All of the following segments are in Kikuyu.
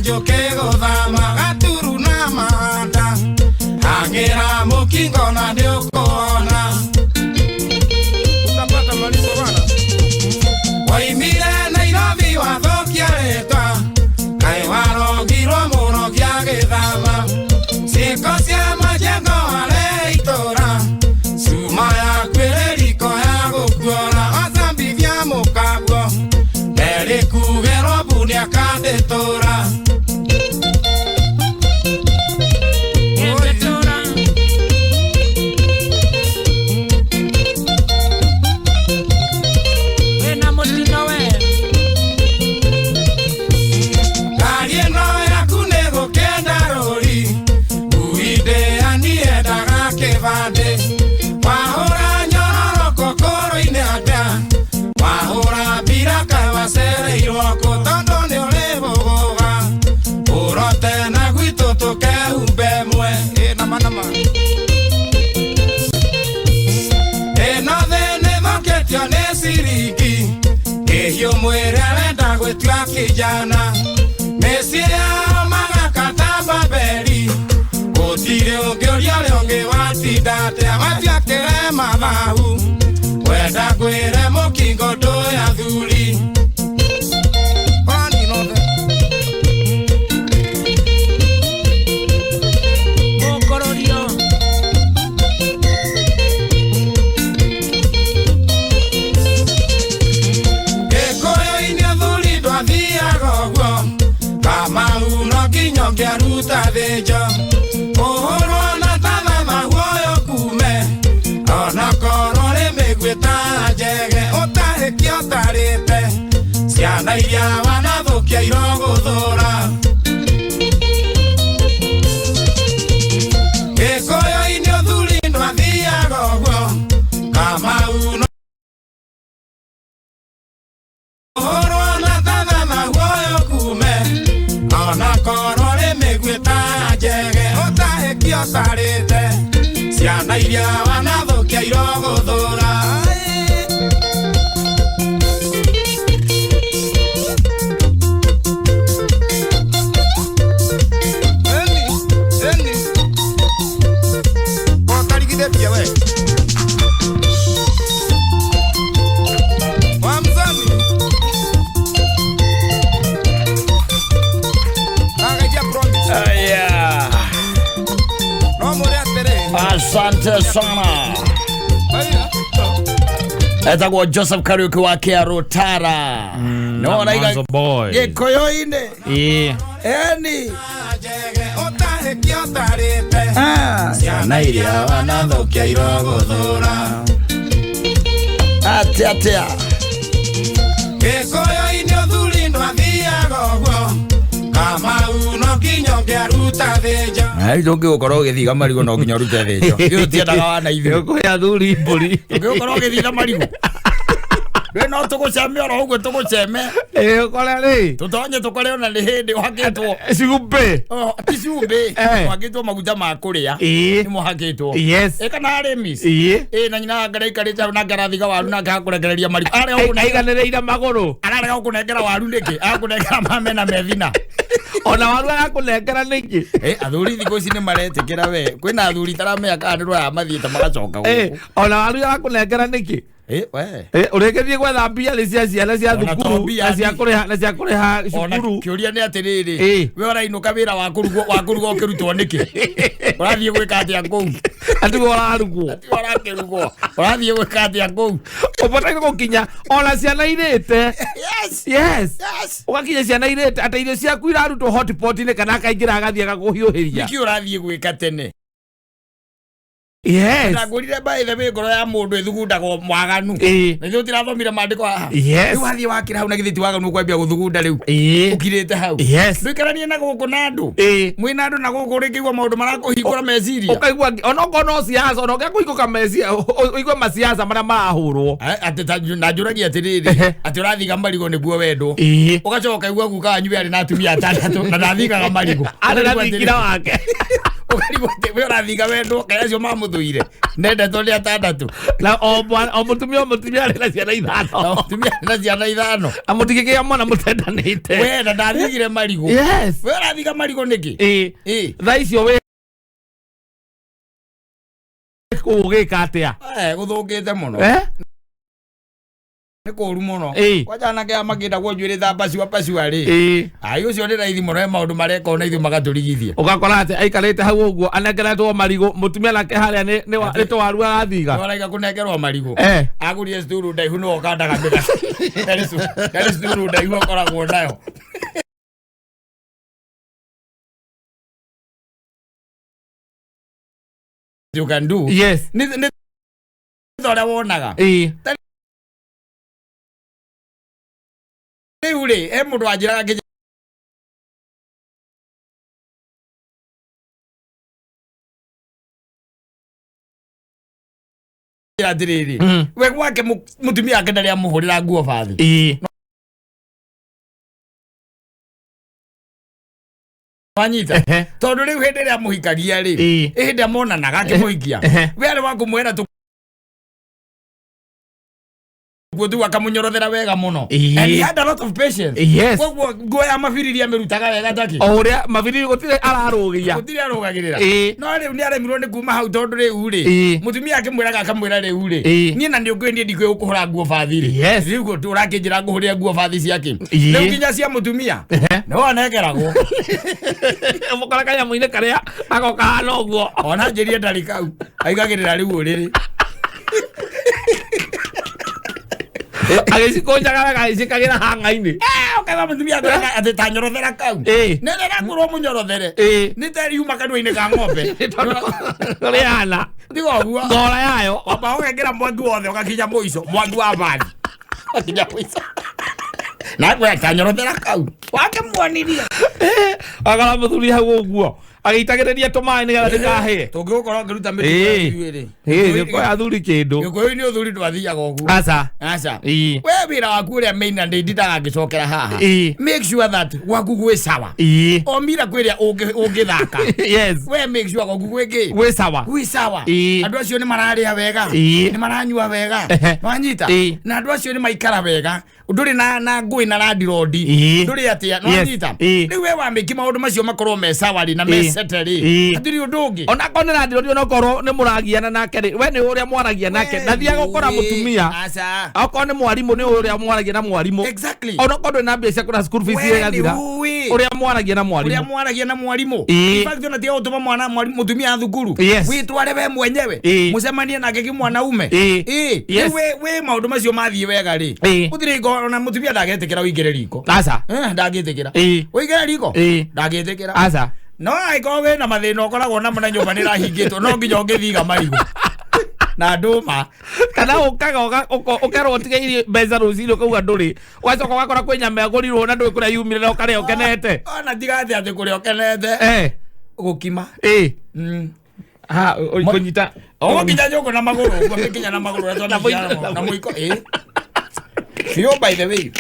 njũkĩ gũthama gaturu na mahanda hang'ĩra mũkingo na nĩũkũona. Utapata malipo bana. Waimire Nairobi wathũkia rĩtwa kaĩ warogirwo mũrogi agĩthama ciĩko cia majengo warehe itũra cuma yaku ĩrĩ riko ya gũkuora wacambithia mũkaguo nderĩkugĩrwo mbu nĩakandĩtũra. Nĩndĩtũra. Wĩna mũtino we. Ngari ĩno yaku nĩ gũkenda rũri ngui ndĩaniendaga kĩbandĩ wahũra nyororoko kũrũ-inĩ atĩa wahũra mbira kaĩ wacereirwo kũ tondũ nĩ ũrĩ bũgũga ũrote na gwitũ tũkehumbe mwe. Ĩ nama nama ĩno thĩ nĩ thũkĩtio nĩ ciringi kĩhiũ mwĩrĩ arenda gwĩtua kijana mĩciĩ yao magakata Babeli gũtirĩ ũngĩ ũria ũrĩa ũngĩ watinda atĩa watiakĩre mathabu wenda ngwĩre mũkingo ndũĩ athuri. Mũkũrũrio. Gĩkũyũ-inĩ athuri ndwathiaga ũguo Kamau no nginya ũngĩaruta thĩnjo ũhũrwo na tathatha guoyo kume ona korwo rĩ mĩguĩ ta njege ũtahĩkio ũtarĩte ciana iria wanathũkia irogũthũra. Gĩkũyũ-inĩ ũthuri ndwathiaga ũguo Kamau no ũhũrwo na tathatha guoyo kume ona korwo rĩ mĩguĩ ta njege ũtahĩkio ũtarĩte ciana iria wanathũkia irogũthũra. Eni, eni. Ũtarigithĩtie we. Wa mzami. Agaikia promise. Aya, No mwĩre atĩrĩ. asante sana. Aya. Etagwo Joseph Kariuki wa Kiarutara. No araiga Mwanzo boy. Gĩkũyũ-inĩ. Ĩĩ. Eni. Njege ũtahĩkio ũtarĩte Ah. ciana iria wanathũkia irogũthũra. Atia atia. Gĩkũyũ-inĩ ũthuri ndwathiaga ũguo Kamau no nginya ũngĩaruta thĩnjo. Ai ndũngĩgũkorwo ũgĩthiga marigũ no nginya ũrute thĩnjo. Ithuĩ tũtiendaga wana ithuĩ. Gĩkũyũ athuri mbũri. Ndũngĩgũkorwo ũgĩthiga marigũ. Ndũĩ no tũgũceme oro ũguo tũgũceme. Ĩĩ ũkore rĩ. Tũtonye tũkore ona nĩ hĩndĩ ũhakĩtwo. Cumbĩ. Oh, ti cumbĩ. Eh. Ũhakĩtwo maguta ma kũrĩa. Ĩĩ. Nĩ mũhakĩtwo. Yes. Ĩ kana arĩmi. Ĩĩ. Ĩ na nyina anga aikarĩte hau nake arathiga waru nake akũrekereria marigũ. Arega gũkũnengera Aiganĩrĩire magũrũ. ararega gũkũnengera waru nĩkĩ? Arakũnengera mamena methina. Ona waru arakũnengera nĩkĩ? Eh, athuri thikũ ici nĩ maretĩkĩra we. Kwĩna athuri taramenya kana nĩ rwaya mathiĩte magacoka Ĩĩ, gũkũ. ona waru arakũnengera nĩkĩ? Eh, we. Ĩĩ, ũrĩkĩtie gwetha mbia nĩ cia ciana cia Ona to thukuru mbia na cia kũrĩha na cia kũrĩha Ona cukuru. kĩũria nĩ atĩrĩrĩ Ĩ. we ũrainũka wĩra wa kũrugwo wa kũrugwo ũkĩrutwo nĩkĩ ũrathiĩ gwĩka atĩa kũu Atigwo ũrarugwo. Tiga ũrakĩrugwo ũrathiĩ gwĩka atĩa kũu. Ũbataire gũkinya ona ciana irĩte. Yes. Yes. Yes. Ũgakinya ciana irĩte atĩ irio ciaku irarutwo hotpot-inĩ kana akaingĩra agathiĩ agakũhiũhĩria. Nĩkĩ ũrathiĩ gwĩka tene? Yes. Na ngũrire by the way ngoro ya mũndũ ĩthugundagwo mwaganu. Ĩĩ. Na ithuĩ tũtirathomire maandĩko haha. Yes. Rĩu wathiĩ wakĩra hau na githĩ ti waganu ũkwambia gũthugunda rĩu. Ĩĩ. Ũkirĩte hau. Yes. Ndũikaranie na gũkũ na andũ. Ĩĩ. Mwĩna andũ na gũkũ ũrĩkĩigua maũndũ marakũhingũra meciria. Ũkaigua onokorwo no siasa ona ũngĩakũhingũka mecia ũigue masiasa marĩa marahũrwo. Atĩ ta na njũragia atĩrĩrĩ Ehe. atĩ ũrathiga marigũ nĩguo wendwo. Ĩĩ. Ũgacoka ũkaigua guka wanyu we arĩ na atumia atandatũ na ndathigaga marigũ. Arĩ na Ũkarigwo thingira atĩrĩrĩ, wake. Ũkarigwo atĩ we ũrathiga wendwo kaĩ acio mamũthũire nendetwo nĩ atandatũ. Na o mwana, o mũtumia arĩ na ciana Na ithano. mũtumia na ciana ithano. Na mũtingĩgĩa mwana mũtendanĩte. We na ndathigire marigũ. Yes. We ũrathiga marigũ nĩkĩ? Ĩĩ. Ĩĩ. Thaa icio wĩ kũu ũgĩka atĩa? Eh, gũthũkĩte mũno. Eh? Nĩ kũũru mũno. Ĩĩ. Kwanja anake aya makĩndagwo njuĩrĩ ta pacua pacua rĩ. Ĩĩ. Ai ũcio nĩ raithi mũno, he maũndũ mareka ona ithuĩ magatũrigithia. Ũgakora atĩ aikarĩte hau ũguo anengeretwo marigũ, mũtumia nake harĩa nĩ tũwaru arathiga. Waraiga kũnengerwo marigũ. Eh. Agũrire sturu ndaihu nĩwe ũkandaga mĩgate. Yarĩ sturu ndaihu akoragwo nayo. You can do. Yes. Nĩ ta ũrĩa wonaga. Ĩĩ. Rĩu rĩ, he mũndũ wanjĩraga ngĩnjĩra atĩrĩrĩ, we gwake mũtumia wake ndarĩ amũhũrĩra nguo bathi. Ĩĩ. Wanyita? Ehe. Tondũ rĩu hĩndĩ ĩrĩa amũhikagia rĩ, Ĩĩ. hĩndĩ ĩrĩa monanaga akĩmũhikia, Ehe. we arĩ wa kũmwĩra tũkuo tu akamũnyorothera wega mũno. Ĩĩ. And he had a lot of patience. Yes. Koguo nguo ya mabiriri amĩrutaga wega taki. O ũrĩa mabiriri gũtirĩ ararũgia. Gũtirĩ arũgagĩrĩra. Ĩĩ. No rĩu nĩ aremirwo nĩ kuma hau tondũ rĩu rĩ, Ĩĩ. mũtumia akĩmwĩraga akamwĩra rĩu rĩ, Ĩĩ. niĩ na nĩ ũngĩ niĩ ndikũĩ gũkũhũra nguo bathi rĩ. Yes. Rĩu ũrakĩnjĩra ngũhũrĩre nguo bathi ciake. Ĩĩ. Rĩu nginya cia mũtumia Ehe. no anengeragwo. Mũkora kanyamũ-inĩ karĩa agoka hana ũguo. Ona njĩrie ndarĩ kau aigagĩrĩra rĩu ũrĩrĩ. Agĩcikũnjaga wega agĩciĩkagĩra hang'a-inĩ. Eh, ũkaiga mũtumia akwĩraga atĩ ta nyorothera kau. Ĩĩ. Nĩ ndĩrakwĩrwo mũnyorothere. Ĩĩ. Nĩ ta riuma kanua-inĩ ka ng'ombe. Tondũ rĩhana Tiga ũguo. ngora yayo. Wamba ũgekĩra mwaki wothe ũgakinya mũico, mwaki wa bathi. Ũgakinya mũico. Na akwĩra ta nyorothera kau. Wakĩmuonirie. Agora mũthuri hau ũguo agĩitagĩrĩria tũmaĩ nĩgetha ndĩkahĩe. Tũngĩgũkorwo ngĩruta mĩtugo Ĩĩ. ya ithuĩ rĩ. Ĩĩ, nĩ kwa athuri kĩndũ. Gĩkũyũ-inĩ ũthuri ndwathiaga ũguo. Aca. Aca. Ĩĩ. We wĩra waku ũrĩa main na ndĩndindaga ngĩcokera haha. Ĩĩ. Make sure that gwaku gwĩ sawa. Ĩĩ. O mira kwĩrĩa ũngĩthaka. Yes. We make sure gwaku gwĩ kĩ? Gwĩ sawa. Gwĩ sawa. Ĩĩ. Andũ acio nĩ mararĩa wega. Ĩĩ. Nĩ maranyua wega. Ehe. Wanyita? Ĩĩ. Na andũ acio nĩ maikara wega. Ndũrĩ na ngũĩ na landirondi. Ĩĩ. Ndũrĩ atĩa. Yes. Nĩwanyita? Ĩĩ. Rĩu we wamĩki maũndũ macio makorwo me sawa rĩ na me Ĩĩ. sete rĩ. Ĩĩ. Hatirĩ ũndũ ũngĩ. Ona korwo nĩ randirondi onokorwo nĩ mũragiana nake rĩ, we nĩ ũrĩa mwaragia nake ndathiaga gũkora mũtumia. Aca. Okorwo nĩ mwarimũ nĩ ũrĩa mwaragia na mwarimũ. Exactly. Onokorwo ndũrĩ na mbia cia kũrĩha school fees We nĩ ĩgathira. ũĩ. Ũrĩa mwaragia na Ũrĩa mwarimũ. mwaragia na mwarimũ. Ĩĩ. In fact ona tiga gũtũma mwana mũtumia thukuru. Yes. Wĩtware we mwenyewe. Ĩĩ. Mũcemanie nake kĩmwanaume. Ĩĩ. Ĩĩ. Yes. Rĩu we maũndũ macio mathiĩ wega rĩ. Ĩĩ. Gũtirĩ ngo ona mũtumia ndangĩtĩkĩra ũingĩre riko. Aca. Eh, ndangĩtĩkĩra. Ĩĩ. Ũingĩre riko? Ĩĩ. Ndangĩtĩkĩra. Aca. No angĩkorwo wĩna mathĩna ũkoragwo namo na nyũmba nĩ ĩrahingĩtwo no nginya ũngĩthiga marigũ. Na ndũma. Kana ũkaga ũkerwo ũtige irio mbeca rũcinĩ ũkauga ndũrĩ, ũgacoka ũgakora kwĩ nyama ĩgũrirwo na ndũĩ kũrĩa yumire na ũkarĩa ũkenete. Ona tiga atĩ atĩ kũrĩa ũkenete. Eh. Gũkima. Ĩĩ. Mm. Ha, kũnyita. Ũgũkinya nyũngũ na magũrũ ũguo mĩkinya na magũrũ ũrĩa Na mũiko. na mũiko ĩĩ. Biũ by the way.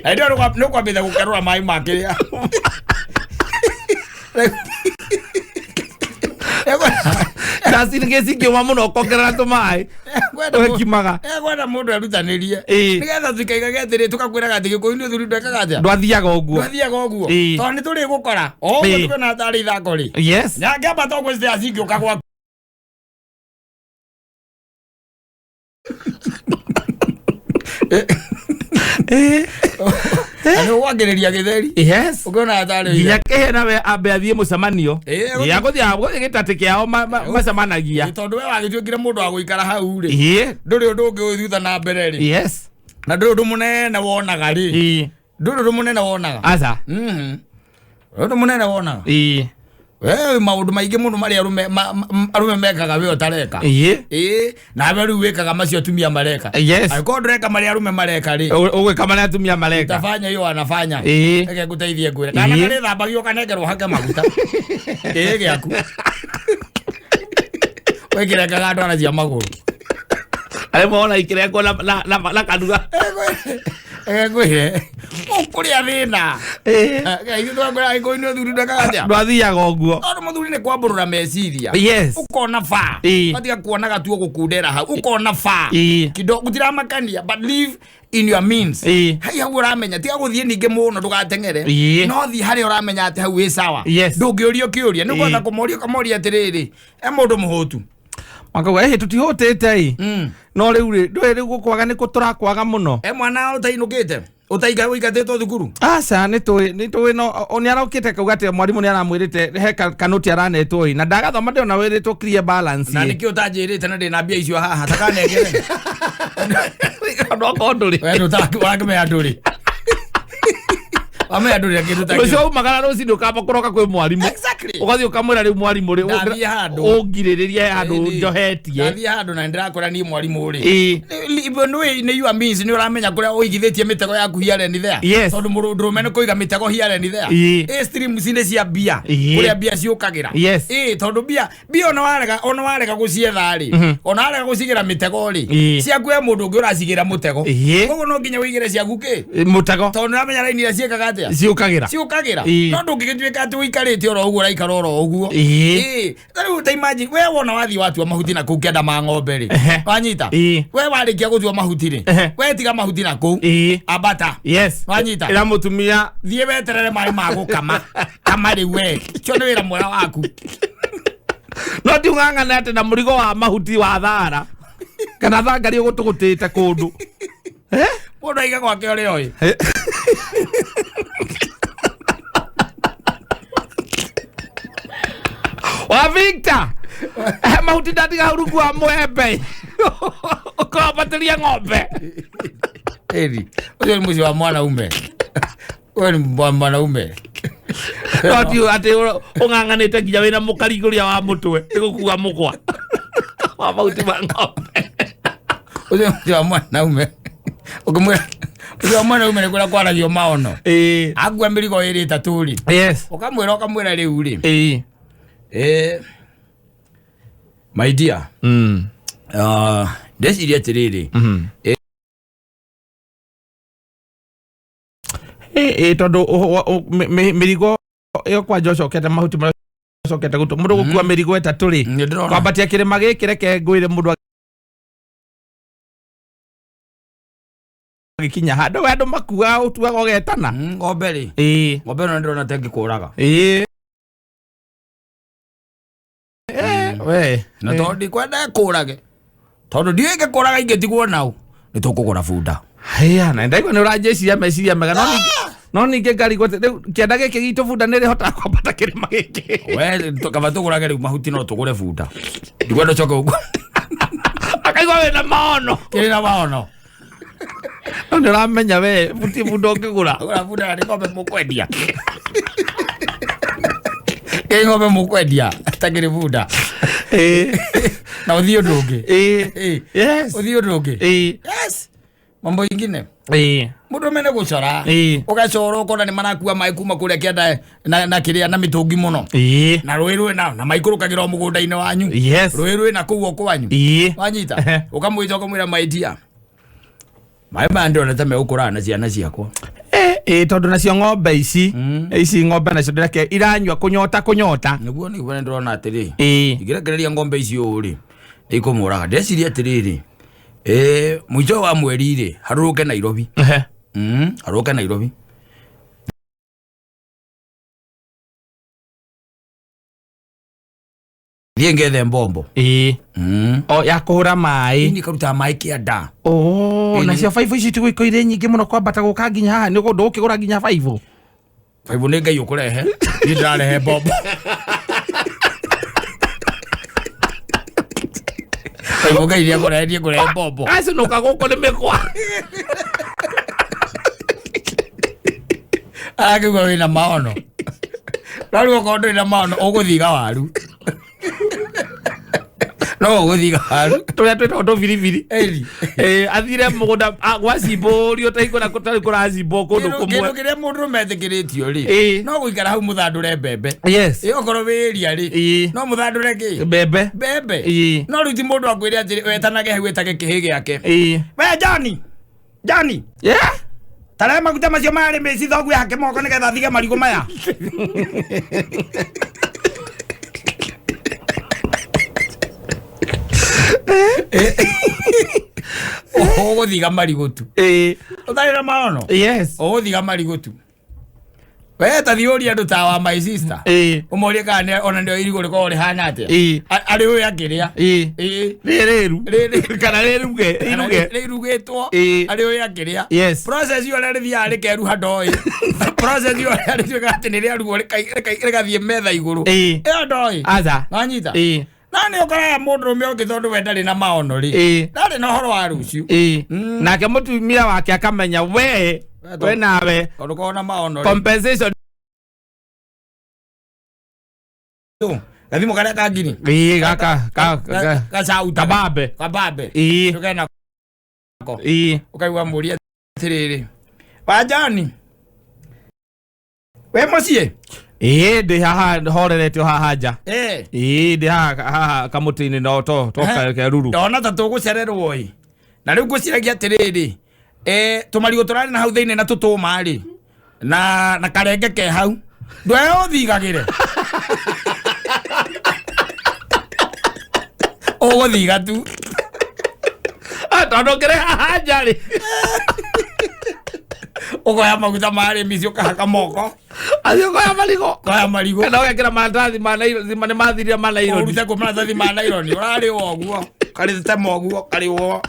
Na hĩndĩ ĩyo nĩ ũkwambĩte gũkerũra maĩ ma kĩrĩa. Ndacinĩkĩ cingiuma mũno ũkongerera tũmaĩ. Ũgĩkimaga. Ekwenda mũndũ erutanĩrie. Ĩĩ. Nĩgetha tũikaigage atĩrĩ tũkakwĩraga atĩ Gĩkũyũ-inĩ ũthuri ndwekaga atĩa. Ndwathiaga ũguo. Ndwathiaga ũguo. Ĩĩ. Tondũ nĩ tũrĩ gũkora. O ũguo Ĩĩ. tuona tarĩ ithako rĩ. Yes. Nyangĩamba to gwĩciria cingĩũka gwaku. Na nĩ ũgwambĩrĩria gĩtheri. Yes. Ũkĩona tarĩ Nginya kĩhe nawe ambe athiĩ mũcemanio. Ĩĩ, Ĩĩ, agũthiĩ gĩtatĩ kĩao macemanagia. Tondũ we wagĩtuĩkire mũndũ wa gũikara hau rĩ. Ĩĩ. Ndũrĩ ũndũ ũngĩ ũgĩthutha na mbere rĩ. Yes. Na ndũrĩ ũndũ mũnene wonaga rĩ. Ĩĩ. Ndũrĩ ũndũ mũnene wonaga. Aca. Mhm. Ũndũ mũnene wonaga. Ĩĩ. We maũndũ maingĩ mũno marĩa arũme arũme mekaga we ũtareka. Ĩĩ. Ĩĩ, nawe rĩu wĩkaga macio atumia mareka. Yes. Angĩkorwo ndũreka marĩa arũme mareka rĩ. Ũgwĩka marĩa atumia mareka. Tafanya hiyo wanafanya. Ĩĩ. Reke ngũteithie ngwĩre. Kana Ĩĩ. karĩthambagio kanengerwo hake maguta. Ĩĩ gĩaku. Wĩkĩrengaga ndwara cia magũrũ. Arĩa mona ikĩrengwo na kanua. Reke ngwĩre. Kũrĩa thĩna. Ithuĩ twakwĩra Agĩkũyũ nĩ athuri ndekaga atĩa? Ndwathiaga ũguo. Tondũ mũthuri nĩ kwambũrũra meciria. Yes. Ũkona ba. Ũgatiga kuonaga tu ũgũkundera hau. Ũkona ba. Kido gũtiramakania but live in your means. Hai hau ũramenya tiga gũthiĩ ningĩ mũno ndũgateng'ere. No thiĩ harĩa ũramenya atĩ hau wĩ sawa. Ndũngĩũrio kĩũria. Nĩ ũkũhota kũmoria ũkamoria atĩrĩrĩ, e mũndũ mũhũtu. Makauga ĩhĩ tũtihũtĩte ĩ. No rĩu rĩ ndũĩ rĩu gũkwaga nĩ kũ tũrakwaga mũno. E mwana ũtainũkĩte? Ũtainga ũingatĩtwo thukuru? Aca nĩ tũĩ no nĩ arokĩte kauga atĩ mwarimũ nĩ aramwĩrĩte he kanoti aranetwo ĩ na ndagathoma ndĩrona wĩrĩtwo clear balance. Na nĩkĩ ũtanjĩrĩte na ndĩna mbia icio haha takanengere? No korwo ndũrĩ. We ndũtakĩmenya ndũrĩ. Wamenya ndũrĩ kĩndũ ta Rũciũ umagara rũcinĩ ũkamba kũroka kwĩ mwarimũ. Exactly. Ũgathiĩ ũkamwĩra rĩu mwarimũ rĩ Ndathiĩ handũ. ũngirĩrĩrie handũ njohetie. Ndathiĩ handũ na nĩndĩrakora niĩ mwarimũ rĩ. Nĩ your means nĩ ũramenya kũrĩa ũigithĩtie mĩtego yaku here and there. Yes. Tondũ mũndũrũme nĩ kũiga mĩtego here and there. Ĩ streams nĩ cia mbia. Kũrĩa mbia ciũkagĩra. Yes. Ĩ tondũ mbia ona warega gũcietha rĩ, ona warega gũcigĩra mĩtego rĩ, ciaku he mũndũ ũngĩ ũracigĩra mũtego. Koguo no nginya ũigĩre ciaku kĩ? Mũtego. Tondũ nĩũramenya raini iria ciĩkaga atĩa? Ciũkagĩra. Ciũkagĩra. No ndũngĩgĩtuĩka atĩ ũikarĩte oro ũguo ũraikara oro ũguo. Ta rĩu ta imagine we wona wathiĩ watua mahuti na kũu kĩanda ma ng'ombe rĩ. Wanyita? We warĩkia gũtua mahuti rĩ, we tiga mahuti na kũu. Ambata. Yes. Wanyita? Ĩra mũtumia thiĩ weterere maĩ ma gũkama. Kama rĩu we. Ũcio nĩ wĩra mwega waku. No ti ũng'ang'ane atĩ na mũrigo wa mahuti wa thara kana thangari ũgũtũgũtĩte kũndũ. Mũndũ aiga gwake ũrĩa oĩ. Wa Victor mahuti ndatiga hau rungu wa mwembe ũkambatĩria ng'ombe. Ĩni ũcio nĩ mũciĩ wa mwanaume. Ũyũ nĩ mwanaume. No ti atĩ ũng'ang'anĩte nginya wĩna mũkarigũria wa mũtwe nĩ gũkua mũkwa wa mahuti ma ng'ombe. Ũcio nĩ mũciĩ wa mwanaume. Ũkĩmwĩra ũcio wa mwanaume nĩ kũrĩa kwaragio maono. Akua mĩrigo ĩrĩ ĩtatũ rĩ. Yes. Ũkamwĩra rĩu rĩ. My dear. Ndeciria atĩrĩrĩ. Tondũ mĩrigo ĩyo kwanja ũcokete mahuti marĩa ũcokete gũtua mũndũ gũkua mĩrigo ĩtatũ rĩ kwambatia kĩrĩma gĩkĩ reke ngwĩre mũndũ agĩkinya handũ we andũ makuaga ũtuaga ũgetana. Ng'ombe rĩ. Ng'ombe ĩno nĩndĩrona ta ĩngĩkũraga. We. Na tondũ ndikwenda ĩkũrage. Tondũ ndiũĩ ĩngĩkũraga ingĩtigwo nau. Nĩ tũkũgũra bunda. Haya, na ndaigua nĩ ũranjĩciria meciria mega no no ningĩ ngarigwo atĩ rĩu kĩanda gĩkĩ gitũ bunda nĩ rĩhotaga kwambata kĩrĩma gĩkĩ. We kaba tũgũrage rĩu mahuti no tũgũre bunda. Ndikwenda ũcoke ũguo. Akaigua wĩna maono. Kĩrĩ na maono. No nĩ ũramenya we buti bunda ũngĩgũra. Gũra bunda na nĩ ng'ombe mũkwendia. Kĩ ng'ombe mũkwendia takĩrĩ bunda. Na ũthiĩ ũndũ ũngĩ. Yes. Ũthiĩ ũndũ ũngĩ. Yes. Mambo ingine. Mũndũ mene gũcora. Ũgacora ũkona nĩ marakua maĩ kuma kũrĩa kĩanda na kĩrĩa na mĩtũngi mũno. Na rũĩ rwĩ na maikũrũkagĩra o mũgũnda-inĩ wanyu. Yes. Rũĩ rwĩ na kũu o kwanyu. Wanyita? Ũkamwĩta ũkamwĩra my dear. Maĩ maya ndĩrona ta megũkũraga na ciana ciakwa. Tondũ nacio ng'ombe ici ici ng'ombe nacio ndĩreke iranyua kũnyota kũnyota. Nĩguo nĩguo nĩndĩrona atĩrĩ. Ingĩrekereria ng'ombe ici ũũ rĩ nĩikũmũraga. Ndĩreciria atĩrĩrĩ. Mũico wa mweri rĩ harũrũke Nairobi. Harũrũke Nairobi. Thiĩ ngethe mbombo. O ya kũhũra maĩ. Niĩ karutaga maĩ kĩanda. Nacio baibũ ici tigũikũ irĩ nyingĩ mũno kwambata gũka nginya haha nĩ ndũgũkĩgũra nginya baibũ. Baibũ nĩ Ngai ũkũrehe. Niĩ ndĩrarehe mbombo. Baibũ Ngai nĩ akũrehe niĩ ngũrehe mbombo. Acinũka gũkũ nĩ mĩkwa. Arakĩigua wĩna maono. No rĩu okorwo ndũrĩ na maono ũgũthiga waru. No ũgũthiga waru. Tũrĩa twĩtagwo tũbiribiri. Athire mũgũnda gwacimbũrio ta hingo na tarĩ kũracimbwo kũndũ kũmwe. Kĩndũ kĩrĩa mũndũ metĩkĩrĩtio rĩ no gũikara hau mũthandũre mbembe. Yes. Okorwo wĩ area rĩ no mũthandũre kĩ? Mbembe. Mbembe. No rĩu ti mũndũ akwĩre atĩrĩ wetanage hau wĩtage kĩhĩ gĩake. We Johnny. Johnny. Yeah. Tarä maguta macio marä mä ci thoguo hake moko nä getha thige marigå maya. Ũgũthiga marigũ tu. Ĩĩ. Ũtarĩ na maono. Yes. Ũgũthiga marigũ tu. We ta thiĩ ũrie andũ ta wa my sister. Ĩĩ. Ũmorie kana ona nĩo irigũ rĩkoragwo rĩhana atĩa. Ĩĩ. Arĩ ũyũ akĩrĩa. Ĩĩ. Ĩĩ. Rĩrĩru. Rĩrĩ. Kana rĩruge. Iruge. Rĩrugĩtwo. Ĩĩ. Arĩ ũyũ akĩrĩa. Yes. Process ĩyo ũrĩa rĩthiaga rĩkeruha ndoĩ. Process ĩyo ũrĩa rĩtuĩkaga atĩ nĩ rĩarugwo rĩgathiĩ metha igũrũ. Ĩĩ. Ĩyo ndoĩ. Aca. Wanyita? Ĩĩ. Na nĩ ũkoraga mũndũrũme ũngĩ tondũ we ndarĩ na maono rĩ. Ĩĩ. Ndarĩ na ũhoro wa rũciũ. Ĩĩ. Nake mũtumia wake akamenya we we nawe Tondũ korwo na maono rĩ. compensation. Gathimũ karĩa ka ngiri. Ĩĩ gaka ka ka Gacauta. Kabambe. Kabambe. Ĩĩ. Tũkena ko. Ĩĩ. Ũkaigua mũria atĩrĩrĩ. Wanjani. We mũciĩ? Ĩĩ ndĩ haha horeretio haha nja. Ĩĩ. Ĩĩ ndĩ haha haha kamũtĩ-inĩ no to to keruru. Ndona ta tũgũcererwo ĩ. Na rĩu ngwĩciragia atĩrĩrĩ. Tũmarigũ tũrarĩ na hau thĩinĩ na tũtũma rĩ. Na karenge ke hau. Ndwe ũthigagĩre. Ũgũthiga tu. Tondũ ngĩrĩ haha nja rĩ. Ũkoya maguta ma arĩmi icio ũkahaka moko. Acio ũkoya marigũ. Ũkoya marigũ. Kana ũgekĩra maratathi ma naironi, nĩ mathirire ma naironi. Ũrute kũ maratathi ma naironi, ũrarĩwa ũguo. Karĩtema ũguo, karĩwa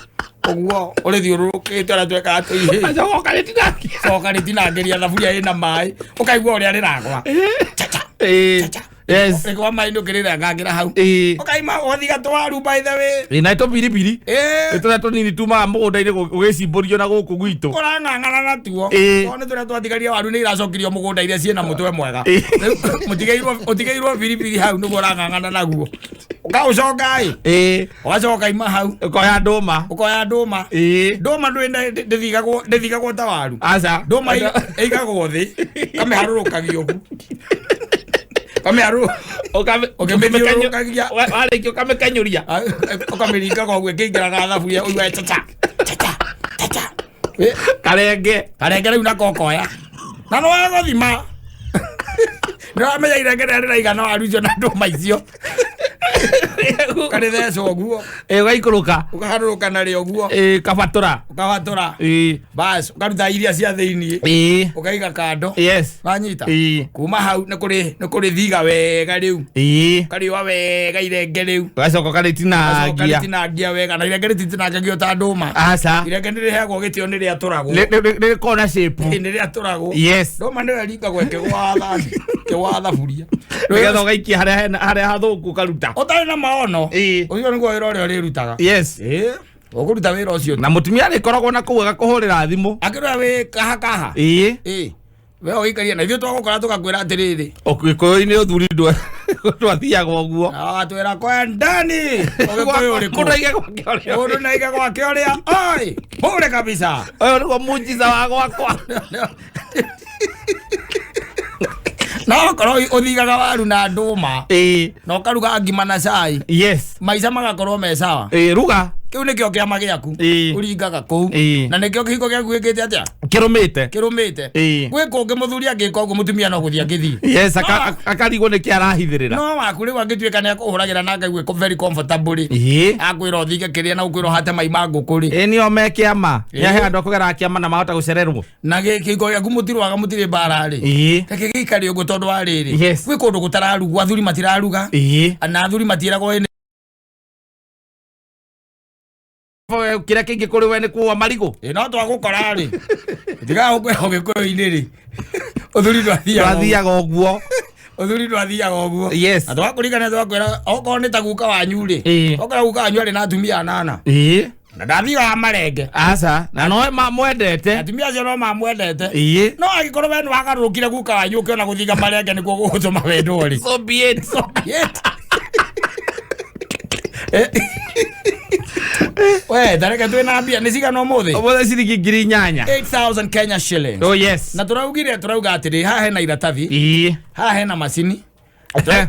ũguo, ũrĩthiũrũrũkĩte ũrĩa twekaga tũihĩ. Acoka ũkarĩtinangia. Coka rĩtinangĩria thaburia ĩna maĩ, ũkaigua ũrĩa rĩragwa. Chacha. Ĩĩ. Chacha. Yes. Rĩgwa maĩ nĩ ũkĩrĩrengangĩra hau. Ĩĩ. Ũkaima ũgathiga tũwaru by the way. Ĩĩ na tũbiribiri. Ĩĩ. Nĩ tũrĩa tũnini tumaga mũgũnda-inĩ ũgĩcimbũrio na gũkũ gwitũ. Ũrang'ang'ana natuo. Ĩĩ. Tondũ nĩ tũrĩa twatigaria waru nĩ iracokirio mũgũnda iria ciĩna mũtwe mwega. Ĩĩ. Rĩu ũtigĩirwo biribiri hau nĩguo ũrang'ang'ana naguo. Ũkaũcoka ĩ. Ĩĩ. Ũgacoka ima hau. Ũkoya ndũma. Ũkoya ndũma. Ĩĩ. Ndũma ndĩthigagwo ta waru. Aca. Ndũma ĩigagwo thĩ. Kamĩharũrũkagia ũguo. Kamĩharũ. Ũkĩmĩthiũrũrũkagia. Warĩkia ũkamĩkenyũria. Ũkamĩringaga ũguo ĩkĩingĩraga thaburia ũigue chacha. Chacha. Chacha. Karenge. Karenge rĩu nako ũkoya. Na nĩ wagũthima. Nĩ ũramenya irenge rĩrĩa rĩraigana waru icio na ndũma icio. Ũkarĩtheca ũguo. Ĩĩ ũgaikũrũka. Ũkaharũrũka narĩo ũguo. Ĩĩ kabatũra. Ũkabatũra. Ĩĩ. Bas, ũkaruta iria cia thĩiniĩ. Ĩĩ. Ũkaiga kando. Yes. Wanyita? Ĩĩ. Kuma hau nĩ kũrĩ thiga wega rĩu. Ĩĩ. Ũkarĩũa wega irenge rĩu. Ũgacoka ũkarĩtinangia. Ũkarĩtinangia wega na irenge rĩtitinangagio ta ndũma. Aca. Irenge nĩ rĩheagwo gĩtĩo nĩ rĩatũragwo. Rĩkoragwo na shape. Ĩĩ, nĩ rĩatũragwo. Yes. Ndũma nĩyo ĩringagwo ĩkĩgũaga thani, ĩkĩgũaga thaburia. Nĩgetha ũgaikia harĩa hathũku ũkaruta. Ũtarĩ na maono. Ĩĩ. Ũcio nĩguo wĩra ũrĩa ũrĩrutaga. Yes. Ĩĩ. Ũkũruta wĩra ũcio. Na mũtumia arĩkoragwo na kũu agakũhũrĩra thimũ. Akĩrora wĩ kaha kaha. Ĩĩ. Ĩĩ. We ũgĩikaria na ithuĩ twagũkora tũgakwĩra atĩrĩrĩ. Gĩkũyũ-inĩ ũthuri ndwathiaga ũguo. Na watwĩra kwendani. Ũgĩkũyũ ũrĩkũ? Mũndũ aige gwake ũrĩa. Mũndũ na aige gwake ũrĩa. Oi, bure kabisa. Ũyũ nĩguo muujiza wa gwakwa. No okorwo ũthigaga waru na ndũma. Ĩĩ. Na ũkaruga ngima na cai. Yes. Maica magakorwo me sawa. Ĩĩ, ruga. Kĩu nĩkĩo kĩama gĩaku. Ĩĩ. Ũringaga kũu. Ĩĩ. Na nĩkĩo kĩhiko gĩaku gĩkĩte atĩa? Kĩrũmĩte. Kĩrũmĩte. Ĩĩ. Gwĩ kũngĩ mũthuri angĩka ũguo mũtumia no gũthiĩ angĩthiĩ. Yes, akarigwo nĩkĩ arahithĩrĩra. No waku rĩu angĩtuĩka nĩ akũhũragĩra na akaigue very comfortable rĩ. Ĩĩ. Akwĩra ũthinge kĩrĩa na ũkwĩra ũhate mai ma ngũkũ rĩ. Ĩĩ nĩo me kĩama. Ĩĩ. Nĩahe andũ a kũgera kĩama na mahota gũcererwo. Na kĩhiko gĩaku mũtirwaga mũtirĩ mbara rĩ. Ĩĩ. Reke gĩikare ũguo tondũ wa rĩrĩ. Yes. Gwĩ kũndũ gũtararugwo, athuri matiraruga. Ĩĩ. Na athuri matiĩragwo ĩ Kĩrĩa kĩngĩ kũrĩ we nĩ kuua marigũ. Ĩ, no twagũkora rĩ. Tigaga gũkwĩra ũgĩkũyũ-inĩ rĩ. Ũthuri ndwathiaga ũguo. Ndwathiaga ũguo. Ũthuri ndwathiaga ũguo. Yes. Na twakũririkana twakwĩra okorwo nĩ ta guka wanyu rĩ. Ĩĩ. Okorwo guka wanyu arĩ na atumia anana. Ĩĩ. Na ndathiaga marenge. Aca, na no mamwendete. Atumia acio no mamwendete. Ĩĩ. No angĩkorwo we nĩwagarũrũkire guka wanyu ũkĩona gũthiga marenge nĩkuo gũgũtũma wendwo rĩ. So be it. So be it. We, tareke twĩna mbia nĩ cigana ũmũthĩ? Ũmũthĩ ciringi ngiri inyanya. 8,000 Kenya shillings. Oh yes. Na tũraugire tũrauga atĩrĩ, haha hena iratathi. Ĩĩ. Haha hena macini.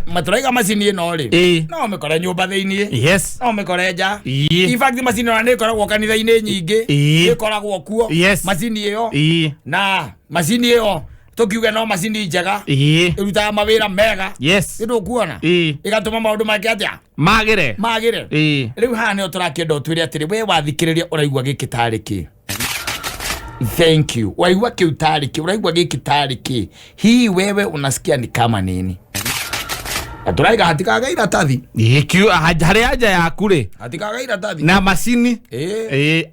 Matũraiga macini ĩno rĩ, no ũmĩkore nyũmba thĩiniĩ, no ũmĩkore nja. In fact, macini ona nĩ ĩkoragwo kanitha-inĩ nyingĩ, ĩkoragwo kuo macini ĩyo. Na macini ĩyo tũkiuge no macini njega, ĩrutaga mawĩra mega. Nĩndũkuona ĩgatũma maũndũ make atĩa? Magire. Magĩre. Rĩu haha nĩho tũrakĩenda ũtwĩre atĩrĩ, we wathikĩrĩria ũraigua gĩkĩ tarĩ kĩ? Thank you. Waigua kĩu tarĩ kĩ? Ũraigua gĩkĩ tarĩ kĩ? Hii wewe unasikia ni kama nini? Na tũraiga hatikaga iratathi. Kiu harĩ anja yaku rĩ. Hatikaga iratathi. Na macini.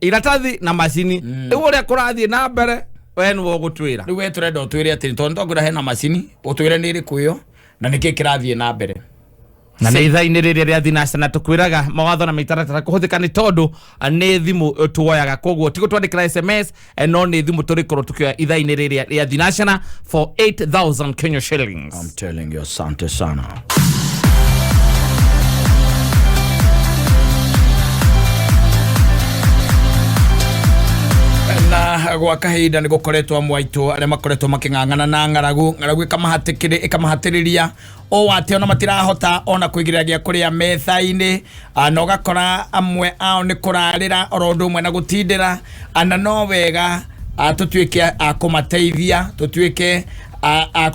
Iratathi na macini. Rĩu ũrĩa kũrathiĩ na mbere we nĩwe ũgũtwĩra. Rĩu we tũrenda ũtwĩre atĩrĩ, tondũ nĩtwakwĩra hena macini, ũtwĩre nĩ ĩrĩkũ ĩyo na nĩkĩ kĩrathiĩ na mbere. Na nĩ ithaa-inĩ rĩrĩa rĩa thinaca na tũkwĩraga mawatho na mĩtaratara kũhũthĩka nĩ tondũ nĩ thimũ tuoyaga, koguo ti gũtwandĩkĩra SMS, no nĩ thimũ tũrĩkorwo tũkĩoya ithaa-inĩ rĩrĩa rĩa thinaca for 8000 Kenya shillings. I'm telling you, asante sana. Na gwa kahinda nĩ gũkoretwo amwe aitũ arĩa makoretwo makĩng'ang'ana na ng'aragu, ng'aragu ĩkamahatĩrĩria o atĩ ona matirahota ona kũigĩrĩra gĩa kũrĩa metha-inĩ, na ũgakora amwe ao nĩ kũrarĩra oro ũndũ ũmwe na gũtindĩra. Na no wega tũtuĩke a kũmateithia, tũtuĩke a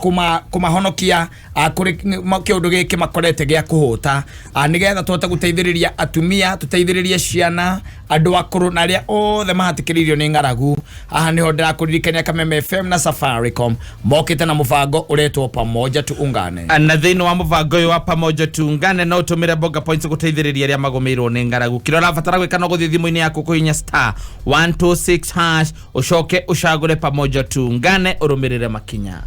kũmahonokia kũrĩ kĩũndũ gĩkĩ makorete gĩa kũhũta, nĩgetha tũhote gũteithĩrĩria atumia, tũteithĩrĩrie ciana, andũ akũrũ na arĩa othe mahatĩkĩrĩirio nĩ ng'aragu. Haha nĩho ndĩrakũririkania Kameme FM na Safaricom mokĩte na mũbango ũretwo Pamoja Tuungane. Na thĩinĩ wa mũbango ũyũ wa Pamoja Tuungane no ũtũmĩre Bonga Points gũteithĩrĩria arĩa magũmĩirwo nĩ ng'aragu. Kĩrĩa ũrabatara gwĩka no gũthiĩ thimũ-inĩ yaku kũhihinya star 126 hash, ũcoke ũcagũre Pamoja Tuungane ũrũmĩrĩre makinya.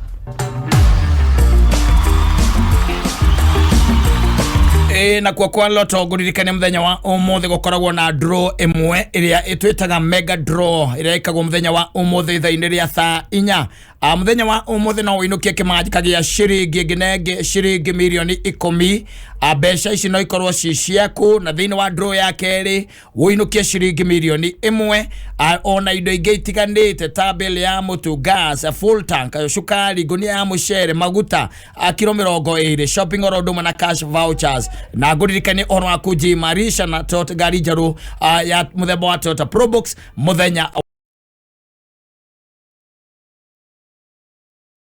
Na kuo kwa Loto ngũririkane mũthenya wa ũmũthĩ gũkoragwo na draw ĩmwe ĩrĩa ĩtwĩtaga mega draw ĩrĩa ĩkagwo mũthenya wa ũmũthĩ ithaa-inĩ rĩa thaa 4. Mũthenya wa ũmũthĩ no ũinũkie kĩmanjĩka gĩa ciringi ĩngĩ na ĩngĩ ciringi mirioni 10. Mbeca ici no ikorwo ci ciaku, na thĩinĩ wa draw ya kerĩ ũinũkie ciringi mirioni 1, ona indo ingĩ itiganĩte ta bill ya mũtu, gas, full tank, cukari, ngũnia ya mũcere, maguta, kiro 20, shopping oro ũndũ ũmwe na cash vouchers. Na ngũririkanie ũhoro wa kũnjimarisha na Toyota ngari njerũ ya mũthemba wa Toyota Probox mũthenya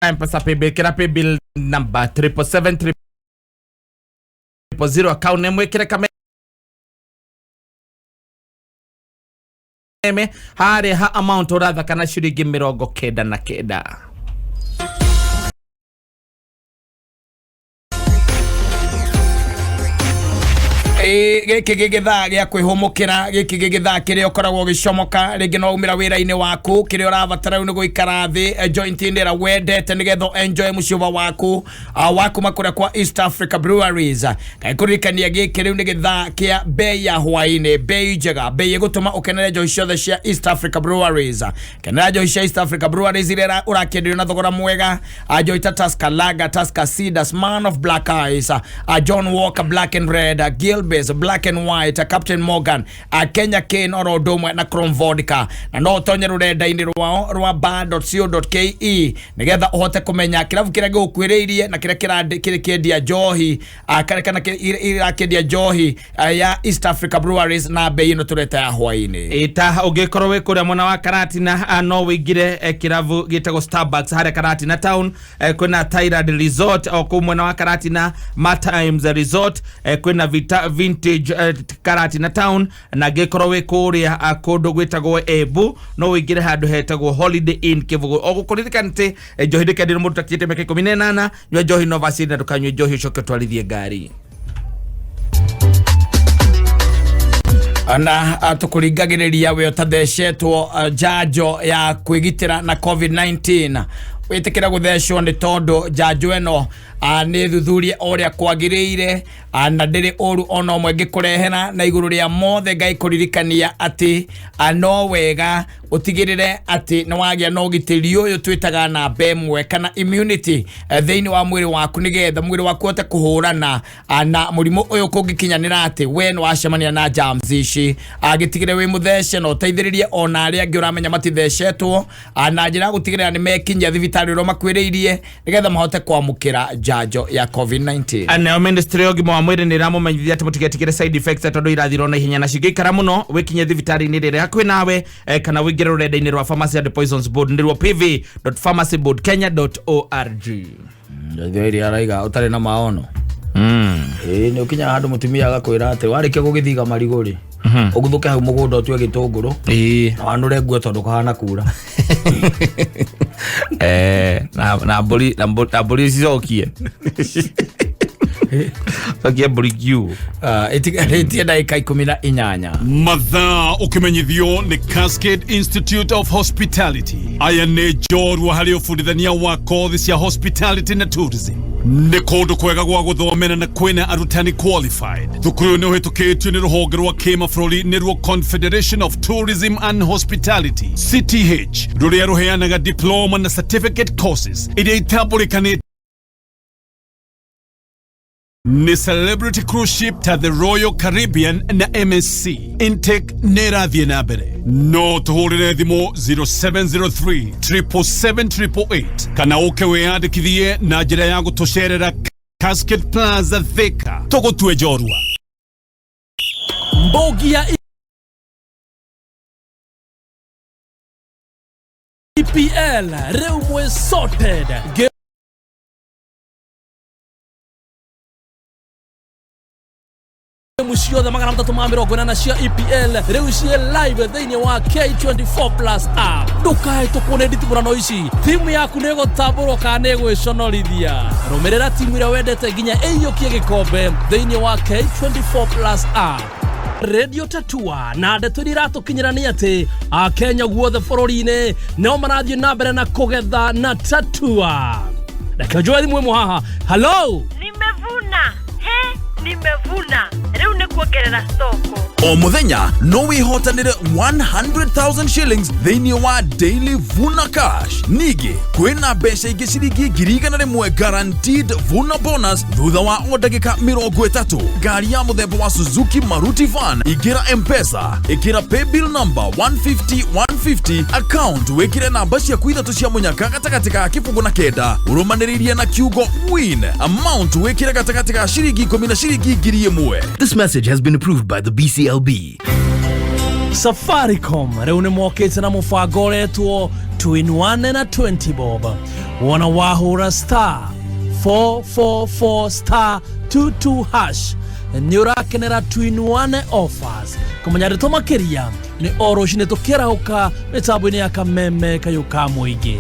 M-Pesa paybill, kĩra paybill number triple seven triple zero, account name wĩkĩre Kameme harĩa ha amount ũrathaka na ciringi 99. Gĩkĩ gĩgĩthaa gĩa kwĩhũmũkĩra, gĩkĩ gĩgĩthaa kĩrĩa ũkoragwo ũgĩcomoka rĩngĩ no umĩra wĩra-inĩ waku, kĩrĩa ũrabatara rĩu nĩ gũikara thĩ joint-inĩ ĩrĩa wendete nĩgetha enjoy mũciũva waku wa kuma kũrĩa kwa East Africa Breweries. Ngakũririkania gĩkĩ rĩu nĩ gĩthaa kĩa bei ya hwaĩ-inĩ, bei njega, bei ĩgũtũma ũkenere njohi ciothe cia East Africa Breweries. Kenera njohi cia East Africa Breweries iria ũrakĩenderio na thogora mwega, njohi ta Tusker Lager, Tusker Cedars, Man of Black Eyes, John Walker Black and Red, Gilbey's Black and White, Captain Morgan, Kenya Cane oro ũndũ ũmwe na Chrome Vodka. Na no ũtonye rũrenda-inĩ rwao rwa bar.co.ke nĩgetha ũhote kũmenya kĩrabu kĩrĩa gĩgũkuhĩrĩirie na kĩrĩa kĩrĩ kĩendia njohi, kana irakĩendia njohi ya East Africa Breweries na bei ĩno tũreta ya hwaĩ-inĩ. Ĩta ũngĩkorwo wĩ kũrĩa mwena wa Karatina, no wĩingĩre kĩrabu gĩtagwo Starbucks harĩa Karatina town, kwĩna Thailand Resort o kũu mwena wa Karatina, Ma Times Resort, kwĩna Vita Vintage Karatina town, na ngĩkorwo wĩ kũrĩa kũndũ gwĩtagwo Embu no wĩingĩre handũ hetagwo Holiday Inn Kĩbũgũ. O gũkũririkana atĩ njohi ndĩkendire mũndũ ũtakinyĩte mĩaka 18, nyua njohi no vacini na ndũkanyue njohi ũcoke ũtwarithie ngari. Na tũkũringagĩrĩria we ũtathecetwo njanjo ya kwĩgitĩra na COVID-19, wĩtĩkĩre gũthecwo nĩ tondũ njanjo ĩno nĩ thuthurie o ũrĩa kwagĩrĩire, na ndĩrĩ ũru ona ũmwe ĩngĩkũrehera. Na igũrũ rĩa mothe Ngai kũririkania atĩ no wega Utigirire ati nĩ wagĩa na ũgitĩri ũyũ twĩtaga namba ĩmwe kana immunity thĩinĩ wa mwĩrĩ waku, nĩgetha mwĩrĩ waku ũhote kũhũrana na mũrimũ ũyũ kũngĩkinyanĩra atĩ we nĩ wacemania na germs ici. Gĩtigĩre wĩ mũthece na ũteithĩrĩrie ona arĩa angĩ ũramenya matithecetwo na njĩra ya gũtigĩrĩra nĩ mekinyia thibitarĩ ũrĩa makwĩrĩirie, nĩgetha mahote kwamũkĩra njanjo ya COVID-19. Nayo ministry ya ũgima wa mwĩrĩ nĩ ĩramũmenyithia atĩ mũtigetigĩre side effects, tondũ irathirwo na ihenya na cingĩikara mũno, wĩkinye thibitarĩ-inĩ rĩrĩa hakuhĩ nawe kana wĩingĩre rũrenda-inĩ rwa Pharmacy and Poisons Board, nĩruo pv.pharmacyboardkenya.org. Ithĩ araiga ũtarĩ na maono. Ĩĩ, nĩ ũkinyaga handũ mũtumia agakwĩra atĩ warĩkia gũgĩthiga marigũ rĩ, ũguthũke hau mũgũnda ũtue gĩtũngũrũ na wanũre nguo tondũ kũhana kura. Na mbũri cicokie cokie mbũri kiugũ. Ĩtigarĩtie ndagĩka 18. Mathaa ũkĩmenyithio nĩ Cascade Institute of Hospitality. Aya nĩ njorua harĩ ũbundithania wa kothi cia hospitality na tourism. Nĩ kũndũ kwega gwa gũthomera na kwĩna arutani qualified. Thukuru ũyũ nĩ ũhĩtũkĩtio nĩ rũhonge rwa kĩmabũrũri, nĩruo Confederation of Tourism and Hospitality, CTH, rũrĩa rũheanaga diploma na certificate courses iria itambũrĩkanĩte nĩ Celebrity Cruise Ship ta the Royal Caribbean na MSC. Intake nĩ ĩrathiĩ na mbere. No tũhũrĩre thimũ 0703 777 kana ũke wĩyandĩkithie na njĩra ya gũtũcerera Cascade Plaza, Thika. Tũgũtue njorua. Mbogi ya EPL rĩu mwĩ sorted. Gemu ciothe 380 cia EPL rĩu ciĩ live thĩinĩ wa K24 Plus app. Ndũkahĩtũkwo nĩ nditimũrano ici. Timu yaku nĩ ĩgũtambũrwo kana nĩ ĩgwĩconorithia. Rũmĩrĩra timu ĩrĩa wendete nginya ĩiyũkie gĩkombe thĩinĩ wa K24 Plus app. Radio Tatua na ndeto iria iratũkinyĩra nĩ atĩ Akenya guothe bũrũri-inĩ no marathiĩ na mbere na kũgetha na Tatua. Reke njoe thimũ ĩmwe haha. Hello. Nimevuna, he, nimevuna, rĩu nĩ kuongerera stoko. O muthenya no wihotanire 100,000 shillings thĩinĩ wa Daily Vuna Cash. Ningĩ kwĩna mbeca ingĩ ciringi 100,000 guaranteed Vuna bonus thutha wa o ndagĩka 30. Ngari ya mũthemba wa Suzuki Maruti Van. Ingĩra M-Pesa, ĩkĩra paybill number 150 150, account wĩkĩre namba ciaku ithatũ cia mũnyaka gatagatĩ ka kĩbũgũ na kenda, ũrũmanĩrĩirie na kiugo win. Amount wĩkĩre gatagatĩ ka ciringi 10 na ciringi 1,000. This message has been approved by the BCLB. Safaricom rĩu nĩ mokĩte na mũbango ũretwo 2 in 1 na 20 bob. Wona wahũra *444*22# nĩ ũrakenera 2 in 1 offers. Kũmenya ndeto makĩria nĩ o rũcinĩ tũkĩarahũka mĩtambo-inĩ ya Kameme kayũ ka mũingĩ.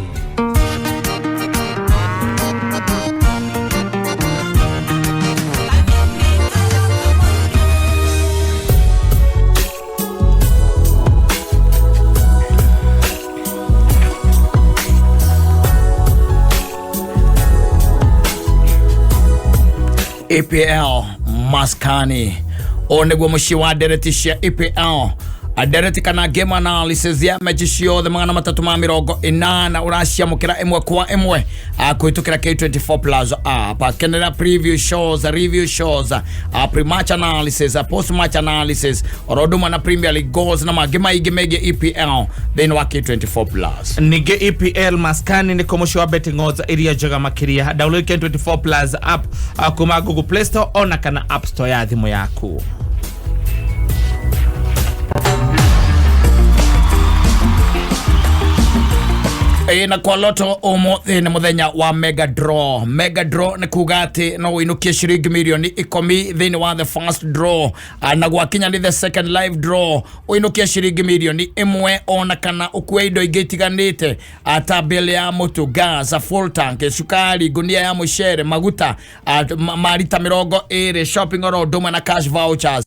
EPL maskani, ũũ nĩguo mũciĩ wa ndereti cia EPL, ndereti kana game analysis ya mechi ciothe 380 ũraciamũkĩra ĩmwe kwa ĩmwe kũhĩtũkĩra K24 Plus app. Kenera preview shows, review shows, pre-match analysis, post-match analysis, oro ũndũ ũmwe na Premier League goals na mangĩ maingĩ megiĩ EPL thĩinĩ wa K24 Plus. Ningĩ EPL maskani nĩ kũ mũciĩ wa betting odds iria njega makĩria. Download K24 Plus app kuma Google Play Store ona kana App Store ya thimũ yaku. Ĩ, na kwa loto ũmũthĩ nĩ mũthenya wa mega draw. Mega draw nĩ kuga atĩ no ũinũkie ciringi mirioni 10 thĩinĩ wa the first draw. Na gwakinya nĩ the second live draw ũinũkie ciringi mirioni 1, ona kana ũkue indo ingĩ itiganĩte ta bill ya mũtu, gas, full tank, cukari, ngunia ya mũcere, maguta marita 20, shopping oro ũndũ ũmwe na cash vouchers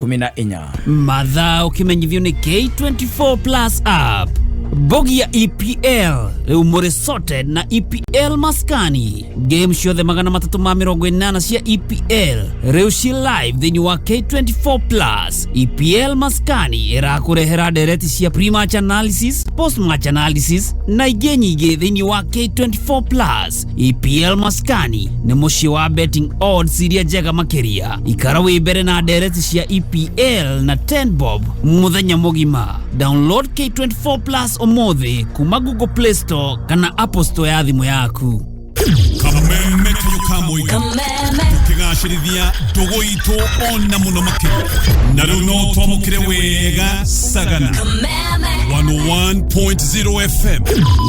14. Mathaa ũkĩmenyithio nĩ K24 Plus app. Mbogi ya EPL rĩu mũrĩ sorted na EPL maskani. Game ciothe 380 cia EPL rĩu ci live thĩinĩ wa K24 Plus. EPL maskani ĩrakũrehera ndereti cia pre-match analysis, post-match analysis na ingĩ nyingĩ thĩinĩ wa K24 Plus. EPL maskani nĩ mũciĩ wa betting odds iria njega makĩria. Ikara wĩ mbere na ndereti cia EPL na 10 bob mũthenya mũgima. Download K24 Plus ũmũthĩ kuma Google Play Store kana Apple Store ya thimũ yaku. Kameme kayo ka mũiga tũkĩgacĩrithia ndũgũ itũ ona mũno makĩria, na rĩu no twamũkĩre wega Sagana 101.0 FM,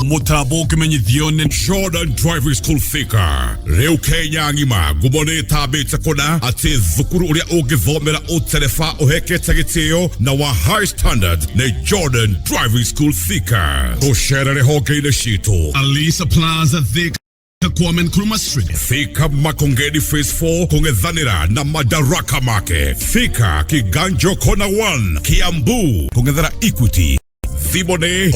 mũtambo ũkĩmenyithio nĩ Jordan Driving School Thika. Rĩu Kenya ng'ima ngumo nĩ ĩtambĩte kũna atĩ thukuru ũrĩa ũngĩthomera ũtereba ũhekete gĩtĩo na wa high standard nĩ Jordan Driving School Thika. Tũcerere honge-inĩ citũ Alisa Plaza, Thika, Kwame Nkrumah Street, Thika Makongeni Phase 4 kũng'ethanĩra na Madaraka Market, Thika Kiganjo Corner 1, Kiambu kũng'ethera Equity. Thimũ nĩ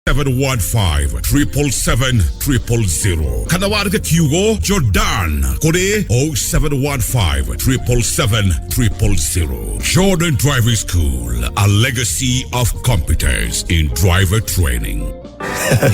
0715 777 000 kana wandĩke kiugo Jordan kũrĩ 0715 777 000. Jordan Driving School, a legacy of competence in driver training.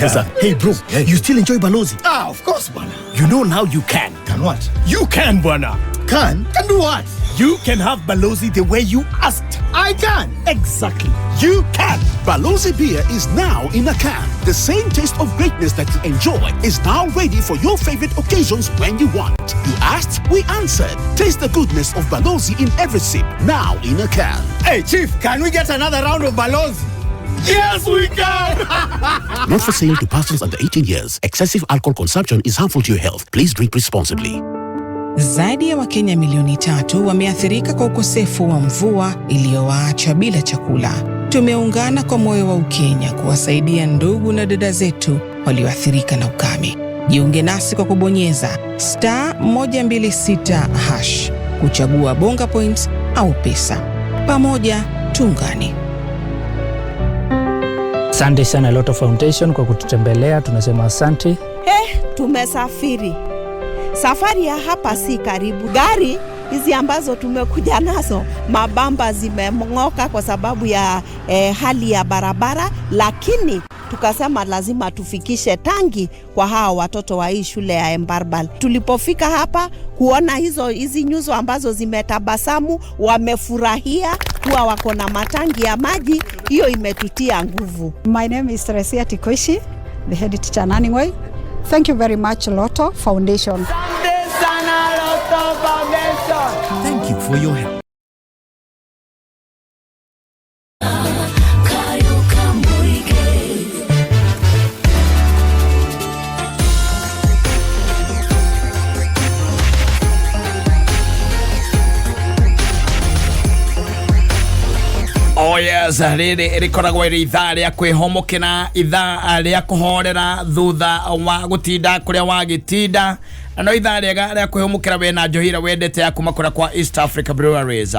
Yes, sir. Hey, bro, you still enjoy Balozi? Ah, of course, bwana. You know now you can. Can what? You can, bwana. Can? Can do what? You can have Balozi the way you asked. I can. Exactly. You can. Balozi beer is now in a can. The same taste of greatness that you enjoy is now ready for your favorite occasions when you want. You asked, we answered. Taste the goodness of Balozi in every sip, now in a can. Hey, Chief, can we get another round of Balozi? Yes, we can! Not for sale to persons under 18 years. Excessive alcohol consumption is harmful to your health. Please drink responsibly. Zaidi ya Wakenya milioni 3 wameathirika kwa ukosefu wa mvua iliyowaacha bila chakula. Tumeungana kwa moyo wa Ukenya kuwasaidia ndugu na dada zetu walioathirika na ukame. Jiunge nasi kwa kubonyeza *126# kuchagua Bonga Points au pesa. Pamoja tuungane. Asante sana Lotto Foundation kwa kututembelea, tunasema asante. Tumesafiri. Safari ya hapa si karibu. Gari hizi ambazo tumekuja nazo mabamba zimeng'oka kwa sababu ya hali ya barabara, lakini tukasema lazima tufikishe tangi kwa hawa watoto wa hii shule ya Embarbal. Tulipofika hapa kuona hizi nyuso ambazo zimetabasamu, wamefurahia kuwa wako na matangi ya maji, hiyo imetutia nguvu. My name is Teresia Tikoishi, the head teacher Naniway. Thank you very much, Lotto Foundation. Thank you for your help. Oh yes, rĩrĩ rĩkoragwo rĩ ithaa rĩa kwĩhomokera, ithaa rĩa kũhorera thutha wa gũtinda kũrĩa wagĩtinda, na no ithaa rĩega rĩa kwĩhomokera wena njohi ĩrĩa wendete ya kuma kũrĩa kwa East Africa Breweries.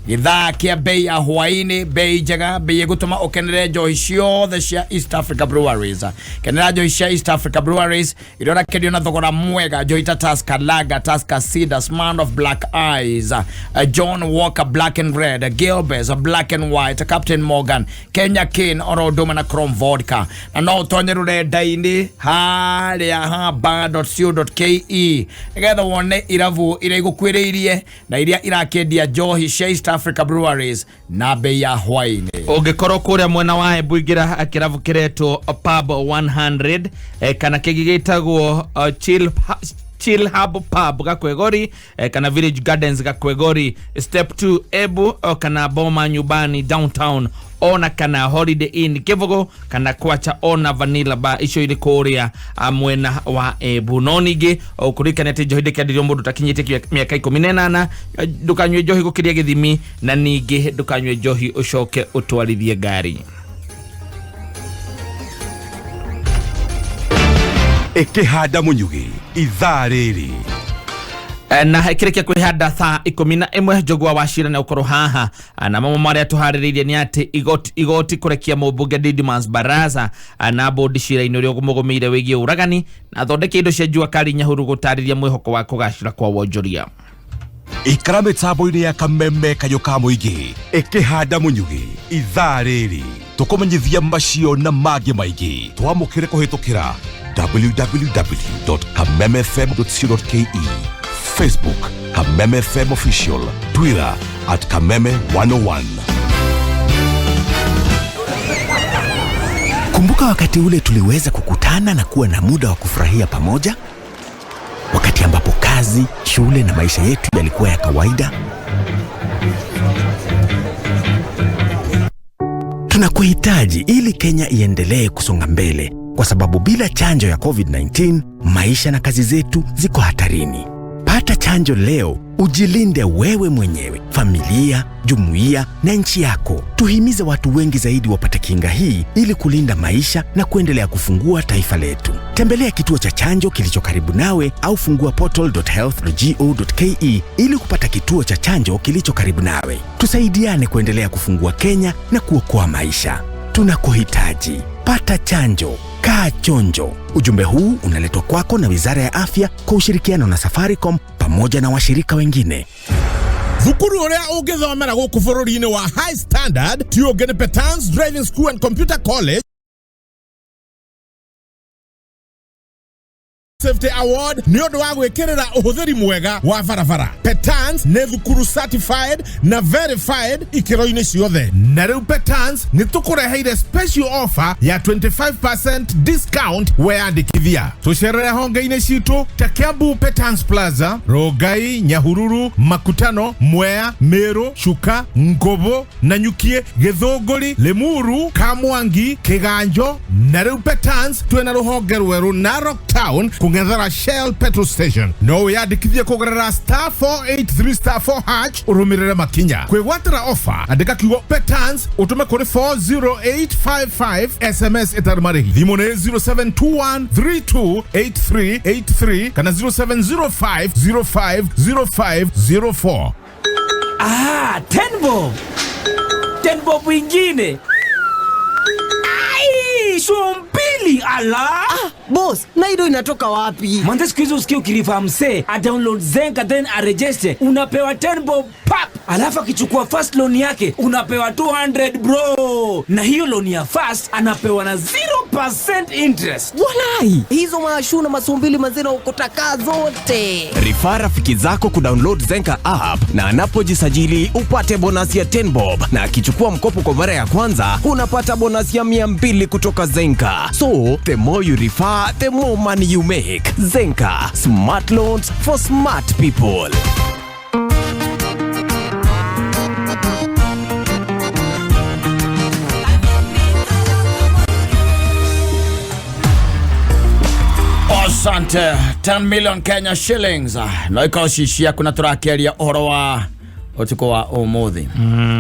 Gĩthaa kĩa bei ya hwaĩ-inĩ, bei njega, bei ĩgũtũma ũkenere njohi ciothe cia East Africa Breweries. Kenera njohi cia East Africa Breweries iria ũrakenio na thogora mwega, njohi ta Tusker Lager, Tusker Cider, Smirnoff Black Eyes, John Walker Black and Red, Gilbey's Black and White, Captain Morgan, Kenya Cane, oro ũndũ ũmwe na Chrome Vodka. Na no ũtonye rũrenda-inĩ harĩa ha bar.co.ke nĩgetha wone irabu iria igũkuĩrĩirie na iria irakĩendia njohi cia East Africa Breweries na bei ya hwaĩ-inĩ. Ũngĩkorwo kũrĩa mwena wa Embu, ingĩra kĩrabu kĩretwo Pub 100, kana kĩngĩ gĩtagwo Chill Hub Pub Gakwegori, kana Village Gardens Gakwegori, Step 2 Embu, kana Boma Nyumbani Downtown, ona kana Holiday Inn Kivugo, kana Kwacha, ona Vanilla Bar, icio irĩ kũrĩa mwena wa Embu. No ningĩ ũkũririkane atĩ njohi ndĩkĩenderio mũndũ ũtakinyĩtie mĩaka 18. Ndũkanyue njohi gũkĩria gĩthimi, na ningĩ ndũkanyue njohi ũcoke ũtwarithie ngari. Ĩkĩhanda mũnyugĩ ithaa rĩrĩ. Na kĩrĩkia kwĩhanda thaa 11 Njũgũa wa Cira na ũkorwo haha. Na mamwe marĩa tũharĩrĩirie nĩ atĩ igoti kũrekia mũmbunge Didmus Barasa na bũndi cira-inĩ ũrĩa mũgũmĩire wĩgiĩ ũragani, na thondeke indo cia jua kali Nyahuru gũtarĩria mwĩhoko wa kũgacĩra kwa wonjoria. Ikara mĩtambo-inĩ ya Kameme kayũ ka mũingĩ ĩkĩhanda mũnyugĩ ithaa rĩrĩ tũkũmenyithia macio na mangĩ maingĩ. Twamũkĩre kũhĩtũkĩra www.kamemefm.co.ke, Facebook Kameme FM Official, Twitter at Kameme 101. Kumbuka wakati ule tuliweza kukutana na kuwa na muda wa kufurahia pamoja? Wakati ambapo kazi, shule na maisha yetu yalikuwa ya kawaida. Tunakuhitaji ili Kenya iendelee kusonga mbele, kwa sababu bila chanjo ya COVID-19, maisha na kazi zetu ziko hatarini. Pata chanjo leo, ujilinde wewe mwenyewe, familia, jumuiya na nchi yako. Tuhimize watu wengi zaidi wapate kinga hii ili kulinda maisha na kuendelea kufungua taifa letu. Tembelea kituo cha chanjo kilicho karibu nawe au fungua portal.health.go.ke ili kupata kituo cha chanjo kilicho karibu nawe. Tusaidiane kuendelea kufungua Kenya na kuokoa maisha. Tunakuhitaji. Pata chanjo. Kaa chonjo. Ujumbe huu unaletwa kwako na Wizara ya Afya kwa ushirikiano na Safaricom pamoja na washirika wengine. Thukuru uria ungithomera guku bururi-ini wa high standard ti ungi ni Petans Driving School and Computer College Safety Award nĩ ũndũ wa gwĩkĩrĩra ũhũthĩri mwega wa barabara. Petans nĩ thukuru certified na verified ikĩro-inĩ ciothe. Na rĩu Petans nĩ tũkũreheire special offer ya 25% discount weyandĩkithia. Tũcerere honge-inĩ citũ ta Kiambu Petans Plaza, Rongai, Nyahururu, Makutano, Mwea, Meru, Chuka, Ngobo, Nanyukie, Gĩthũngũri, Limuru, Kamwangi, Kĩganjo. Na rĩu Petans twĩna rũhonge rwerũ Narok Town kũng'ethera Shell petrol station. No wĩyandĩkithie kũgerera star 483 star 4 hash ũrũmĩrĩre makinya. Kwĩgwatĩra offer, andĩka kiugo Petans ũtũme kũrĩ 40855 SMS ĩtarĩ marĩhi. Thimũ nĩ 0721328383 kana 0705050504. Ah, 10 bob. 10 bob ingine. Ai, sumbili ala. Ah, boss, na hilo inatoka wapi? Manze siku hizi usikie ukirefer msee, a download Zenka then aregister, unapewa 10 bob pap. Alafu akichukua first loan yake unapewa 200 bro. Na hiyo loan ya first anapewa na 0% interest. Walai, hizo mashu na masumbili manzina ukotaka zote. Refer rafiki zako kudownload Zenka app na anapojisajili upate bonus ya 10 bob, na akichukua mkopo kwa mara ya kwanza unapata bonus ya 200 kutoka Zenka. So the more you refer, the more money you make. Zenka, smart loans for smart people. Asante. 10 million Kenya shillings. No ikorwo ci ciaku na tũrakĩaria ũhoro wa ũtukũ wa ũmũthĩ,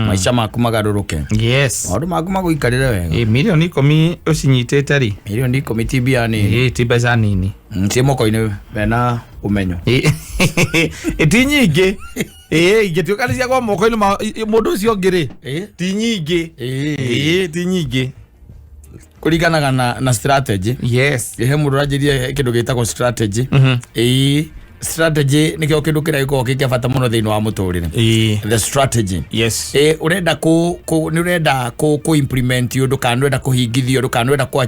maica maku magarũrũke. Yes. Maũndũ maku magũikarĩre wega. Milioni 10 ũcinyitĩte rĩ? Milioni 10 ti mbia nini. Ti mbeca nini. Ciĩ moko-inĩ mena ũmenyo. Ti nyingĩ. Ingĩtuĩka nĩ ciakwa moko-inĩ ma mũndũ ũcio ũngĩ rĩ, ti nyingĩ. Ti nyingĩ. Kũringanaga na strategy. Yes. He mũndũ ũranjĩria kĩndũ gĩtagwo strategy. Strategy nĩkĩo kĩndũ kĩrĩa gĩkoragwo kĩ kĩa bata mũno thĩinĩ wa mũtũrĩre. The strategy. Yes. Ũrenda nĩ ũrenda kũ implement ũndũ kana nĩ ũrenda kũhingithia ũndũ kana nĩ ũrenda kũ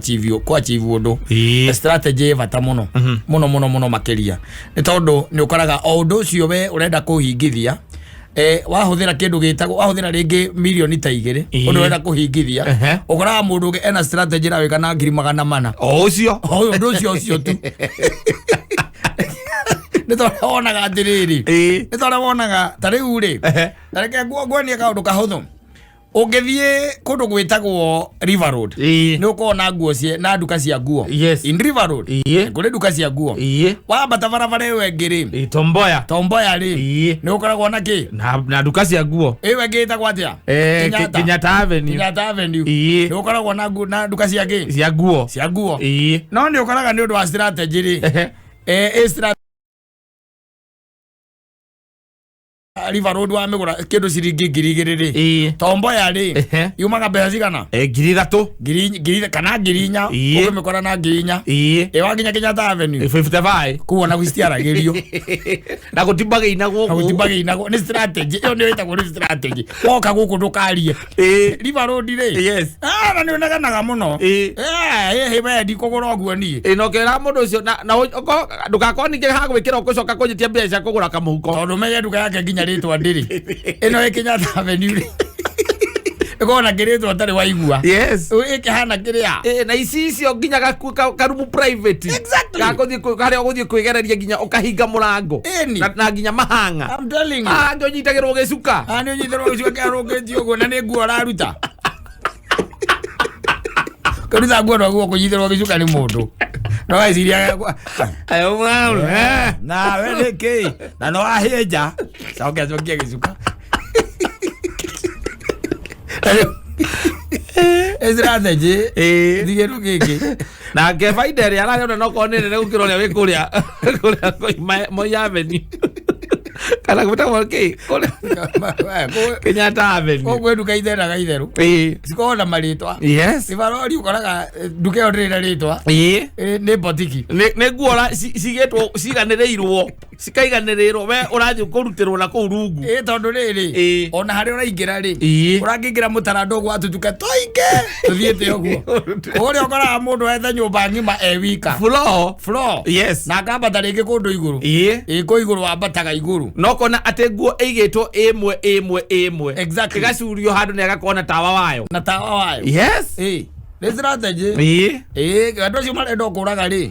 achieve ũndũ. The strategy ĩ bata mũno. Mũno mũno mũno makĩria. Nĩ tondũ nĩ ũkoraga o ũndũ ũcio we ũrenda kũhingithia, wahũthĩra kĩndũ gĩtagwo, wahũthĩra rĩngĩ milioni ta 2 ũndũ ũrenda kũhingithia, ũkoraga mũndũ ũngĩ ena strategy ĩrawĩka na 400,000. O ũcio. O ũndũ ũcio ũcio tu. Nĩ tondũ wonaga atĩrĩrĩ, nĩ tondũ wonaga ta rĩu rĩ, ta reke nguonie kaũndũ kahũthũ. Ũngĩthiĩ kũndũ gwĩtagwo River Road, nĩ ũkona nguo na nduka cia nguo. In River Road, kũrĩ nduka cia nguo. Wambata barabara ĩyo ĩngĩ rĩ, Tomboya. Tomboya rĩ, nĩ ũkoragwo na kĩ? Na nduka cia nguo. Ĩyo ĩngĩ ĩtagwo atĩa? Kenyatta Avenue. Kenyatta Avenue. Nĩ ũkoragwo na nduka cia kĩ? Cia nguo. Cia nguo. No nĩ ũkoraga nĩ ũndũ wa strategy rĩ, ĩ strategy River Road wamĩgũra kĩndũ ciringi 2,000 rĩ, Tomboya rĩ yumaga mbeca cigana? 3,000 ngiri kana 4,000, ũkĩmĩkora na 4,000. Ĩ wakinya Kenyatta Avenue 55 kuo na gũcitiaragĩrio na gũtimbagĩinagwo na gũtimbagĩinagwo nĩ strategy ĩyo nĩyo ĩtagwo nĩ strategy. Woka gũkũ ndũkarie River Road rĩ. Yes. Na nĩ ũneganaga mũno. Ĩ we ndikũgũra ũguo niĩ. Ĩ na ũkĩra mũndũ ũcio na ndũgakorwo ningĩ hagwĩkĩra ũgũcoka kũnyitia mbeca cia kũgũra kamũhuko, tondũ menye nduka yake nginya rĩtwa ndĩrĩ. Ĩno ĩ Kenyatta Avenue rĩ, ĩkorwo na kĩrĩtwa ũtarĩ waigua. Yes. Ĩkĩhana kĩrĩa. Na ici icio nginya karumu private. Exactly. Gakũthiĩ harĩa ũgũthiĩ kwĩgereria nginya ũkahinga mũrango. Na nginya mahanga. I'm telling you. Nĩ ũnyitagĩrwo gĩcuka. Nĩ ũnyitagĩrwo gĩcuka kĩarũngĩtio ũguo na nĩ nguo ũraruta. Kũruta nguo no guo kũnyitĩrwo gĩcuka nĩ mũndũ. No eciria nawe nĩkĩ na no ahĩnja coke acokie gĩcuka. Strategy thigĩru gĩkĩ nake baida ĩrĩa ararĩona no korwo nĩ nene gũkĩra ũrĩa wĩ kũrĩa kũrĩa Moi Avenue kana gwĩtagwo kĩ kũrĩa Kenyatta Avenue. Koguo nduka itheraga itherũ cikoragwo na marĩtwa. Yes. River Road ũkoraga nduka ĩyo ndĩrĩ na rĩtwa. Nĩ botiki. Nĩ nguo cigĩtwo ciganĩrĩirwo cikaiganĩrĩrwo we ũrathiĩ kũrutĩrwo na kũu rungu. Tondũ rĩrĩ ona harĩa ũraingĩra rĩ, ũrangĩingĩra mũtaranda ũguo atutuka tũingĩ tũthiĩte ũguo. Kũrĩa ũkoraga mũndũ etha nyũmba ng'ima e wika. Floor. Yes. Na akambata rĩngĩ kũndũ igũrũ. Kũ igũrũ wambataga igũrũ. No kona atĩ nguo ĩigĩtwo ĩmwe ĩmwe ĩmwe. Exactly. Ĩgacurio handũ nĩ agakorwo na tawa wayo. Na tawa wayo. Yes. Nĩ strategy. Andũ acio marenda kũraga rĩ,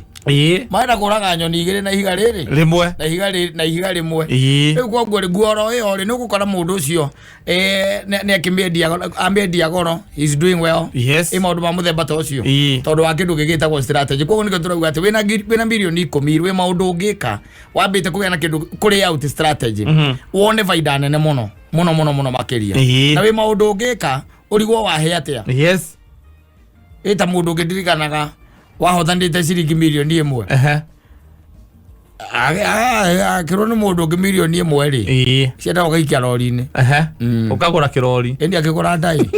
marenda kũraga nyoni igĩrĩ na ihiga rĩrĩ rĩmwe na ihiga rĩ na ihiga rĩmwe. Rĩu koguo rĩ nguo oro ĩyo rĩ, nĩ ũgũkora mũndũ ũcio nĩ akĩmĩendia amĩendia goro, he is doing well. Yes. Ĩ maũndũ ma mũthemba ta ũcio tondũ wa kĩndũ gĩgĩtagwo strategy. Koguo nĩkĩo tũrauga atĩ wĩna mirioni 10 wĩ maũndũ ũngĩka wambĩte kũgĩa na kĩndũ kũrĩ out strategy wone baida nene mũno mũno mũno mũno makĩria. Na wĩ maũndũ ũngĩka ũrigwo wahe atĩa. Yes. Ĩta mũndũ ũngĩndirikanaga wahothanĩte ciringi mirioni 1. Akĩrwo nĩ mũndũ ũngĩ mirioni 1 rĩ, ciendaga ũgaikia rori-inĩ. Ũkagũra kĩrori. Ĩndĩ akĩgũra ndai.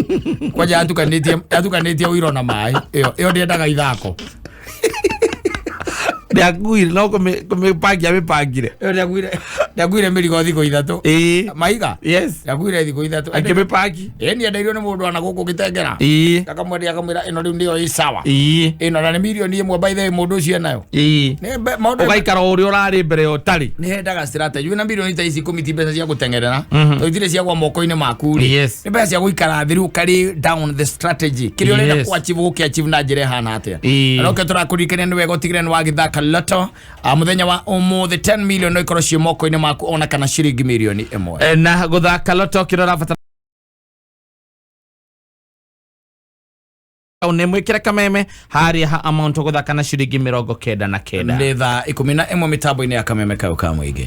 Kwanja atukanĩtie ũiro na maĩ. Ĩyo ndĩendaga ithako. Ndĩakuire no kũmĩpangia mĩpangire. Ĩyo ndĩakuire mĩrigo thikũ 3. Mahiga? Yes. Ndĩakuire thikũ 3. Akĩmĩpangi. Ĩni endeirio nĩ mũndũ ana gũkũ Gĩtengera. Akamwendia akamwĩra ĩno rĩu nĩyo ĩ sawa. Ĩno na nĩ mirioni 1 by the way mũndũ ũcio enayo. Ũgaikara o ũrĩa ũrarĩ mbere ũtarĩ. Nĩ hendaga strategy. Wĩna mirioni ta ici 10 ti mbeca cia gũteng'erera. Tondũ itirĩ cia gwa moko-inĩ maku rĩ. Nĩ mbeca cia gũikara thĩ rĩu ũkarĩ down the strategy. Kĩrĩa ũrenda kũ achieve ũgũkĩ achieve na njĩra ĩhana atĩa. Na nokĩo tũrakũririkania nĩ wega ũtigĩrĩre nĩ wagĩthaka Lotto mũthenya wa ũmũthĩ 10 million no ikorwo ciĩ moko-inĩ maku ona kana ciringi mirioni 1. Na gũthaka Lotto kĩrĩa ũrabatara nĩ mwĩkĩre kameme harĩa ha amount ũgũthaka na ciringi 99. Nĩ thaa 11 mĩtambo-inĩ ya kameme kau ka mũingĩ.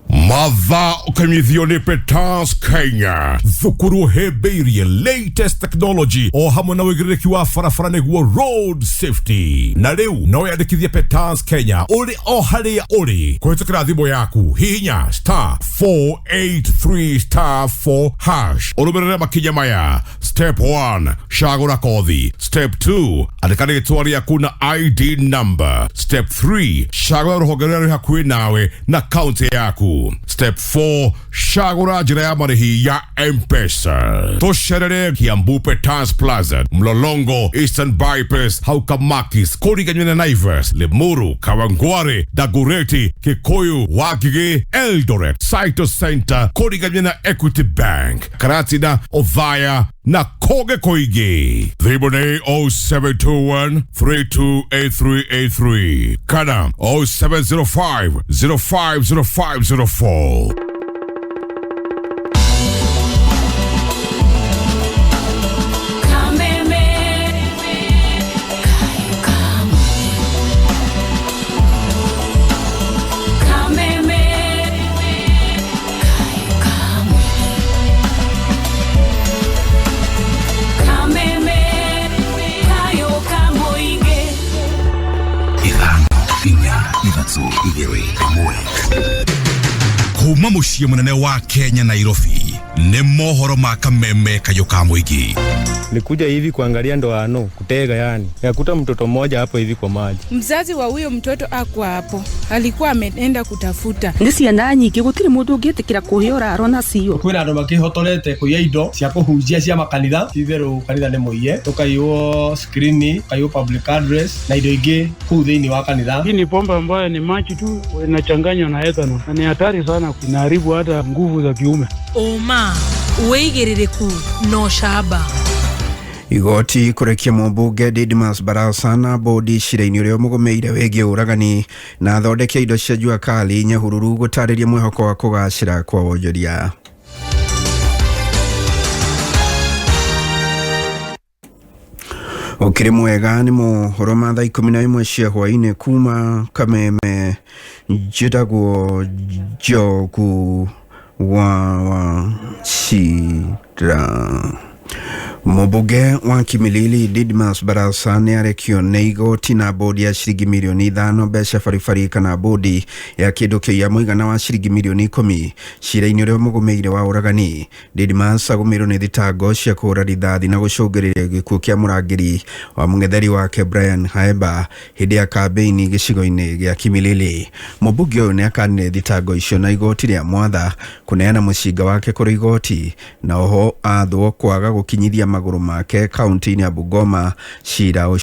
Mathaa ũkĩnyithio nĩ Petans Kenya, thukuru hĩmbĩirie latest technology o hamwe na ũigĩrĩrĩki wa barabara nĩguo road safety. Na rĩu no wĩyandĩkithie Petans Kenya ũrĩ o harĩa ũrĩ kũhĩtũkĩra thimũ yaku. Hihinya *483*4# ũrũmĩrĩre makinya maya. Step 1, cagũra kothi. Step 2, andĩka rĩtwa rĩaku na ID number. Step 3, cagũra rũhonge rũrĩa rwĩ hakuhĩ nawe na kaunti yaku. Step 4, cagũra njĩra ya marĩhi ya M-Pesa. Tũcerere Kiambu Petans Plaza, Mlolongo, Eastern Bypass, Haukamakis, kũriganywo na Naivas, Limuru, Kawangware, Dagoretti, Kikuyu, Wangigĩ, Eldoret, Saito Center, kũriganywo na Equity Bank, Karatina, Othaya na kũngĩ kũingĩ. Thimũ nĩ 0721 328383 kana 0705 050504. 5 4 3 2 1. Kuma Kuma mũciĩ mũnene wa Kenya Nairobi, nĩ mohoro ma kameme kayũ ka mũingĩ. Nikuja hivi kuangalia ndoano kutega, yani nikakuta mtoto mmoja hapo hivi kwa maji. Mzazi wa huyo mtoto akwa hapo, alikuwa ameenda kutafuta. Nĩ ciana nyingĩ gũtirĩ mũndũ ũngĩtĩkĩra kũhe ũraro nacio. Kwĩna andũ makĩhotorete kũiya indo cia kũhunjia cia makanitha. Ti-itherũ kanitha nĩ mũiye, tũkaiywo skrini, tũkaiywo public address na indo ingĩ kũu thĩinĩ wa kanitha. Hii ni pombe ambayo ni maji tu inachanganywa na ethanol na ni hatari sana, inaharibu hata nguvu za kiume. Ũma, wĩigĩrĩrĩku na ũcamba. Igoti kũrekia mũmbunge Didmus Barasa na bodi cira-inĩ ũrĩa ũmũgũmĩire wĩgiĩ ũragani na athondeki a indo cia jua kali Nyahururu gũtarĩria mwĩhoko wa kũgacĩra kwa wonjoria. Ũkĩrĩ mwega nĩ mohoro ma thaa 11 cia hwaĩ-inĩ kuma Kameme. Njĩtagwo Njogu wa Wachira. Mũmbunge wa Kimilili Didmus Barasa nĩ arekio nĩ igoti na bodi ya ciringi mirioni 5 mbeca baribari kana bodi ya kĩndũ kĩa mũigana wa ciringi mirioni 10 cira-inĩ ũrĩa ũmũgũmĩire wa ũragani. Didmus agũmĩirwo nĩ thitango cia kũhũra rithathi na gũcũngĩrĩria gĩkuũ kĩa mũrangĩri wa mũng'etheri wake Brian Haemba hĩndĩ ya kambĩini gĩcigo-inĩ gĩa Kimilili. Mũmbunge ũyũ nĩ akanire thitango icio na igoti rĩa mwatha kũneana mũcinga wake kũrĩ igoti na oho athwo kwaga gũkinyithia magũrũ make kaunti-inĩ ya Bungoma. Cira ũcio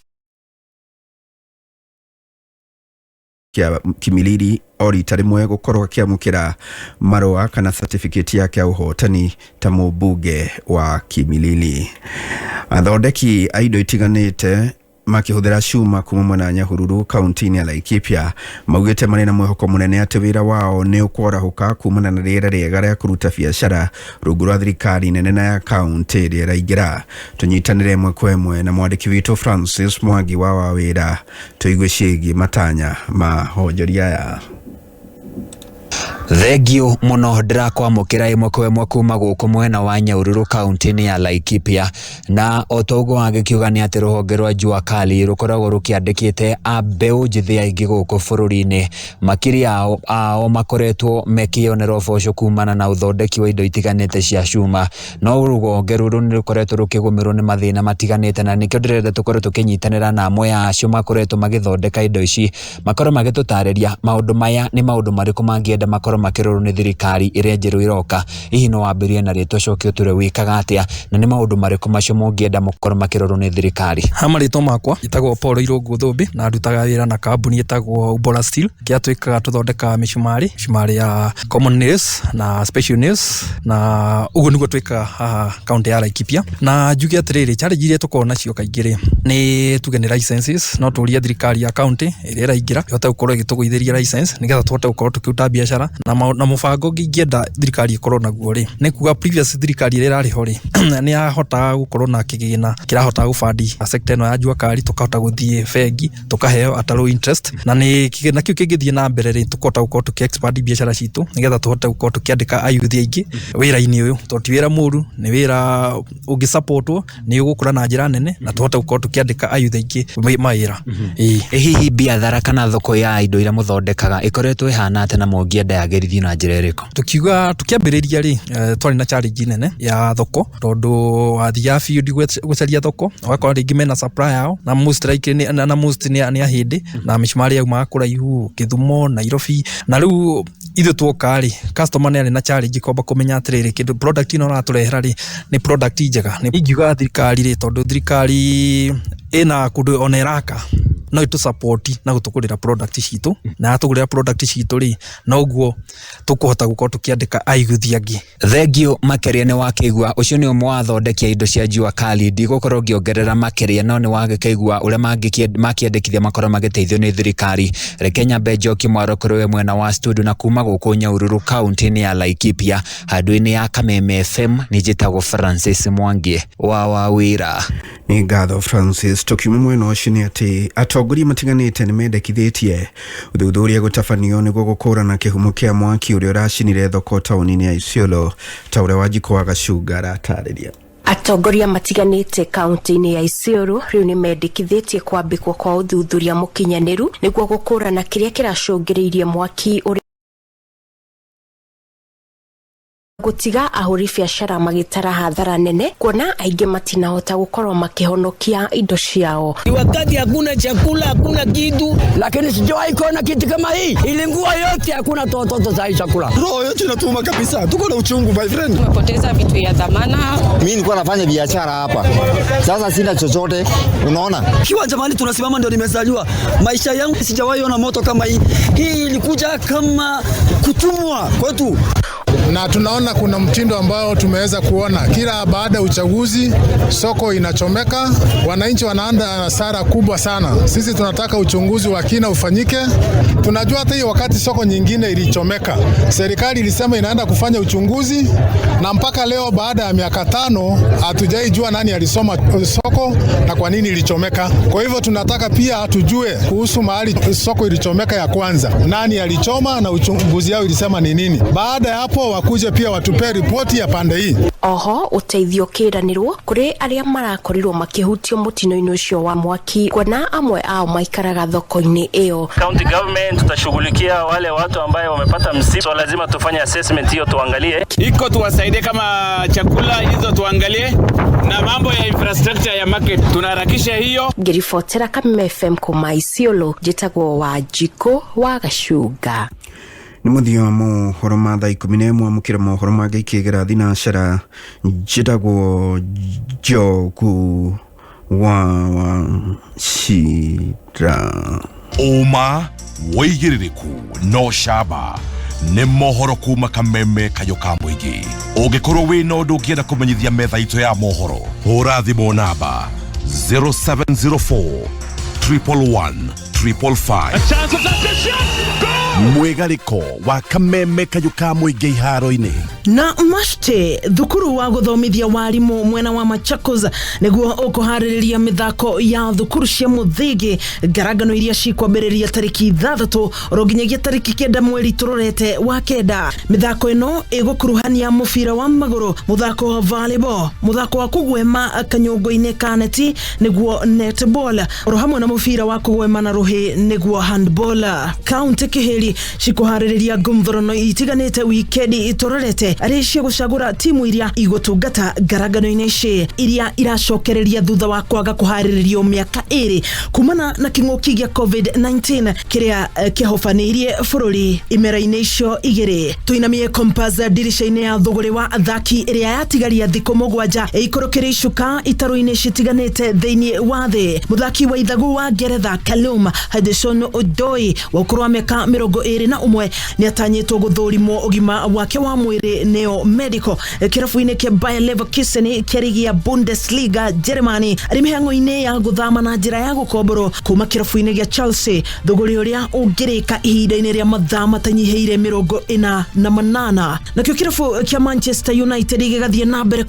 kĩa Kimilili o rita rĩmwe gũkorwo akĩamũkĩra marũa kana certificate yake ya ũhotani ta mũmbunge wa Kimilili. Athondeki a indo itiganĩte makĩhũthĩra cuma kuma mwena wa Nyahururu kaunti-inĩ ya Laikipia maugĩte marĩ na mwĩhoko mũnene atĩ wĩra wao nĩ ũkwarahũka kumana na rĩera rĩega rĩa kũruta biacara rungu rwa thirikari nene na ya kaunti ĩrĩa ĩraingĩra. Tũnyitanĩre ĩmwe kwa ĩmwe na mwandĩki witũ Francis Mwangi wa Wawĩra tũigue ciĩgiĩ matanya ma honjoria aya. Thengio muno ndĩrakwamũkĩra ĩmwe kwa ĩmwe kuma gũkũ mwena wa Nyahururu kaunti-inĩ ya Laikipia, na o ta ũguo wagĩkiuga nĩ atĩ rũhonge rwa Jua Kali rũkoragwo rũkĩandĩkĩte a mbeũ njĩthĩ aingĩ gũkũ bũrũri-inĩ, makĩria ao makoretwo mekĩonera ũboco kumana na ũthondeki wa indo itiganĩte cia cuma, no rũhonge rũrũ nĩ rũkoretwo rũkĩgũmĩrwo nĩ mathĩna matiganĩte, na nĩkĩo ndĩrenda tũkorwo tũkĩnyitanĩra na amwe a acio makoretwo magĩthondeka indo ici, makorwo magĩtũtarĩria maũndũ maya nĩ maũndũ marĩkũ mangĩenda makorwo makĩrorwo nĩ thirikari ĩrĩa njerũ ĩroka. Hihi no wambĩrĩrie na rĩtwa ũcoke ũtwĩre wĩkaga atĩa na nĩ maũndũ marĩkũ macio mũngĩenda mũkorwo makĩrorwo nĩ thirikari. Ha marĩtwa makwa njĩtagwo Paul Irũngũ Thũmbĩ na ndutaga wĩra na kambuni ĩtagwo Ubora Steel. Kĩrĩa twĩkaga tũthondekaga mĩcumarĩ ya common nails na special nails, na ũguo nĩguo twĩkaga haha kaunti ya Laikipia. Na njuge atĩrĩrĩ, challenge iria tũkoragwo nacio kaingĩ rĩ nĩ tuge nĩ licenses. No tũrie thirikari ya kaunti ĩrĩa ĩraingĩra ĩhote gũkorwo ĩgĩtũgũithĩria license nĩgetha tũhote gũkorwo tũkĩruta biacara. Na mũbango ũngĩ ingĩenda thirikari ĩkorwo naguo rĩ nĩ kuga previous thirikari ĩrĩa ĩrarĩ ho rĩ nĩ yahotaga gũkorwo na kĩgĩna kĩrahotaga gũbandi sector ĩno ya jua kali, tũkahota gũthiĩ bengi tũkaheo at a low interest, na nĩ kĩgĩna kĩu kĩngĩthiĩ na mbere rĩ tũkahota gũkorwo tũkĩ expand biacara citũ nĩgetha tũhote gũkorwo tũkĩandĩka ayuthi aingĩ wĩra-inĩ ũyũ, tondũ ti wĩra mũru, nĩ wĩra ũngĩsupportwo nĩ ũgũkũra na njĩra nene na tũhote gũkorwo tũkĩandĩka ayuthi aingĩ mawĩra. Hihi biathara kana thoko ya indo iria mũthondekaga ĩkoretwo ĩhana atĩa na mũngĩenda yagĩrithio na njĩra ĩrĩkũ? Tukiuga tukiambĩrĩria rĩ twarĩ na challenge nene ya thoko, tondũ wathiaga field gũcaria thoko ũgakora rĩngĩ mena supply yao na most likely na most nĩ ahĩndĩ na mĩcumarĩ yaumaga kũraihu Kĩthumo, Nairobi, na rĩu ithuĩ tuoka rĩ customer nĩ arĩ na challenge kwamba kũmenya atĩrĩrĩ kĩndũ product ĩno ũratũrehera rĩ nĩ product njega. Nĩ ingiuga thirikari rĩ, tondũ thirikari ĩna kũndũ ona ĩraka no ĩtũ support na gũtũgũrĩra product citũ, na yatũgũrĩra product citũ rĩ noguo tũkũhota gũkorwo tũkĩandĩka aiguthi angĩ. Thengio makĩria nĩ wakĩigua ũcio nĩ ũmwe wa athondeki a indo cia Jua Kali. Ndigũkorwo ngĩongerera makĩria, no nĩ wagĩkĩigua ũrĩa makĩendekithia makorwo magĩteithio nĩ thirikari. Reke nyambe njokie mwaro kũrĩ we mwena wa studio, na kuma gũkũ Nyahururu kaunti-inĩ ya Laikipia handũ-inĩ ya Kameme FM nĩ njĩtagwo Francis Mwangi wa Wawĩra. Nĩ ngatho Francis. Tũkiuma mwena ũcio nĩ atĩ atongoria matiganĩte nĩ mendekithĩtie ũthuthuria gũtabanio nĩguo gũkũrana kĩhumo kĩa mwaki ũrĩa ũracinire thoko taũni-inĩ ya Isiolo, ta ũrĩa Wanjikũ wa Gacunga aratarĩria. Atongoria matiganĩte kaunti-inĩ ya Isiolo rĩu nĩ mendekithĩtie kwambĩkwo kwa ũthuthuria mũkinyanĩru nĩguo gũkũrana kĩrĩa kĩracũngĩrĩirie mwaki ũrĩa Gũtiga ahũri biacara magĩtara hathara nene kuona aingĩ matinahota gũkorwo makĩhonokia indo ciao. Wakati hakuna chakula, hakuna kitu, lakini sijawahi kuona kitu kama hii. Ilingua yote, hakuna watoto za hii chakula. Roho yetu inatuma kabisa, tuko na uchungu my friend. Tumepoteza vitu ya dhamana. Mimi nilikuwa nafanya biashara hapa, sasa sina chochote, unaona. Kiwanja mahali tunasimama ndio nimezaliwa. Maisha yangu sijawahi ona moto kama hii. Hii ilikuja kama kutumwa kwetu. Na tunaona kuna mtindo ambao tumeweza kuona kila baada ya uchaguzi soko inachomeka, wananchi wanaanda hasara kubwa sana. Sisi tunataka uchunguzi wa kina ufanyike. Tunajua hata hiyo wakati soko nyingine ilichomeka, serikali ilisema inaenda kufanya uchunguzi, na mpaka leo baada ya miaka 5 hatujaijua nani alisoma soko na kwa nini ilichomeka. Kwa hivyo tunataka pia tujue kuhusu mahali soko ilichomeka ya kwanza, nani alichoma na uchunguzi yao ilisema ni nini. Baada ya hapo wakuje pia watupe ripoti ya pande hii. Oho uteithio kiranirwo kuri aria marakorirwo makihutio mutino-ini ucio wa mwaki kuona amwe ao maikaraga thoko-ini iyo. County government tutashughulikia wale watu ambaye wamepata msiba, so lazima tufanye assessment hiyo, tuangalie iko, tuwasaidie kama chakula hizo tuangalie, na mambo ya infrastructure ya market tunaharakisha hiyo. Ngiribotera Kameme FM kuma Isiolo, njitagwo Wanjikũ wa Gacunga. Nĩ mũthia wa mohoro ma thaa 11 amũkĩra mohoro mangĩ ikĩgera thinacara. Njĩtagwo Njogu wa Wachira. Ũma wĩigĩrĩrĩku no camba nĩ mohoro kuma Kameme kayũ ka mũingĩ. Ũngĩkorwo wĩna ũndũ ũngĩenda kũmenyithia metha itũ ya mohoro, hũra thimũ namba 0704 111 555. Mwĩgarĩko wa Kameme kayũ ka mũingĩ iharo-inĩ. Na mashte thukuru wa guthomithia warimu mwena wa Machakos niguo ukuhaririria mithako ya thukuru cia muthingi ngarangano iria cikwambiriria tariki 6 oro nginyagia tariki 9 mweri turorete wa 9. Mithako ino igukuruhania mubira wa maguru, muthako wa volleyball, muthako wa kugwema kanyungu-ini ka neti niguo netball, oro hamwe na mubira wa kugwema na ruhi niguo handball. Kaunti Kihiri cikuhaririria ngumthorono itiganite wikendi iturorete ari cia gucagura timu iria igutungata ngarangano-inĩ ici iria iracokereria thutha wa kwaga kuharĩrĩrio mĩaka 2 kumana na kĩng'ũki gĩa COVID-19 kĩrĩa kĩhobanĩirie bũrũri imera-inĩ icio igĩrĩ. Tũinamie Compass ndirica-inĩ ya thũgũrĩ wa athaki ĩrĩa yatigaria thikũ 7 ĩikũrũkĩre icuka itarũ-inĩ citiganĩte thĩinĩ wa thĩ. Mũthaki wa ithagu wa Ngeretha Callum Hudson-Odoi wa ũkũrũ wa mĩaka 21 nĩatanyĩtwo gũthũrimwo ũgima wake wa mwĩrĩ neo medical kĩrabu-inĩ kĩa Bayer Leverkusen kĩa rigi ya Bundesliga Germany arĩ mĩhang'o-inĩ ya gũthama na njĩra ya gũkomborwo kuma kĩrabu-inĩ gĩa Chelsea, thũgũrĩ ũrĩa ũngĩrĩka ihinda-inĩ rĩa mathaa matanyihĩire 48. Nakĩo kĩrabu kĩa Manchester United gĩgathiĩ na mbere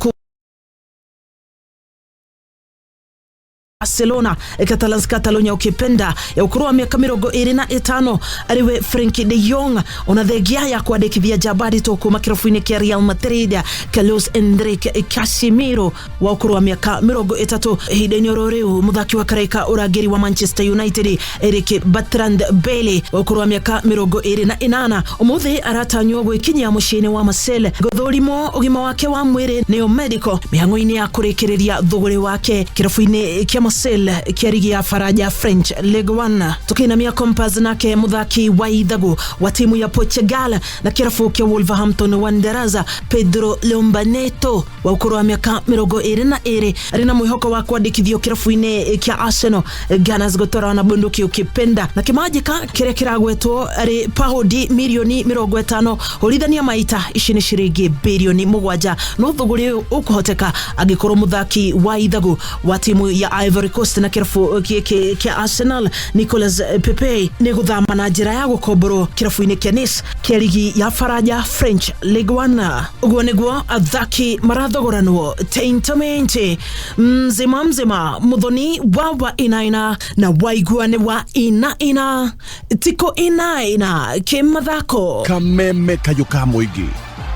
Barcelona Catalans Catalonia ukipenda ya ũkũrũ wa mĩaka 25 ariwe Frenkie de Jong ona thengia ya kwandĩkithia njamba nditũ kuma kĩrabu-inĩ kĩa Real Madrid Carlos Enrique Casemiro wa ũkũrũ wa mĩaka 30. Ihinda-inĩ oro rĩu mũthaki wa karaika ũrangĩri wa Manchester United Eric Bertrand Bailey wa ũkũrũ wa mĩaka 28 ũmũthĩ aratanywo gwĩkinyia mũciĩ-inĩ wa Marseille gũthũrimwo ũgima wake wa mwĩrĩ nĩo medical mĩhang'o-inĩ ya kũrĩkĩrĩria thũgũrĩ wake kĩrabu-inĩ kĩa Marseille kĩa rigi ya Faraja French Ligue 1. Tukiinamia Compass nake mũthaki wa ithagu wa timu ya Portugal na kĩrabu kĩa Wolverhampton Wanderers Pedro Lombaneto wa ũkũrũ wa mĩaka 22 arĩ na mwĩhoko wa kwandĩkithio kĩrabu-inĩ kĩa Arsenal Gunners gũtwarana na bunduki ukipenda na kĩmanjĩka kĩrĩa kĩragwetwo arĩ paũndi mirioni 50 hũrithania maita ici nĩ ciringi birioni 7 no thũgũrĩ ũyũ ũkũhoteka angĩkorwo mũthaki wa ithagu wa timu ya Ivory Coast na kĩrabu kĩa Arsenal Nicolas Pepe nĩ gũthama na njĩra ya gũkomborwo kĩrabu-inĩ kĩa Nice kĩa rigi ya Faraja French Ligue 1. Ũguo nĩguo athaki marathogoranwo teintomente mzima mzima muthoni wa inaina na waigua nĩ wa inaina tiko inaina kĩmathako. Kameme kayũ ka mũingĩ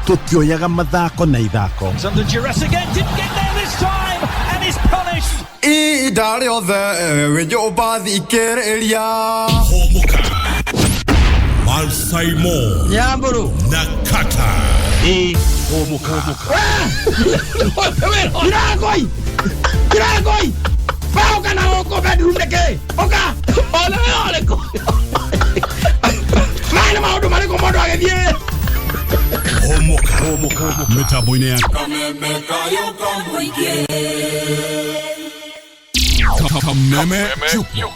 tũtioyaga mathako na ithako. Ihinda rĩothe wĩ nyũmba thikĩrĩria. Homoka Malsaimo Nyamburu na Kata. Hũmũka. Kiragoi! Kiragoi! Ũka na gũkũ bedroom nĩkĩ? Ũka! Ona we ũrĩkũ? Maya nĩ maũndũ marĩkũ mũndũ agĩthiĩ? Hũmũka. Mĩtambo-inĩ ya Kameme Jukebox.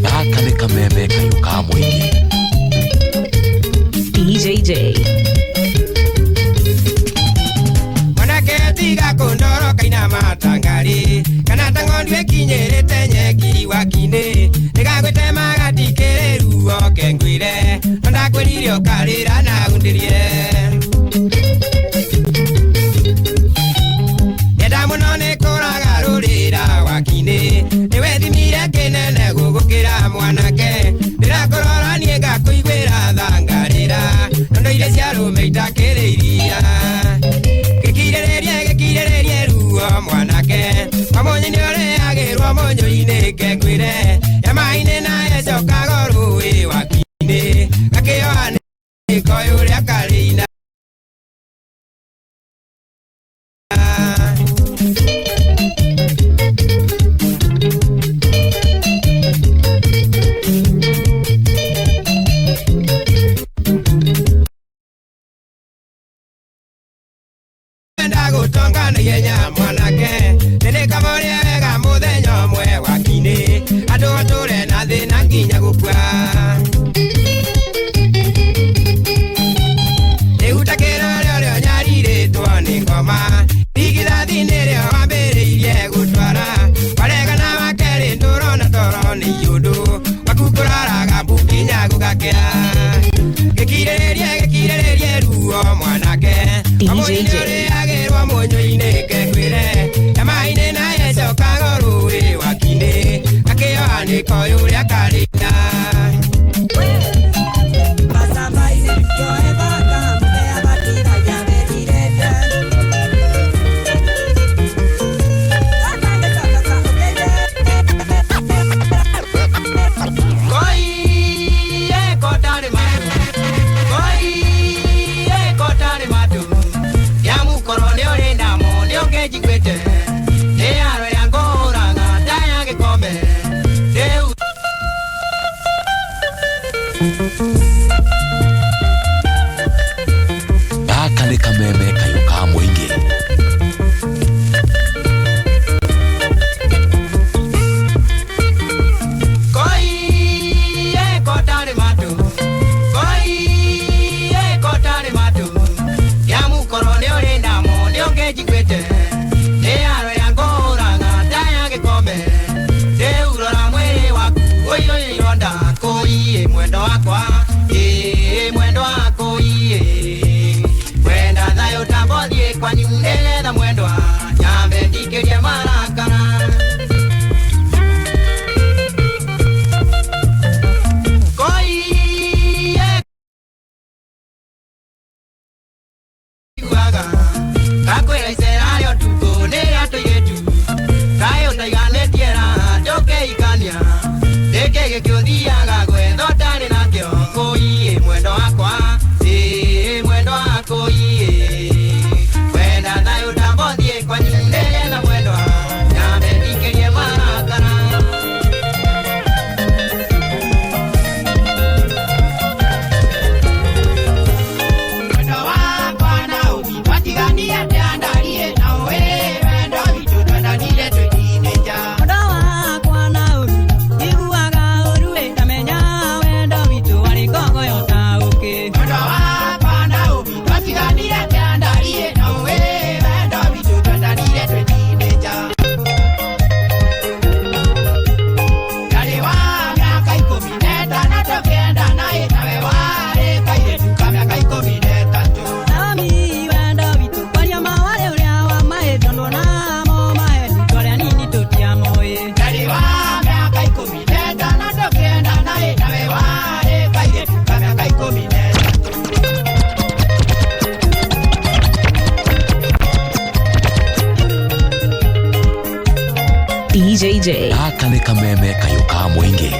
Gaka nĩ kameme kayũ ka mũingĩ. DJJ. Mwanake tiga kũndoroka ina matangari kana ta ng'ondu ĩkinyĩrĩte nyeki wakinĩ nĩgagwĩtema gatikĩrĩ ruo kengwĩre no ndakwĩrire ũkarĩra na hundĩrie nyenda mũno nĩ kũraga rũrĩra wakinĩ nĩwethimire kĩnene gũgũkĩra mwanake ndĩrakũrora niĩ ngakũiguĩra thangarĩra nondo iria cia rũme itakĩrĩ iria gĩkirĩrĩrie ruo mwanake mamunyi nĩ ũrĩagĩrwo mũnyũ-inĩ kengwĩre yamainĩ naye cokaga rũĩ wakinĩ gakĩoha nĩko ũrĩa karĩina. Gutonga na ihenya mwanake nĩnĩkamũrĩa wega mũthenya ũmwe wakinĩ andũ atũre na thĩna nginya gũkua rĩu rĩo nyarirĩtwo nĩ ngoma igithathi nĩrĩo wambĩrĩirie gũtwara waregana wa kerĩ ndũrona toro nĩ ũndũ waku kũraraga mbu nginya gũgakĩa gĩkirĩrĩrie ruo mwanake DJJ. Agĩrwo mũnyũ-inĩ kengwĩre yamainĩ naye cokaga rũĩ wakinĩ akĩoha nĩko ũrĩa karĩina. Gaka nĩ kameme kayũ ka mũingĩ. Mwendo wako iye mwenda thayo tambo. DJJ. Gaka nĩ kameme kayũ ka mũingĩ.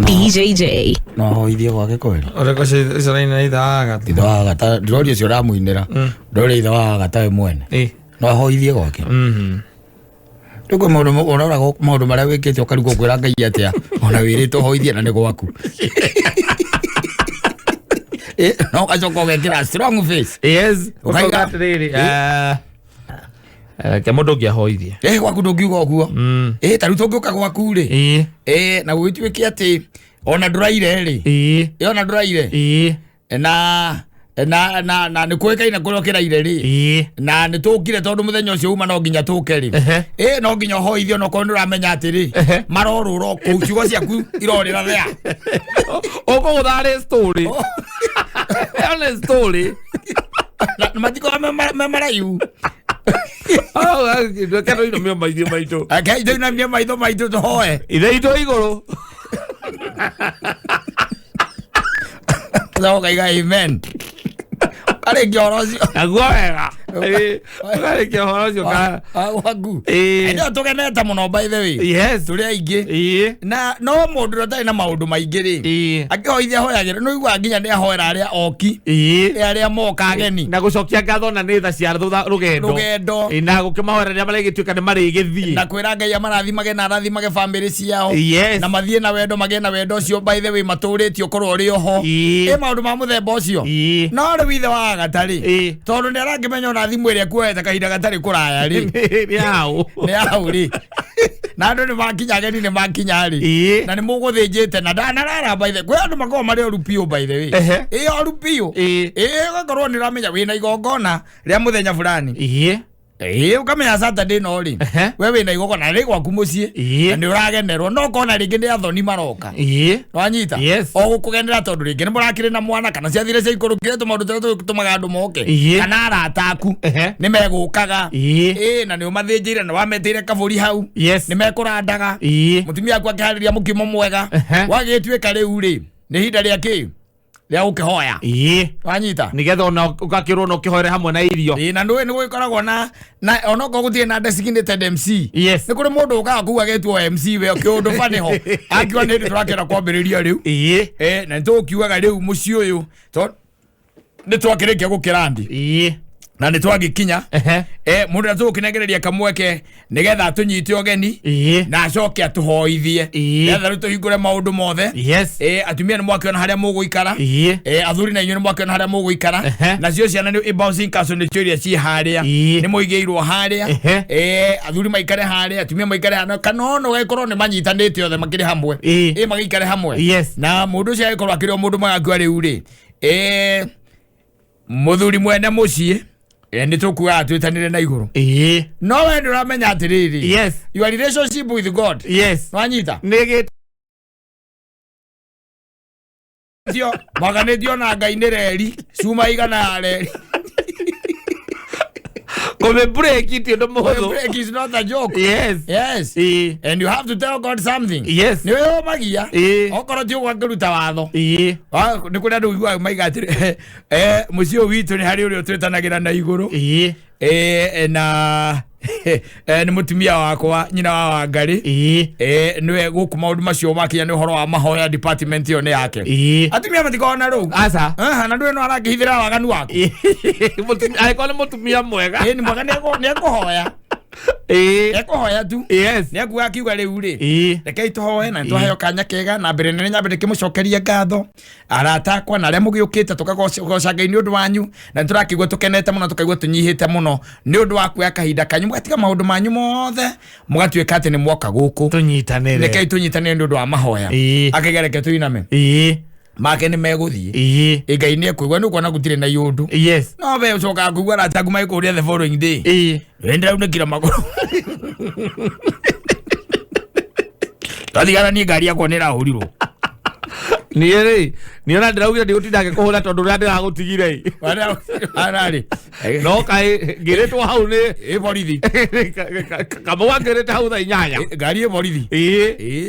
DJJ. No hoithie gwake kweli. Ũreka ũcio ũraina ithe wa Agata. Ithe wa Agata ndĩroria ũcio ũramũinĩra. Ndĩroria ithe wa Agata we mwene. No hoithie gwake. Rĩu kwĩ maũndũ ũrora maũndũ marĩa wĩkĩte ũkarigwo kwĩra Ngai atĩa ona wĩrĩtwo hoithie na nĩ gwaku. No ũgacoka ũgekĩra strong face. Yes. Ũkaiga atĩrĩrĩ ke mũndũ ũngĩahoithie. Gwaku ndũngiuga ũguo. Ta rĩu tũngĩũka gwaku rĩ. Na gũgĩtuĩke atĩ ona ndũraire rĩ. Ona ndũraire. Na na na na nĩ kũĩkaine kũrĩa ũkĩraire rĩ. Na nĩ tũkire tondũ mũthenya ũcio uma no nginya tũke rĩ. No nginya ũhoithie onokorwo nĩ ũramenya atĩrĩ marorũra o kũu ciugo ciaku irorĩra there. Ũkũgũtha arĩ story. Arĩ story. Na matikorwo me maraihu. Reke tũinamie maitho maitũ. Reke tũinamie maitho maitũ tũhoe. Ithe itũ igũrũ. Ũkaiga amen. Ũkarĩkia ũhoro ũcio. Naguo wega. Ũkarĩkia ũhoro ũcio waku. Ndio tũgenete mũno by the way. Yes. Tũrĩ aingĩ. Na no mũndũ ũrĩa ũtarĩ na maũndũ maingĩ rĩ. Akĩhoithia ahoyagĩra nĩ ũiguaga nginya nĩ ahoera arĩa oki. Arĩa moka ageni. Na gũcokia ngatho na nĩ tha cia rũgendo. Rũgendo. Na gũkĩmahoera rĩrĩa marĩgĩtuĩka nĩ marĩgĩthiĩ. Na kwĩra Ngai amarathimage na arathimage bamĩrĩ ciao. Yes. Na mathiĩ na wendo magĩe na wendo ũcio by the way matũrĩtio ũkorwo ũrĩ oho. Ĩ maũndũ ma mũthemba ũcio. No rĩu ithe wa Agata rĩ. Tondũ nĩ arakĩmenya ona thimũ ĩrĩa kuoete kahinda gatarĩ kũraya rĩ. Nĩ hau. Nĩ hau rĩ. Na andũ nĩ makinya ageni nĩ makinya rĩ. Na nĩ mũgũthĩnjĩte na ndanarara by the way. Kwĩ andũ makoragwo marĩ oru biũ by the way. Ĩ oru biũ. Ĩ ũgakorwo nĩ ũramenya wĩna igongona rĩa mũthenya fulani. Ũkamenya Saturday no rĩ. We wĩna igongona rĩ gwaku mũciĩ. Na nĩ ũragenerwo no ũkona rĩngĩ nĩ athoni maroka. Nĩwanyita? O gũkũgenera tondũ rĩngĩ nĩ mũrakĩrĩ na mwana kana ciathire cia ikũrũkire tũmaũndũ tũrĩa tũtũmaga andũ moke. Kana arata aku nĩ megũkaga. Na nĩ ũmathĩnjĩire na wametĩire kabũri hau. Nĩ mekũrandaga. Mũtumia waku akĩharĩria mũkimo mwega. Wagĩtuĩka rĩu rĩ nĩ ihinda rĩa kĩ? Rĩa gũkĩhoya. Wanyita? Nĩgetha ona ũgakĩrwo na ũkĩhoere hamwe na irio. Na nĩũĩ nĩ gũgĩkoragwo na onokorwo gũtirĩ na designated MC. Yes. Nĩ kũrĩ mũndũ ũkaga kũu agetwo MC we kĩũndũ bani ho. Akiuga nĩ hĩndĩ tũrakĩenda kwambĩrĩria rĩu. Na nĩ tũgũkiugaga rĩu mũciĩ ũyũ nĩ twakĩrĩkia gũkĩrandi. Na nä twagä må ndå tå kä nengereria kamweke nä getha atå nyite å geni na acoke atå hoithie getha rä u tå hingå re maå ndå mothe. Atumia nä mwakä harä a må gå ikara, athuri na inyuä nä mwakä harä a må gå ikara, nacio ciana nä bouncing castle nä cio iria ciä harä a nä må igä irwo harä a, athuri maikare harä a, atumia maikare harä a, kana ona gagäkorwo nä manyitanä te othe makä rä hamwe, magä ikare hamwe. Na må ndå å cio agäkorwo akä rä o må ndå magakua rä u rä må thuri mwene må ciä nä tå kuaga twä tanä re na igå rå, no we ndå ramenya atä rä rä your relationship with God. Nwanyita tio maganä na Ngai nä reri cuma igana ya reri. Kome break it you know. Break is not a joke. Yes. Yes. And you have to tell God something. Yes. Nä wä magia okorwo ti å gwakä ruta watho nä kå rä andå iguaga maiga atä må ciä å witå nä harä å rä a twä tanagä ra na igå rå na nä må tumia wakwa nyina wa Wangarĩ nĩwe gũkũ maũndũ macio makinya nĩ ũhoro wa mahoya department ĩyo nĩ yake. Atumia matikoragwo na rũu. Aca. Na ndũĩ no arakĩhithĩra waganu waku. Angĩkorwo nĩ mũtumia mwega. Nĩ mwega nĩ ekũhoya. Ekũhoya tu. Nĩ ekuga akiuga rĩu rĩ rekei tũhoe na nĩtwaheo kanya kega na mbere nene nyambe ndĩkĩmũcokeria ngatho arata akwa na arĩa mũgĩũkĩte tũkagoca Ngai nĩ ũndũ wanyu, na nĩtũrakĩigua tũkenete mũno tũkaigua tũnyihĩte mũno nĩ ũndũ wa kuoya kahinda kanyu mũgatiga maũndũ manyu mothe mũgatuĩka atĩ nĩ mwoka gũkũ tũnyitanĩre. Rekei tũnyitanĩre nĩ ũndũ wa mahoya. Akaiga reke tũiname make nä megåthiä Ngai nä ekåigua nä kuona gå na iåndå no we å cokaga kåigua arata aku magä kå ria the following day nä ndäraunä kire magå twathigana niä ngari yakwa nä ärahå rirwo. Niä rä niä ona ndäraugire ndigå tinda ngä kå hå ra tondå rä a ndä ragå tigire ararä no kaä ngä rä two hau nä ä borithi kamau angä rä te hau thaa 8 ngari ä borithi.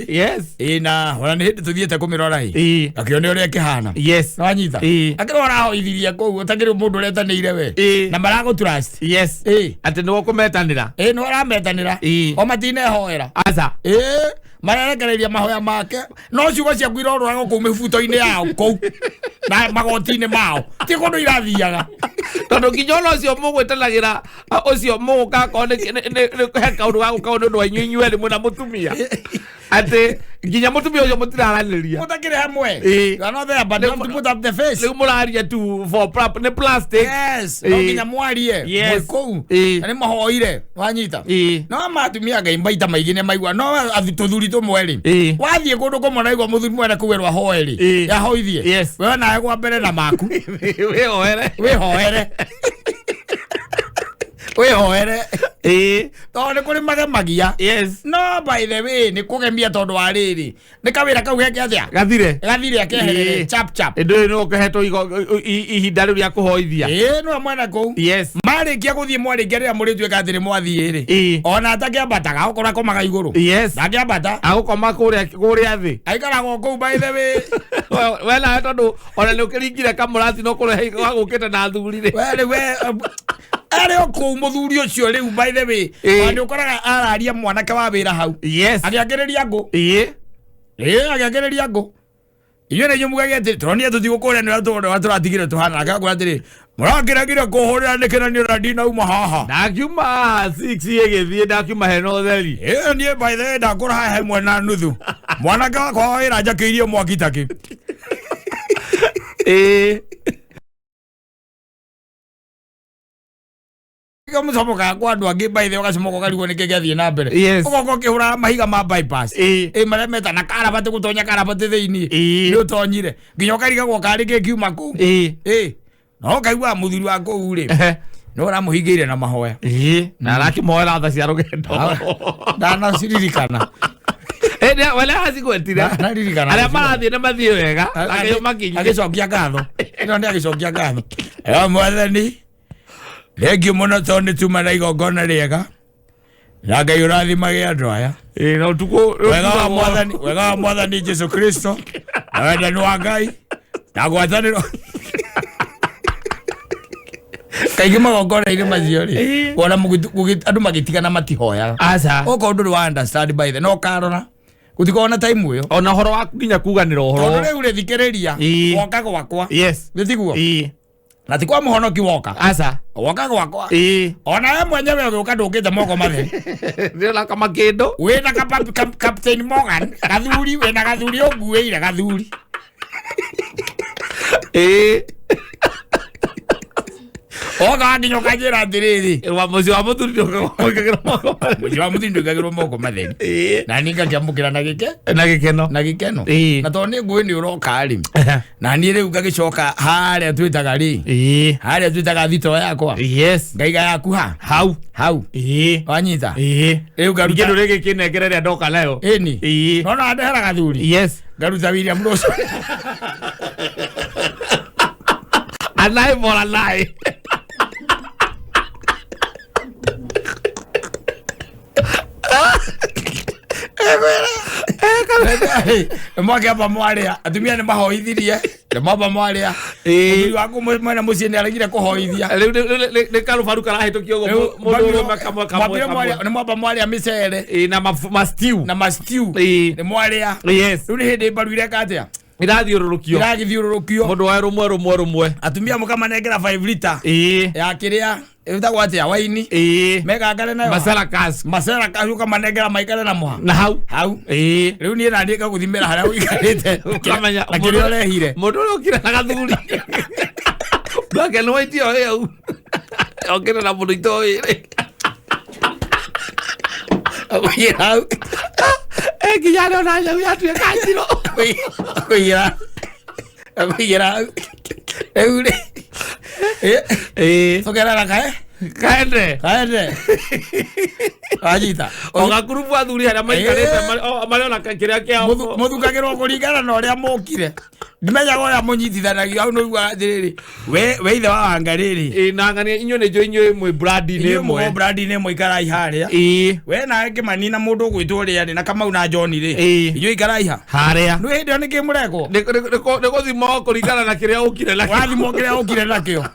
Yes. Na ona nä hä ndä tå thiä te kå mä rora ä akä one å rä a ä kä hana nwanyita akä rwo arahoithirie kå u å takä rä må ndå retanä ire we na maragå trust. Yes. Atä nä gå metanä ra nä arametanä ra o matinehoera. Aca. Marerekereria mahoya make no ciugo ciaku irorũraga kũu mĩbuto-inĩ yao kũu na magoti-inĩ mao ti kũndũ irathiaga tondũ nginya ona ũcio mũgwĩtanagĩra ũcio mũgũka akorwo he kaũndũ gagũka nĩ ũndũ wa inyuĩ inyuerĩ mwĩna mũtumia atĩ nginya mũtumia ũcio mũtiraranĩria mũtakĩrĩ hamwe. You are not there but you have to put up the face. Rĩu mũraria tu for nĩ plastic. Yes. No nginya mwarie mwĩ kũu na nĩ mahoire wanyita no matumia Ngai maita maingĩ nĩ maigua no tũthuri tũmwe rĩ wathiĩ kũndũ kũmwe na igua mũthuri mwene kũu erwo ahoe rĩ yahoithie we nawe gwa mbere na maku wĩhoere wĩhoere wĩhoere tondũ nĩ kũrĩ magemagia. No by the way nĩ kũgemia tondũ wa rĩrĩ nĩ kawĩra kau geke atĩa gathire gathire akeherere chap chap. Ndũĩ nĩ ũkĩhetwo ihinda rĩu rĩa kũhoithia. Nĩwe mwena kũu marĩkia gũthiĩ mwarĩkia rĩrĩa mũrĩtuĩka atĩ nĩ mwathiĩ rĩ ona atakĩambataga okorwo akomaga igũrũ ndangĩambata agũkoma kũrĩa thĩ aikaraga o kũu by the way. We nawe tondũ ona nĩ ũkĩringire kamũrati no kũrehe wagũkĩte na athuri rĩ we rĩu we arä o kå u må thuri å cio rä u by the way nä å koraga araria mwanake wa wä ra hau agä angä rä ria ngå agä angä rä ria ngå inyuä nä inyuä mugage atä tåronia tå tigå kå rä a nä å rä a tå ratigire tå hana akakå atä rä må rangä regire kå hå rä ra nä kä ranio na ndinauma haha ndakiuma haha 6 ĩgĩthiĩ ndakiuma hena ũtheri. Niä by the way ndakå ra haha ĩmwe na nuthu mwanake wakwa wa wä ra njakä irie mwaki takä. Mũcomokaga kwa andũ angĩ by the way ũgacomoka ũkarigwo nĩkĩ gĩathiĩ na mbere ũgoka ũkĩhũraga mahiga ma bypass marĩa metana karabati gũtonya karabati thĩinĩ nĩ ũtonyire nginya ũkarigagwo karĩ kĩ kiuma kũu no ũkaigua mũthuri wa kũu rĩ no ũramũhingĩire na mahoya na arakĩmoera tha cia rũgendo ndanaciririkana. Wele acigwetire arĩa marathiĩ nĩ mathiĩ wega agĩcokia ngatho ĩno nĩ agĩcokia ngatho mwathani thengio mũno tondũ nĩ tuma na igongona rĩega na Ngai ũrathimage andũ aya na ũtukũ wega wa mwathani Jesu Kristo na wendani wa Ngai na ngwatanĩro kaingĩ magongona-inĩ macio rĩ wona andũ magĩtigana matihoyaga okorwo ndũrĩ wa understand by the no ũkarora gũtikoragwo na time ĩyo ona ũhoro wa nginya kuganĩra ũhoro tondũ rĩu rĩ thikĩrĩria woka gwakwa nĩ tiguo Na ti kwa mũhonoki woka. Aca. Woka gwakwa. Ĩĩ. Ona we mwenyewe ũgĩũka ndũkĩte moko matheri. Ndĩrona kama kĩndũ. Wĩna Captain Morgan, gathuri, wĩna gathuri ũnguĩire gathuri. Ĩĩ. Oka wakinya ũkanjĩra atĩrĩrĩ. Wa mũciĩ wa mũthuri ndũkagĩrwo moko matheri. Mũciĩ wa mũthuri ndũkagĩrwo moko matheri. Ĩĩ. Na niĩ ngakĩamũkĩra na gĩke. Na gĩkeno. Na gĩkeno. Ĩĩ. Na tondũ nĩ ngũĩ nĩ ũroka rĩ. Na niĩ rĩu ngagĩcoka harĩa twĩtaga rĩ. Ĩĩ. Harĩa twĩtaga thitoo yakwa. Yes. Ngaiga yaku ha. Hau. Hau. Ĩĩ. Wanyita. Ĩĩ. Rĩu ngaruta. Kĩndũ gĩkĩ kĩnengere rĩrĩa ndoka nayo. Ĩni. Ĩĩ. Nona wandehera gathuri. Yes. Ngaruta William Ruto. Anai bora nai. Mwakĩamba mwarĩa atumia nĩ mahoithirie nĩ mwamba mwarĩa mũthuri waku mwene mũciĩ nĩ aregire kũhoithia Rĩu nĩ karubaru karahĩtũkio ũguo mũndũ ũrũme kamwe kamwe kamwe. Nĩ mwamba mwarĩa mĩcere. Ĩĩ, na ma stew. Na ma stew. Ĩĩ. Nĩ mwarĩa. Yes. Rĩu nĩ hĩndĩ mbaru ireka atĩa? Irathiũrũrũkio. Iragĩthiũrũrũkio. Mũndũ wa rũmwe rũmwe rũmwe. Atumia mũkamanengera 5 lita. Ĩĩ. Ya kĩrĩa ĩtagwo atĩa waini. Ĩĩ. Megangare nayo. Masala cask. Masala cask ũkamanengera maikare na mũha. Na hau. Hau. Ĩĩ. Rĩu niĩ naniĩ ngagũthimĩra harĩa ũikarĩte. Ũkamenya na kĩrĩa ũrehire. Mũndũ ũrĩa ũkire na gathuri. Black and white ĩyo ĩyo. Okire na mũndũ itoĩ rĩ. Ũkũigĩra hau. Nginya arĩa ona nyau yatuĩka njirũ. Ũkũigĩra. Ũkũigĩra hau. Rĩu rĩ. Ĩĩ. Tũkerara kae. Kaende. Kaende. Wanyita. O gakurubu athuri arĩa maikarĩte marĩ ona kĩrĩa kĩao. Mũthukagĩrwo kũringana na ũrĩa mũkire. Ndimenyaga ũrĩa mũnyitithanagio hau nĩũiguaga atĩrĩrĩ we ithe wa wanga rĩrĩ. Ĩĩ, na ng'ania inyuĩ nĩ njũĩ inyuĩ mwĩ brand-inĩ ĩmwe. Inyuĩ brand-inĩ ĩmwe ikarai harĩa. Ĩĩ. We nawe Kĩmani na mũndũ ũgwĩtwo ũrĩa rĩ na Kamau na John rĩ. Ĩĩ. Inyuĩ ikarai ha? Harĩa. Nĩ hĩndĩ ĩyo nĩkĩ mũrekwo? Nĩ gũthimwo kũringana na kĩrĩa ũkire nakĩo. Wathimwo kĩrĩa ũkire nakĩo.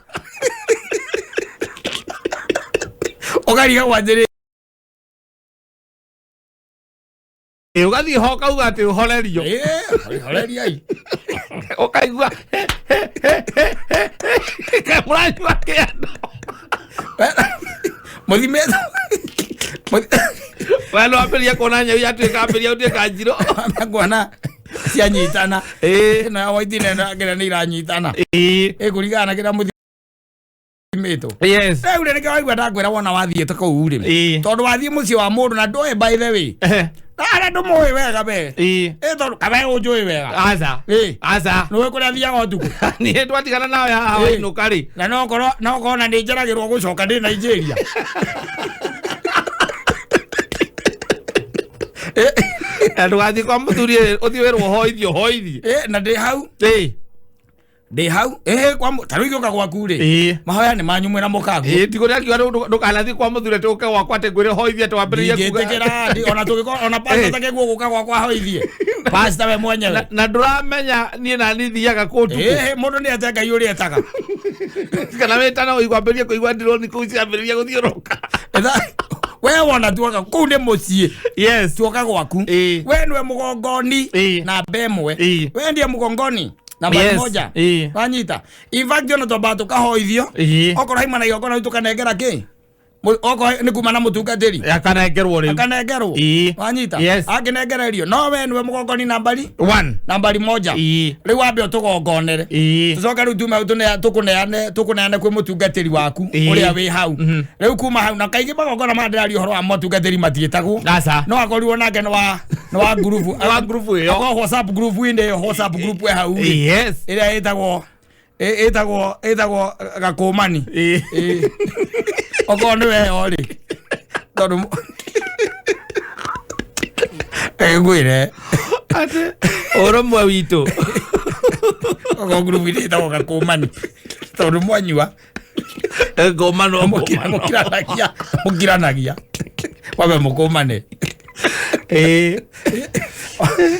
Ũkarigagwo atĩrĩrĩ. Ũgathiĩ ho ũkauga atĩ ũhorerio. Ĩĩ, horeriai. Ũkaigua mũranyua kĩando. Mũthimĩtwo. We nĩ wambĩrĩria kuona nyau yatuĩka ambĩrĩria gũtuĩka njirũ. Kuona cianyitana. Ĩĩ. Ĩno ya white na ĩno ya kĩrĩa nĩ iranyitana. Ĩĩ. Ĩkũringana na kĩrĩa mũthimĩtwo. Yes. Rĩu rĩ nĩkĩo waigua ndakwĩra wona wathiĩte kũu rĩ. Ĩĩ. Tondũ wathiĩ mũciĩ wa mũndũ na ndũĩ by the way. Arĩa ndũmũĩ wega we. Ĩĩ. Ĩ tondũ kabe ũnjũĩ wega. Aca. Ĩĩ. Aca. Nĩũĩ kũrĩa thiaga ũtukũ. Niĩ twatigana nawe haha wainũka rĩ. Na no korwo no korwo na nĩ njeragĩrwo gũcoka ndĩ Nigeria. Na ndũgathiĩ kwa mũthuri ũthiĩ wĩrwo hoithie hoithie. Ĩ na ndĩ hau. Ĩĩ. Ndĩ hau. Ĩ kwa ta rĩu ingĩũka gwaku rĩ. Ĩĩ. Mahoya nĩ manyu mwĩna mũkaguo. Ĩĩ ti kũrĩa akiuga ndũkanathiĩ kwa mũthuri atĩ ũke gwakwa atĩ ngwĩre hoithie atĩ wambĩrĩrie kuga. Ndingĩtĩkĩra ona tũgĩkorwo ona pastor takĩguo gũka gwakwa hoithie. Pastor we mwenyewe. Na ndũramenya niĩ na niĩ thiaga kũ ũtukũ. Ĩĩ mũndũ nĩ ete Ngai ũrĩa etaga. Kana wĩtana ũigua ambĩrĩrie kũigua ndironi kũu ciambĩrĩria gũthiũrũrũka. We wona tuoka kũu nĩ mũciĩ. Yes. Tuoka gwaku. We nĩwe mũgongoni namba ĩmwe. We ndiye mũgongoni namba Yes. moja. Ĩĩ. Wanyita. In fact ona twambaga tũkahoithio. Okorwo haima na igongona rĩu tũkanengera kĩ? Okorwo nĩ kuma na mũtungatĩri. Akanengerwo rĩu. Akanengerwo. Ĩĩ. Wanyita. Yes. Akĩnengererio. No we nĩwe mũgongoni nambari 1. Nambari moja. Ĩĩ. Rĩu wambe ũtũgongonere. Ĩĩ. Tũcoke rĩu tume tũkũneane kwĩ mũtungatĩri waku ũrĩa wĩ hau. Rĩu kuma hau na kaingĩ magongona maya ndĩraria ũhoro wa mũtungatĩri matiĩtagwo. Aca. No akorirwo nake nĩ wa ngurubu. Nĩ wa ngurubu ĩyo. Akorwo WhatsApp group ĩndĩ ĩyo WhatsApp group ĩ hau rĩ. Yes. Ĩrĩa ĩtagwo Gakũmani. Ĩĩ. Okorwo nĩ weyo rĩ. Tondũ ngwĩre atĩ ũrũmwe witũ. Okorwo group ĩrĩa ĩtagwo Gakũmani. Tondũ mwanyua. Ngũmano mũkiranagia. Mũkiranagia. Wambe mũkũmane. Ĩĩ.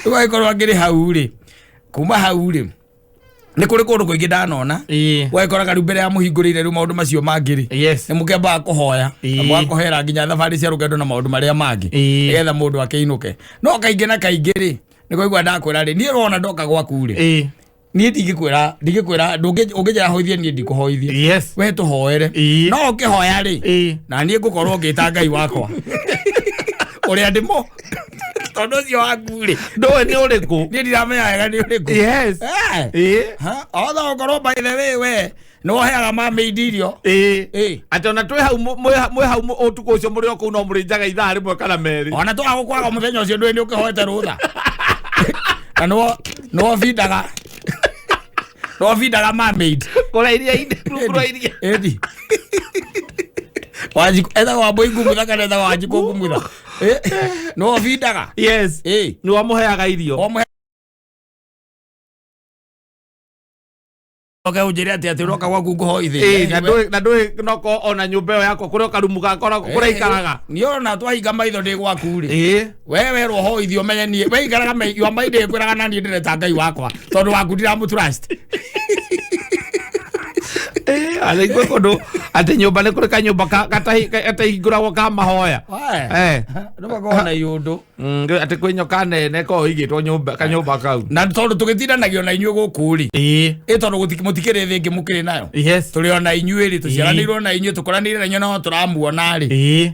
Rĩu angĩkorwo angĩrĩ hau rĩ. Kuma hau rĩ. Nĩ kũrĩ kũndũ kũingĩ ndanona. Wagĩkoraga rĩu mbere ya mũhingũrĩire rĩu maũndũ macio mangĩ rĩ. Yes. Nĩ mũkĩambaga kũhoya. Na mũgakũhoera nginya thabarĩ cia rũgendo na maũndũ marĩa mangĩ. Nĩgetha mũndũ akĩinũke. No kaingĩ na kaingĩ rĩ, nĩ kũigua ndakwĩra rĩ, niĩ wona ndoka gwaku rĩ. Niĩ ndingĩkwĩra ndingĩkwĩra ũngĩnjĩra hoithie niĩ ndikũhoithia. Yes. We tũhoere. No ũkĩhoya rĩ na niĩ ngũkorwo ngĩta Ngai wakwa ũrĩa ndĩmo tondũ ũcio waku rĩ ndũĩ nĩ ũrĩkũ. Niĩ ndiramenya wega nĩ ũrĩkũ. Yes. Othe ũkorwo by the way we nĩ woheaga mamĩindi irio. Atĩ ona twĩ hau mwĩ hau ũtukũ ũcio mũrĩ o kũu no mũrĩ njaga ithaa rĩmwe kana merĩ. Ona twaga gũkwaga mũthenya ũcio ndũĩ nĩ ũkĩhoete rũtha. Na nĩwo bindaga mermaid. Kũrĩa iria-inĩ, rungu rwa iria. Ĩni. Wanjikũ etagwo Wambũi Ngumutha kana etagwo Wanjikũ Ngumutha. Nĩwo bindaga. Yes. Nĩwe mũheaga irio. Oke unjĩre atĩ atĩ ũroka gwaku ngũhoithĩrie. Na ndũĩ noko ona nyũmba ĩyo yakwa kũrĩa karumu gakora kũrĩa ikaraga. Niĩ ona twahinga maitho ndĩ gwaku rĩ. We werwo hoithio ũmenye niĩ we ikaraga your mind ĩkwĩraga na niĩ ndĩreta Ngai wakwa tondũ waku ndiramũ-trust. Arĩ gwĩ kũndũ atĩ nyũmba nĩ kũrĩ kanyũmba katahingũragwo ka mahoya. Nĩmakoragwo na iũndũ. Atĩ kwĩ nyoka nene koragwo ĩigĩtwo nyũmba kanyũmba kau. Na tondũ tũgĩtindanagio na inyuĩ gũkũ rĩ. Ĩ tondũ mũtikĩrĩ thĩ ĩngĩ mũkĩrĩ nayo. Yes. Tũrĩ ona inyuĩ rĩ tũciaranĩirwo na inyuĩ tũkoranĩire na inyuĩ no tũramuona rĩ.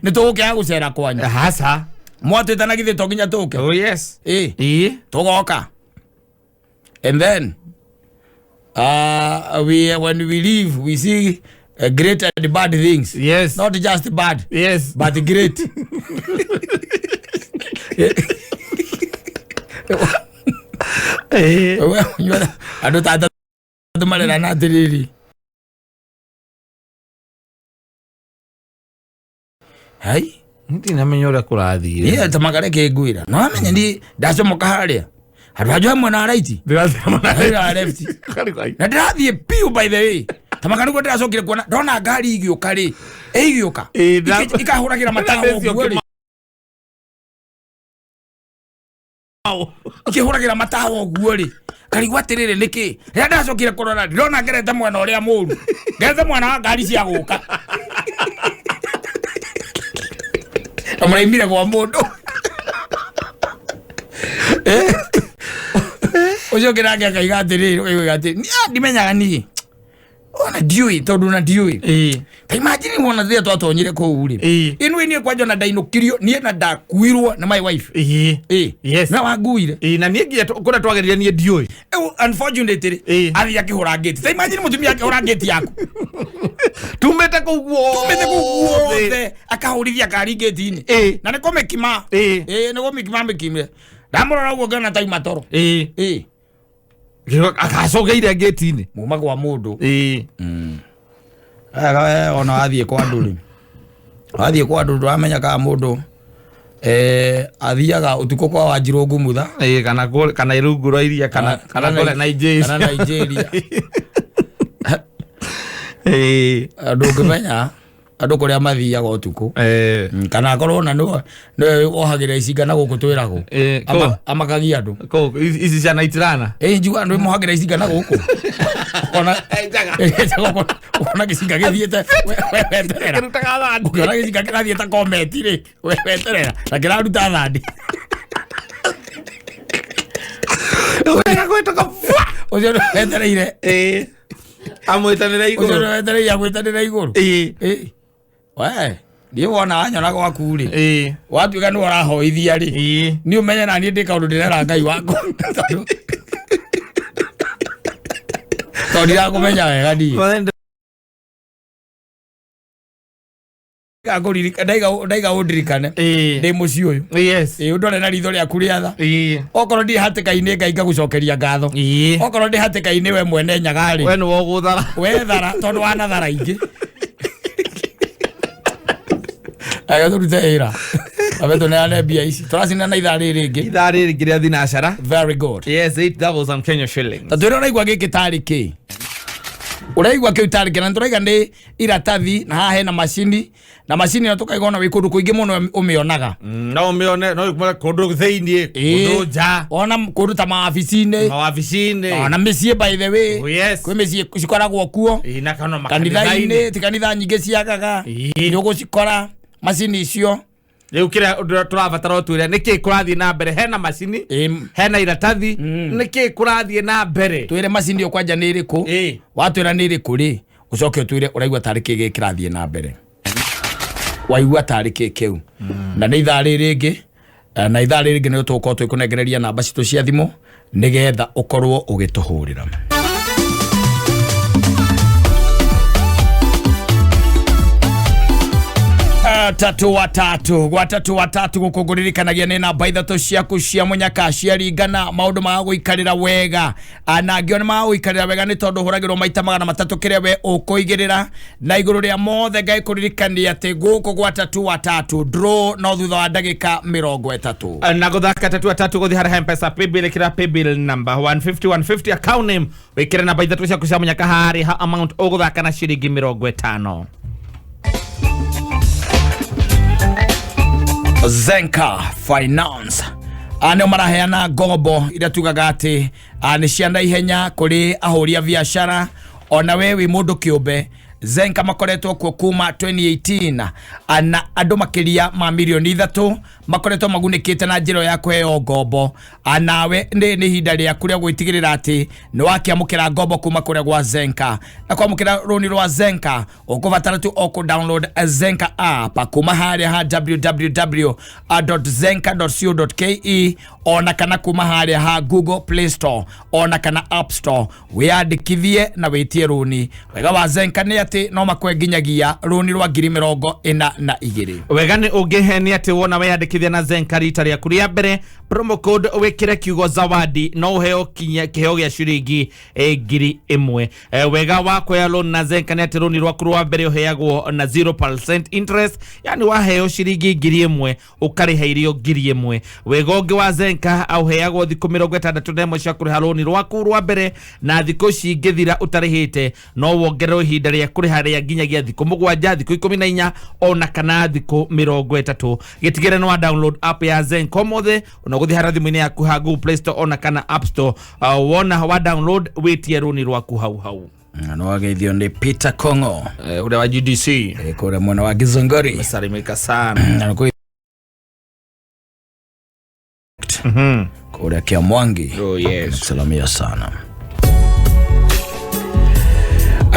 Nĩ tũgũkĩaga gũcera kwanyu. Hasa. Mwatwĩtana githĩ to nginya tũke. Oh yes. Tũgoka. And then we when we leave we see great and bad things. Yes. Not just bad. Yes. But great. Andũ ta atatũ marerana atĩrĩrĩ. Hai. Ndinamenya ũrĩa kũrathiĩ. Niĩ ta makareke ngwĩra. No amenye ni ndacomoka harĩa. Handũ hanjoe mwena wa right. Ndĩrathiĩ wa left. Na ndĩrathiĩ piũ by the way. Ta maka nĩguo ndĩracokire kuona ndona ngari igĩũka rĩ. Ĩgĩũka. Ikahũragĩra matawa ũguo rĩ. Ikĩhũragĩra matawa ũguo rĩ. Ngarigwo atĩrĩrĩ nĩkĩ? Rĩrĩa ndacokire kũrora ndĩrona ngerete mwena ũrĩa mũru. Ngerete mwena wa ngari cia gũka. Na mũraimire kwa mũndũ. Ũcio ũngĩ nake akaiga atĩrĩrĩ, ũkaiga atĩrĩrĩ, niĩ ndimenyaga niĩ. Ona ndiũĩ tondũ na ndiũĩ. Ta imagine wona rĩrĩa twatonyire kũu rĩ. Ĩno niĩ kwanja ona ndainũkirio niĩ na ndakuirwo nĩ my wife. Yes. Na wanguire. Na niĩ nginya kũrĩa twagerire niĩ ndiũĩ. Unfortunately athiĩ akĩhũra ngĩti. Ta imagine mũtumia akĩhũra ngĩti yaku. Tumĩte kũu guothe. Akahũrithia ngari ngĩti-inĩ. Na nĩ kũmĩkima. Nĩ kũmĩkima mĩkimire. Ndamũrora ũguo ngĩona tauma toro. Akacokeire ngĩti-inĩ. Muma kwa mũndũ. Ona wathiĩ kwa andũ rĩ. Wathiĩ kwa andũ ndũramenya kana mũndũ athiaga ũtukũ kwa Wanjirũ Ngumutha. Kana rungu rwa iria kana kũrĩa Nigeria. Kana Nigeria. Ndũngĩmenya andũ kũrĩa mathiaga ũtukũ. Kana akorwo ona nĩwe wohagĩra icinga na gũkũ twĩragwo. Amakagia andũ. Ici cia Naitirana. Njugaga nĩwe mũhagĩra icinga na gũkũ. Ona ũkona gĩcinga gĩthiĩte weterera. Ũkĩona gĩcinga kĩrathiĩ ta kometi rĩ weterera na kĩraruta thandi. Ũcio nĩwe wetereire. Amwĩtanĩre igũrũ. Ũcio nĩwe wetereire amwĩtanĩre igũrũ. We niĩ wona wanyona gwaku rĩ watuĩka nĩwe ũrahoithia rĩ niĩ ũmenye na niĩ ndĩ kaũndũ ndĩrera Ngai wakwa tondũ ndirakũmenya wega niĩ. Ndaiga ũndirikane ndĩ mũciĩ ũyũ. Ũndore na ritho rĩaku rĩa tha. Okorwo ndirĩ hatĩka-inĩ Ngai ngagũcokeria ngatho. Okorwo ndĩ hatĩka-inĩ we mwene nyaga rĩ we nĩwe ũgũthara. We thara tondũ wanathara ingĩ. Aya tũrute wĩra. Abe tũneane mbia ici. Tũracinana ithaa rĩrĩ rĩngĩ. Ithaa rĩrĩ rĩngĩ rĩa thinacara. Very good. Yes, 8,000 Kenya shillings. Ta twĩre ũraigua gĩkĩ tarĩ kĩ? Ũraigua kĩu tarĩ kĩ? Na nĩtũraiga nĩ iratathi na haha hena macini. Na macini ĩno tũkaiga ona wĩ kũndũ kũingĩ mũno ũmĩonaga. No ũmĩone, no ũmĩone kũndũ thĩiniĩ, kũndũ nja. Ona kũndũ ta mawabici-inĩ. Mawabici-inĩ. Ona mĩciĩ by the way. Oh, yes. Kwĩ mĩciĩ cikoragwo kuo. Na kana makanitha-inĩ, ti kanitha nyingĩ ciagaga. Nĩ ũgũcikora macini icio. Rĩu kĩrĩa ũndũ tũrabatara ũtwĩre nĩkĩ kũrathiĩ na mbere, hena macini, hena iratathi, nĩkĩ kũrathiĩ na mbere? Twĩre macini ĩyo kwanja nĩ ĩrĩkũ, watwĩra nĩ ĩrĩkũ rĩ, ũcoke ũtwĩre ũraigua tarĩ kĩ gĩ kĩrathiĩ na mbere, waigua tarĩ kĩ kĩu. Na nĩ ithaa rĩrĩ rĩngĩ, na ithaa rĩrĩ rĩngĩ nĩ tũgũkorwo twĩkũnengereria namba citũ cia thimũ nĩgetha ũkorwo ũgĩtũhũrĩra. Tatu watatu gwatatu watatu gũkũ ngũririkanagia nĩ namba ithatũ ciaku cia mũnyaka ciaringana maũndũ ma gũikarĩra wega. Na angĩo nĩ ma gũikarĩra wega nĩ tondũ ũhũragĩrwo maita 300 kĩrĩa we ũkũigĩrĩra, na igũrũ rĩa mothe Ngai kũririkania atĩ gũkũ gwatatu watatu draw no thutha wa ndagĩka 30. Na gũthaka tatu watatu gũthiĩ harĩa Mpesa paybill, ĩkĩra paybill number 150 150 account name, wĩkĩre namba ithatũ ciaku cia mũnyaka harĩa ha amount ũgũthaka na ciringi 50. Zenka Finance nĩo maraheana ngombo iria tugaga atĩ nĩ cia naihenya kũrĩ ahũri a biacara ona we wĩ mũndũ kĩũmbe. Zenka makoretwo kuo kuma 2018, na andũ makĩria ma mirioni 3 makoretwo magunĩkĩte na njĩra ya kũheo ngombo. Nawe nĩ ihinda rĩaku rĩa gwĩtigĩrĩra atĩ nĩ wakĩamũkĩra ngombo kuma kũrĩa gwa Zenka. Na kwamũkĩra rũni rwa Zenka ũkũbatara tu o kũ download Zenka app kuma harĩa ha www.zenka.co.ke ona kana kuma harĩa ha Google Play Store ona kana App Store, wĩyandĩkithie na wĩtie rũni. Wega wa Zenka nĩ atĩ no makwe nginyagia rũni rwa 42,000. Wega nĩ ũngĩhe nĩ atĩ wona weyandĩkithia na Zenka rita rĩaku rĩa mbere, promo code wĩkĩre kiugo zawadi no ũheo kinya kĩheo gĩa ciringi 1,000. Wega wa kuoya loan na Zenka nĩ atĩ rũni rwaku rwa mbere ũheagwo na 0% interest, yani waheo ciringi 1,000 ũkarĩha irio 1,000. Wega ũngĩ wa Zenka ũheagwo thikũ 61 cia kũrĩha rũni rwaku rwa mbere, na thikũ cingĩthira ũtarĩhĩte no wongererwo ihinda rĩa kũrĩha rĩa nginyagia thikũ 7, thikũ 14 ona kana thikũ 30. Gĩtigĩre no download app ya Zenka ũmũthĩ, ona gũthiĩ harĩa thimũ-inĩ yaku ha Google Play Store ona kana App Store. Wona wa download wĩtie rũni rwaku hau hau. No wageithio nĩ Peter Kongo ũrĩa wa GDC kũrĩa mwena wa Githunguri. Salimika sana na kũrĩa Kiamwangi. Oh yes. Salamia sana.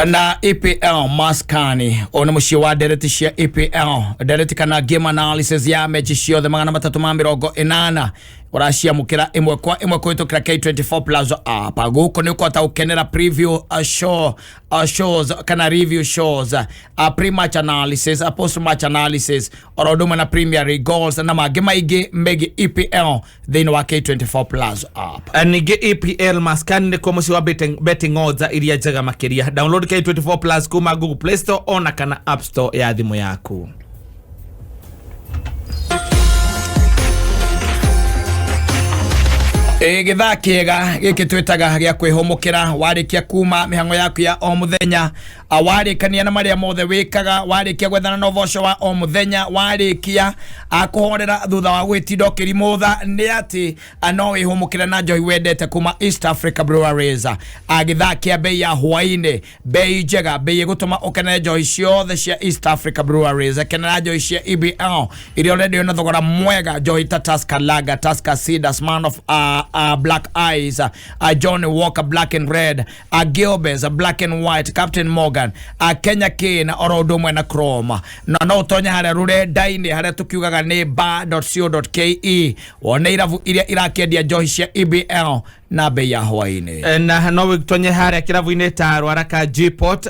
Na EPL maskani ona muciĩ wa ndereti cia EPL, ndereti kana game analysis ya mechi ciothe 380 ũraciamũkĩra ĩmwe kwa ĩmwe kũhĩtũkĩra K24 Plus app. Gũkũ nĩ ũkũhota gũkenera preview shows kana review shows, pre-match analysis, post-match analysis, oro ũndũ ũmwe na Premier League goals na mangĩ maingĩ megiĩ EPL thĩinĩ wa K24 Plus app. Ningĩ EPL maskani nĩkuo mũciĩ wa betting odds iria njega makĩria. Download K24 Plus kuma Google Play Store ona kana App Store ya thimũ yaku. Gĩthaa kĩega gĩkĩ twĩtaga gĩa kwĩhũmũkĩra, warĩkia kuma mĩhang'o yaku ya o mũthenya, warĩkania na marĩa mothe wĩkaga, warĩkia gwethana na ũboco wa o mũthenya, warĩkia kũhorera thutha wa gwĩtinda ũkĩrimũtha, nĩ atĩ no wĩhũmũkĩre na njohi wendete kuma East Africa Breweries. Gĩthaa kĩa bei ya hwaĩ-inĩ, bei njega, bei ĩgũtũma ũkenere njohi ciothe cia East Africa Breweries. Kenera njohi cia EBL iria ũrendio na thogora mwega, njohi ta Tusker Lager, Tusker Cider, Smirnoff Black Eyes, Johnny Walker Black and Red, Gilbes Black and White, Captain Morgan, Kenya Cane oro ũndũ ũmwe na Chroma. Na no ũtonye harĩa rũrenda-inĩ harĩa tũkiugaga nĩ bar.co.ke wone irabu iria irakĩendia njohi cia EBL na bei ya hwaĩ-inĩ. Na no wĩtonye harĩa kĩrabu-inĩ ta Rwaraka G-Port,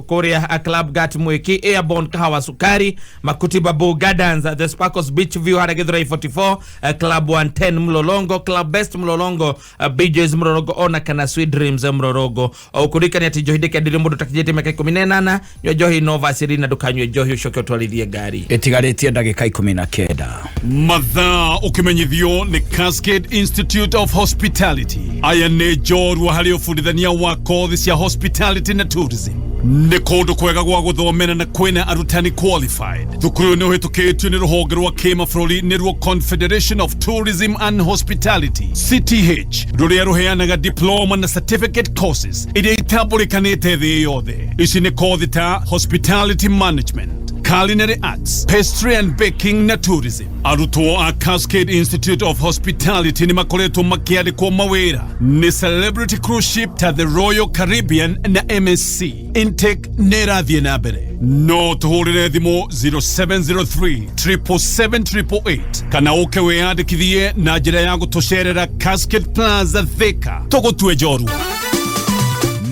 kũrĩa Club Gat Mwiki, Airborne Kahawa Sukari, Makuti Babu Gardens, The Sparkles Beach View harĩa Githurai 44, Club 110 Mlolongo, Club Best Mlolongo, BJ's Mlolongo ona kana Sweet Dreams Mlolongo. Ũkũririkania atĩ njohi ndĩkendire mũndũ ũtakinyĩtie mĩaka 18, nyua njohi no vacĩrĩ na ndũkanyue njohi ũcoke ũtwarithie ngari. Ĩtigarĩtie ndagĩka 19. Mathaa ũkĩmenyithio nĩ Cascade Institute of Hospitality. Aya nĩ njorua harĩ ũbundithania wa kothi cia hospitality na tourism. Nĩ kũndũ kwega gwa gũthomera na kwĩna arutani qualified. Thukuru nĩ ũhĩtũkĩtio nĩ rũhonge rwa kĩmabũrũri nĩruo Confederation of Tourism and Hospitality CTH, rũrĩa rũheanaga diploma na certificate courses iria itambũrĩkanĩte thĩ yothe. Ici nĩ kothi ta hospitality management, Culinary Arts, Pastry and Baking na Tourism. Arutwo a Cascade Institute of Hospitality nĩ makoretwo makĩandĩkwo mawĩra nĩ Celebrity Cruise Ship ta the Royal Caribbean na MSC. Intake nĩ ĩrathiĩ na mbere. No tũhũrĩre thimũ 0703 777 kana ũke wĩyandĩkithie na njĩra ya gũtũcerera Cascade Plaza, Thika. Tũgũtue njorua.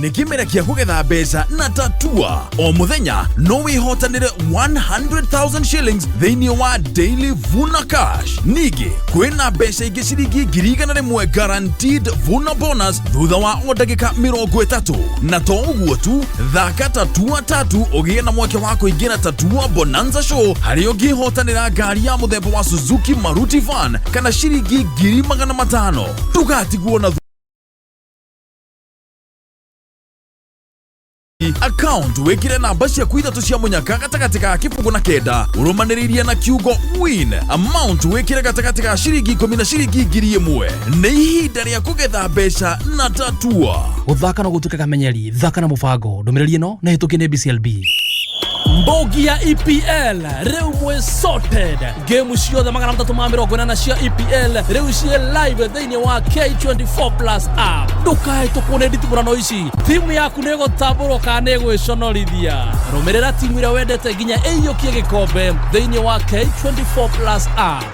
Nĩ kĩmera kĩa kũgetha mbeca na Tatua. O mũthenya no wĩhotanĩre 100,000 shillings thĩinĩ wa Daily Vuna Cash. Ningĩ kwĩna mbeca ingĩ ciringi 100,000 guaranteed Vuna bonus thutha wa o ndagĩka 30. Na to ũguo tu, thaka Tatua tatu ũgĩe na mweke wa kũingĩra Tatua Bonanza Show, harĩa ũngĩhotanĩra ngari ya mũthemba wa Suzuki Maruti Van kana ciringi 500,000. Ndũgatigwo na account. Wĩkĩre namba ciaku ithatũ cia mũnyaka gatagatĩ ga 0 na 9, ũrũmanĩrĩirie na kiugo "win". Amount wĩkĩre gatagatĩ ga ciringi 10 na ciringi 1000. Nĩ ihinda rĩa kũgetha mbeca na Tatua. Gũthaka no gũtuĩke kamenyeri. Thaka na mũbango. Ndũmĩrĩri ĩno nĩ hĩtũkie nĩ BCLB. Mbogi ya EPL rĩu mwĩ sorted. Game ciothe 380 cia EPL rĩu ciĩ live thĩinĩ wa K24 Plus app. Ndũkahĩtũkwo nĩ nditimũrano ici. Timu yaku nĩ ĩgũtambũrwo kana nĩ ĩgwĩconorithia? Rũmĩrĩra timu ĩrĩa wendete nginya ĩiyũkie gĩkombe thĩinĩ wa K24 Plus app.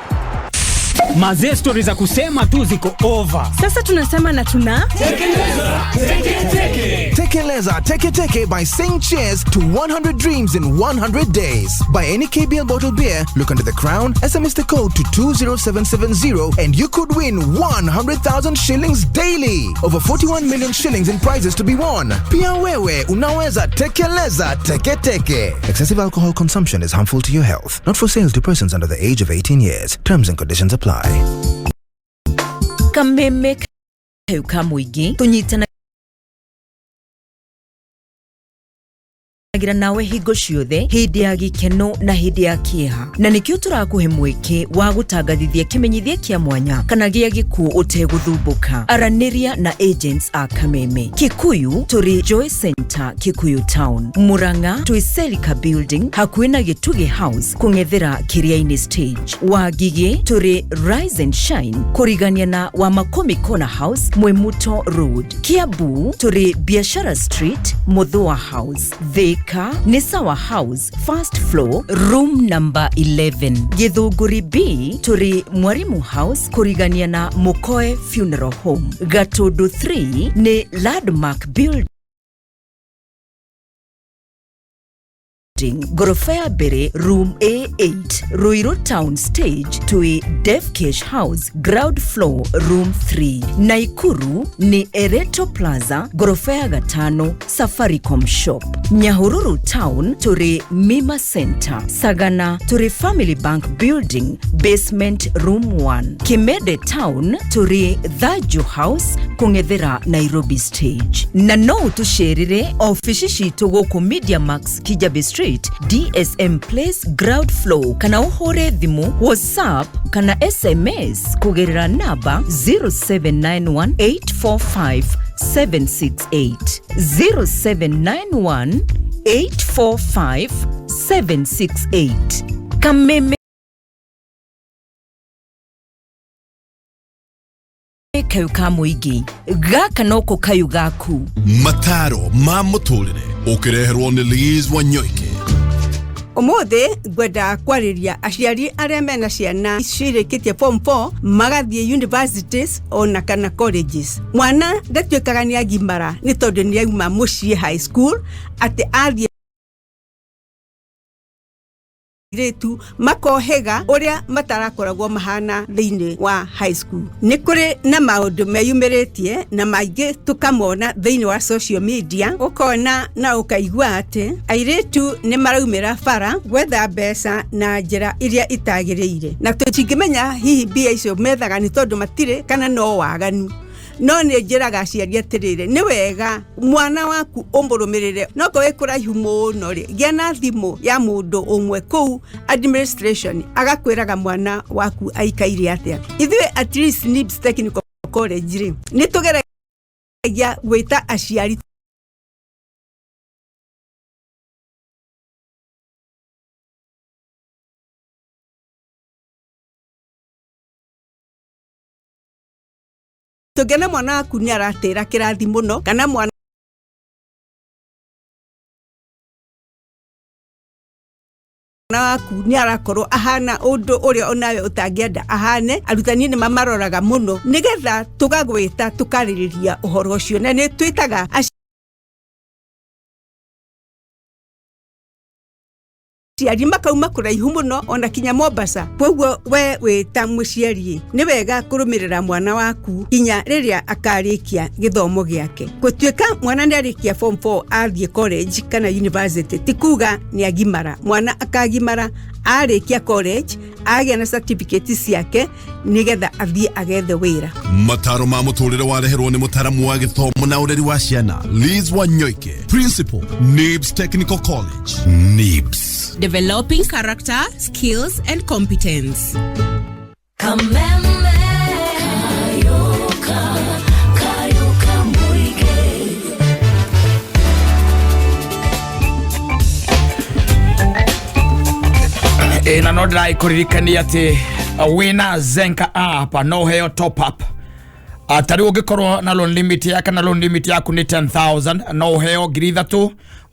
Mazee, stori za kusema tu ziko over. Sasa tunasema na tuna Tekeleza Teke Teke by saying cheers to 100 dreams in 100 days. Buy any KBL bottled beer, look under the crown, SMS the code to 20770 and you could win 100,000 shillings daily. Over 41 million shillings in prizes to be won. Pia wewe unaweza tekeleza Teke Teke. Excessive alcohol consumption is harmful to your health. Not for sale to persons under the age of 18 years. Terms and conditions apply. Kameme kayo ka mũingĩ tũnyitanagira nawe hingo ciothe, hĩndĩ ya gĩkeno na hĩndĩ ya kĩeha, na nĩkĩo tũrakũhe mweke wa gũtangathithia kĩmenyithia kĩa mwanya kana gĩa gĩkuũ ũtegũthumbũka. Aranĩria na agents a Kameme. Kikuyu tũrĩ Joy Center, Kikuyu Town. Murang'a twĩ Selika Building, hakuhĩ na Gĩtugĩ House, kũng'ethera Kĩrĩa-inĩ stage. Wangigĩ tũrĩ Rise and Shine, kũrigania na Wamakomi Corner House, Mwimuto Road. Kiambu tũrĩ Biashara Street, Muthua House. Thika nĩ Sawa House, first floor, room number 11. Gĩthũngũri B tũrĩ Mwarimu House, kũrigania na Mukoe Funeral Home. Gatundu 3 nĩ Landmark Building, ngoroba ya mbere, room A8. Ruiru Town stage twĩ Devcash House, ground floor, room 3. Naikuru nĩ Ereto Plaza, ngoroba ya gatano, Safaricom shop. Nyahururu Town tũrĩ Mima Center. Sagana tũrĩ Family Bank Building, basement, room 1. Kimede Town tũrĩ Thaju House, kũng'ethera Nairobi stage. Na no ũtũcerere ofici citũ gũkũ Media Max, Kijabe Street, DSM Place, ground floor, kana ũhũre thimũ, WhatsApp kana SMS kũgerera namba 0791 845 768, 0791 845 768. Kameme kayo ka mũingĩ, gaka noko kayo gaku. Mataro ma mũtũrĩre ũkĩreherwo nĩ Liz Wanyoike. Ũmũthĩ ngwenda kwarĩria aciari arĩa mena ciana cirĩkĩtie form 4 magathiĩ universities ona kana colleges. Mwana ndatuĩkaga nĩ agimara nĩ tondũ nĩ auma mũciĩ high school, atĩ athiĩ airĩtu makohĩga ũrĩa matarakoragwo mahana thĩinĩ wa high school. Nĩ kũrĩ na maũndũ meyumĩrĩtie na maingĩ tũkamona thĩinĩ wa social media, ũkona na ũkaigua atĩ airĩtu nĩ maraumĩra bara gwetha mbeca na njĩra iria itagĩrĩire, na tũtingĩmenya hihi mbia icio methaga nĩ tondũ matirĩ kana no waganu. No nĩ njĩraga aciari atĩrĩrĩ, nĩ wega mwana waku ũmũrũmĩrĩre, no korwo wĩ kũraihu mũno rĩ, gĩa na thimũ ya mũndũ ũmwe kũu administration agakwĩraga mwana waku aikaire atĩa. Ithuĩ at least NIBS Technical College rĩ, nĩ tũgeragia gwĩta aciari. Tũngĩona mwana waku nĩ aratĩra kĩrathi mũno kana mwana waku nĩ arakorwo ahana ũndũ ũrĩa onawe ũtangĩenda ahane, arutani nĩ mamaroraga mũno nĩgetha tũgagwĩta tũkarĩrĩria ũhoro ũcio, na nĩ twĩtaga aciari makauma kũraihu mũno ona kinya Mombasa. Koguo we wĩ ta mũciari nĩ wega kũrũmĩrĩra mwana waku kinya rĩrĩa akarĩkia gĩthomo gĩake. Gũtuĩka mwana nĩ arĩkia form 4 athiĩ college kana university ti kuga nĩ agimara. Mwana akagimara arĩkia college agĩa na certificate ciake nĩgetha athiĩ agethe wĩra. Mataro ma mũtũrĩre wareherwo nĩ mũtaramu wa gĩthomo na ũreri wa ciana Liz Wanyoike, Principal, NIBS Technical College. NIBS. Developing character, skills and competence. Kameme Kayoka Kayoka Muige. Na no ndĩraikũririkania atĩ wĩna Zenka app no ũheo top up. Ta rĩu ũngĩkorwo na loan limit ya kana loan limit yaku nĩ 10,000 no ũheo 3,000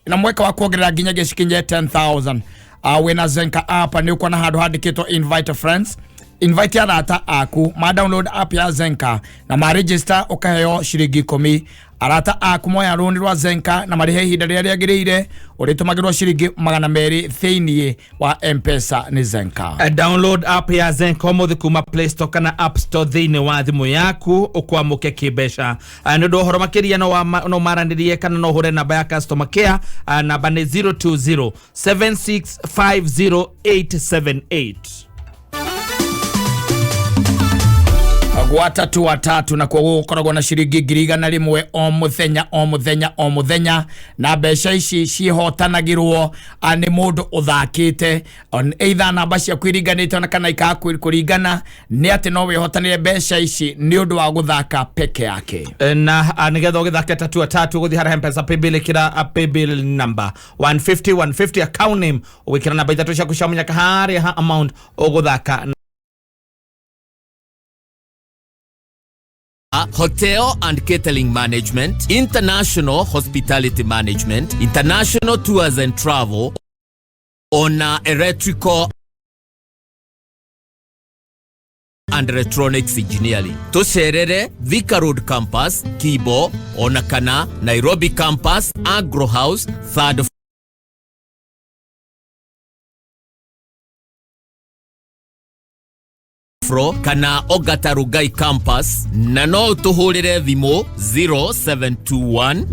na mweka wa kuongerera nginyagia cikinye 10,000. Wĩna Zenka app nĩ ũkuona handũ handĩkĩtwo invite friends, invite arata aku ma download app ya Zenka na ma register ũkaheo ciringi 10. Arata aku moya rũni rwa Zenka na marĩhe ihinda rĩrĩa rĩagĩrĩire, ũrĩtũmagĩrwo ciringi 200 thĩiniĩ wa M-Pesa nĩ Zenka. Download app ya Zenka ũmũthĩ kuma Play Store kana App Store thĩinĩ wa thimũ yaku ũkwamũke kĩmbeca. Nĩ ũndũ wa ũhoro makĩria no maranĩrie kana no ũhũre namba ya customer care, namba nĩ 020 7650878. Gwatatu watatu na koguo gukoragwo na ciringi 100,000 o muthenya o muthenya o muthenya, na mbeca ici cihotanagirwo nĩ mũndũ ũthakĩte on either namba ciaku iringanĩte ona kana ikaga kũringana, nĩ atĩ no wĩhotanĩre mbeca ici nĩ ũndũ wa gũthaka peke yake. Na nĩgetha ũgĩthake tatu watatu ũgũthiĩ harĩa M-Pesa paybill, ĩkĩra paybill number 150 150 account name, ũgĩkĩra namba ithatũ ciaku cia mũnyaka harĩa ha amount ũgũthaka. Hotel and Catering Management, International Hospitality Management, International Tours and Travel, ona Electrical and Electronics Engineering. Tucerere Thika Road Campus, Kibo, ona kana Nairobi Campus, Agro House, third floor, kana Ogata Rugai Campus, na no tuhurire thimu 0721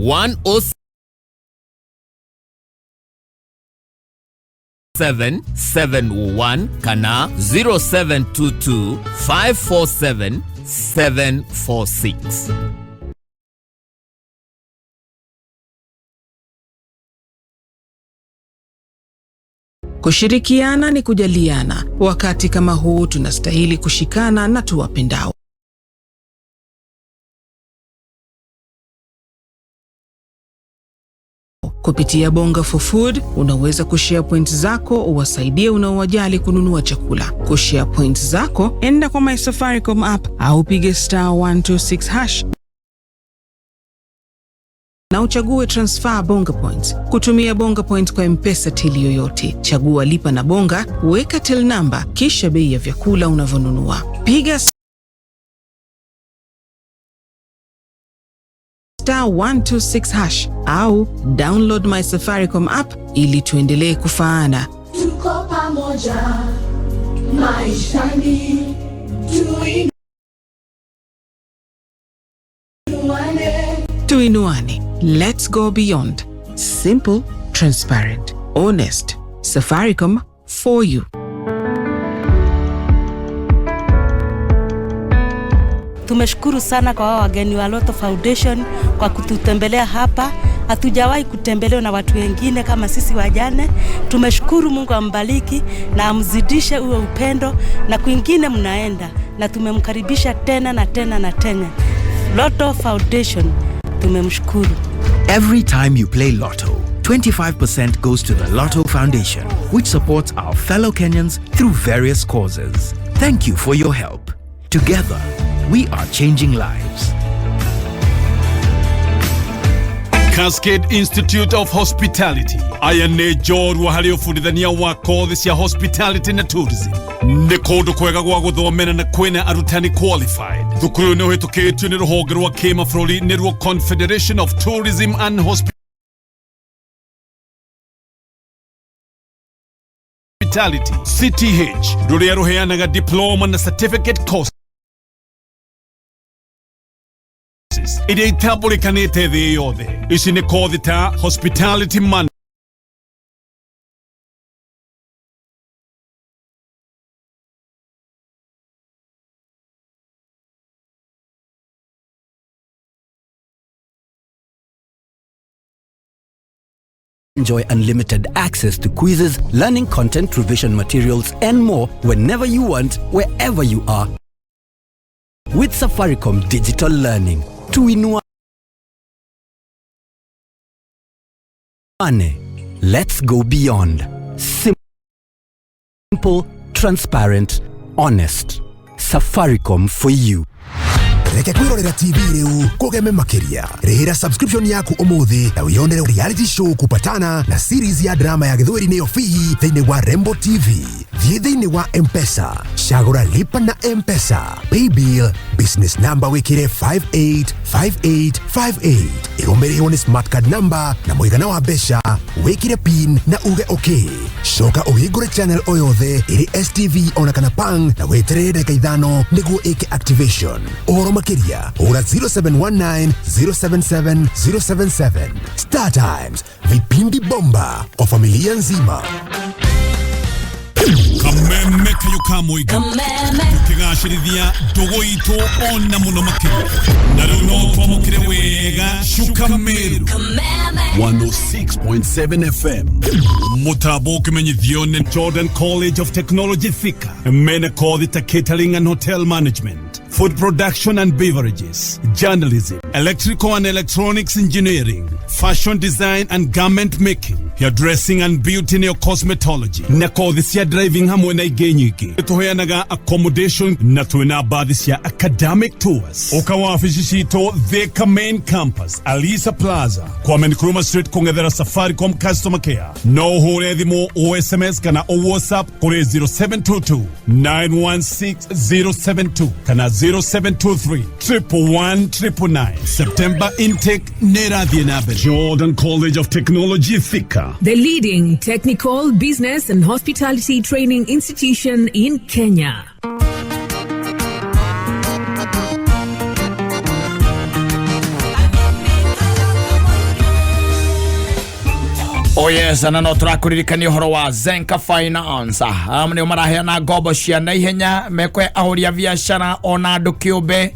107 701 kana 0722 547 746. Kushirikiana ni kujaliana. Wakati kama huu tunastahili kushikana na tuwapendao. Kupitia Bonga for Food unaweza kushare points zako uwasaidie unaowajali kununua chakula. Kushare points zako, enda kwa My Safaricom app au pige *126# na uchague transfer Bonga Points. Kutumia Bonga Points kwa M-Pesa till yoyote. Chagua lipa na Bonga, weka till number, kisha bei ya vyakula unavyonunua. Piga *126# au download My Safaricom app ili tuendelee kufaana. Tuko pamoja maishani, tuinuane. Tuinuane. Let's go beyond. Simple, transparent, honest. Safaricom for you. Tumeshukuru sana kwa wao wageni wa Lotto Foundation kwa kututembelea hapa. Hatujawahi kutembelewa na watu wengine kama sisi wajane. Tumeshukuru, Mungu ambariki na amzidishe huo upendo, na kwingine mnaenda, na tumemkaribisha tena na tena na tena. Lotto Foundation tumemshukuru. Every time you play Lotto, 25% goes to the Lotto Foundation, which supports our fellow Kenyans through various causes. Thank you for your help. Together, we are changing lives. Cascade Institute of Hospitality aya nĩ njorua harĩ ũbundithania wa kothi cia hospitality na tourism. Nĩ kũndũ kwega gwa gũthomera na kwĩna arutani qualified. Thukuru ũyũ nĩ ũhĩtũkĩtio nĩ rũhonge rwa kĩmabũrũri nĩruo Confederation of Tourism and Hospitality CTH, rũrĩa rũheanaga diploma na certificate courses iria itambũrĩkanĩte thĩ yothe. Ici nĩ kothi ta hospitality Enjoy unlimited access to quizzes, learning content, revision materials, and more whenever you want, wherever you are. With Safaricom Digital Learning. Tuinuane. Let's go beyond. Simple, transparent, honest. Safaricom for you. Reke kwirorera TV riu kugeme makiria. Rihira subscription yaku umuthi na wiyonere reality show Kupatana na series ya drama ya Gĩthweri nĩyo Fihi thĩinĩ wa Rembo TV. Thiĩ thĩinĩ wa Mpesa, cagũra lipa na Mpesa, paybill, business number wĩkĩre 585858, ĩrũmĩrĩirwo nĩ smart card number na mũigana wa mbeca, wĩkĩre pin na uge okay. Coka ũhingũre channel o yothe ĩrĩ STV ona kana Pang na weterere ndagĩka 5 nĩguo ĩke activation. Ũhoro makĩria hũra 0719 077 077. Star Times, vipindi bomba kwa familia nzima. Kameme kayo ka mũingĩ tũkĩgacĩrithia ndũgũ itũ ona mũno makĩria, na rĩu no twamũkĩre wega Cuka Meru 106.7 FM. Mũtambo ũkĩmenyithio nĩ Jordan College of Technology Thika, mena kothi ta catering and hotel management, food production and beverages, journalism, electrical and electronics engineering, fashion design and garment making, hairdressing and beauty nĩyo cosmetology, na kothi cia driving hamwe na ingĩ nyingĩ. Tũheanaga accommodation na twĩna bathi cia academic tours. Ũka wabici citũ Thika main campus, Alisa Plaza, Kwame Nkrumah Street, kũng'ethera Safaricom customer care. No ũhũre thimũ, o SMS kana o WhatsApp kũrĩ 0722 916 072 kana 0723 111 999. September intake nĩ ĩrathiĩ na mbere. Jordan College of Technology Thika. The leading technical, business, and hospitality training institution in Kenya. Oh yes, na no tũrakũririkania ũhoro wa Zenka Finance. Nĩo maraheana ngombo cia naihenya mekwe ahũri a biacara ona andũ kĩũmbe.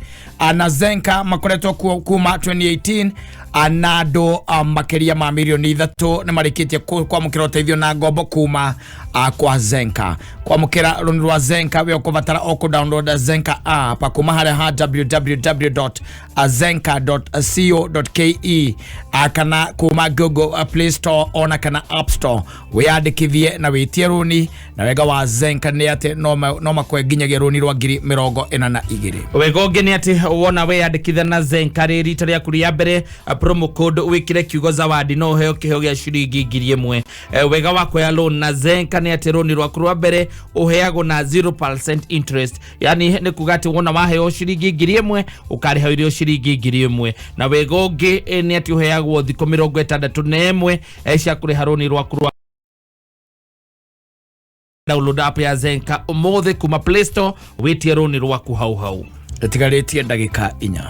Na Zenka makoretwo kuo kuma 2018, na andũ makĩria ma mirioni 3 nĩ marĩkĩtie kwamũkĩra ũteithio na ngombo kuma kwa Zenka. Kwamũkĩra rũni rwa Zenka we ũkũbatara o kũ-download Zenka app kuma harĩa ha www.zenka.co.ke, kana kuma Google Play Store ona kana App Store, wĩyandĩkithie na wĩtie rũni. Na wega wa Zenka nĩ atĩ no makwe nginyagia rũni rwa 42,000. Wega ũngĩ nĩ atĩ wona weyandĩkithia na Zenka rĩ rita rĩaku rĩa mbere, promo code wĩkĩre kiugo zawadi no ũheo kĩheo gĩa ciringi 1,000. Wega wa kuoya loan na Zenka nĩ atĩ rũni rwaku rwa mbere ũheagwo na 0% interest, yani nĩ kuga atĩ wona waheo ciringi 1,000 ũkarĩha irio ciringi 1,000. Na wega ũngĩ nĩ atĩ ũheagwo thikũ 61 cia kũrĩha rũni rwaku rwa. Download app ya Zenka ũmũthĩ kuma Play Store wĩtie rũni rwaku hau hau. Ĩtigarĩtie ndagĩka 4.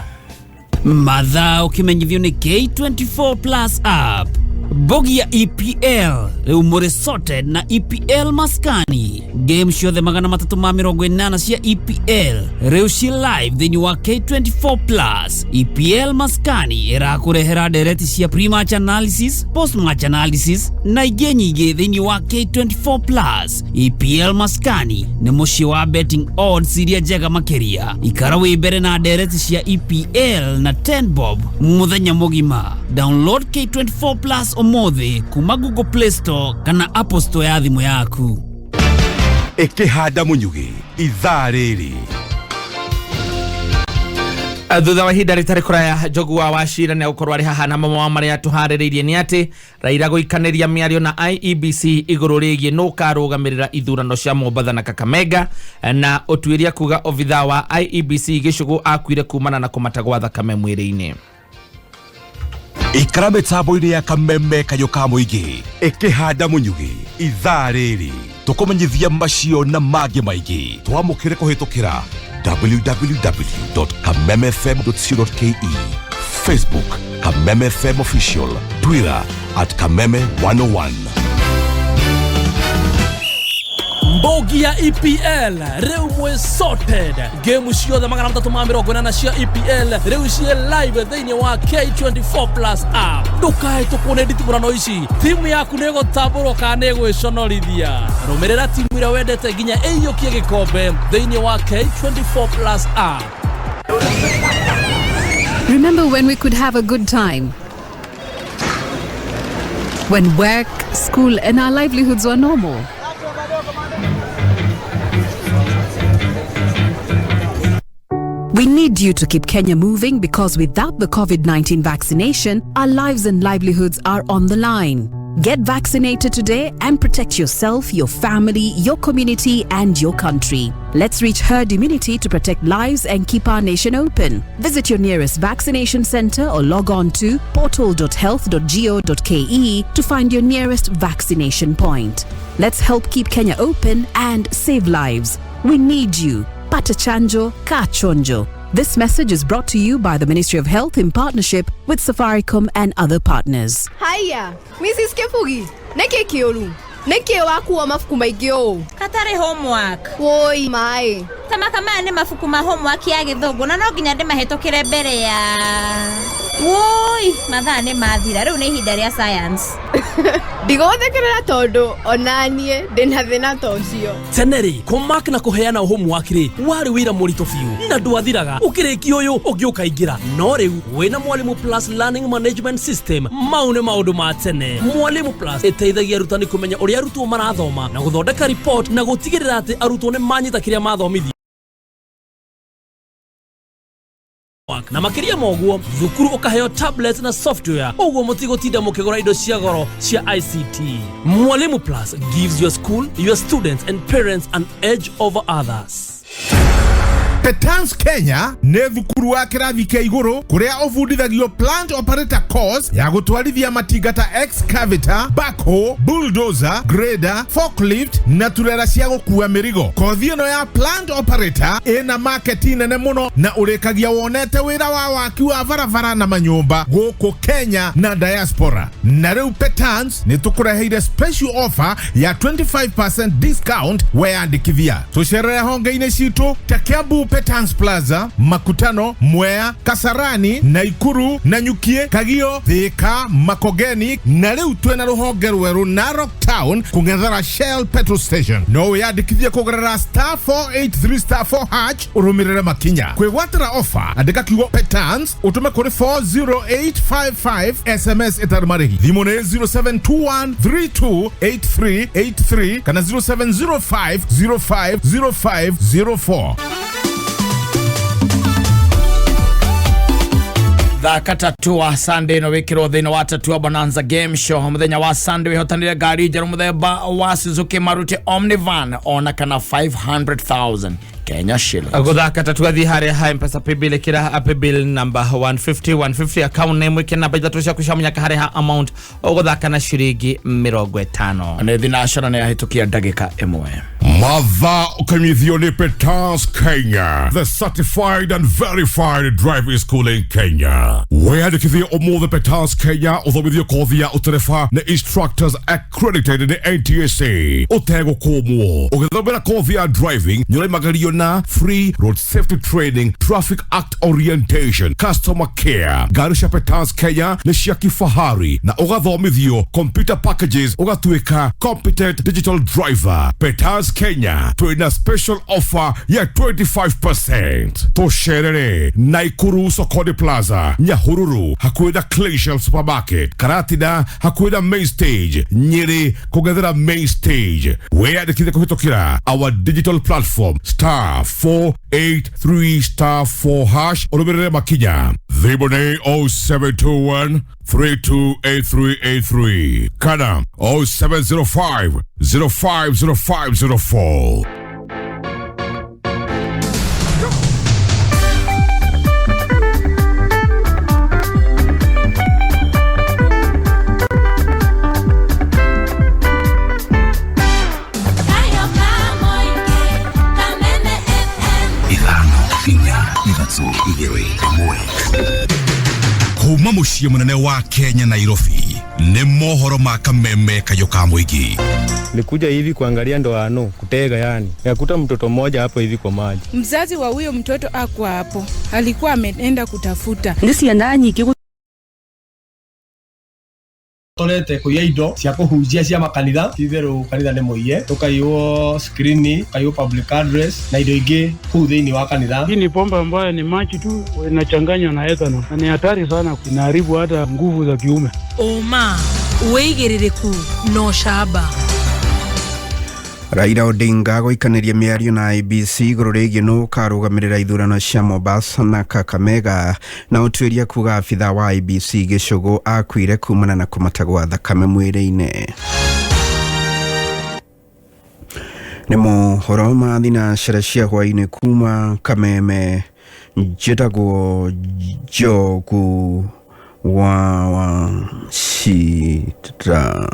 Mathaa ũkĩmenyithio nĩ K24 Plus app. Bogi ya EPL rĩu mũrĩ sorted na EPL maskani. Game ciothe 380 cia EPL rĩu ci live thĩinĩ wa K24 Plus. EPL maskani ĩrakũrehera ndereti cia pre-match analysis, post-match analysis na ingĩ nyingĩ thĩinĩ wa K24 Plus. EPL maskani nĩ mũciĩ wa betting odds iria njega makĩria. Ikara wĩ mbere na ndereti cia EPL na 10 bob mũthenya mũgima. Download K24 Plus ũmũthĩ kuma Google Play Store kana Apple Store ya thimũ yaku. Ĩkĩhanda mũnyugĩ ithaa rĩrĩ. Thutha wa ihinda rĩtarĩ kũraya Njogu wa Wachira nĩ egũkorwo arĩ haha na mamwe wa marĩa tũharĩrĩirie nĩ atĩ Raila gũikanĩria mĩario na IEBC igũrũ rĩgiĩ nũ ũkarũgamĩrĩra ithurano cia Mombatha na Kakamega, na ũtuĩria kuga obithaa wa IEBC Gĩcũgũ akuire kumana na kũmata gwa thakame mwĩrĩ-inĩ. Ikara mĩtambo-inĩ ya Kameme kayũ ka mũingĩ ĩkĩhanda mũnyugĩ ithaa rĩrĩ tũkũmenyithia macio na mangĩ maingĩ. Twamũkĩre kũhĩtũkĩra www.kamemefm.co.ke, Facebook Kameme FM Official, Twitter at Kameme 101. Mbogi ya EPL rĩu mwĩ sorted. Game ciothe 380 cia EPL rĩu ciĩ live thĩinĩ wa K24 Plus app. Ndũkahĩtũkwo nĩ nditimũrano ici, timu yaku nĩ ĩgũtambũrwo kana nĩ ĩgwĩconorithia. Rũmĩrĩra timu ĩrĩa wendete nginya ĩiyũkie gĩkombe thĩinĩ wa K24 Plus app. Remember when we could have a good time? When work, school, and our livelihoods were normal. We need you to keep Kenya moving because without the COVID-19 vaccination, our lives and livelihoods are on the line. Get vaccinated today and protect yourself, your family, your community, and your country. Let's reach herd immunity to protect lives and keep our nation open. Visit your nearest vaccination center or log on to portal.health.go.ke to find your nearest vaccination point. Let's help keep Kenya open and save lives. We need you. Pata chanjo, ka chonjo. This message is brought to you by the Ministry of Health in partnership with Safaricom and other partners. Haya, Mrs. Kefugi, nĩkĩ kĩũru? Nĩkĩ wakuo mabuku maingĩ ũũ? Katarĩ homework. Woi maĩ. Tamaka maya nĩ mabuku ma homework ya gĩthũngũ na no nginya ndĩmahĩtũkĩre mbere ya. Woi, mathaa nĩ mathira, rĩu nĩ ihinda rĩa science. Ndigũgũthekerera tondũ ona niĩ ndĩna thĩna ta ũcio. Tene rĩ, kũmark na kũheana homework rĩ warĩ wĩra mũritũ biũ na ndwathiraga, ũkĩrĩkia ũyũ ũngĩ ũkaingĩra. No rĩu wĩna Mwalimu Plus Learning Management System, mau nĩ maũndũ ma tene. Mwalimu Plus ĩteithagia arutani kũmenya ũrĩa arutwo marathoma na gũthondeka report na gũtigĩrĩra atĩ arutwo nĩ manyita kĩrĩa mathomithio. Na makĩria ma ũguo, thukuru ũkaheo tablet na software, ũguo mũtigũtinda mũkĩgũra indo cia goro cia ICT. Mwalimu Plus gives your school, your students and parents an edge over others. Petans Kenya nĩ thukuru wa kĩrathi kĩa igũrũ kũrĩa ũbundithagio plant operator course ya gũtwarithia matinga ta excavator, backhoe, bulldozer, grader, forklift na turera cia gũkua mĩrigo. Kothi ĩno ya plant operator ĩna market nene mũno na ũrĩkagia wonete wĩra wa waki wa barabara na manyũmba gũkũ Kenya na diaspora. Na rĩu Petans nĩ tũkũreheire special offer ya 25% discount weyandĩkithia. Tũcerere honge-inĩ citũ ta Kiambu Petans Plaza, Makutano, Mwea, Kasarani, Naikuru, Nanyukie, Kagio, Thika, Makogeni na rĩu twĩna rũhonge rwerũ Narok Town kũng'ethera Shell petrol station. No wĩyandĩkithie kũgerera star 483 star 4 hash ũrũmĩrĩre makinya. Kwĩgwatĩra offer andĩka kiugo Petans ũtũme kũrĩ 40855 SMS ĩtarĩ marĩhi. Thimũ nĩ 0721 328383 kana 0705 050504. Thaka tatua Sunday no wikirwo thĩinĩ wa Tatua Bonanza Game Show mũthenya wa Sunday wĩhotanĩre ngari njerũ mũthemba wa Suzuki Maruti Omnivan ona kana 500,000 Kenya shillings. Gũthaka tatua thiĩ harĩa ha M-Pesa paybill ĩkĩra paybill number 150 150 account name ĩkĩra namba ithatũ ciaku cia mũnyaka harĩa ha amount ũgũthaka na ciringi 50. Nĩ thinacora nĩ yahĩtũkia ndagĩka ĩmwe. Mathaa ũkĩmenyithio nĩ Petans Kenya, the certified and verified driving school in Kenya. Wĩyandĩkithie ũmũthĩ Petans Kenya ũthomithio kothi ya ũtereba nĩ instructors accredited nĩ NTSA ũtegũkũmwo. Ũgĩthomera kothi ya driving nĩũraimagerio na free road safety training, traffic act orientation, customer care. Ngari cia Petans Kenya nĩ cia kifahari na ũgathomithio computer packages ũgatuĩka competent digital driver. Petans Kenya twĩna special offer ya 25%. Tũcerere Naikuru Sokoni Plaza, Nyahururu hakuhĩ na Glacial Supermarket, Karatina hakuhĩ na main stage, Nyeri kũng'ethera main stage. Wĩyandĩkithie kũhĩtũkĩra our digital platform star star 483 star 4 hash ũrũmĩrĩre makinya. Thimũ nĩ 0721 328383 kana 0705 050504. Kameme FM. Ithano inya ithatũ igĩrĩ ĩmwe. Kuma mũciĩ mũnene wa Kenya, Nairobi, nĩ mohoro ma Kameme kayũ ka mũingĩ. Nilikuja hivi kuangalia ndoano kutega, yani nikakuta mtoto mmoja hapo hivi kwa maji. Mzazi wa huyo mtoto akuwa hapo, alikuwa ameenda kutafuta. Nĩ ciana nyingĩ. Torete kuiya indo cia kuhunjia cia makanitha. Ti itherũ kanitha nĩ mũiye, tũkaiywo screen, tũkaiywo public address na indo ingĩ kũu thĩinĩ wa kanitha. Hii ni pombe ambayo ni maji tu inachanganywa na ethanol na ni hatari sana, inaharibu hata nguvu za kiume. Ũma, wĩigĩrĩrĩku na ũcamba. Raila Odinga gũikanĩria mĩario na IEBC igũrũ rĩgiĩ nũ ũkarũgamĩrĩra ithurano cia Mombasa na Kakamega, na ũtuĩria kuga abitha wa IEBC Gĩcũgũ akuire kumana na kũmata gwa thakame mwĩrĩ-inĩ. Nĩ mohoro ma thinacara cia hwaĩ-inĩ kuma Kameme. Njĩtagwo Njogu wa Wachira.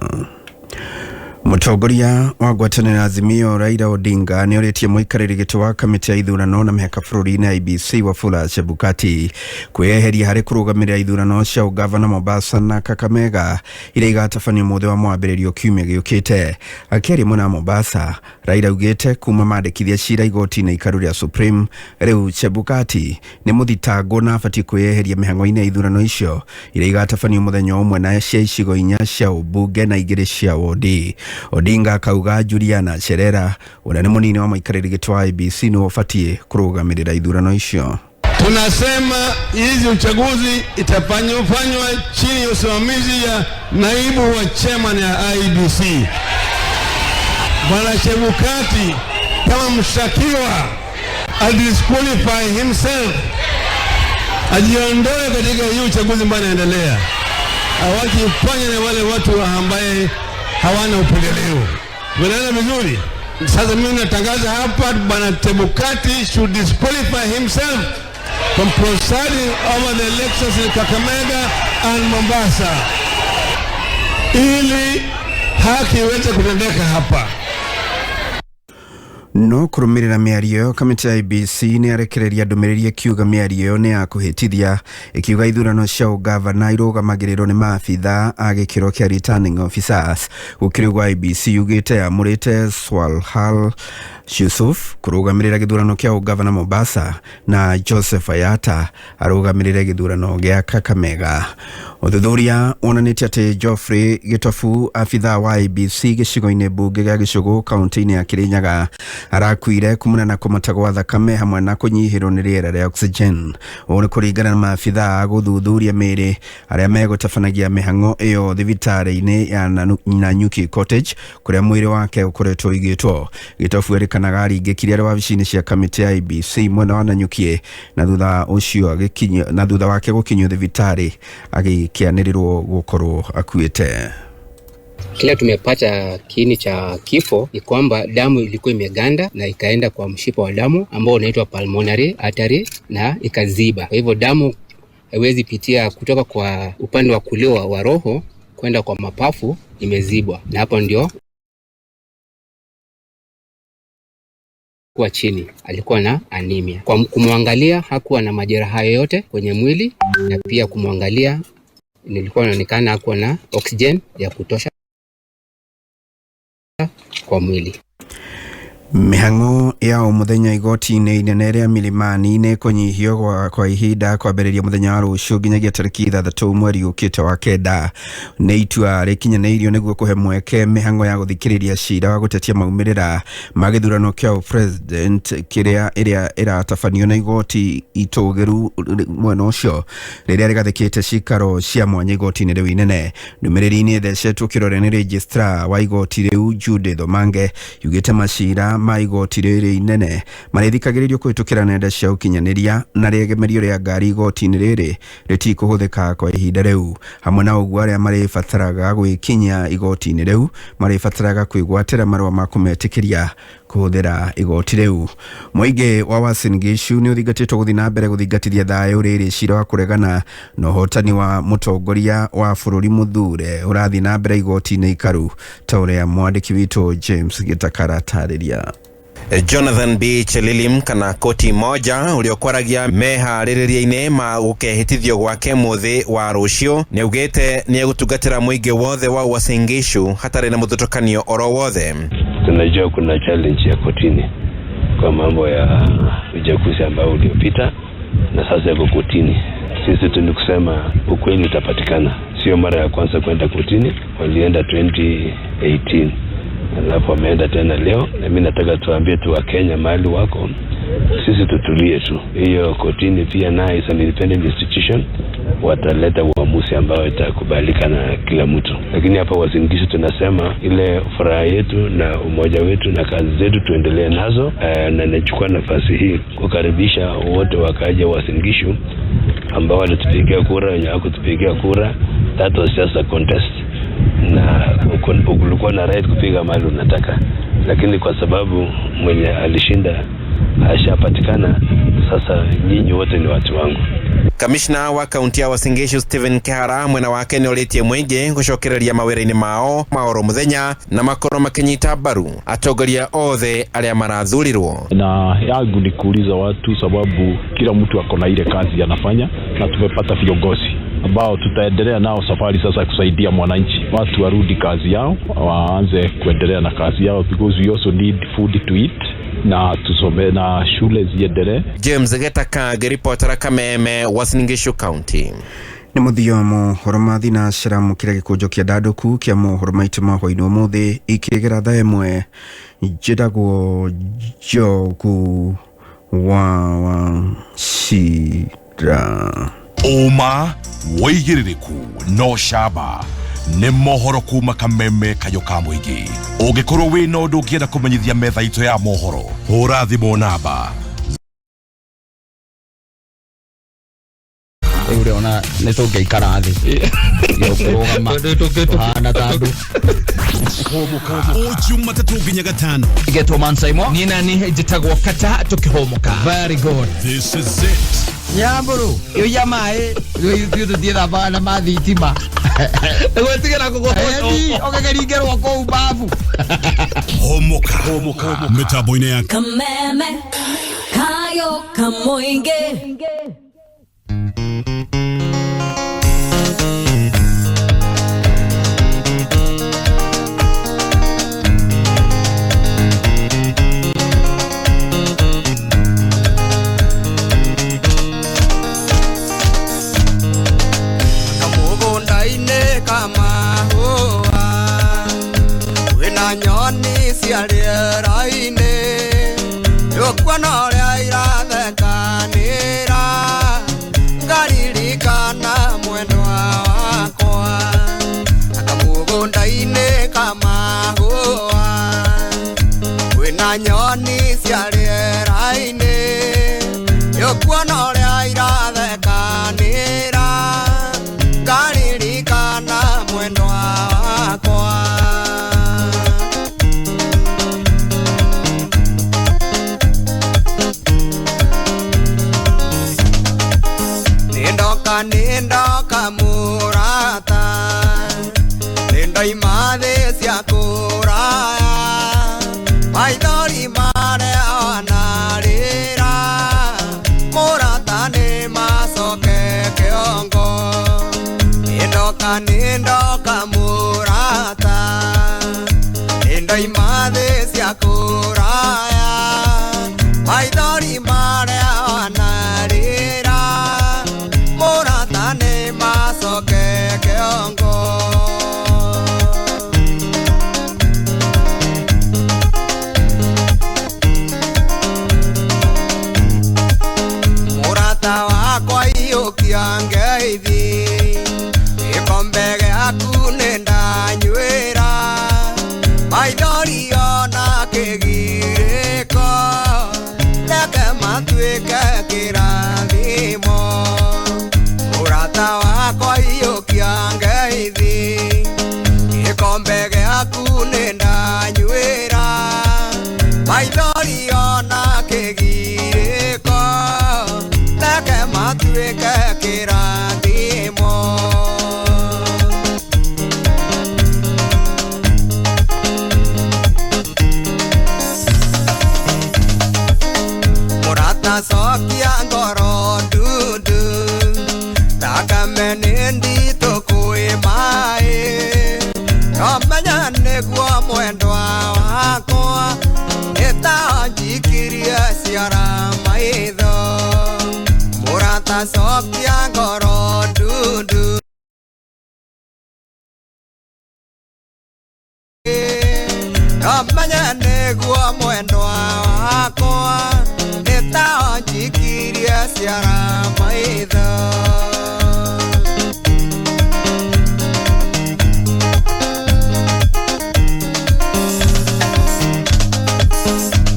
Mũtongoria wa ngwatanĩro ya Azimio Raila Odinga nĩ orĩtie mũikarĩri gĩtĩ wa kamĩtĩ ya ithurano na mĩhaka bũrũri-inĩ IEBC Wafula Chebukati kwĩyeheria harĩ kũrũgamĩrĩra ithurano cia ũgavana Mombasa na Kakamega iria igatabanio mũthĩ wa mwambĩrĩrio kiumia gĩũkĩte. Akĩaria mwena wa Mombasa, Raila augĩte kuma mandĩkithia cira igoti-inĩ ikaru rĩa Supreme, rĩu Chebukati nĩ mũthitangwo na abatiĩ kwĩyeheria mĩhang'o-inĩ ya ithurano icio iria igatabanio mũthenya ũmwe na cia icigo inya cia ũmbunge na igĩrĩ cia wodi. Odinga akauga Juliana Cherera ũrĩa nĩ mũnini wa mũikarĩri gĩtĩ wa IEBC nĩwe ũbatiĩ kũrũgamĩrĩra ithurano icio. Tunasema hizi uchaguzi itafanywa chini ya usimamizi ya naibu wa chairman ya IEBC, Bwana Chebukati, kama mshtakiwa adisqualify himself, ajiondoe katika hii uchaguzi ambayo inaendelea, awakifanya na wale watu ambaye hawana upendeleo. Unaona vizuri? Sasa mimi natangaza hapa, Bwana Chebukati should disqualify himself from presiding over the elections in Kakamega and Mombasa, ili haki iweze kutendeka hapa. No kũrũmĩrĩra mĩario ĩyo, kamĩtĩ ya IEBC nĩ yarekereria ndũmĩrĩri ĩkiuga mĩario ĩyo nĩ ya kũhĩtithia, ĩkiuga ithurano cia ũgavana irũgamagĩrĩrwo nĩ maabitha a gĩkĩro kĩa returning officers. Gũkĩrĩ ũguo, IEBC yugĩte yamũrĩte Swalhal Yusuf kũrũgamĩrĩra gĩthurano kĩa ũgavana Mombasa na Joseph Ayata arũgamĩrĩre gĩthurano gĩa Kakamega. Ũthuthuria wonanĩtie atĩ Geoffrey Gĩtobu, abitha wa IEBC gĩcigo-inĩ mbunge gĩa Gĩcũgũ kaunti-inĩ ya Kĩrĩnyaga, arakuire kumana na kũmata gwa thakame hamwe na kũnyihĩrwo nĩ rĩera rĩa oxygen. Ũũ nĩ kũringana na maabitha a gũthuthuria mĩĩrĩ arĩa megũtabanagia mĩhang'o ĩyo thibitarĩ-inĩ ya Nanyuki Cottage kũrĩa mwĩrĩ wake ũkoretwo ũigĩtwo. Gĩtobu erĩkanaga aringĩkire arĩ wabici-inĩ cia kamĩtĩ ya IEBC mwena wa Nanyuki, na thutha ũcio agĩkinyio na thutha wake gũkinyio thibitarĩ agĩkĩanĩrĩrwo gũkorwo akuĩte. Kile tumepata kiini cha kifo ni kwamba damu ilikuwa imeganda na ikaenda kwa mshipa wa damu ambao unaitwa pulmonary artery na ikaziba. Kwa hivyo damu haiwezi pitia kutoka kwa upande wa kulia wa roho kwenda kwa mapafu, imezibwa, na hapo ndio kuwa chini alikuwa na anemia. Kwa kumwangalia hakuwa na majeraha yoyote kwenye mwili, na pia kumwangalia nilikuwa inaonekana hakuwa na oxygen ya kutosha kwa mwili. Mĩhang'o ya o mũthenya igoti-inĩ inene rĩa Milimani nĩ ĩkũnyihio kwa ihinda kwambĩrĩria mũthenya wa rũciũ nginyagia tarĩki 6 mweri ũkĩte wa kenda. Nĩ itua rĩkinyanĩirio nĩguo kũhe mweke mĩhang'o ya gũthikĩrĩria cira wa gũtetia maumĩrĩra ma gĩthurano kĩa president kĩrĩa ĩrĩa ĩratabanio na igoti itũgĩru mwena ũcio rĩrĩa rĩgathĩkĩte cikaro cia mwanya igoti-inĩ rĩu inene. Ndũmĩrĩri-inĩ ĩthecetwo kĩrore nĩ registrar wa igoti rĩu Judith Omange yugĩte macira ma igoti rĩrĩ inene marĩthikagĩrĩrio kũhĩtũkĩra nenda cia ũkinyanĩria na rĩegemerio rĩa ngari igoti-inĩ rĩrĩ rĩtikũhũthĩka kwa ihinda rĩu. Hamwe na ũguo, arĩa marĩbataraga gwĩkinyia igoti-inĩ rĩu marĩbataraga kwĩgwatĩra marũa ma kũmetĩkĩria kũhũthĩra igoti rĩu. Mũingĩ wa Uasin Gishu nĩ ũthingatĩtwo gũthiĩ na mbere gũthingatithia thayũ rĩrĩ cira wa kũregana na ũhotani wa mũtongoria wa bũrũri mũthure ũrathiĩ na mbere igoti-inĩ ikaru, ta ũrĩa mwandĩki witũ James Gĩtakara atarĩria. Jonathan B Chelilim kana koti moja uliokwaragia meharĩrĩria-inĩ ma gũkehĩtithio gwake mũthĩ wa rũciũ nĩaugĩte nĩegũtungatĩra mũingĩ wothe wa Uasin Gishu hatarĩ na mũthutũkanio oro wothe. Tunajua kuna challenge ya kotini kwa mambo ya uchaguzi ambao uliopita na sasa yako kotini. Sisi tu ni kusema ukweli utapatikana. Sio mara ya kwanza kwenda kotini, walienda 2018 alafu wameenda tena leo, na mimi nataka tuambie tu Wakenya mahali wako, sisi tutulie tu. Hiyo kotini pia naye is an independent institution, wataleta uamuzi ambao itakubalika na kila mtu. Lakini hapa Uasin Gishu tunasema ile furaha yetu na umoja wetu na kazi zetu tuendelee nazo. Na nachukua nafasi hii kukaribisha wote wakaja Uasin Gishu ambao walitupigia kura, wenye hawakutupigia kura. That was just a contest, na ulikuwa na right kupiga mahali unataka, lakini kwa sababu mwenye alishinda ashapatikana, sasa nyinyi wote ni watu wangu. Kamishna wa kaunti ya Uasin Gishu Stephen Kehara mwena wake nĩorĩtie mũingĩ gũcokereria mawĩra-inĩ mao ma oro mũthenya na makorwo makĩnyita mbaru atongoria othe arĩa marathurirwo. Na yangu ni kuuliza watu, sababu kila mtu ako na ile kazi anafanya, na tumepata viongozi ambao tutaendelea nao safari sasa kusaidia mwananchi. Watu warudi kazi yao, waanze kuendelea na kazi yao, because we also need food to eat, na tusome na shule ziendelee. James Getaka ngĩribotera Kameme, Uasin Gishu County. Nĩ mũthia wa mohoro ma thinacara mũkĩra gĩkũnjo kĩa ndandũku kĩa mohoro maitũ ma hwainĩ ũmũthĩ ikĩgera thaa 1. Njĩtagwo Njogu wa Wachira. Ũma wĩigĩrĩrĩku no camba nĩ mohoro kuma Kameme kayũ ka mũingĩ. Ũngĩkorwo wĩna ũndũ ũngĩenda kũmenyithia metha itũ ya mohoro, hũra thimũ namba rĩu ũrona nĩ tũngĩikara thĩ kũrũgama tũhana ta andũ. O Jumatatũ nginya Gatano. Getwo Mansaimo. Niĩ nani njĩtagwo Kata tũkĩhũmũka. Very good. This is it. Nyambũrũ ĩũia maĩ ithuĩ tũthiĩ na mathitima gwĩtigĩra kũgũo ũgĩkĩringĩrwo kũu babu. Hũmũka mĩtambo-inĩ ya Kameme kayo kamoinge. Nyoni cia rĩera-inĩ ndũkuona ũrĩa irathekanĩra, ngaririkana mwendwa wakwa kamũgũnda-inĩ kamahũa. Kwĩna nyoni cia rĩera-inĩ ndũkuona ũrĩa irathekanĩra, ngaririkana mwendwa wakwa. Nindoka murata nindoima thĩ cia kũraya, maithori marĩa wanarĩra mũrata nĩ macoke kĩongo. Nindoka murata nindoima thĩ cia kũraya, maithori marĩa wanarĩra mũrata nĩ macoke kĩongo. Mũrata wakwa iyũkia ngeithi, gĩkombe gĩaku nĩ ndanyuĩra, maithori ona kĩgirĩko. ciaku nĩ ndanyuĩra maithori ona kĩgirĩko reke matuĩke kĩrathimo. Mũrata cokia ngoro ndundu thakame nĩ nditũ kwĩ maĩ nomenya nĩguo mwendwa wakwa nĩtanjikirie ciara maitho. Mũrata cokia ngoro ndundu nomenya nĩguo mwendwa wakwa nĩtanjikirie ciara maitho.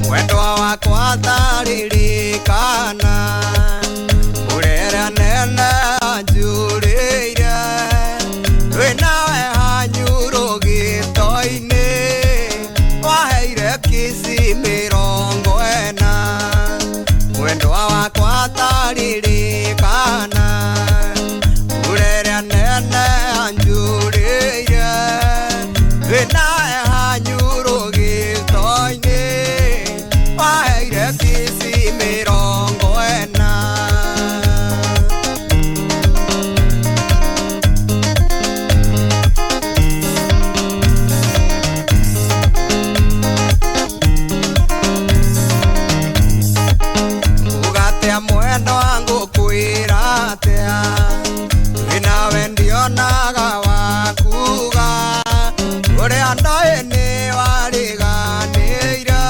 Mwendwa wakwa taririkana mbura nene anjurĩire twĩ nawe hanyurũgĩto-inĩ waheire kici 40. Mwendwa wakwa taririkana mbura nene anjurĩire twĩ nawe hanyurũgĩto-inĩ waheire kici 40. Ugatea mwendwa ngũkwĩra atĩa wĩnawe ndionaga wakuga ũrĩa ndoĩ nĩ wariganĩire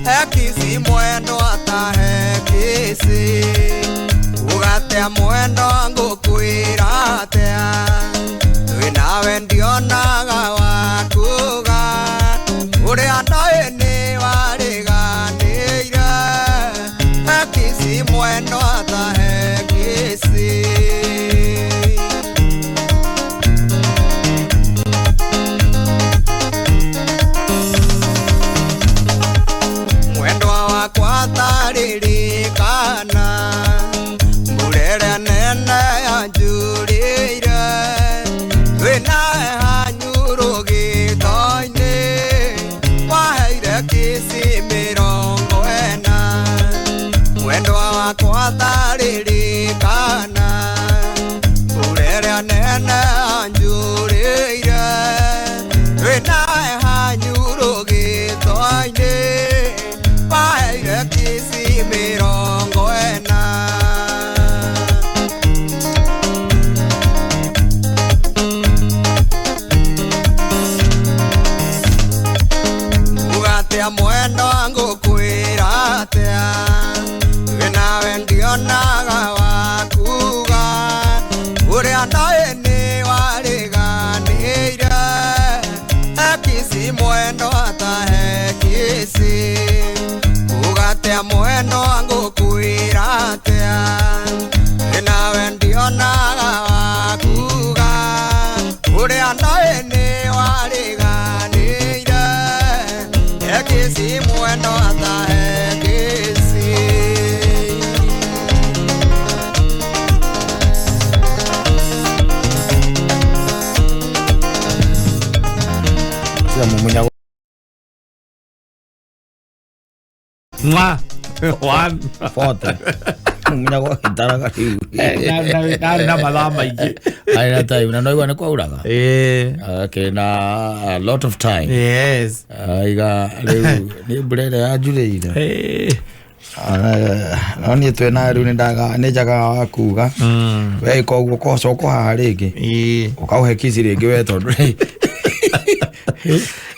hekici mwendwa ta hekici. Ugatea mwendwa ngũkwĩra atĩa wĩnawe ndionaga wakuga ũrĩa ndoĩ nĩ wariganĩire hekici mwendwa ta hekici. Mwendwa wakwa taririkana mbura ĩrĩa nene yanjurĩire twĩ nawe hanyurũgĩto-inĩ waheire kici 40. Mwendwa wakwa taririkana mbura ĩrĩa nene yanjurĩire twĩ nawe hanyurũgĩto-inĩ waheire kici 40. Ugatea mwendwa ngũkwĩra atĩa wĩnawe ndionaga wakuga ũrĩa ndoĩ nĩ wariganĩire hekici mwendwa ta hekici. Ugatea mwendwa ngũkwĩra atĩa wĩnawe ndionaga wakuga ũrĩa ndoĩ nĩ wariganĩire hekici mwendwa ta hekici. Mwa. One. Fote. Munyago gĩtaraga rĩu. Ndarĩ na mathaa maingĩ. Arĩ na time na noigua nĩ kwauraga. Okay, na a lot of time. Yes. Aiga rĩu nĩ mbura ĩrĩa yanjurĩire. No niĩ twĩ na rĩu nĩ njagaga wa kuga. We koguo ũcoka haha rĩngĩ. Ũkaũhe kici rĩngĩ we tondũ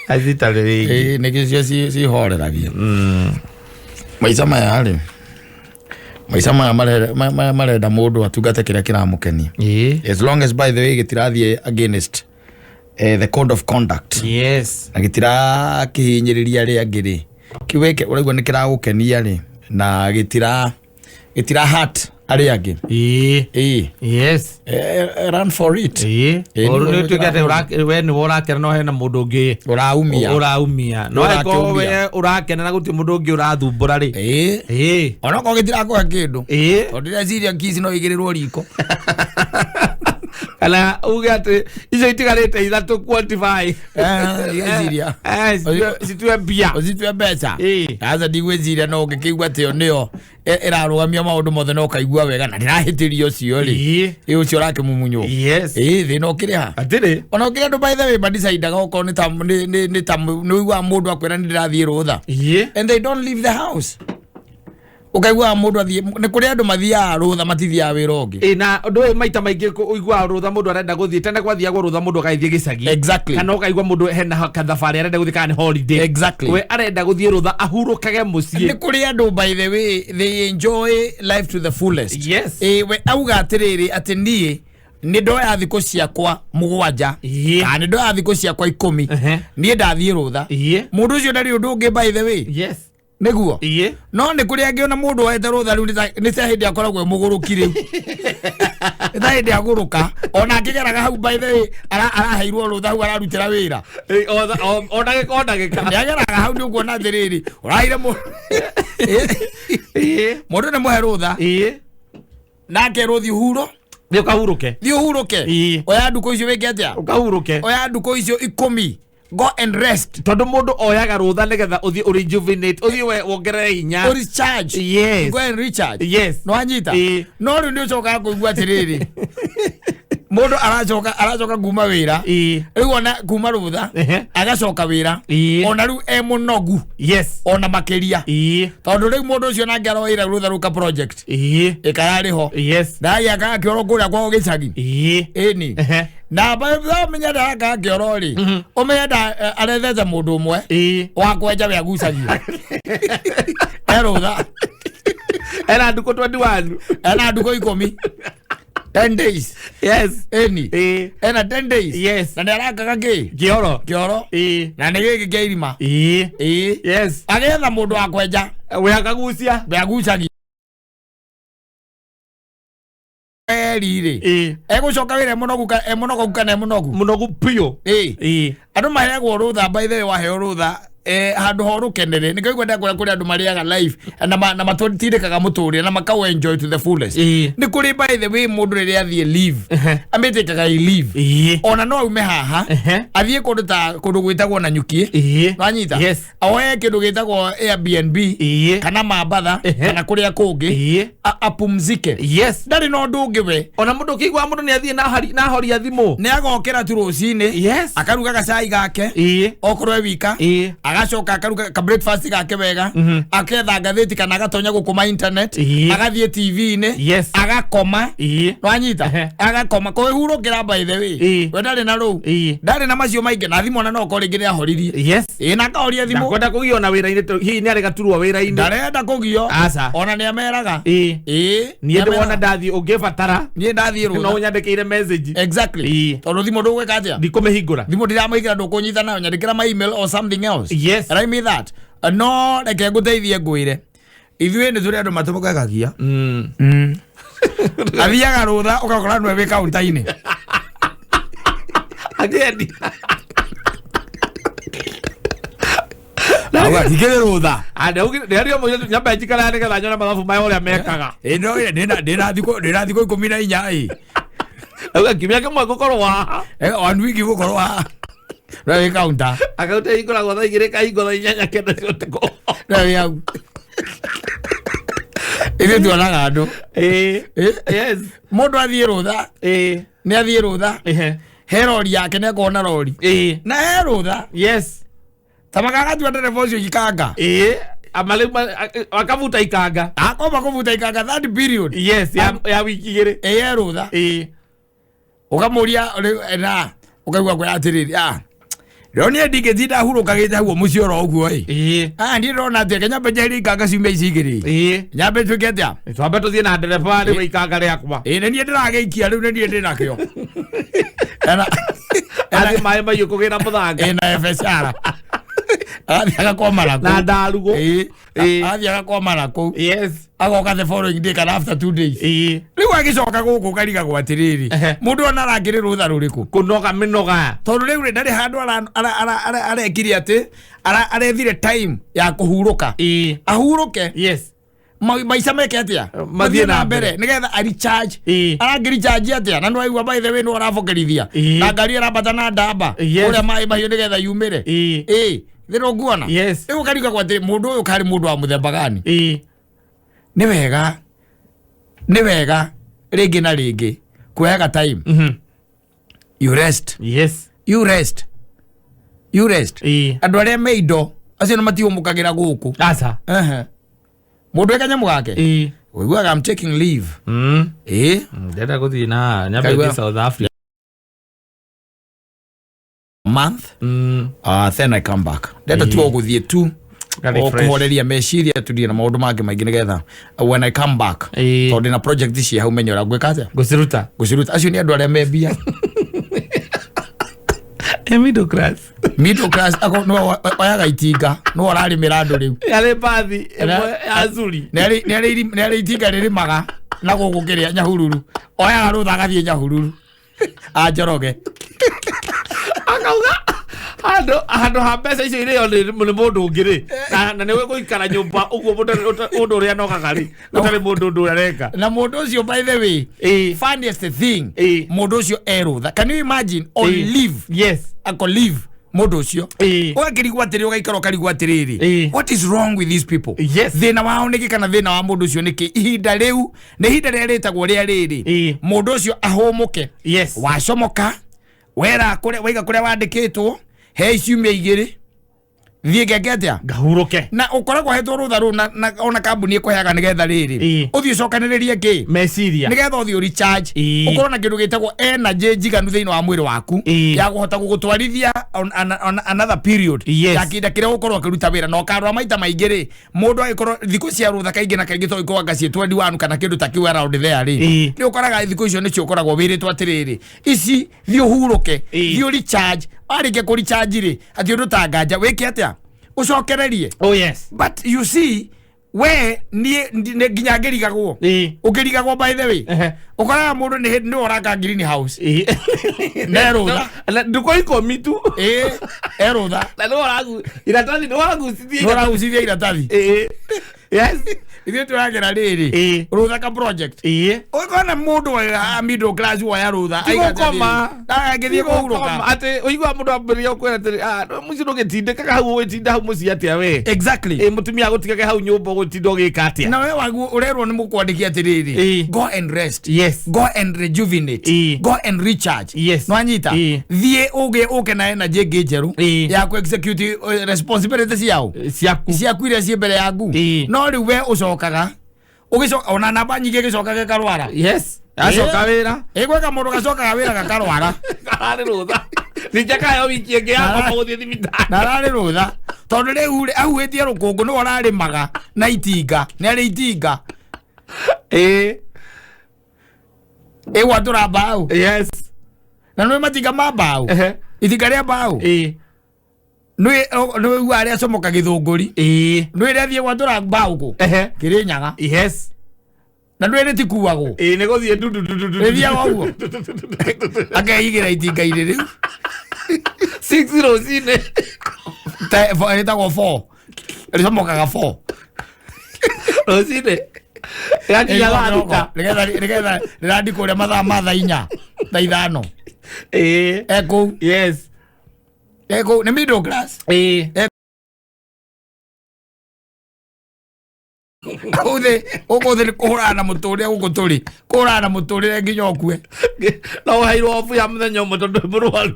acitarĩ rĩngĩ. Nĩkĩo cihoreragia. Maica maya rĩ maica maya marenda mũndũ atungate kĩrĩa kĩramũkenia. As long as by the way gĩtirathiĩ against the code of conduct. Yes. Na gĩtirakĩhinyĩrĩria arĩa angĩ rĩ kĩu wĩke ũraigua nĩ kĩragũkenia rĩ na gĩtira hurt Arĩa angĩ. Ĩĩ. Yes. Run for it. Ĩĩ. Ĩĩ, Ũru nĩguo nĩ ũtuĩke atĩ we nĩwe ũrakena no hena mũndũ ũngĩ Ũraumia. Ũraumia. No angĩkorwo we ũrakena na gũtirĩ mũndũ ũngĩ ũrathumbũra rĩ. Ĩĩ. Ĩĩ. Onokorwo gĩtirakũhe kĩndũ. Ĩĩ. Tondũ ndĩreciria ngici no igĩrĩrwo riko. Kana uge atĩ icio itigarĩte ithatũ quantify. Ngeciria. Citue mbia. Ũcitue mbeca. Aca ndigwĩciria no ũngĩkĩigua atĩ ĩyo nĩyo ĩrarũgamia maũndũ mothe na ũkaigua wega na ndĩrahĩtĩria ũcio rĩ. Ĩ ũcio ũrakĩmumunywo. Yes. Ĩ thĩna ũkĩrĩ ha? Hatirĩ. Ona ũkĩrĩ andũ by the way madecidaga okorwo nĩ ta nĩ nĩ nĩ ta nĩ ũiguaga mũndũ akwĩra nĩ ndĩrathiĩ rũtha. And they don't leave the house. Ũkaiguaga mũndũ athiĩ nĩ kũrĩ andũ mathiaga rũtha matithiaga wĩra ũngĩ. Ĩ na ũndũ ũyũ maita maingĩ ũiguaga rũtha mũndũ arenda gũthiĩ tene gwathiagwo rũtha mũndũ agagĩthiĩ gĩcagi. Exactly. Kana ũkaigua mũndũ hena kathabarĩ arenda gũthiĩ kana nĩ holiday. Exactly. We arenda gũthiĩ rũtha ahurũkage mũciĩ. Nĩ kũrĩ andũ by the way they enjoy life to the fullest. Yes. Ĩ we auga atĩrĩrĩ atĩ niĩ nĩ ndoya thikũ ciakwa mũgwanja kana nĩ ndoya thikũ ciakwa 10 niĩ ndathiĩ rũtha. Mũndũ ũcio ndarĩ ũndũ ũngĩ by the way. Yes. Nĩguo. No nĩ kũrĩ angĩ ona mũndũ oete rũtha rĩu nĩ ta hĩndĩ akoragwo e mũgũrũki rĩu. Nĩ ta hĩndĩ agũrũka ona akĩgeraga hau by the way araheirwo rũtha hau ararutĩra wĩra. O ndagĩka o ndagĩka. Nĩ ageraga hau nĩ ũkuona atĩrĩrĩ ũraheire mũndũ nĩ mũhe rũtha. Nake rũthiĩ huro. Thiĩ ũkahurũke. Thiĩ ũhurũke. Oya ndukũ icio wĩke atĩa? Ũkahurũke. Oya ndukũ icio 10. Go and rest. Tondũ mũndũ oyaga rũtha nĩgetha ũthiĩ ũ rejuvenate, ũthiĩ we wongerere hinya. Ũ recharge. Yes. Go and recharge. Yes. Nĩ wanyita? No rĩu nĩ ũcokaga kũigua atĩrĩrĩ. Mũndũ aracoka kuma wĩra. Rĩu ona kuma rũtha agacoka wĩra. Ona rĩu e mũnogu. Yes. Ona makĩria. Tondũ rĩu mũndũ ũcio nake aroire rũtha rũka project. Ĩkararĩ ho. Yes. Ndagĩakaga kĩoro kũrĩa kwao gĩcagi. Ĩni. Na ũmenya ndarakaga kĩoro rĩ. Ũmenye arethete mũndũ ũmwe wa kwenja we agucagia. E rũtha. Ena ndukũ 21. Ena ndukũ 10. 10 days. Yes. Eni. Ena 10 days. Yes. Na nĩ arakaga kĩ? Kĩoro. Kĩoro. Na nĩ gĩkĩ kĩa irima. Yes. Agetha mũndũ wa kwenja. We akagucia. We agucagia. Eri rĩ. Egũcoka wĩra e mũnogu kana e mũnogu? Mũnogu biũ. Andũ maheagwo rũtha by the way waheo rũtha handũ ho rũkenere nĩkĩo ngwenda kũrĩa kũrĩ andũ marĩaga life na matindĩkaga mũtũrĩre na makau enjoy to the fullest. Nĩ kũrĩ by the way mũndũ rĩrĩa athiĩ leave amĩtĩkaga i leave ona no aume haha athiĩ kũndũ ta kũndũ gwĩtagwo Nanyuki. Nĩwanyita? Yes. Oe kĩndũ gĩtagwo Airbnb kana Mambatha kana kũrĩa kũngĩ apumzike. Yes. Ndarĩ na ũndũ ũngĩ we. Ona mũndũ ũkĩigua mũndũ nĩ athiĩ na ahoria thimũ. Nĩ agokĩra tu rũcinĩ. Yes. Akaruga gacai gake. Okorwo e wika. Agacoka akaruga ka breakfast gake wega. Aketha ngathĩti kana agatonya gũkũma internet. Agathiĩ TV-inĩ. Yes. Agakoma. Nĩwanyita? Agakoma. Kwĩhurũkĩra by the way. We ndarĩ na rũu. Ndarĩ na macio maingĩ na thimũ ona no okorwo rĩngĩ nĩ ahoririe. Yes. Ĩ na akahoria thimũ. Ndakwenda kũgio na wĩra-inĩ hihi nĩ arĩ gaturwa wĩra-inĩ. Ndarenda kũgio. Aca. Ona nĩ ameraga. Niĩ ndĩwona ndathiĩ ũngĩbatara. Niĩ ndathiĩ rũtha. No ũnyandĩkĩire message. Exactly. Tondũ thimũ ndũgwĩka atĩa? Ndikũmĩhingũra. Thimũ ndiramĩhingũra ndũkũnyita nayo nyandĩkĩra ma email or something else. Yes. And I mean that. No reke ngũteithie ngwĩre. Ithuĩ nĩ tũrĩ andũ matũgagagia. Athiaga rũtha ũgakora nĩwe wĩ kaunta-inĩ. Akĩendia. Auga ndikĩrĩ rũtha. Ndĩario mũirĩtu nyambe njikara nĩgetha nyone mathabu maya ũrĩa mekaga. Ĩ no ndĩna thikũ 14 ĩ. Auga kiumia kĩmwe ngũkorwo haha. One week ngũkorwo haha. Nĩwe wĩ kaunta. Akaunta ĩhingũragwo thaa 2 ĩkahingwo thaa 8 9 cia ũtukũ. Nĩwe wĩ hau. Ithuĩ tuonaga andũ. Yes. Mũndũ athiĩ rũtha. Nĩ athiĩ rũtha. He rori yake nĩ akorwo na rori. Na he rũtha. Yes. Ta makagatua ndereba ũcio ikanga. Akabuta ikanga. Akomba kũbuta ikanga that period. Yes, ya wiki igĩrĩ. He rũtha. Ũkamũria na ũkaigua kwĩra atĩrĩrĩ Rĩo niĩ ndingĩtinda hurũkagĩte hau mũciĩ oro ũguo ĩ. Niĩ ndĩrona atĩ reke nyambe njeherie ikanga ciumia ici igĩrĩ. Nyambe njuĩke atĩa? Twambe tũthiĩ na ndereba rĩu ikanga rĩakwa. Ĩ nĩ niĩ ndĩragĩikia rĩu nĩ niĩ ndĩnakĩo. Athiĩ maĩ mahiũ kũgĩra mũthanga. Ĩ na FSR. Agathiĩ agakwamara kũu. Na ndarugũ. Ĩĩ. Agathiĩ agakwamara kũu. Yes. Agoka the following day kana after 2 days. Rĩu agĩcoka gũkũ ũkarigagwo atĩrĩrĩ, mũndũ ona arangĩrĩ rũtha rũrĩkũ? Kũnoga mĩnoga. Tondũ rĩu rĩ, ndarĩ handũ arekire atĩ arethire time ya kũhurũka, ahurũke. Yes. Maica meke atĩa? Mathiĩ na mbere. Nĩgetha a recharge. Arangĩ recharge atĩa na nĩwaigua, by the way, nĩ arabokerithia na ngari ĩrambata na ndamba kũrĩa maĩ mahiũ nĩgetha yumĩre. Ĩ thĩna ũnguona. Rĩu ũkarigagwo atĩ mũndũ ũyũ karĩ mũndũ wa mũthemba gani. Nĩ wega, nĩ wega rĩngĩ na rĩngĩ kuoyaga time you rest. You rest, you rest. Andũ arĩa me indo acio nĩ matihũmũkagĩra gũkũ. Aca. Ehe. Mũndũ e kanyamũ gake ũiguaga, "I'm taking leave." Ĩ. Ndĩrenda gũthiĩ na nyambe Kaigua. thiĩ South Africa. Month, then I come back. Ndenda tu o gũthiĩ tu Ka o refresh. kũhoreria meciria, turie na maũndũ mangĩ maingĩ, nĩgetha when I come back, tondũ ndĩna project ici hau menye ũrĩa ngwĩka atĩa. Ngũciruta. Ngũciruta. Acio nĩ andũ arĩa me mbia. Middle class. Middle class ako nĩwe oyaga itinga, nĩwe ũrarĩmĩra andũ rĩu. Yarĩ bathi ĩmwe ya Zuri. Nĩ arĩ itinga rĩrĩmaga na gũkũ kĩrĩa Nyahururu, oyaga rũtha agathiĩ Nyahururu anjoroge. Akauga handũ ha mbeca icio irĩo nĩ mũndũ ũngĩ rĩ, na nĩwe gũikara nyũmba ũguo mũndũ ũrĩa anogaga rĩ, ũtarĩ mũndũ ũndũ ũrĩa areka. Na mũndũ ũcio, by the way, funniest thing, mũndũ ũcio erũtha. Can you imagine, on leave? Yes. Ako leave mũndũ ũcio, ũgakĩrigwo atĩrĩ, ũgaikara ũkarigwo atĩrĩrĩ, what is wrong with these people? Yes. Thĩna wao nĩkĩ, kana thĩna wa mũndũ ũcio nĩkĩ? Ihinda rĩu nĩ ihinda rĩrĩa rĩtagwo rĩa rĩrĩ mũndũ ũcio ahũmũke. Wacomoka wera kũrĩa waiga kũrĩa wandĩkĩtwo, he ciumia 2 thiĩ ngeke atĩa? Ngahurũke. Na ũkoragwo hetwo rũtha rũu na ona kambuni ĩkũheaga nĩgetha rĩrĩ ũthiĩ ũcokanĩrĩrie kĩ? Meciria. Nĩgetha ũthiĩ ũrecharge, ũkorwo na kĩndũ gĩtagwo energy njiganu thĩinĩ wa mwĩrĩ waku ya kũhota gũgũtwarithia on another period ya kĩhinda kĩrĩa ũgũkorwo ũkĩruta wĩra. Na ũkarora maita maingĩ rĩ, mũndũ agĩkorwo thikũ cia rũtha kaingĩ na kaingĩ, to ikorwo anga ciĩ 21 kana kĩndũ ta kĩu around there rĩ, nĩ ũkoraga thikũ icio nĩcio ũkoragwo wĩrĩtwo atĩrĩrĩ, ici thiĩ ũhurũke, thiĩ ũrecharge. Warĩkia kũrecharge rĩ, atĩ ũndũ ta nganja wĩke atĩa? Ũcokererie. Oh yes. But you see, we niĩ nĩ nginya ngĩrigagwo, ũkĩrigagwo, by the way, ũkoraga mũndũ nĩ hĩndĩ nĩwe ũraka green house nerũtha. Ndukũ 10 tu. Ĩ, erũtha. Na nĩwe iratathi nĩwe ũragucithia. Nĩwe ũragucithia iratathi. Yes. Ithuĩ tũragera rĩrĩ rũtha ka project. Ũkona mũndũ wa middle class woya rũtha Tigũkoma. Angĩthiĩ kũhurũka. Atĩ ũigua mũndũ ambĩrĩria gũkwĩra atĩrĩ, "Ah, mũciĩ ndũgĩtindĩkaga hau, ũgĩtinda hau mũciĩ atĩa we?" Exactly. Ĩ, mũtumia agũtigage hau nyũmba, ũgũtinda ũgĩka atĩa? Na we waguo ũrerwo nĩ mũkwandĩki atĩrĩrĩ, go and rest. Yes. Go and rejuvenate, go and recharge. Yes. Nwanyita, thiĩ ũgĩe ũke na energy ĩngĩ njerũ ya ku execute responsibility ciao ciaku ciaku iria ciĩ mbere yaku. No rĩu we ũcokaga ũgĩcoka ona namba nyingĩ ĩgĩcoka gĩkarwara. Yes, acoka wĩra. Ĩ, gweka mũndũ gacokaga wĩra gakarwara. Kararĩ rũtha ningĩ kayo wiki ĩngĩ yakoma gũthiĩ thibitarĩ. Na ararĩ rũtha tondũ rĩu rĩ ahuhĩtie rũkũngũ, nĩwe ũrarĩmaga na itinga, nĩ arĩ itinga. Ĩ, gwatũra mbaũ. Yes. Na nĩ matinga ma mbaũ, itinga rĩa mbaũ nĩ nĩ arĩa acomoka gĩthũngũri, nĩ rĩa thiĩ gwatũra mbaũ kũ Kĩrĩnyaga. Yes. Na nĩ rĩtikuagwo. Ĩ, nĩ gũthiĩ ndu ndu ndu ndu. Rĩthiaga ũguo akeigĩra itinga-inĩ rĩu. 6 rũcinĩ. Rĩtagwo 4, rĩcomokaga 4 rũcinĩ, yakinya thaa 6. Nĩgetha rĩrandi kũrĩa mathaa ma thaa 4, thaa 5. Ekũu. Yes. Ekũu nĩ middle class. Ũthĩ ũkũthĩ nĩ kũhũrana na mũtũrĩre gũkũ, tũrĩ kũhũrana na mũtũrĩre nginya ũkue. No ũheirwo obu ya mũthenya ũmwe tondũ wĩ mũrwaru.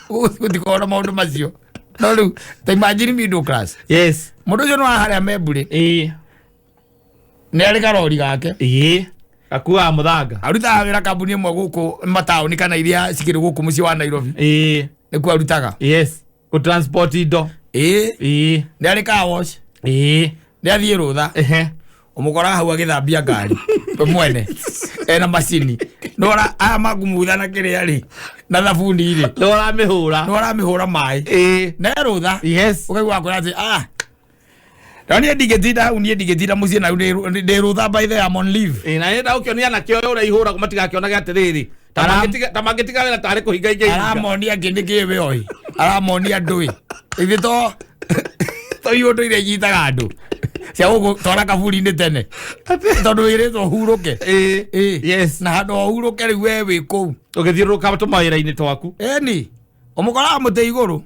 Gũtikorwo na maũndũ macio. No rĩu ta imagine middle class. Yes. Mũndũ ũcio nĩ wa harĩa Membũrĩ. Nĩ arĩ karori gake. Gakuaga mũthanga. Arutaga wĩra kambuni ĩmwe gũkũ mataũni kana iria cikĩrĩ gũkũ mũciĩ wa Nairobi. Nĩkuo arutaga. Yes, gũ transport indo. Nĩ arĩ car wash. Nĩ athiĩ rũtha, ũmũkoraga hau agĩthambia ngari we mwene ena macini. Nora aya makumutha na kĩrĩa rĩ, Na thabuni rĩ. Nĩ ũramĩhũra. Nĩ ũramĩhũra maĩ. Ĩĩ. Na rũtha. Yes. Ũkaigua akwĩra atĩ ah. Na niĩ ndingĩtinda hau, niĩ ndingĩtinda mũciĩ na ndĩ rũtha, by the way, I'm on leave. Ĩĩ, na nĩ ũkĩonia anake ũyũ ũrĩa ihũragwo matigakĩonage atĩrĩrĩ ta mangĩtiga wĩra tarĩ kũhinga ingĩhinga. Aramonia ngĩ nĩkĩ we oi. Aramonia ndũĩ. Ithuĩ to iũndũ iria inyitaga andũ cia gũgũtwara kaburi-inĩ tene tondũ wĩrĩtwo ũhurũke. Ĩĩ. Yes. Na handũ ha ũhurũke rĩu we wĩ kũu ũgĩthiũrũrũka tũmawĩra-inĩ twaku. Ĩni ũmũkoraga mũtĩ igũrũ.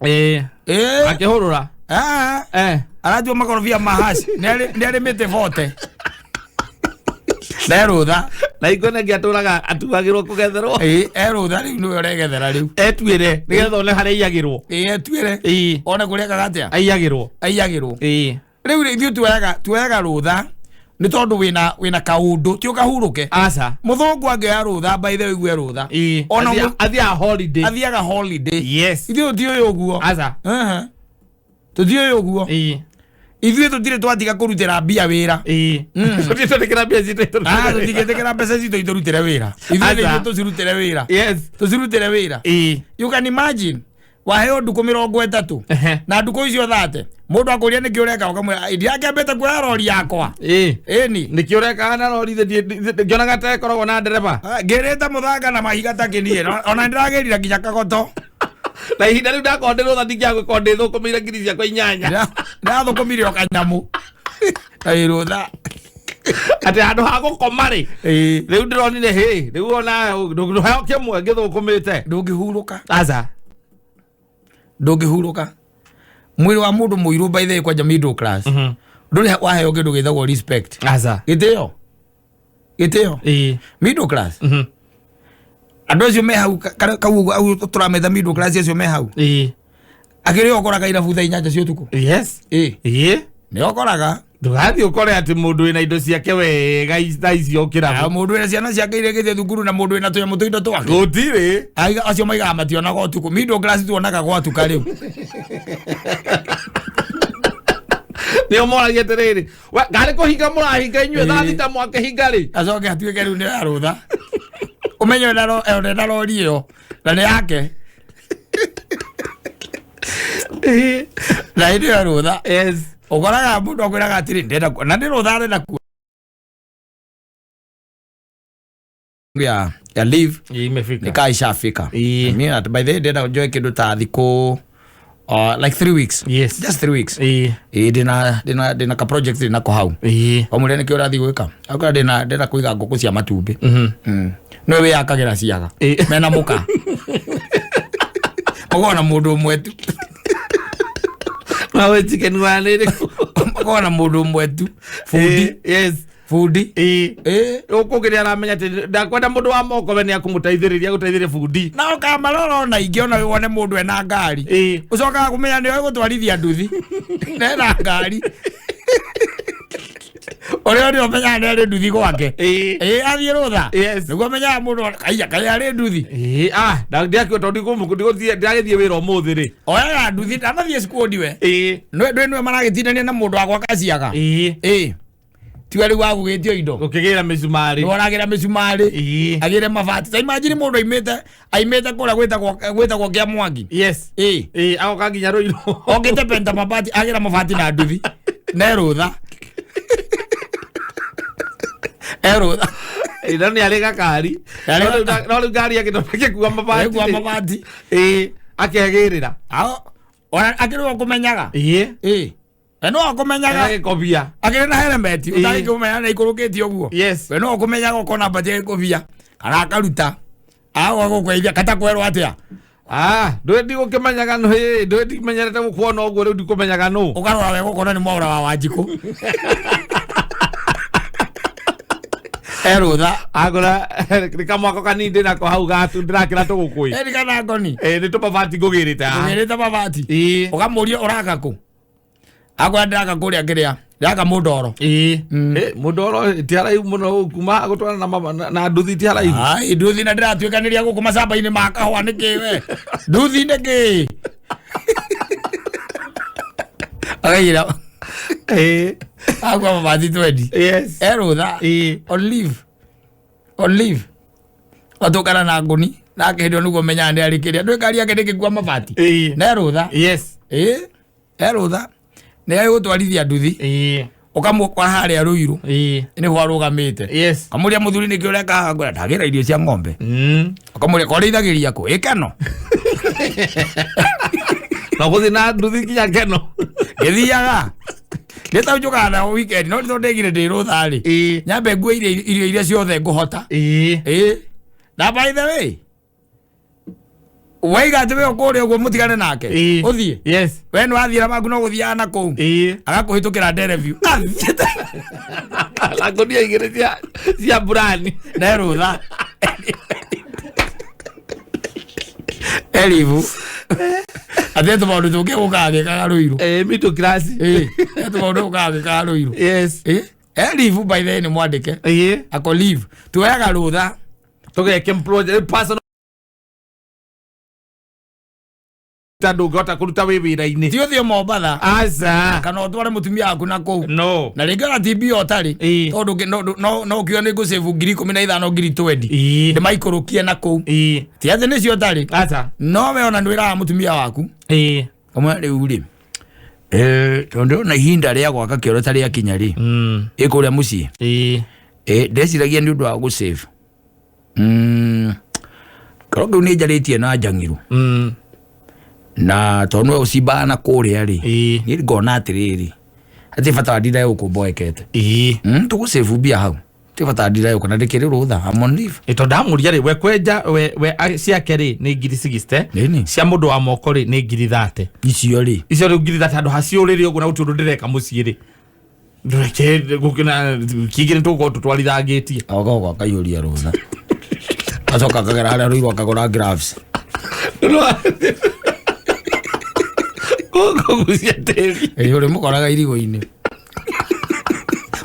Ĩĩ. Ĩĩ. Akĩhũrũra. Eh. Aratua makorobia ma hash. Nĩ arĩmĩte bote. Na erũtha. Na hingo ĩno ĩngĩ atũraga atuagĩrwo kũgetherwo. Ĩĩ, erũtha rĩu nĩwe ũregethera rĩu. Etuĩre nĩgetha one harĩa aiyagĩrwo. Ĩĩ, etuĩre. Ĩĩ. One kũrĩa ekaga atĩa? Aiyagĩrwo. Aiyagĩrwo. Ĩĩ. Rĩu rĩ ithuĩ tuoyaga rũtha nĩ tondũ wĩna kaũndũ ti ũkahurũke. Aca. Mũthũngũ angĩoya rũtha by the way ũigue rũtha. Ĩĩ. Ona Athiaga holiday. Athiaga holiday. Yes. Ithuĩ tũtiũĩ ũguo. Aca. Tũtiũĩ ũguo. Ĩĩ. Ithuĩ tũtirĩ twatiga kũrutĩra mbia wĩra. Ĩĩ. Tũtigĩtĩkĩra mbia citũ itũrutĩre Ah, wĩra. tũtigĩtĩkĩra mbeca citũ itũrutĩre wĩra. Ithuĩ nĩ Aca. ithuĩ tũcirutĩre wĩra. Yes. Tũcirutĩre wĩra. Ĩĩ. You can imagine waheo ndukũ 30 na ndukũ icio 30 mũndũ akũria nĩkĩ ũreka ũkamwĩra ndiakĩambĩte kuoya rori yakwa. Ĩĩ. Ĩni. Nĩkĩ ũrekaga na rori ngĩonaga ta ĩkoragwo na ndereba. Ngĩrĩte mũthanga na mahiga ta kĩniĩ ona nĩndĩragĩrire nginya kagoto. Na ihinda rĩu ndakorwo ndĩ rũtha ndingĩagũkorwo ndĩthũkũmĩire ngiri ciakwa 8. Ndathũkũmire o kanyamũ. Na wĩ rũtha. Atĩ handũ ha gũkoma rĩ. Rĩu ndĩronire hĩ rĩu ona ndũheo kĩmwe ngĩthũkũmĩte. Ndũngĩhurũka. Aca. Ndũngĩhurũka. Mwĩrĩ wa mũndũ mũirũ by the way kwanja middle class. Ndũrĩ waheo kĩndũ gĩtagwo respect. Aca. Gĩtĩo. Gĩtĩo. Ĩĩ. Middle class. Andũ acio me hau kau au tũrametha middle class acio me hau. Ĩĩ. Akĩrĩ ũkoraga irabu thaa 8 cia ũtukũ. Yes. Ĩĩ. Ĩĩ. Nĩ ũkoraga. Ndũgathiĩ ũkore atĩ mũndũ wĩna indo ciake wega thaa icio kĩrabu. Mũndũ wĩna ciana ciake irĩkĩtie thukuru na mũndũ wĩna tũnyamũ tũindo twake. Gũtirĩ. Acio maigaga mationaga ũtukũ. Middle class tuonaga gwatuka rĩu. Nĩo moragia atĩrĩrĩ, we ngarĩ kũhinga mũrahinga inyuĩ thaa 6 mwakĩhinga rĩ. Acoke atuĩke rĩu nĩ arũtha. Ũmenye ena rori ĩyo na nĩ yake. Na hĩndĩ ĩyo rũtha. Yes. Ũkoraga mũndũ akwĩraga atĩrĩ ndĩrenda na nĩ rũtha arenda kuo. Ya leave. Imefika. Nikaa ishafika. Mimi by the way ndĩrenda njoe kĩndũ ta thikũ like 3 weeks. Yes. Just 3 weeks. Ĩĩ. Ĩĩ ndĩna ka project ndĩnako hau. Ĩĩ. Wamwĩra nĩkĩ ũrathiĩ gwĩka? Akwĩra ndĩrenda kũiga ngũkũ cia matumbĩ. Nĩwe wĩyakagĩra ciaga. Mena mũka. Makoragwo na mũndũ ũmwe tu. Nawe chicken wa nĩ ĩrĩkũ? Makoragwo na mũndũ ũmwe tu. Bundi. Yes. Bundi. Ĩĩ. Ũkũngĩ nĩ aramenya atĩ ndakwenda mũndũ wa moko we nĩ akũmũteithĩrĩria agũteithĩrĩria bundi. Na ũkamarora ona ingĩ ona wone mũndũ ena ngari. Ũcokaga kũmenya nĩwe gũtwarithia nduthi. Na ena ngari. Ũrĩa nĩ ũmenyaga nĩ arĩ nduthi gwake. Ĩĩ athiĩ rũtha. Nĩguo ũmenyaga mũndũ kaiya kaĩ arĩ nduthi. Ĩĩ ah ndiakiuga tondũ ndiragĩthiĩ wĩra ũmũthĩ rĩ. Oyaga nduthi ndanathiĩ cikundi we. Ĩĩ. Ndũĩ nĩwe maragĩtindania na mũndũ wa gwaka ciaga. Ĩĩ. Ĩĩ. Tiwe rĩu wagũgĩtio indo. Ũkĩgĩra mĩcumarĩ. Nĩwe ũragĩra mĩcumarĩ. Ĩĩ. Agĩre mabati. Ta imagine mũndũ aimĩte kũrĩa gwĩtagwo kĩa Mwangi. Yes. Ĩĩ. Ĩĩ agoka nginya Ruiru. Okĩte penta mabati agĩra mabati na nduthi. Na erũtha. Erũtha. Ĩno nĩ arĩ gakari. No rĩu ngari yake ndũngĩkua mabati. Ĩkua mabati. Ĩĩ akegĩrĩra. Ona akĩrĩ ũkũmenyaga. Ĩĩ. Ĩĩ. We no ũkũmenyaga. Agĩkobia. Akĩrĩ na helmet ũtangĩkĩmenya na ikũrũkĩtie ũguo. Yes. We no ũkũmenyaga ũkona mbati agĩkobia kana akaruta. Agwa gũkweithia katakwerwo atĩa. Ah, ndũĩ ndigũkĩmenyaga nũ hĩ, ndũĩ ndimenyerete gũkuona ũguo rĩu ndikũmenyaga nũ. Ũkarora wega ũkona nĩ mwaũra wa Wanjikũ. Erũtha. Agũra nĩ kamwako kanini ndĩnako hau gatu ndĩrakĩra tũgũkũĩ. Ĩĩ kana ngoni. Ĩĩ nĩ tũmabati ngũgĩrĩte haha. Ngũgĩrĩte mabati. Ĩĩ. Ũkamũria ũraka kũ? Akwĩra ndĩraka kũrĩa kĩrĩa. Ndĩraka Mũndoro. Ĩĩ. Mũndoro ti haraihu mũno kuma gũtwarana na nduthi ti haraihu. Ai nduthi na ndĩratuĩkanĩria gũkũ macamba-inĩ ma kahũa nĩkĩ we? Nduthi nĩkĩ? Akaigĩra. Ĩĩ. Akua mabati 20. Yes. Erũtha. Ĩĩ. On leave. On leave. Watũkana na ngũni. Nake hĩndĩ ĩyo nĩguo menyaga nĩ arĩ kĩrĩa ndũĩ ngari yake ndĩngĩkua mabati na erũtha. Yes. Ĩ erũtha nĩ agũtwarithia nduthi ũkamũkora harĩa Rũirũ nĩho arũgamĩte. Yes. Ũkamũria mũthuri nĩkĩ ũreka haha ngwĩra ndagĩra irio cia ng'ombe. Ũkamũria korĩithagĩria kũ ĩkeno. No gũthiĩ na nduthi nginya keno. Gĩthiaga nĩ ta njũkaga na weekend no tondũ ndegire ndĩ rũtha rĩ nyambe ngue irio iria ciothe ngũhota. Ĩ na by the way waiga atĩ we ũkũrĩa ũguo mũtigane nake ũthiĩ. Yes. We nĩ wathiĩra maku no gũthiaga na kũu agakũhĩtũkĩra nderebiũ. Na ngũnia igĩrĩ cia burani. Na rũtha eribu atĩ tũmaũndũ tũngĩ gũkaga gĩkaga Rũirũ. Middle class. Tũmaũndũ gũkaga gĩkaga Rũirũ. Yes. Eribu by the way nĩ mwandĩke. Ako leave tuoyaga rũtha tũgeke project personal ta ndũngĩhota kũruta wĩ wĩra-inĩ. Ti ũthiĩ Mombatha. Aca. Kana ũtware mũtumia waku na kũu. No. Na rĩngĩ ona ti mbia ũtarĩ. Tondũ no ũkiuga nĩ ngũsave 15,000 20,000. Ndĩmaikũrũkie na kũu. Ti atĩ nĩcio ũtarĩ. Aca. No we ona nĩwĩraga mũtumia waku. Kamwe rĩu rĩ tondũ na ihinda rĩa gwaka kĩoro ta rĩakinya rĩ ĩ kũrĩa mũciĩ ndeciragia nĩ ũndũ wa gũsave. Kĩoro kĩu nĩ njarĩtie na njang'irũ. Na tondũ nĩwe ũcimbaga na kũrĩa rĩ niĩ ngona atĩrĩrĩ atĩ bata wa ndinda gũkũ mboekete. Tũgũsave mbia hau ti bata wa ndinda gũkũ na ndĩkĩrĩ rũtha I'm on leave. Tondũ ndamũria rĩ we kwenja we ciake rĩ nĩ 60,000 cia mũndũ wa moko rĩ nĩ 30,000. Icio rĩ icio rĩu 30,000 handũ haciũrĩre ũguo na gũtirĩ ũndũ ndĩreka mũciĩ rĩ ndũreke gũkĩna kĩngĩ nĩ tũgũkorwo tũtwarithangĩtie. Agoka akaiyũria rũtha acoka akagera harĩa Rũirũ akagũra gloves. Kũgucia tĩri. Ũrĩ mũkoraga irigũ-inĩ.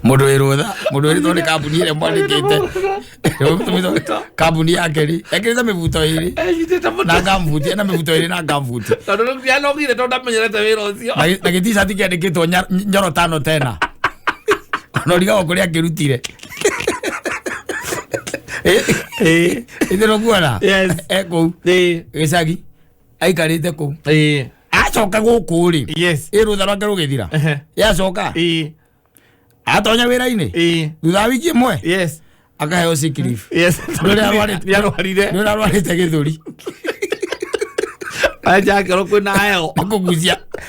Mũndũ wĩ rũtha mũndũ wĩrĩtwo nĩ kambuni ĩrĩa mwandĩkĩte kambuni yake rĩ ekĩrĩte mĩbuto ĩrĩ na ngambuti ena mĩbuto ĩrĩ na ngambuti tondũ rĩu nĩanogire tondũ ndamenyerete wĩra ũcio na gĩticati kĩandĩkĩtwo nyoro tano tena ona ũrigagwo kũrĩa akĩrutire. Ithĩ kuona e kũu gĩcagi aikarĩte kũu acoka gũkũ rĩ ĩ rũtha rwake rũgĩthira yacoka atonya wĩra-inĩ thutha wa wiki ĩmwe akaheo sick leave. Nĩ arwarĩte gĩthũri ajakerwo kwĩna heho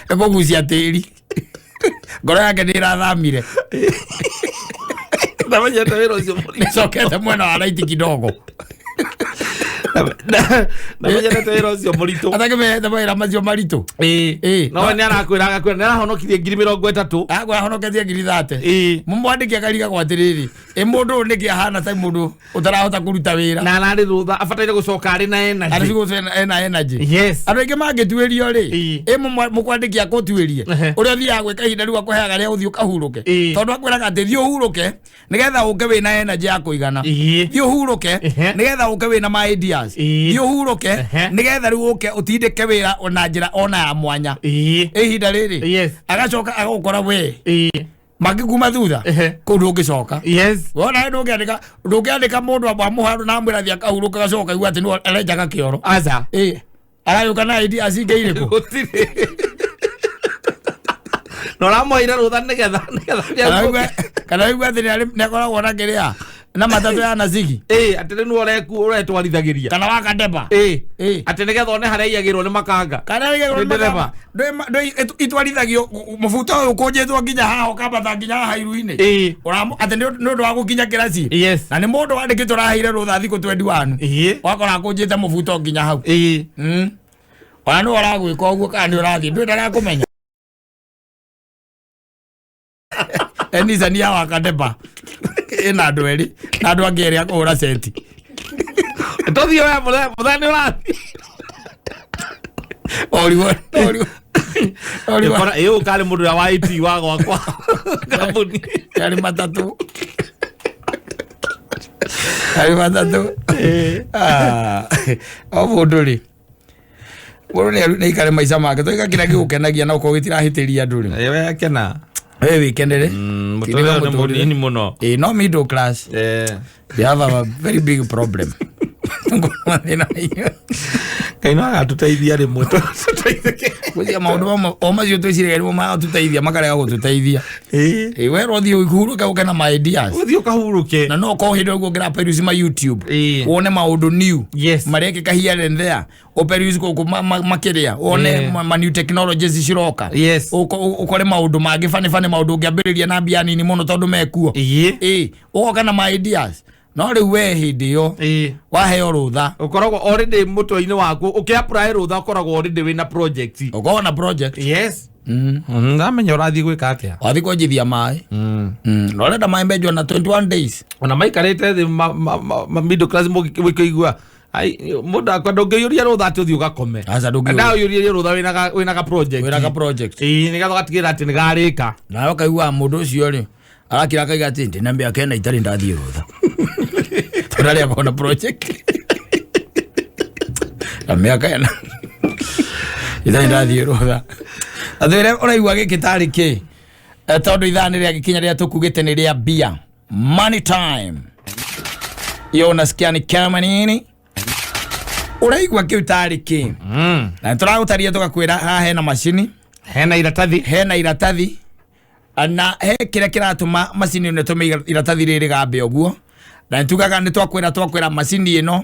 ekũgucia tĩri ngoro yake nĩ ĩrathamire ndamenyete wĩra ũcio mũritũ nĩcokete mwena wa raiti kidogo ndamenyerete wĩra ũcio mũritũ atakĩmenyete mawĩra macio maritũ. No we nĩarakwĩra agakwĩra nĩarahonokirie 30,000 ahonoketie 30,000 mũmwandĩki akarigagwo atĩrĩrĩ ĩ mũndũ ũyũ nĩkĩ ahana ta mũndũ ũtarahota kũruta wĩra na ararĩ rũtha abataire gũcoka arĩ na energy. Arĩ ena energy. Yes. Andũ aingĩ mangĩtuĩrio rĩ ĩ mũkwandĩki akũtuĩrie ũrĩa ũthiaga gwĩka ihinda rĩu akũheaga rĩa ũthiĩ ũkahurũke tondũ akwĩraga atĩ thiĩ ũhurũke nĩgetha ũke wĩna energy ya kũigana thiĩ ũhurũke nĩgetha ũke wĩna ma ideas thiĩ ũhurũke nĩgetha rĩu ũke ũtindĩke wĩra ona njĩra ona ya mwanya ihinda rĩrĩ agacoka agũkora we mangĩkuma thutha kũu ndũngĩcoka. Wona ndũngĩandĩka mũndũ amũhandũ na amwĩra thiĩ akahurũka agacoka aigua atĩ nĩwe arenjaga kĩoro. Aca. Aragĩũka na ideas ingĩ irĩkũ? Gũtirĩ. Na ũramũheire rũtha nĩgetha kana aigua atĩ nĩakoragwo na kĩrĩa na matatũ ya Nazigi atĩ rĩu nĩwe ũretwarithagĩria kana wa Kadeba atĩ nĩgetha one harĩa aiyagĩrwo nĩ makanga kana aiyagĩrwo nĩ makanga itwarithagio mũbuto ũyũ ũkũnjĩtwo nginya haha ũkambata nginya haha iru-inĩ atĩ nĩ ũndũ wa gũkinya kĩraci na nĩ mũndũ wandĩkĩtwo ũraheire rũtha thikũ 21 wakora akũnjĩte mũbuto nginya hau ona nĩwe ũragwĩka ũguo kana nĩ ũrathiĩ ndũĩ ndarakũmenya. Enisa ya Wakadeba ĩna andũ erĩ na andũ angĩ erĩ a kũhũra ceti. Tũthiĩ we mũthenya nĩ ũrathiĩ. Oriwo ĩĩ ũkarĩ mũndũ ũrĩa wa IT wa gwakwa kambuni yarĩ matatũ. O mũndũ rĩ mũndũ nĩ aikare maica make tũiga kĩrĩa gĩgũkenagia na ũkorwo gĩtirahĩtĩria andũ rĩ. We akena. We wĩkenere. Mũtũrĩre nĩ mũnini mũno. No middle class. They have a very big problem. Mathĩna maingĩ. Ngai no agatũteithia rĩmwe tũteithĩke. Gwĩciria maũndũ mamwe o macio twĩciragia nĩmo magatũteithia makarega gũtũteithia. Ĩ werwo ũthiĩ ũhurũke ũke na ma ideas. Ũthiĩ ũkahurũke. Na no ũkorwo hĩndĩ ĩyo ũguo ũngĩra peruse ma YouTube. Wone maũndũ new. Yes. Marekĩka here and there. Ũperuse gũkũ makĩrĩa. Wone ma new technologies ciroka. Yes. Ũkore maũndũ mangĩ bane bane maũndũ ũngĩambĩrĩria na mbia nini mũno tondũ mekuo. Ĩ ũgoka na ma ideas. No rĩu we hĩndĩ ĩyo waheo rũtha ũkoragwo already mũtwe-inĩ waku ũkĩ-apply rũtha ũkoragwo already wĩna project. Ũkoragwo na project. Yes. Ndamenya ũrathiĩ gwĩka atĩa. Wathiĩ kwenjithia maĩ. Na ũrenda maĩ menjwo na 21 days. Ona maikarĩte thĩ middle class mũgĩkĩigua ai mũndũ akwa ndũngĩiyũria rũtha atĩ ũthiĩ ũgakome. Aca ndũngĩiyũria. Ndaũiyũria rũtha wĩna ga project. Wĩna ga project. Ĩĩ nĩgetha ũgatigĩrĩra atĩ nĩgarĩka. Nawe ũkaigua mũndũ ũcio rĩ arakira akaiga atĩ ndĩna mĩaka ĩna itarĩ ndathiĩ rũtha. Tondũ arĩa akoragwo na project. Na mĩaka ĩna itarĩ ndathiĩ rũtha. Na twĩre ũraigua gĩkĩ tarĩ kĩ? Tondũ ithaa nĩ rĩagĩkinya rĩrĩa tũkugĩte nĩ rĩa mbia. Money time. Iyo unasikia ni kama nini? Ũraigua kĩu tarĩ kĩ? Na tũragũtaria tũgakwĩra haha hena macini. Hena iratathi. Hena iratathi. Na he kĩrĩa kĩratũma macini ĩno ĩtũme iratathi rĩrĩ rĩgambe ũguo. Na nĩtugaga nĩ twakwĩra macini ĩno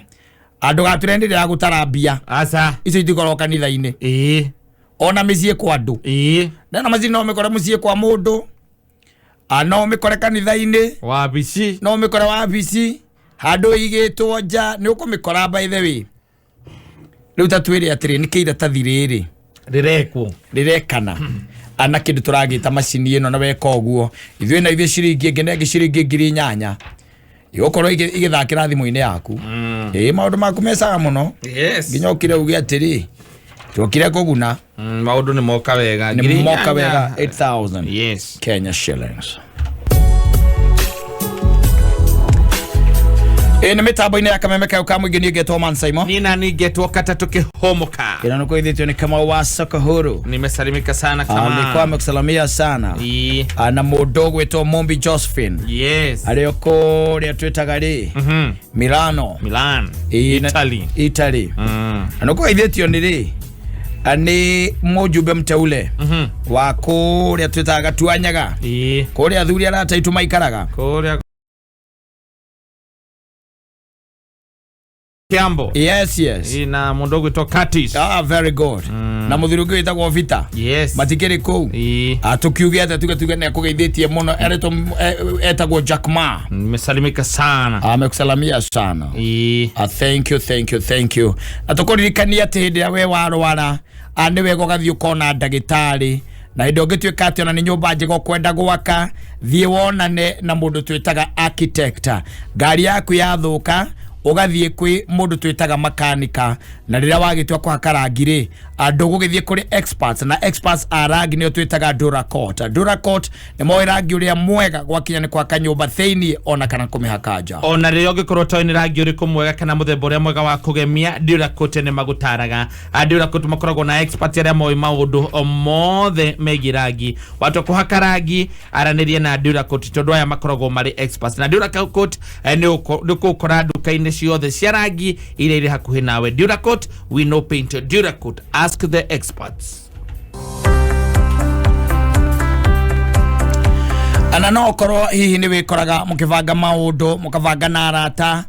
andũ gatũre nĩ ya gũtara mbia. Aca. Icio itikoragwo kanitha-inĩ. Ĩĩ. Ona mĩciĩ kwa andũ. Ĩĩ. Na macini no ũmĩkore mũciĩ kwa mũndũ. No ũmĩkore kanitha-inĩ. Wabici. No ũmĩkore wabici. Handũ ĩigĩtwo nja nĩ ũkũmĩkora by the way. Rĩu ta twĩre atĩrĩ nĩkĩ iratathi rĩrĩ rĩrekwo rĩrekana ana kĩndũ tũragĩta macini ĩno na weka ũguo ithuĩ na ithuĩ ciringi ĩngĩ na ĩngĩ ciringi 8,000 igũkorwo igĩthakĩra thimũ-inĩ yaku. Ĩĩ maũndũ maku mecaga mũno. Yes. Nginya ũkire uge atĩrĩ twokire kũguna. Maũndũ nĩ moka wega. Nĩ moka wega 8,000. Yes. Kenya shillings. Ĩ nĩ mĩtambo-inĩ ya kameme kayo ka mũingĩ niĩ ngetwo Man Simon. Niĩ nani ngetwo Katatũ Kĩhomoka. Ĩno nĩkũithĩtio nĩ Kamau wa Sokahuru. Nimesalimika sana Kamau. Alikuwa amekusalamia sana. Na mũndũ ũgwĩtwo Mombi Josephine. Yes. Arĩ o kũrĩa twĩtaga rĩ? Milano. Milan. Italy. Italy. Na nĩkũgeithĩtio nĩ rĩ? Nĩ mũjumbe mteule wa kũrĩa twĩtaga Gatuanyaga. Kũrĩa athuri arata aitũ maikaraga. Kũrĩa Kiambo. Yes, yes. Ina mundu gwitwo Curtis. Ah, very good. Na muthuri ũngĩ wĩtagwo Vita. Yes. Matikĩrĩ kũu. Tukiuge atĩa tuge nĩ akũgeithĩtie mũno eretwo etagwo Jack Ma. Nimesalimika sana. Amekusalamia sana. Thank you, thank you, thank you. Na tũkũririkania atĩ hĩndĩ ĩrĩa we warwara nĩ wega ũgathiĩ ũkona ndagĩtarĩ. Na hĩndĩ ũngĩtuĩka atĩ ona nĩ nyũmba njega ũkwenda gwaka thiĩ wonane na mũndũ twĩtaga architect. Ngari yaku yathũka ũgathiĩ kwĩ mũndũ twĩtaga makanika na rĩrĩa wagĩtua kũhaka rangi rĩ andũ gũgĩthiĩ kũrĩ experts na experts a rangi nĩo twĩtaga Duracot. Duracot nĩ moĩ rangi ũrĩa mwega gwakinya nĩ gwaka nyũmba thĩinĩ ona kana kũmĩhaka nja. Ona rĩrĩa ũngĩkorwo ũtoĩ nĩ rangi ũrĩkũ mwega kana mũthemba ũrĩa mwega wa kũgemia Duracot nĩ magũtaraga. Duracot makoragwo na expert arĩa moĩ maũndũ mothe megiĩ rangi. Watua kũhaka rangi aranĩria na Duracot tondũ aya makoragwo marĩ experts. Na Duracot nĩ ũkũkora nduka-inĩ ciothe cia rangi iria irĩ hakuhĩ nawe. Duracot, we know paint. Duracot, ask the experts. Ana no korwo hihi nĩ wĩkoraga mũkĩbanga maũndũ mũkabanga na arata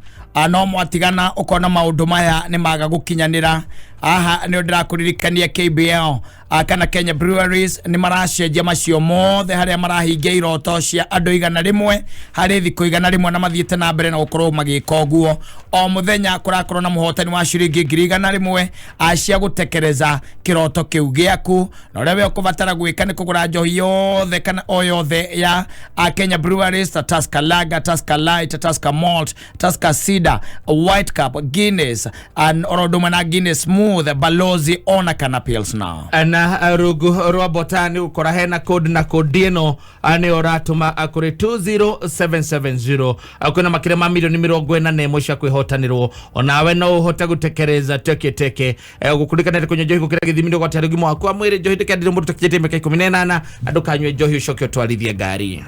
no mwatigana ũkona maũndũ maya nĩ maga gũkinyanĩra. Aha nĩ ndĩrakũririkania KBL kana Kenya Breweries nĩ maracenjia macio mothe harĩa marahingia iroto cia andũ 100 harĩ thikũ 100 na mathiĩte na mbere na gũkorwo magĩka ũguo. O mũthenya kũrakorwo na mũhotani wa ciringi 100 acia gũtekereza kĩroto kĩu gĩaku. Na ũrĩa we ũkũbatara gwĩka nĩ kũgũra njohi yothe kana o yothe ya Kenya Breweries ta Tusker Lager, Tusker Light, Tusker Malt, Tusker Cider, White Cup, Guinness and oro ũndũ na Guinness Smooth, Balozi ona kana Pilsner. Na rungu rwa bota nĩ ũkora hena code na code ĩno nĩ ũratũma kũrĩ 20770 kwĩna makĩria ma milioni 41 cia kwĩhotanĩrwo. Onawe no ũhote gũtekereza teke teke gũkũririkana atĩ kũnyua njohi gũkĩra gĩthimi nĩ ũgwati harĩ ũgima waku wa mwĩrĩ. Njohi ndĩkendire mũndũ ũtakinyĩtie mĩaka 18 na ndũkanyue njohi ũcoke ũtwarithie ngari.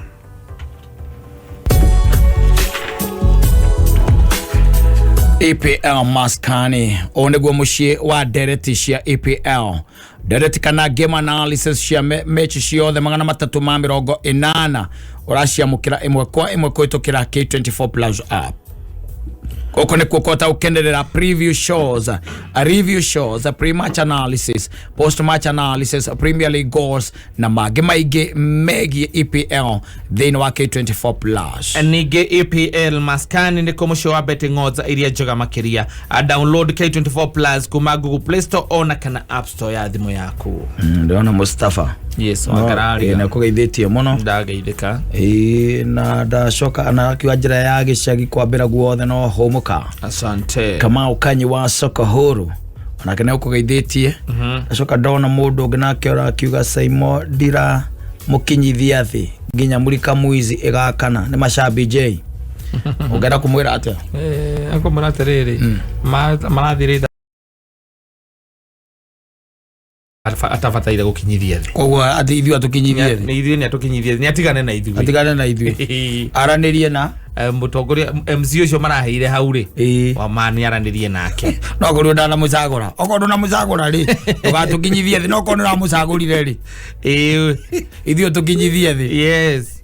EPL maskani ũũ nĩguo mũciĩ wa ndereti cia EPL, ndereti kana game analysis cia mechi ciothe 380 ũraciamũkĩra ĩmwe kwa ĩmwe kũhĩtũkĩra K24 Plus app. Gũkũ nĩkuo kũhota gũkenerera preview shows, review shows, pre-match analysis, post-match analysis, Premier League goals na mangĩ maingĩ megiĩ EPL thĩinĩ wa K24 Plus. Ningĩ EPL maskani nĩkuo mũciĩ wa betting odds iria njega makĩria. Download K24 Plus kuma Google Play Store ona kana App Store ya thimũ yaku. Ndĩrona Mustafa. Yes, wakararia. Nĩ akũgeithĩtie mũno. Ndageithĩka. Ĩĩ, na ndacoka na akiuga njĩra ya gĩcagi kwambĩra guothe no hũmũka. Asante. Kamau Kanyi wa soko huru onake nĩ ũkũgeithĩtie. Ndacoka ndona mũndũ ũngĩ nake ũrakiuga Saimo ndira mũkinyithia thĩ nginya mũrika mwizi ĩgakana nĩ macambi J. Ũngĩenda kũmwĩra atĩa? Ngũmwĩra atĩrĩrĩ, marathirĩte atabataire gũkinyithia thĩ. Koguo atĩ ithuĩ atũkinyithie thĩ. Nĩ ithuĩ nĩ atũkinyithie thĩ, nĩ atigane na ithuĩ. Atigane na ithuĩ. Aranĩrie na mũtongoria MC ũcio maraheire hau rĩ, wa ma nĩ aranĩrie nake. No korwo ndanamũcagũra, okorwo ndũnamũcagũra rĩ, ndũgatũkinyithie thĩ, no korwo nĩũramũcagũrire rĩ, ithuĩ ũtũkinyithie thĩ. Yes.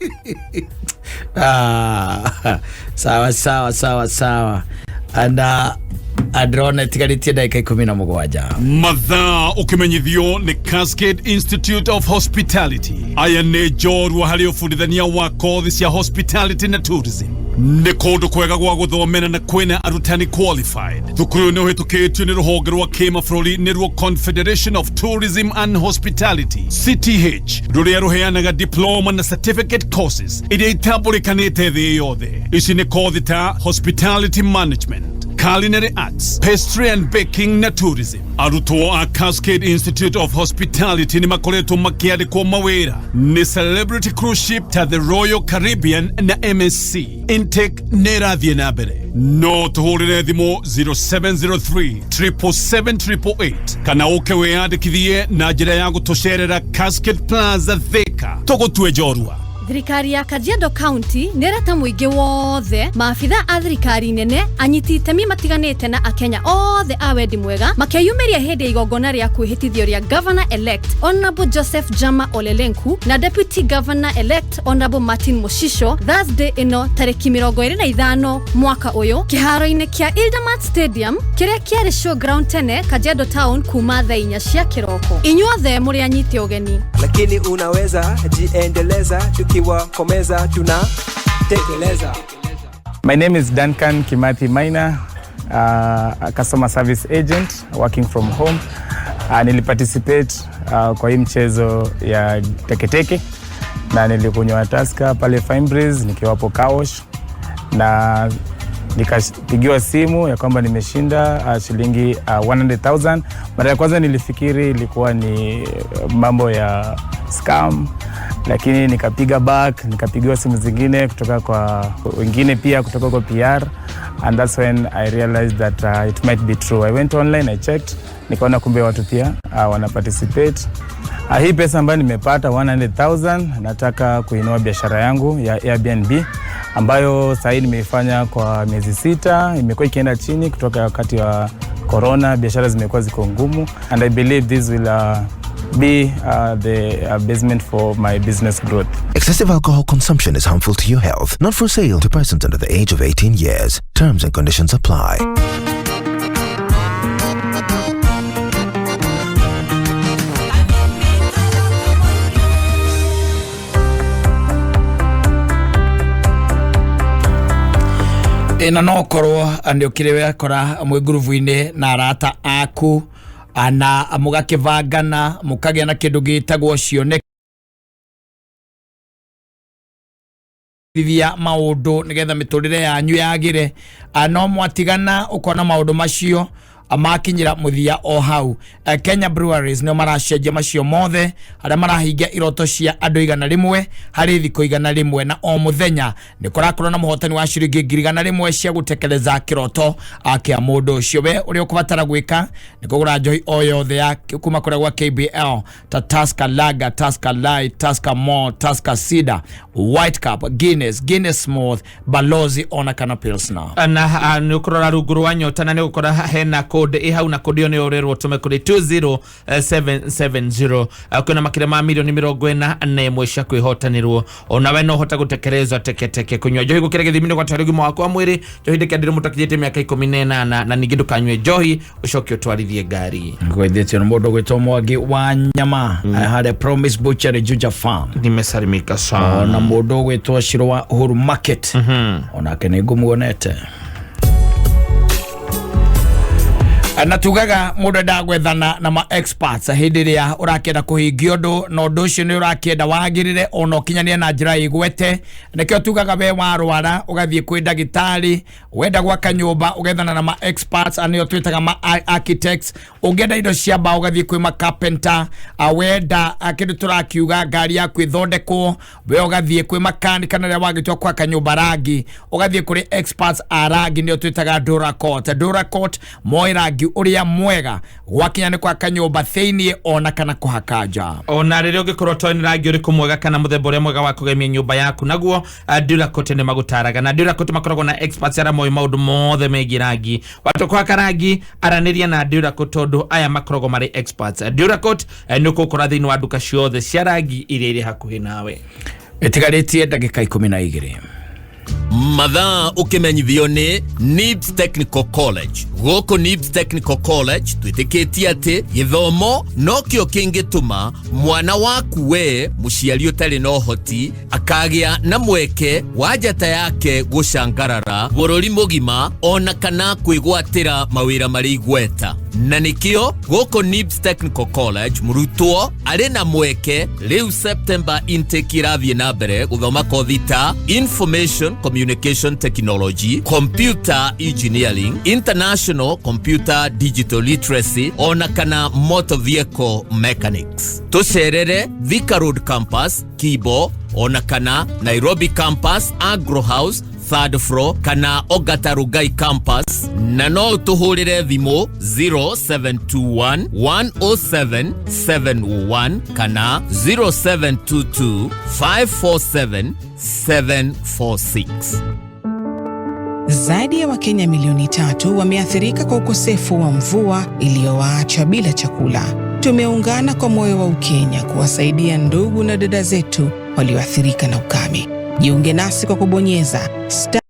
Ah, sawa sawa sawa sawa. And andĩrona ĩtigarĩtie ndagĩka 17. Mathaa ũkĩmenyithio nĩ Cascade Institute of Hospitality. Aya nĩ njorua harĩ ũbundithania wa kothi cia hospitality na tourism. Nĩ kũndũ kwega gwa gũthomera na kwĩna arutani qualified. Thukuru ũyũ nĩ ũhĩtũkĩtio nĩ rũhonge rwa kĩmabũrũri nĩruo Confederation of Tourism and Hospitality, CTH, rũrĩa rũheanaga diploma na certificate courses iria itambũrĩkanĩte thĩ yothe. Ici nĩ kothi ta hospitality management, culinary arts, pastry and baking na tourism. Arutwo a Cascade Institute of Hospitality nĩ makoretwo makĩandĩkwo mawĩra nĩ Celebrity Cruise Ship ta the Royal Caribbean na MSC. Intake nĩ ĩrathiĩ na mbere. No tũhũrĩre thimũ 0703 777 kana ũke wĩyandĩkithie na njĩra ya gũtũcerera Cascade Plaza, Thika. Tũgũtue njorua. Thirikari ya Kajiado County nĩ ĩreta mũingĩ wothe, maabitha a thirikari nene, anyiti itemi matiganĩte na akenya othe a wendi mwega makeyumĩria hĩndĩ ya igongona rĩa kwĩhĩtithio rĩa Governor elect Honorable Joseph Jama Olelenku na Deputy Governor elect Honorable Martin Moshisho Thursday ĩno tarĩki 25 mwaka ũyũ kĩharo-inĩ kĩa Ildamat Stadium kĩrĩa kĩarĩ showground tene Kajiado Town kuma thaa 4 cia kĩroko. Inyuothe mũrĩ anyite ũgeni. Lakini unaweza jiendeleza tukiwa kwa meza tunatekeleza. My name is Duncan Kimathi Maina, a customer service agent working from home. Niliparticipate kwa hii mchezo ya teketeke na nilikunywa Tusker pale Fine Breeze nikiwa hapo car wash, na nikapigiwa simu ya kwamba nimeshinda shilingi 100,000. Mara ya kwanza nilifikiri ilikuwa ni mambo ya scam, lakini nikapiga back, nikapigiwa simu zingine kutoka kwa wengine pia kutoka kwa PR, and that's when I realized that it might be true. I went online, I checked, nikaona kumbe watu pia wana participate. Hii pesa ambayo nimepata 100,000 nataka kuinua biashara yangu ya Airbnb ambayo sasa hivi nimeifanya kwa miezi 6, imekuwa ikienda chini kutoka wakati wa corona, biashara zimekuwa ziko ngumu, and I believe this will be the basement for my business growth. Excessive alcohol consumption is harmful to your health. Not for sale to persons under the age of 18 years. Terms and conditions apply. Ĩna no korwo nĩ ũkĩrĩ wekora mwĩ ngurubu-inĩ na arata aku na mũgakĩbangana mũkagĩa na kĩndũ gĩtagwo cioneki thia maũndũ nĩgetha mĩtũrĩre yanyu yagĩre. No mwatigana ũkona maũndũ macio Makinyira muthia o hau. Kenya Breweries nio maracenjia macio mothe aria marahingia iroto cia andu 100 hari thikũ 100 na o muthenya ni kurakorwo na muhotani wa ciringi 100 cia gutekeleza kiroto kia mundu ucio. We uria ukubatara gwika ni kugura njohi o yothe ya kuma kuria gwa KBL ta Tusker Lager, Tusker Light, Tusker Malt, Tusker Cider, White Cup, Guinness, Guinness Smooth, Balozi ona kana Pilsner. Na ni ukurora rungu rwa nyota na ni ukora hena code i hau na code iyo ni urerwo tume kuri 20770. Kwina makire ma milioni 41 cia kwihotanirwo. Ona we no hota gutekerezwa teketeke kunywa njohi gukira githimi gwa twari ugima waku wa mwiri. Njohi ndikendire mutakinyite miaka 18 na ningi ndukanywe njohi ucoke utwarithie ngari. Ngwithitio ni mundu gwitwo Mwangi wa Nyama haria Promise Butchery Juja Farm. Nimesalimika sana. Ona mundu gwitwo Shiro wa Uhuru Market. Onake ni ngumuonete. Na tugaga mundu endaga gwethana na ma experts hindi ria urakienda kuhingia undu na undu ucio ni urakienda wagirire ona ukinyanie na njira igwete. Nikio tugaga we warwara ugathie kwi ndagitari, wenda gwaka nyumba ugethana na ma experts anio twitaga ma architects, ungienda indo cia mbao ugathie kwi ma carpenter, wenda kindu turakiuga ngari yaku ithondekwo we ugathie kwi mechanic na ria wagitua gwaka nyumba rangi ugathie kuri experts a rangi nio twitaga Duracot. Duracot moi rangi uria mwega gwakinya ni gwaka nyumba thiini ona kana kuhaka nja. Ona riria ungikorwo toĩ nĩ rangi ũrĩkũ mwega kana mũthemba ũrĩa mwega wa kũgemia nyũmba yaku naguo Duracot nĩ magũtaraga na Duracot makoragwo na experts arĩa moĩ maũndũ mothe megiĩ rangi. Watua kũhaka rangi aranĩria na Duracot tondũ aya makoragwo marĩ experts. Duracot nĩ ũkũkora thĩinĩ wa nduka ciothe cia rangi iria irĩ hakuhĩ nawe. Ĩtigarĩtie ndagĩka 12. Mathaa ukimenyithio ni NIBS Technical College. Gũkũ NIBS Technical College twĩtĩkĩtie atĩ gĩthomo nokĩo kĩngĩtũma mwana waku we mũciari ũtarĩ na ũhoti akagĩa na mweke wa njata yake gũcangarara bũrũri mũgima ona kana kwĩgwatĩra mawĩra marĩ igweta. Na nĩkĩo gũkũ NIBS Technical College mũrutwo arĩ na mweke rĩu September intake ĩrathiĩ na mbere gũthoma kothi ta Information Communication Technology, Computer Engineering, International Computer Digital Literacy ona kana Motor Vehicle Mechanics. Tũcerere Thika Road Campus, Kibo ona kana Nairobi Campus, Agro House, third floor kana Ogata Rugai Campus na no ũtũhũrĩre thimũ 0721 107 701 kana 0722 547 746. Zaidi ya Wakenya milioni 3 wameathirika kwa ukosefu wa mvua iliyowaacha bila chakula. Tumeungana kwa moyo wa Ukenya kuwasaidia ndugu na dada zetu walioathirika na ukame. Jiunge nasi kwa kubonyeza star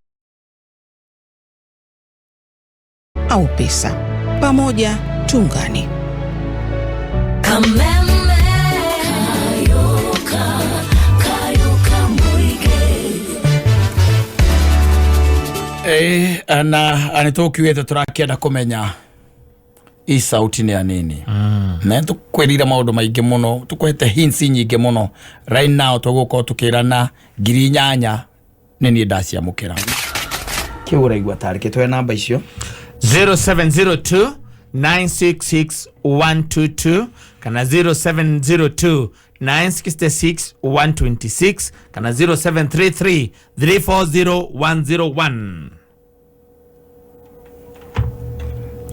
au pesa. Pamoja tuungane. Kameme kayoka kayoka muige. Na anitokiwete turakienda kumenya i sauti ni ya nini. Na tukwirira maundu maingi muno, tukwete hints nyingi muno. Right now tugukorwo tukirana 8,000 ni ni ndaciamukira. Kiu uraigua tari kitwe namba icio 0702 966 122 kana 0702 966 126 kana 0733 340 101.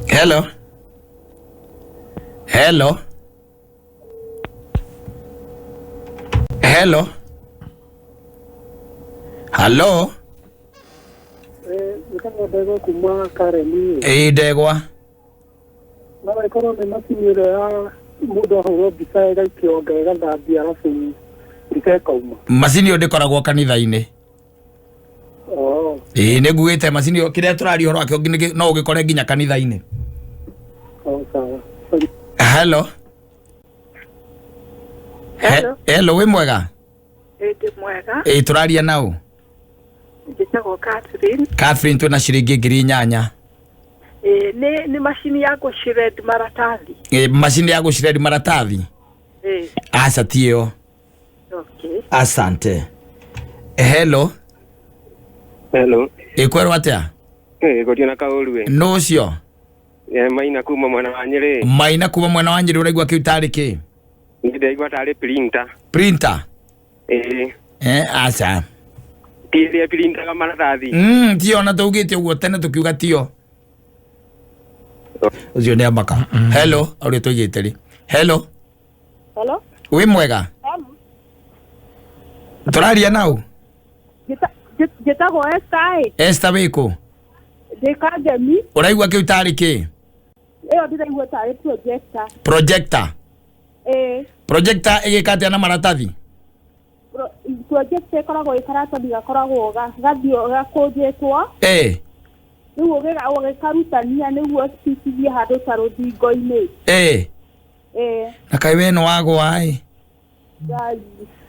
Hello. Hello. Hello. Hello. Ndegwa kuma Kareni. Ndegwa. No ikorwo nĩ macini ĩrĩa ya mũndũ ahũrwo mbica ĩgaikio ĩgathambia arabu mbica ĩkauma. Macini ĩyo ndĩkoragwo kanitha-inĩ. Ĩĩ nĩ nguĩte macini ĩyo kĩrĩa tũraria ũhoro wakĩo no ũgĩkore nginya kanitha-inĩ. Sawa. Hello. Hello. Hello, wĩ mwega? Ĩ mwega. Ĩ tũraria nau? Njĩtagwo Catherine. Catherine twĩna ciringi 8,000. Nĩ macini ya gũshred maratathi. Macini ya gũshred maratathi? Aca ti ĩyo. Okay. Asante. Hello. Hello. Ĩ kwerwo atĩa? Ĩ gũtirĩ na kaũru. Nũ ũcio? Maina kuma mwena wa Nyeri. Maina kuma mwena wa Nyeri ũraigua kĩu tarĩ kĩ? Ndĩraigua tarĩ printer. Printer? Ĩĩ. Aca. Ti ĩrĩa printaga maratathi. Tio ona tũugĩte ũguo tene tũkiuga tio. Ũcio nĩ amaka. Hello, ũrĩa tũigĩte rĩ. Hello. Hello. Wĩ mwega? Hello. Tũraria nau? Njĩtagwo Esther. Esther wĩkũ? Ndĩ Kangemi. Ũraigua kĩu tarĩ kĩ? Ĩyo ndĩraigua tarĩ projector. Projector? Ĩĩ. Projector ĩgĩka atĩa na maratathi? Projector ĩkoragwo ĩ karatathi gakoragwo gathio gakũnjĩtwo. Ĩĩ. Rĩu ũgĩkarutania nĩguo citithie handũ ta rũthingo-inĩ. Ĩĩ. Ĩĩ. Na kaĩ we nĩ wagwa ĩ?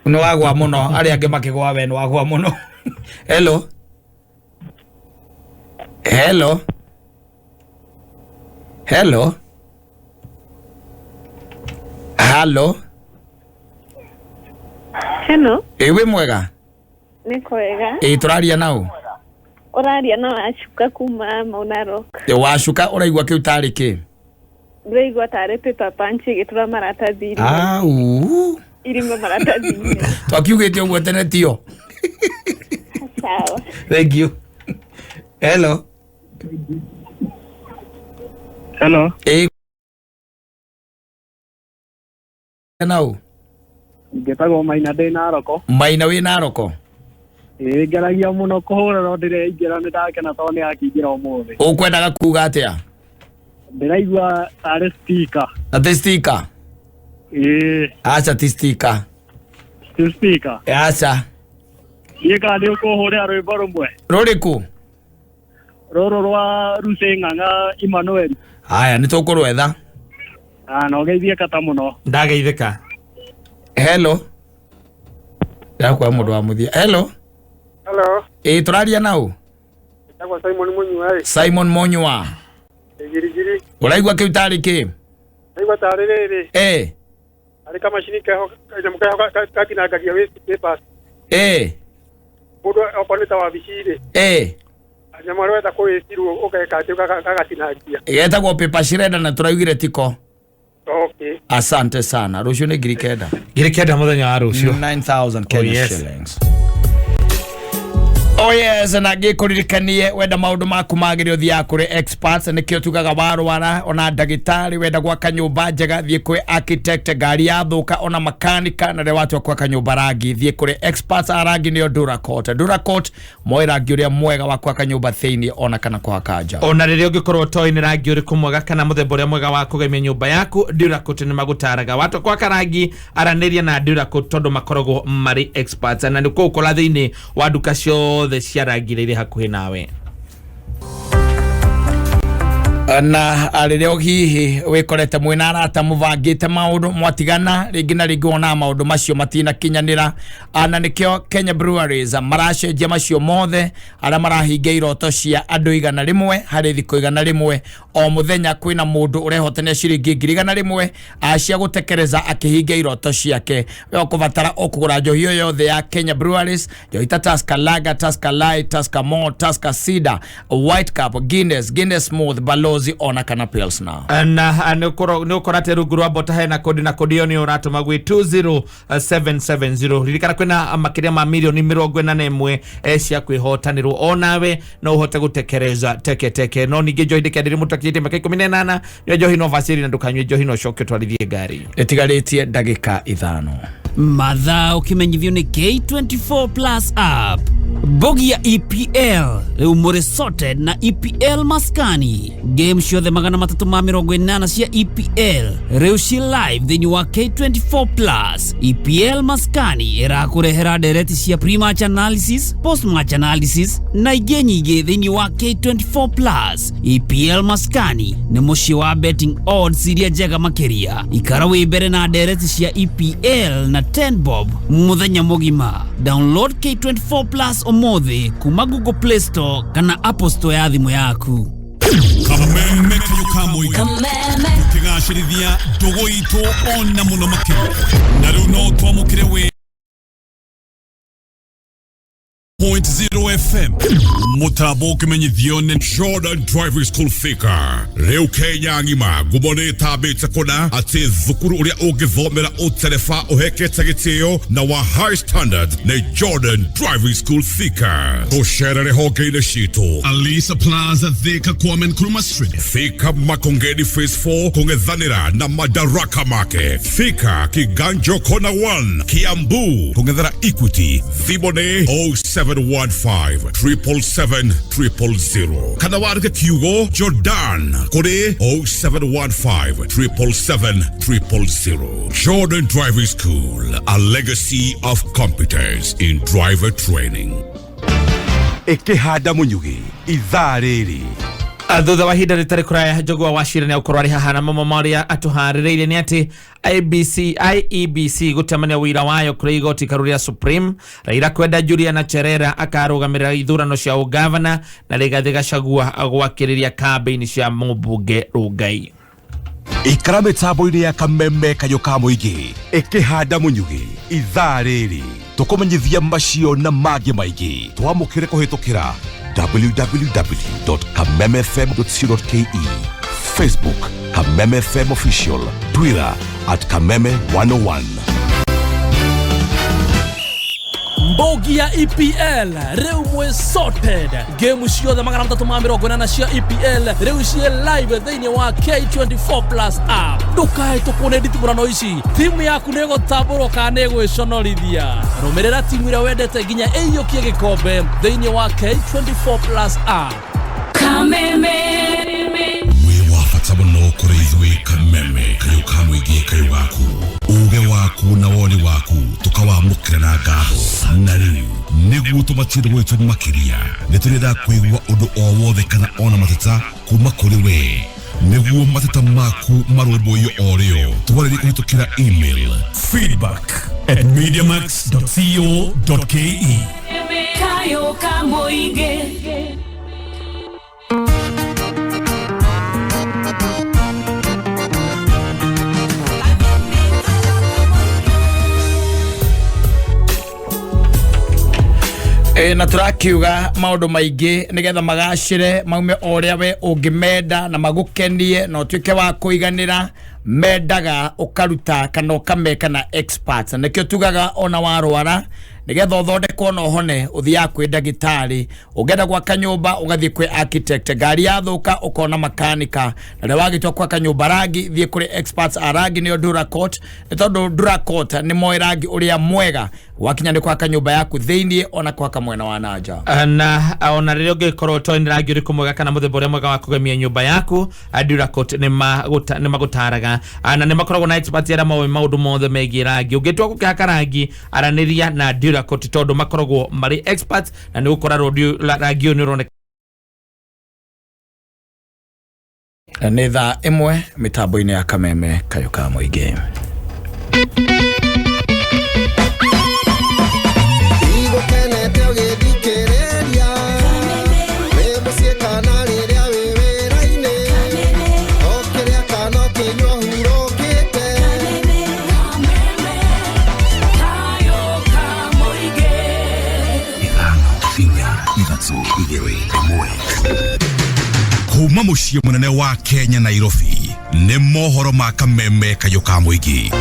Nĩ wagwa mũno, arĩa angĩ makĩgwa we nĩ wagwa mũno. Hello. Hello. Hello. Hello. Hello. Ĩ wĩ mwega? Nĩ kwega. Ĩ tũraria nau? Ũraria na Wacuka kuma Mau Narok. Wacuka ũraigua kĩu tarĩ kĩ? Ndĩraigua tarĩ paper punch ĩgĩtura maratathi. Au. Irima maratathi. Twakiugĩte ũguo tene tio. Sawa. Thank you. Hello. Hello. Ĩ nau? Njĩtagwo Maina ndĩ Naroko. Maina wĩ Naroko? Ĩĩ ngeragia mũno kũhũra no ndĩreingĩra nĩ ndakena tondũ nĩ yakĩingĩra ũmũthĩ. Ũkwendaga kuga atĩa? Ndĩraigua tarĩ speaker. Atĩ speaker? Ĩĩ. Aca ti speaker. Ti speaker? Aca. Niĩ kana nĩ ũkũhũrĩra rwĩmbo rũmwe? Rũrĩkũ? Rũrũ rwa Lucy Ng'ang'a Emmanuel. Aya nĩ tũkũrwetha. Na ũgeithie kata mũno. Ndageithĩka. Hello. Ndakwa mũndũ wa mũthia. Hello. Hello. Ĩ tũraria nau? Njĩtagwo Simon Munyua. Simon Munyua. Girigiri. Ũraigua kĩu tarĩ kĩ? Ndaigua tarĩ rĩrĩ. Ĩ. Arĩ kamacini keho kanyamũ keho gatinangagia waste papers. Ĩ. Mũndũ okorwo nĩ ta wabici rĩ. Ĩ. Nyamũ ĩrĩa wetha kũwĩstirwo ũgeka atĩ gagatinangia. Getagwo paper shredder na tũraugire tiko. Okay. Asante sana. Rũciũ nĩ 9,000. 9,000 mũthenya wa rũciũ. 9,000 Kenya shillings. Oh yes, na ngĩkũririkanie wenda maũndũ maku magĩrĩre ũthiaga kũrĩ experts nĩkĩo tugaga warwara ona ndagĩtarĩ wenda gwaka nyũmba njega thiĩ kwĩ architect ngari yathũka ona makanika na rĩrĩa watua gwaka nyũmba rangi thiĩ kũrĩ experts a rangi nĩo Duracot. Duracot moe rangi ũrĩa mwega wa gwaka nyũmba thĩinĩ ona kana kũhaka nja. Ona rĩrĩa ũngĩkorwo ũtoĩ nĩ rangi ũrĩkũ mwega kana mũthemba ũrĩa mwega wa kũgemia nyũmba yaku Duracot nĩ magũtaraga watua gwaka rangi aranĩria na Duracot tondũ makoragwo marĩ experts na nĩ kũũkora thĩinĩ wa nduka ciothe cia rangi iria irĩ hakuhĩ nawe. Na rĩrĩa hihi wĩkorete mwĩna arata mũbangĩte maũndũ mwatigana rĩngĩ na rĩngĩ wonaga maũndũ macio matinakinyanĩra na nĩkĩo Kenya Breweries maracenjia macio mothe arĩa marahingia iroto cia andũ 100 harĩ thikũ 100 o mũthenya kwĩna mũndũ ũrehotania ciringi 100 cia gũtekereza akĩhingia iroto ciake. We ũkũbatara o kũgũra njohi yothe ya Kenya Breweries, njohi ta Tusker Lager, Tusker Light, Tusker Malt, Tusker Cider, White Cup, Guinness, Guinness Smooth, Balozi ona kana Pilsner. Na nĩ ũkora atĩ rungu rwa mbota hena kodi na kodi ĩyo nĩyo ũratũma gwĩ 20770. Ririkana kwĩna makĩria ma mirioni 41 cia kwĩhotanĩrwo onawe no ũhote gũtekereza teke teke no ningĩ njohi ndĩkendere mũndũ akinyĩtie mĩaka 18 nyua njohi no bacĩrĩ na ndũkanyue njohi no ũcoke ũtwarithie ngari. Ĩtigarĩtie ndagĩka 5. Mathaa ũkĩmenyithio nĩ K24 Plus app. Bogi ya EPL rĩu mũrĩ sorted na EPL maskani. Game ciothe 380 cia EPL rĩu ci live thĩinĩ wa K24 Plus. EPL maskani ĩrakũrehera ndereti cia pre-match analysis, post-match analysis na ingĩ nyingĩ thĩinĩ wa K24 Plus. EPL maskani nĩ mũciĩ wa betting odds iria njega makĩria. Ikara wĩ mbere na ndereti cia EPL na 10 bob mũthenya mũgima. Download K24 Plus ũmũthĩ kuma Google Play Store kana Apple Store ya thimũ yaku. Kameme kayo kamoiga tukigacĩrithia ndũgũ itũ ona mũno makĩria na rĩu no twamũkĩre wĩ 101.0 FM mutambo ukimenyithio ni Jordan Driving School Thika rĩu Kenya ng'ima ngumo nĩ ĩtambĩte kũna atĩ thukuru ũrĩa ũngĩthomera ũtereba ũhekete gĩtĩo na wa high standard nĩ Jordan Driving School Thika. Tũcerere honge-inĩ citũ Alisa Plaza Thika Kwame Nkrumah Street, Thika Makongeni Phase 4 kũng'ethanĩra na Madaraka Market, Thika Kiganjo Corner 1 Kiambu kũng'ethera Equity. Thimũ nĩ 0715 777 000 kana wandĩke kiugo Jordan kũrĩ 0715 777 000. Jordan Driving School, a legacy of competence in driver training. Ĩkĩhanda mũnyugĩ ithaa rĩrĩ. Thutha wa ihinda rĩtarĩ kũraya, Njogua wa Cira nĩ agũkorwo arĩ haha na mamwe marĩa atũharĩrĩirie nĩ atĩ IBC IEBC gũtemania wĩira wayo kũrĩ igoti karu rĩa Supreme, Raila kwenda Juliana Cherera akarũgamĩrĩra ithurano cia ũgavana, na Rigathĩ Gachagua gwakĩrĩria kambĩini cia mũmbunge Rongai. Ikara mĩtambo-inĩ ya Kameme kayũ ka mũingĩ ĩkĩhanda mũnyugĩ ithaa rĩrĩ tũkũmenyithia macio na mangĩ maingĩ. Twamũkĩre kũhĩtũkĩra www.kamemefm.co.ke, Facebook Kameme FM Official, Twitter @Kameme101. Mbogi ya EPL rĩu mwĩ sorted. Game ciothe 380 cia EPL rĩu ciĩ live thĩinĩ wa K24 Plus app. Ndũkahĩtũkwo nĩ nditimũrano ici. Timu yaku nĩ ĩgũtambũrwo kana nĩ ĩgwĩconorithia. Rũmĩrĩra timu ĩrĩa wendete nginya ĩiyũkie gĩkombe thĩinĩ wa K24 Plus app. Kameme. Wĩ wa bata mũno kũrĩ ithuĩ Kameme kayũ ka mũingĩ kayũ gaku uge waku na woni waku tũkawamũkĩra na ngatho. Na rĩu nĩguo tũmatire gwitũ makĩria nĩ tũrenda kũigua ũndũ o wothe kana ona mateta kuma kũrĩ we. Nĩguo mateta maku marũmbũiyo o rĩo, twarĩrie kũhĩtũkĩra email feedback@mediamax.co.ke. Kayo ka mũingĩ. Na tũrakiuga maũndũ maingĩ nĩgetha magacĩre maume o ũrĩa we ũngĩmenda na magũkenie na ũtuĩke wa kũiganĩra. Mendaga ũkaruta kana ũkameka na experts, na nĩkĩo tugaga ona warwara nĩgetha ũthondekwo na ũhone ũthiaga kwĩ ndagĩtarĩ, ũngĩenda gwaka nyũmba ũgathiĩ kwĩ architect, ngari yathũka ũkona makanika, na rĩrĩa wagĩtua gwaka nyũmba rangi thiĩ kũrĩ experts a rangi nĩo Duracot, nĩ tondũ Duracot nĩ moĩ rangi ũrĩa mwega wakinya nĩ gwaka nyũmba yaku thĩiniĩ ona gwaka mwena wa na nja. Na ona rĩrĩa ũngĩkorwo ũtoĩ nĩ rangi ũrĩkũ mwega kana mũthemba ũrĩa mwega wa kũgemia nyũmba yaku, Duracot nĩ magũtaraga na nĩ makoragwo na experts arĩa moĩ maũndũ mothe megiĩ rangi. Ũngĩtua gũkĩhaka rangi, aranĩria na Duracot tondũ makoragwo marĩ experts na nĩ ũgũkora rangi ũyũ nĩ ũroneka. Nĩ thaa 1 mĩtambo-inĩ ya Kameme kayũ ka mũingĩ. Igũkenete ũgĩthikĩrĩria wĩ mũciĩ kana rĩrĩa wĩ wĩra-inĩ ũkĩrĩa kana ũkĩnyua hurũkĩte. Kayo ka mũingĩ. 5, 4, 3, 2, 1. Kuma mũciĩ mũnene wa Kenya Nairobi nĩ mohoro ma Kameme kayũ ka mũingĩ.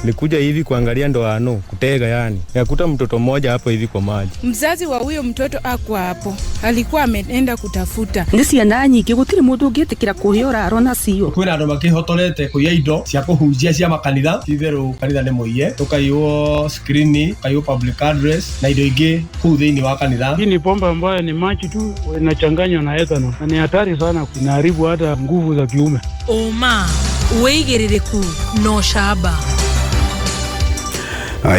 Nilikuja hivi kuangalia ndoano kutega, yani nikakuta mtoto mmoja hapo hivi kwa maji. Mzazi wa huyo mtoto akwa hapo, alikuwa ameenda kutafuta. Nĩ ciana nyingĩ gũtirĩ mũndũ ũngĩtĩkĩra kũhe ũraro nacio. Kwĩna andũ makĩhotorete kũiya indo cia kũhunjia cia makanitha. Ti itherũ kanitha nĩ mũiye, tũkaiywo screen, tũkaiywo public address na indo ingĩ kũu thĩinĩ wa kanitha. Hii ni pombe ambayo ni maji tu inachanganywa na ethanol na ni hatari sana, inaharibu hata nguvu za kiume. Ũma wĩigĩrĩrĩku na ũcamba.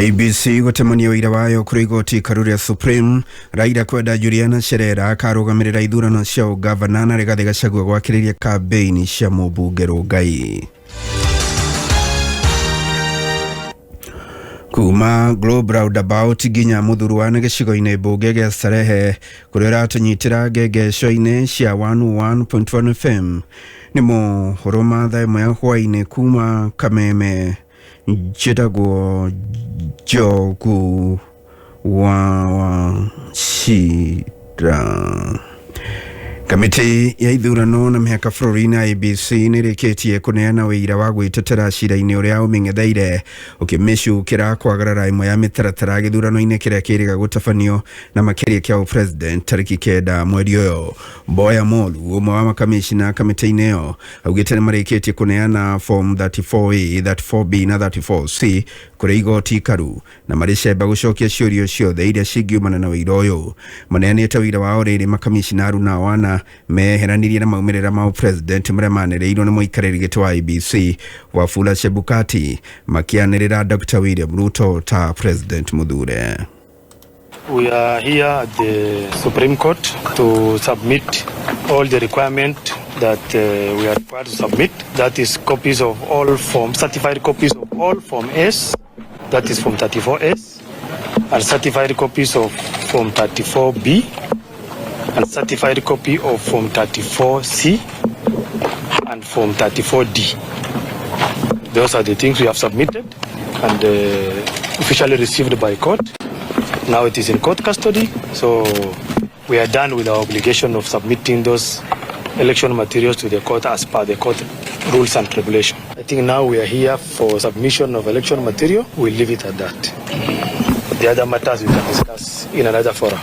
IEBC gũtemania ũira wayo kũrĩ igoti ikaru rĩa Supreme. Raila kwenda Juliana Cherera akarũgamĩrĩra ithurano cia ũgavana na Rigathĩ Gachagua gwakĩrĩria kambĩini cia mũmbunge Rongai. Kuma Globe Roundabout nginya Muthurwa gĩcigo-inĩ mbunge gĩa Starehe kũrĩa ũratũnyitĩra ngengeco-inĩ cia 101.1 FM. Nĩ mohoro ma thaa 1 ya hwaĩ-inĩ kuma Kameme. Njĩtagwo Njogu wa Wachira. Cira. Kamĩtĩ ya ithurano na mĩhaka bũrũri-inĩ IEBC nĩ ĩrĩkĩtie kũneana ũira wa gwĩtetera cira-inĩ ũrĩa ũmĩng'etheire ũkĩmĩcukĩra kwagarara ĩmwe ya mĩtaratara gĩthurano-inĩ kĩrĩa kĩrĩga gũtabanio na makĩria kĩa ũpresident tarĩki 9 mweri ũyũ. Mboya Molu, ũmwe wa makamĩcina kamĩtĩ-inĩ ĩyo, augĩte nĩ marĩkĩtie kũneana form 34A, 34B na 34C kũrĩ igoti ikaru na marĩ cemba gũcokia ciũria ciothe iria cingiumana na ũira ũyũ. Maneanĩte ũira wao rĩrĩ makamĩcina Aruna Wana meheranirie na maumĩrĩra ma ũpresident marĩa manĩrĩirwo nĩ mũikarĩri gĩtĩ wa IEBC Wafula Chebukati, makĩanĩrĩra Dr. William Ruto ta president mũthure. We are here at the Supreme Court to submit all the requirement that we are required to submit. That is copies of all forms, certified copies of all Form S, that is Form 34S, and certified copies of Form 34B, and certified copy of Form 34C, and Form 34D. Those are the things we have submitted and officially received by court. Now it is in court custody, so we are done with our obligation of submitting those election materials to the court as per the court rules and regulation. I think now we are here for submission of election material. We'll leave it at that. The other matters we can discuss in another forum.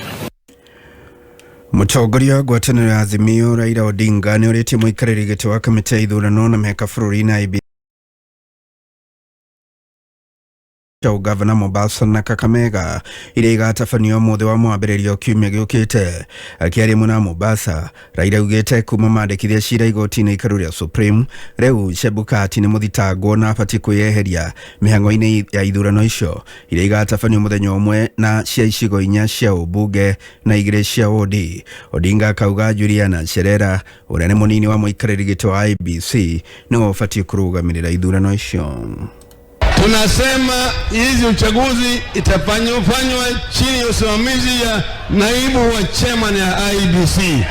Mũtongoria wa ngwatanĩro ya Azimio Raila Odinga nĩ orĩtie mũikarĩri gĩtĩ wa kamĩtĩ ya ithurano na mĩhaka bũrũri-inĩ IEBC cha ũgavana Mombasa na Kakamega iria igatabanio ũmũthĩ wa mwambĩrĩrio kiumia gĩũkĩte. Akĩaria mwena wa Mombasa, Raila augĩte kuma mandĩkithia cira igoti-inĩ ikaru rĩa Supreme, rĩu Chebukati nĩ mũthitangwo na abatiĩ kwĩyeheria mĩhang'o-inĩ ya ithurano icio iria igatabanio mũthenya ũmwe na cia icigo 4 cia ũmbunge na 2 cia wodi. Odinga akauga Juliana Cherera ũrĩa nĩ mũnini wa mũikarĩri gĩtĩ wa IEBC nĩwe ũbatiĩ kũrũgamĩrĩra ithurano icio. Tunasema hizi uchaguzi itafanywa chini ya usimamizi ya naibu wa chairman ya IEBC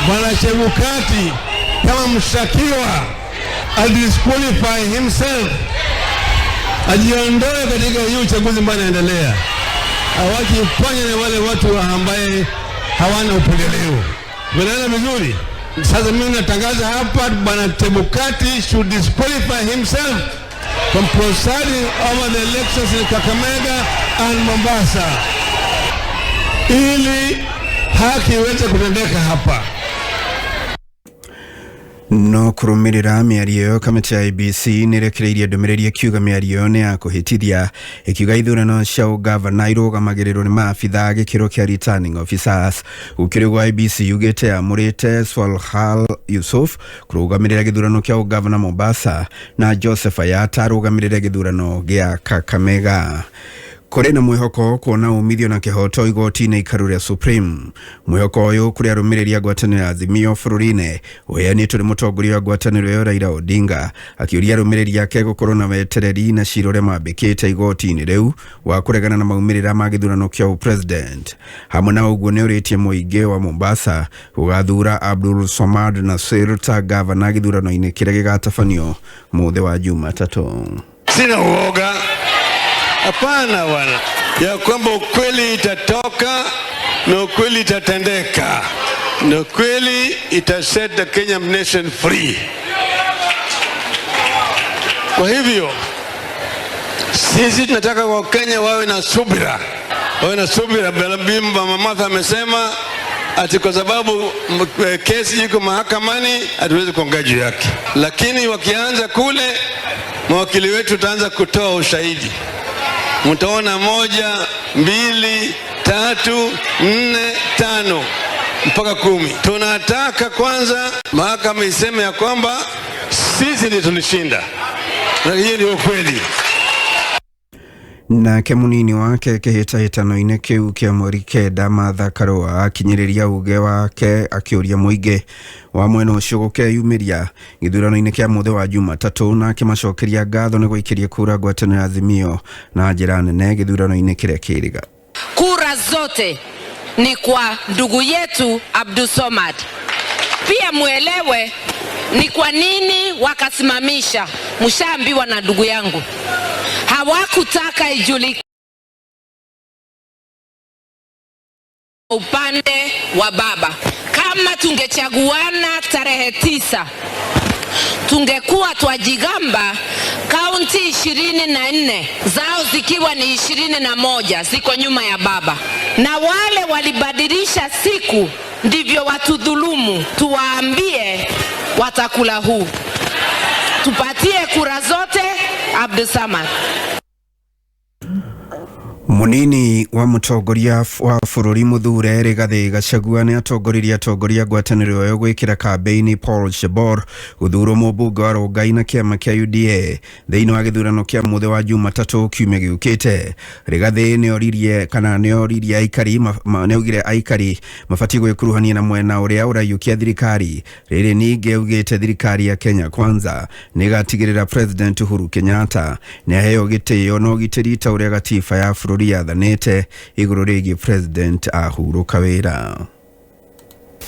Bwana Chebukati. Kama mshtakiwa adisqualify himself, ajiondoe katika hii uchaguzi ambayo inaendelea. Hawakifanya na wale watu ambaye hawana upendeleo. Unaelewa vizuri? Sasa mimi natangaza hapa, Bwana Chebukati should disqualify himself from presiding over the elections in Kakamega and Mombasa, ili haki iweze kutendeka hapa. No kũrũmĩrĩra mĩario ĩyo, kamĩtĩ ya IEBC nĩrekereirie ndũmĩrĩri ĩkiuga mĩario ĩyo nĩ ya kũhĩtithia, ĩkiuga ithurano cia ũgavana irũgamagĩrĩrwo nĩ maabitha a gĩkĩro kĩa returning officers. Gũkĩrĩ ũguo, IEBC yugĩte yamũrĩte Swalhal Yusuf kũrũgamĩrĩra gĩthurano kĩa ũgavana Mombasa na Joseph Ayata arũgamĩrĩre gĩthurano gĩa Kakamega. Kũrĩ na mwĩhoko kuona umithio na kĩhoto igoti-inĩ ikaru rĩa Supreme. Mwĩhoko ũyũ kũrĩ arũmĩrĩri a ngwatanĩro ya Azimio bũrũri-inĩ ũheanĩtwo nĩ mũtongoria wa ngwatanĩro ĩyo Raila Odinga, akĩũria arũmĩrĩri ake gũkorwo na wetereri na cira ũrĩa mambĩkĩte igoti-inĩ rĩu wa kũregana na maumĩrĩra ma gĩthurano kĩa ũpresident. Hamwe na ũguo nĩ ũrĩtie mũingĩ wa Mombasa gũgathura Abdul Somad Nasir ta gavana gĩthurano-inĩ kĩrĩa gĩgatabanio mũthĩ wa Jumatatũ. Sina uoga. Hapana bwana, ya kwamba ukweli itatoka na ukweli itatendeka na ukweli ita set the Kenyan nation free. Kwa hivyo sisi tunataka Wakenya wawe na subira, wawe na subira. Mama Martha amesema ati kwa sababu kesi iko mahakamani hatuwezi kuongea juu yake, lakini wakianza kule, mawakili wetu tutaanza kutoa ushahidi. Mtaona 1, 2, 3, 4, 5 mpaka 10. Tunataka kwanza mahakama iseme ya kwamba sisi ndio tulishinda, na hiyo ndio ukweli. Nake munini wake kĩhĩtahĩtano-inĩ kĩu kĩa mweri 9 Martha Karua akinyĩrĩria uge wake akĩũria mũingĩ wa mwena ũcio gũkeyumĩria gĩthurano-inĩ kĩa mũthĩ wa Jumatatũ, na akĩmacokeria ngatho nĩ gũikĩria kura ngwatanĩro ya Azimio na njĩra nene gĩthurano-inĩ kĩrĩa kĩrĩga. Kura zote ni kwa ndugu yetu Abdulsomad. Pia muelewe ni kwa nini wakasimamisha. Mshaambiwa na ndugu yangu, hawakutaka ijulikane. Upande wa baba, kama tungechaguana tarehe 9 tungekuwa twajigamba kaunti 24 zao zikiwa ni 21 ziko nyuma ya baba, na wale walibadilisha siku ndivyo watudhulumu, tuwaambie watakula huu. Tupatie kura zote Abdulsamad. Munini wa mutongoria wa bururi muthure Rigathi Gachagua ni atongoririe atongoria ngwatanĩro ĩyo gwĩkĩra kambĩini Paul Chebor gũthurwo mũmbunge wa Rongai na kĩama kĩa UDA thĩinĩ wa gĩthurano kĩa mũthĩ wa Jumatatũ kiumia gĩũkĩte. Rigathi nĩoririe kana nĩoririe aikari nĩaugire aikari mabatiĩ gwĩkuruhania na mwena ũrĩa ũraiyũkia thirikari. Rĩrĩ ningĩ augĩte thirikari ya Kenya Kwanza nĩĩgatigĩrĩra President Uhuru Kenyatta nĩaheo gĩtĩo na ũgitĩri ta ũrĩa gatiba ya bũrũri yathanĩte igũrũ rĩgiĩ President ahurũka wĩra.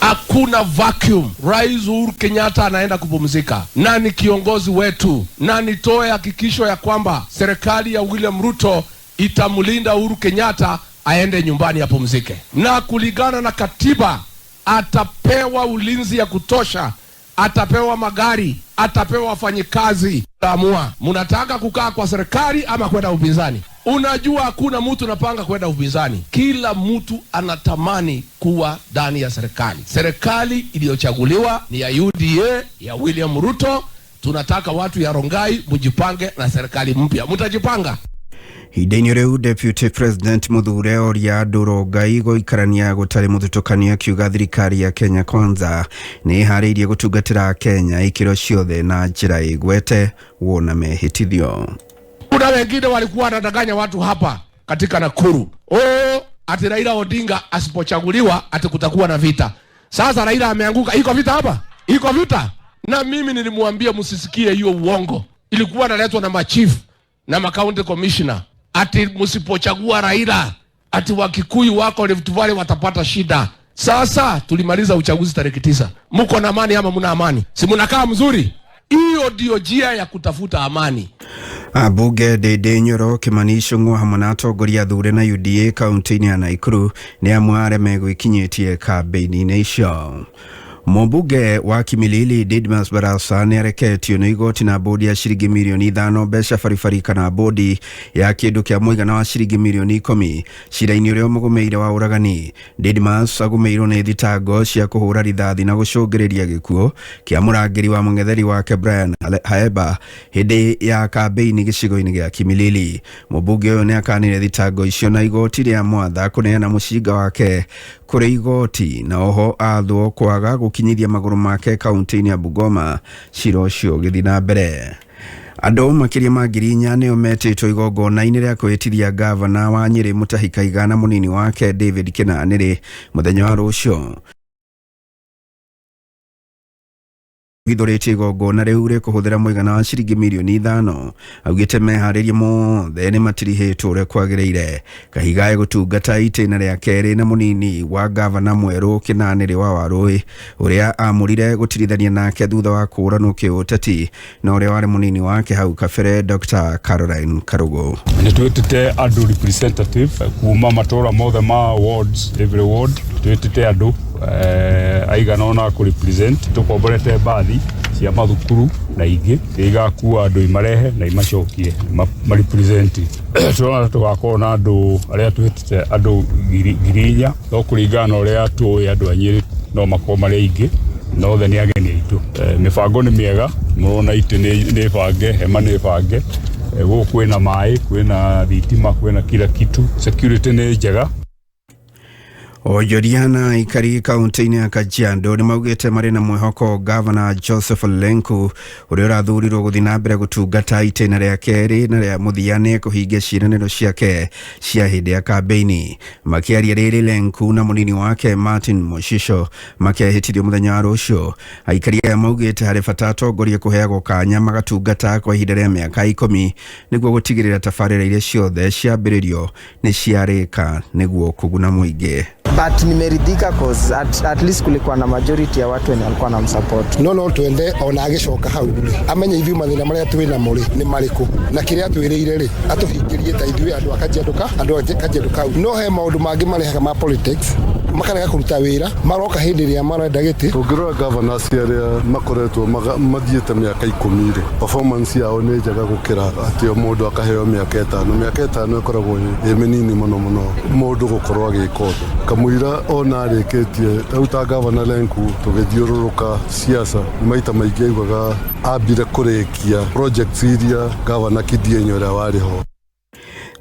Hakuna vacuum. Rais Uhuru Kenyatta anaenda kupumzika na ni kiongozi wetu, na nitoe hakikisho ya kwamba serikali ya William Ruto itamlinda Uhuru Kenyatta aende nyumbani apumzike, na kulingana na katiba atapewa ulinzi ya kutosha, atapewa magari, atapewa wafanyikazi. Amua, mnataka kukaa kwa serikali ama kwenda upinzani? Unajua hakuna mtu anapanga kwenda upinzani. Kila mtu anatamani kuwa ndani ya serikali. Serikali iliyochaguliwa ni ya UDA ya William Ruto. Tunataka watu ya Rongai mjipange na serikali mpya. Mtajipanga? Ihinda-inĩ rĩu Deputy President Muthure oria andũ Rongai gũikarania gũtarĩ mũthutũkanio akiuga thirikari ya Kenya Kwanza nĩ ĩharĩirie gũtungatĩra Kenya ikĩro ciothe na njĩra ĩgwete wona mehĩtithio. Kuna wengine walikuwa wanadanganya watu hapa katika Nakuru, oh, ati Raila Odinga asipochaguliwa ati kutakuwa na vita. Sasa Raila ameanguka, iko vita hapa? Iko vita? Na mimi nilimwambia msisikie hiyo uongo. Ilikuwa naletwa na machief na ma-county commissioner ati msipochagua Raila ati Wakikuyu wako Rift Valley watapata shida. Sasa tulimaliza uchaguzi tarehe 9. Mko na amani ama mna amani? Si mnakaa mzuri? Hiyo ndio njia ya kutafuta amani. Ambunge Ndindi Nyoro, Kimani Ichung'wa hamwe na atongoria athure na UDA kaunti-inĩ ya Nakuru nĩ amwe arĩa megwĩkinyĩtie kambĩini-inĩ icio. Mũmbunge wa Kimilili Didmas Barasa nĩareketio nĩ igoti na bodi ya ciringi mirioni 5 mbeca baribari kana bodi ya kĩndũ kĩa mũigana wa ciringi mirioni 10 cira-inĩ ũrĩa ũmũgũmĩire wa ũragani. Didmas agũmĩirwo nĩ thitango cia kũhũra rithathi na gũcũngĩrĩria gĩkuũ kĩa mũrangĩri wa mũng'etheri wake Brian Haeba hĩndĩ ya kambĩini gĩcigo-inĩ gĩa Kimilili. Mũmbunge ũyũ nĩakanire thitango icio na igoti rĩa mwatha kũneana mũcinga wake kũrĩ igoti na oho athwo kwaga gũkinyithia magũrũ make kaunti-inĩ ya Bungoma cira ũcio ũgĩthiĩ na mbere. Andũ makĩria ma 4,000 nĩo metĩtwo igongona-inĩ rĩa kwĩhĩtithia gavana wa Nyĩrĩ Mutahi Kaiga na mũnini wake David Kĩnanĩrĩ mũthenya wa rũciũ. Hithũrĩtie igongona rĩu rĩkũhũthĩra mũigana wa ciringi mirioni 5 augĩte meharĩria mothe nĩ matirihĩtwo ũrĩa kwagĩrĩire. Kahiga egũtungata itĩna rĩa kerĩ na mũnini wa gavana mwerũ Kĩnanĩrĩ wa Warũĩ ũrĩa amũrire gũtirithania nake thutha wa kũũranwo kĩũteti na ũrĩa warĩ mũnini wake hau kabere Dr. Caroline Karugo. Nĩ twĩtĩte andũ representative kuma matũra mothe ma wards, every ward twĩtĩte andũ aigana ũna kũ represent. Tũkomborete mbathi cia mathukuru na ingĩ igakua andũ imarehe na imacokie ma represent. Tũrona tũgakorwo na andũ arĩa twĩtĩte andũ 4,000 no kũringana na ũrĩa tũĩ andũ a Nyĩrĩ no makorwo marĩ aingĩ no othe nĩ ageni aitũ. Mĩbango nĩ mĩega, mũrona itĩ nĩ bange, hema nĩ bange, gũkũ kwĩna maĩ, kwĩna thitima, kwĩna kila kitu, security nĩ njega. Onjoria na aikari kaunti-inĩ ya Kajiado nĩ maugĩte marĩ na mwĩhoko gavana Joseph Lenku ũrĩa ũrathurirwo gũthiĩ na mbere gũtungata itĩna rĩa kerĩ na rĩa mũthia nĩ ekũhingia ciĩranĩro ciake cia hĩndĩ ya kambĩini. Makĩaria rĩrĩ Lenku na mũnini wake Martin Moshisho makehĩtithio mũthenya wa rũciũ, aikari aya maugĩte harĩ bata atongoria kũheagwo kanya magatungata kwa ihinda rĩa mĩaka 10 nĩguo gũtigĩrĩra tabarĩra iria ciothe ciambĩrĩrio nĩ ciarĩka nĩguo kũguna mũingĩ. But nimeridhika cause at least kulikuwa na majority ya watu wenye walikuwa na msupport. No twende ona agicoka hau ri amenye ithuĩ mathĩna marĩa twĩ namo rĩ nĩ marĩkũ na kĩrĩa atwĩrĩire rĩ atũhingĩrie ta ithuĩ andũ a Kajiado ka andũ a Kajiado kau. No he maũndũ mangĩ marehaga ma politics Makarega kũruta wĩra, maroka hĩndĩ ĩrĩa marenda gĩtĩ. Tũngĩrora governors arĩa makoretwo mathiĩte mĩaka 10 rĩ, performance yao nĩ njega gũkĩra atĩ o mũndũ akaheo mĩaka 5. Mĩaka 5 ĩkoragwo ĩ mĩnini mũno mũno mũndũ gũkorwo agĩka ũndũ. Kamũira ona arĩkĩtie rĩu ta Governor Lenku tũgĩthiũrũrũka siasa maita maingĩ augaga ambire kũrĩkia projects iria Governor Kidienyo ũrĩa warĩ ho.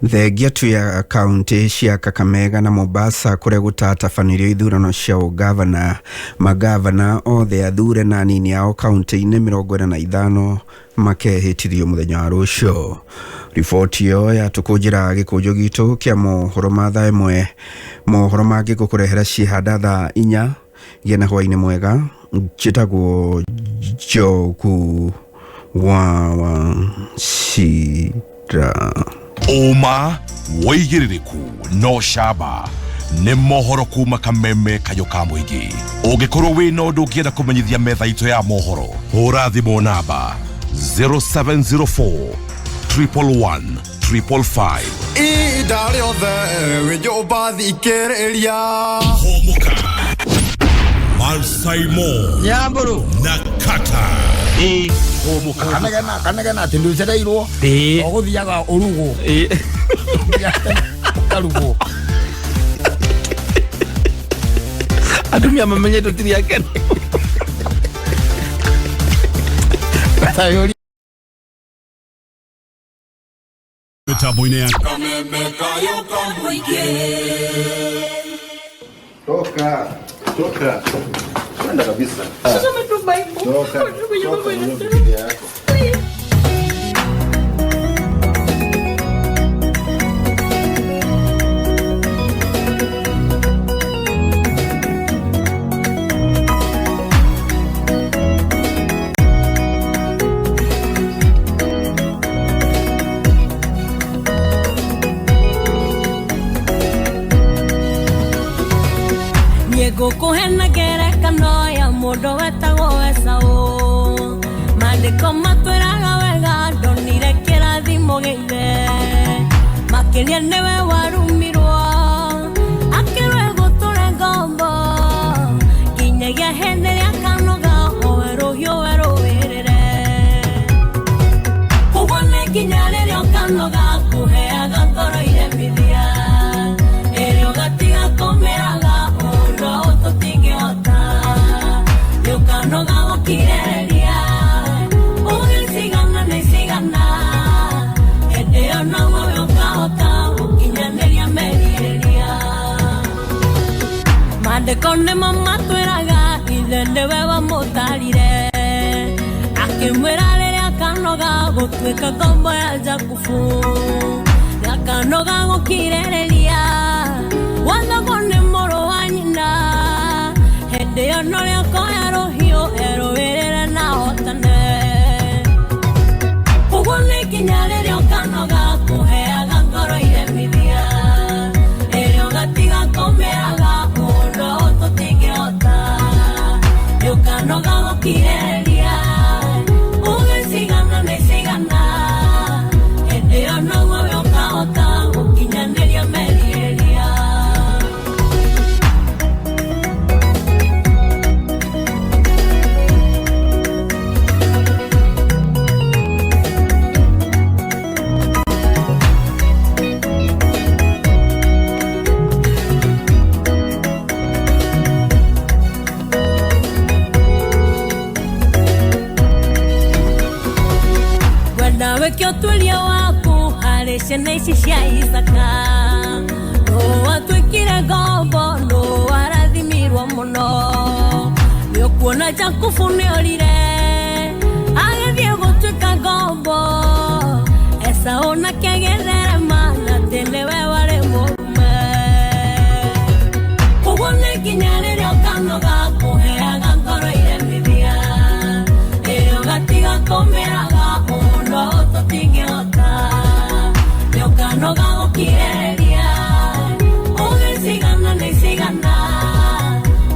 Thengia tu ya kaunti cia Kakamega na Mombasa kũrĩa gũtatabanĩrio ithurano cia ũgavana, magavana othe athure na anini ao kaunti-inĩ 45 makehĩtithio mũthenya wa rũciũ. Riboti ĩyo yatũkũnjĩra gĩkũnjo gitũ kĩa mohoro ma thaa 1, mohoro mangĩ ngũkũrehera ciĩhanda thaa 4. Gĩa na hwaĩ-inĩ mwega, njĩtagwo Njogu wa Wachira. Ũma wĩigĩrĩrĩku no camba nĩ mohoro kuma Kameme Kayũ ka mũingĩ. Ũngĩkorwo wĩna ũndũ ũngĩenda kũmenyithia metha itũ ya mohoro, hũra thimũ namba 0704 111 555. Ihinda rĩothe wĩ nyũmba thikĩrĩria. Hũmũka Malsaimo Nyamburu na Kata. Hũmũka. Kanegena kanegena atĩ ndũcereirwo ũgũthiaga ũrugwo ũkarugwo. Atumia mamenye tũtirĩ akenu. Mitambo-inĩ ya Toka, toka. Kwenda kabisa. Toka, toka kwenye Biblia yako. Ngũkũhe na ngerekano ya mũndũ wetagwo Esaũ. Maandĩko matwĩraga wega ndonire kĩrathimo gĩa ithe, makĩria nĩwe warumirwo akĩrwo egũtũre ngombo nginyagia hĩndĩ ĩrĩa akanoga owe rũhiũ werũĩrĩre. Koguo nĩ nginya rĩrĩa ũkanoga kũheaga ngoro iremithia, ĩrĩa ũgatiga kũmĩraga ũndũ tũtingĩhota, nĩũkanoga gũkirĩrĩria ũgĩcigana nĩ cigana, hĩndĩ ĩyo noguo we ũkahota gũkinyanĩria merirĩria. Maandĩko nĩmo matwĩraga ithe nĩwe wamũtarire, akĩmwĩra rĩrĩa akanoga gũtuĩka ngombo ya Jakubu, nĩakanoga gũkirĩrĩria wathagwo nĩ mũrũ wa nyina, hĩndĩ ĩyo norĩo akoya rũhiũ erũĩrĩre na ahotane. Koguo nĩ nginya rĩrĩa ũkanoga kũheaga ngoro iremithia, ĩrĩa ũgatiga kũmĩraga ũndũ tũtingĩhota, nĩũkanoga gũkirĩrĩria ũgĩcigana nĩ cigana, hĩndĩ ĩyo noguo we ũkahota gũkinyanĩria merirĩria. Ngwenda wĩke ũtuĩria waku harĩ ciana ici cia Isaka, nũ watuĩkire ngombo nũ warathimirwo mũno, nĩũkuona Jakubu nĩorire agĩthiĩ gũtuĩka ngombo, Esaũ nake agĩtherema na atĩ nĩwe warĩ mũrume. Koguo nĩ nginya rĩrĩa ũkanoga kũheaga ngoro iremithia, ĩrĩa ũgatiga kũmĩraga ũndũ tũtingĩhota, nĩũkanoga gũkirĩrĩria ũgĩcigana nĩ cigana,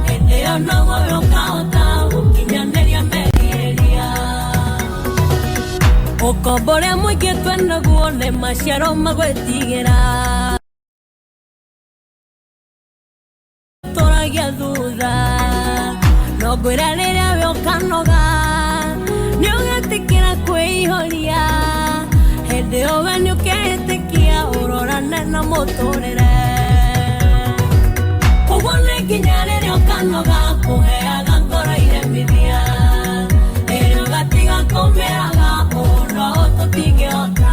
hĩndĩ ĩyo noguo we ũkahota gũkinyanĩria merirĩria. Ũkombo ũrĩa mũingĩ twenaguo nĩ maciaro ma gwĩtigĩra. Ndũngĩmũtigia thutha no ngwĩra rĩrĩa we ũkanoga nĩ ũgetĩkĩra kwĩihũria hĩndĩ ĩyo we nĩ ũkeĩtĩkia ũrorane na mũtũrĩre koguo nĩ nginya rĩrĩa ũkanoga kũheaga ngoro iremithia ĩrĩa ũgatiga kũmĩraga ũno tũtingĩhota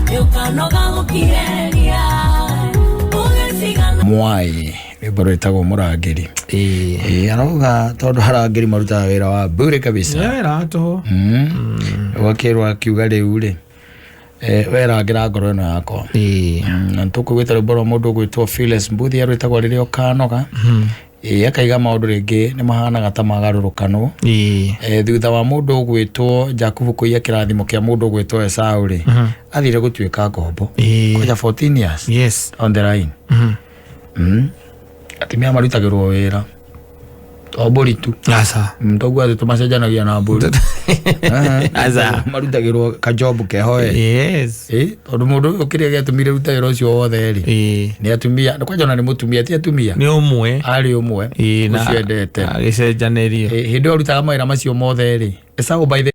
nĩ ũkanoga gũkirĩrĩria ũgĩcigana Mwai rwĩmbo rwĩtagwo mũrangĩri. Ĩĩ arauga tondũ arangĩri marutaga wĩra wa bure kabisa. Wĩra wa tũhũ. Ũgakĩrwo akiuga rĩu rĩ werangĩra ngoro ĩno yakwa. Na tũkũgwĩta rwĩmbo rwa mũndũ ũgwĩtwo Phyllis Mbuthia rwĩtagwo rĩrĩa ũkanoga. Ĩĩ akaiga maũndũ rĩngĩ nĩ mahanaga ta magarũrũkanwo. Thutha wa mũndũ ũgwĩtwo Jakubu kũiya kĩrathimo kĩa mũndũ ũgwĩtwo Esau rĩ, athire gũtuĩka ngombo. Kwanja 14 years. Yes. On the line. Atumia marutagĩrwo wĩra to mbũri tu. Aca. Toguo atĩ tũmacenjanagia na mbũri. Aca. Marutagĩrwo kajob keho ĩ. Yes. Tondũ mũndũ ũyũ kĩrĩa gĩatũmire rute wĩra ũcio wothe rĩ, nĩ atumia, kwanja ona nĩ mũtumia ti atumia. Nĩ ũmwe. Arĩ ũmwe. Ũcio endete. Agĩcenjanĩrio. Hĩndĩ ĩyo arutaga mawĩra macio mothe rĩ, Esau by the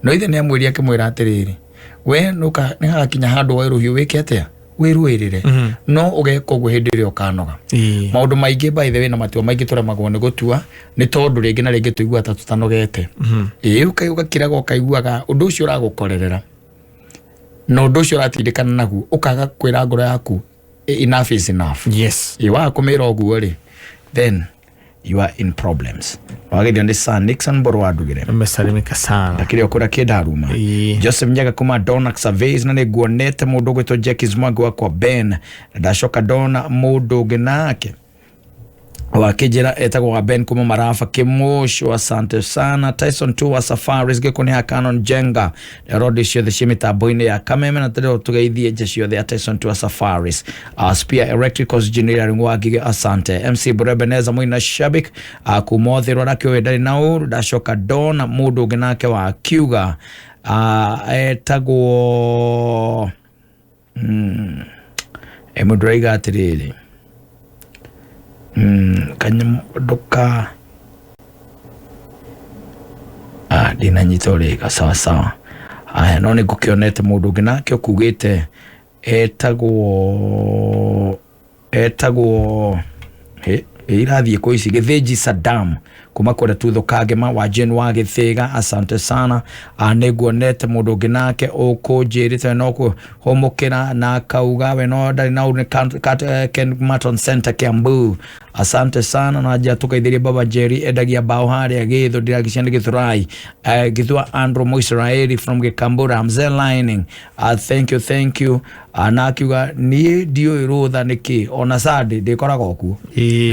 no ithe nĩ amwĩrie akĩmwĩra atĩrĩrĩ, we nĩ hagakinya handũ woe rũhiũ wĩke atĩa, wĩrũĩrĩre. No ũgeka ũguo hĩndĩ ĩrĩa ũkanoga. Maũndũ maingĩ by the way na matua maingĩ tũremagwo nĩ gũtua nĩ tondũ rĩngĩ na rĩngĩ tũiguaga ta tũtanogete. Ĩĩ ũgakiraga ũkaiguaga ũndũ ũcio ũragũkorerera na ũndũ ũcio ũratindĩkana naguo ũkaga kwĩra ngoro yaku enough is enough. Yes. Ĩĩ waga kũmĩra ũguo rĩ, then you are in problems. Wagithio nĩ Sir Nixon Mboro wa Ndugire. Amesalimika sana. Ndakĩrĩ o kũrĩa kĩndaruma. Joseph Nyaga kuma Donax Surveys na nĩ nguonete mũndũ ũgwĩtwo Jackie Mwangi wakwa Ben. Na ndacoka ndona mũndũ ũngĩ nake wakĩnjĩra etagwo wa Ben kuma Marafa Kĩmũcũ, asante sana. Tyson 2 wa Safaris gĩkũ nĩ ha Canon Jenga rodi ciothe ciĩ mĩtambo-inĩ ya Kameme na tũrĩo tũgeithie nja ciothe ya Tyson 2 wa Safaris. Spear Electricals Engineering wa Ngigĩ, asante. MC Burebeneza Mwina Shabik kuma Ũthĩrwo arakĩũĩ ndarĩ na ũru. Ndacoka ndona mũndũ ũngĩ nake wa kiuga etagwo mũndũ araiga atĩrĩrĩ, kanyamũ ka ndinanyita ũrĩga sawa sawa. Aya no nĩ ngũkĩonete mũndũ ũngĩ nake ũkugĩte etagwo irathiĩ kũ ici Gĩthĩnji Saddam kuma kũrĩa Tutho Kagema wa Jane wa Gĩthĩga, asante sana. Nĩ nguonete mũndũ ũngĩ nake ũkũnjĩrĩte we no kũhũmũkĩra na akauga we no ndarĩ na ũru nĩ Ken Merton Center Kiambu, asante sana. Na nja tũkaithĩrie Baba Jerry endagia mbaũ harĩa Gĩthũ ndiragicia nĩ Gĩthũrai. Gĩthua Andrew Moisraeli from Gĩkambura Mzee Lining, thank you thank you. Na akiuga niĩ ndiũĩ rũtha nĩkĩ ona Sunday ndĩkoragwo kuo.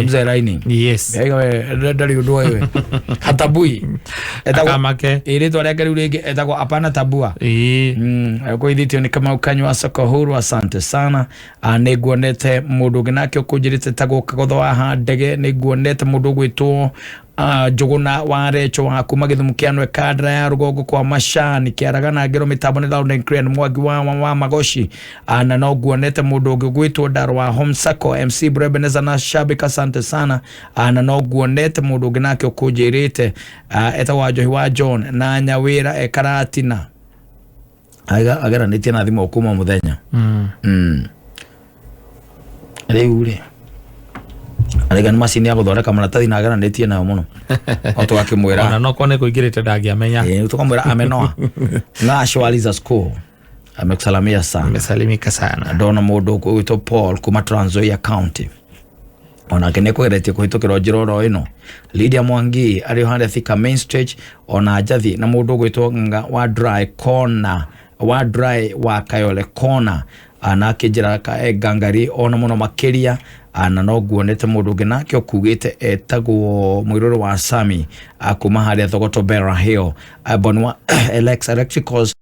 Mzee Lining. Yes. Ndarĩ ũndũ oĩ we. Hatabui. Akamake. Rĩtwa rĩake rĩu rĩngĩ etagwo Apana Tabua. Kũithĩtio nĩ Kamau Kanyua Soko Huru, asante sana. Nĩ nguonete mũndũ ũngĩ nake ũkũnjĩrĩte etagwo Kagotho wa Handege, nĩ nguonete mũndũ ũgwĩtwo Njũgũna wa Recho wa kuma Gĩthumo kĩa Nwe Kandara ya rũgongo kwa Macani kĩaragana ngero mĩtambo nĩ Loud and Clear nĩ Mwangi wa Magoci. Na no nguonete mũndũ ũngĩ ũgwĩtwo Ndaro wa Home Sacco MC Brebeneza na Shabika, asante sana. Na no nguonete mũndũ ũngĩ nake ũkũnjĩrĩte etagwo Njohi wa John na Nyawĩra e Karatina. Ageranĩtie na thimũ kuma mũthenya. Rĩu rĩ arega nĩ macini ya gũthondeka maratathi na ageranĩtie nayo mũno. O tũgakĩmwĩra ona no kone kũingĩrĩte ndangĩamenya. Tũkamwĩra amenoa na Ashwaliza school amekusalamia sana. Amesalimika sana. Ndona mũndũ ũgwĩtwo Paul kuma Trans Nzoia County onake nĩ kũgeretie kũhĩtũkĩra njĩra oro ĩno. Lydia Mwangi arĩ harĩa Thika Main Stage ona Njathi na mũndũ ũgwĩtwo Ng'a wa Dry Corner wa Dry wa Kayole Corner anake njĩra ka ngangari ona mũno makĩria. Na no nguonete mũndũ ũngĩ nake ũkugĩte etagwo mũirũrũ wa Sami kuma harĩa Thogoto Bera Hill Bonwa Alex Electricals.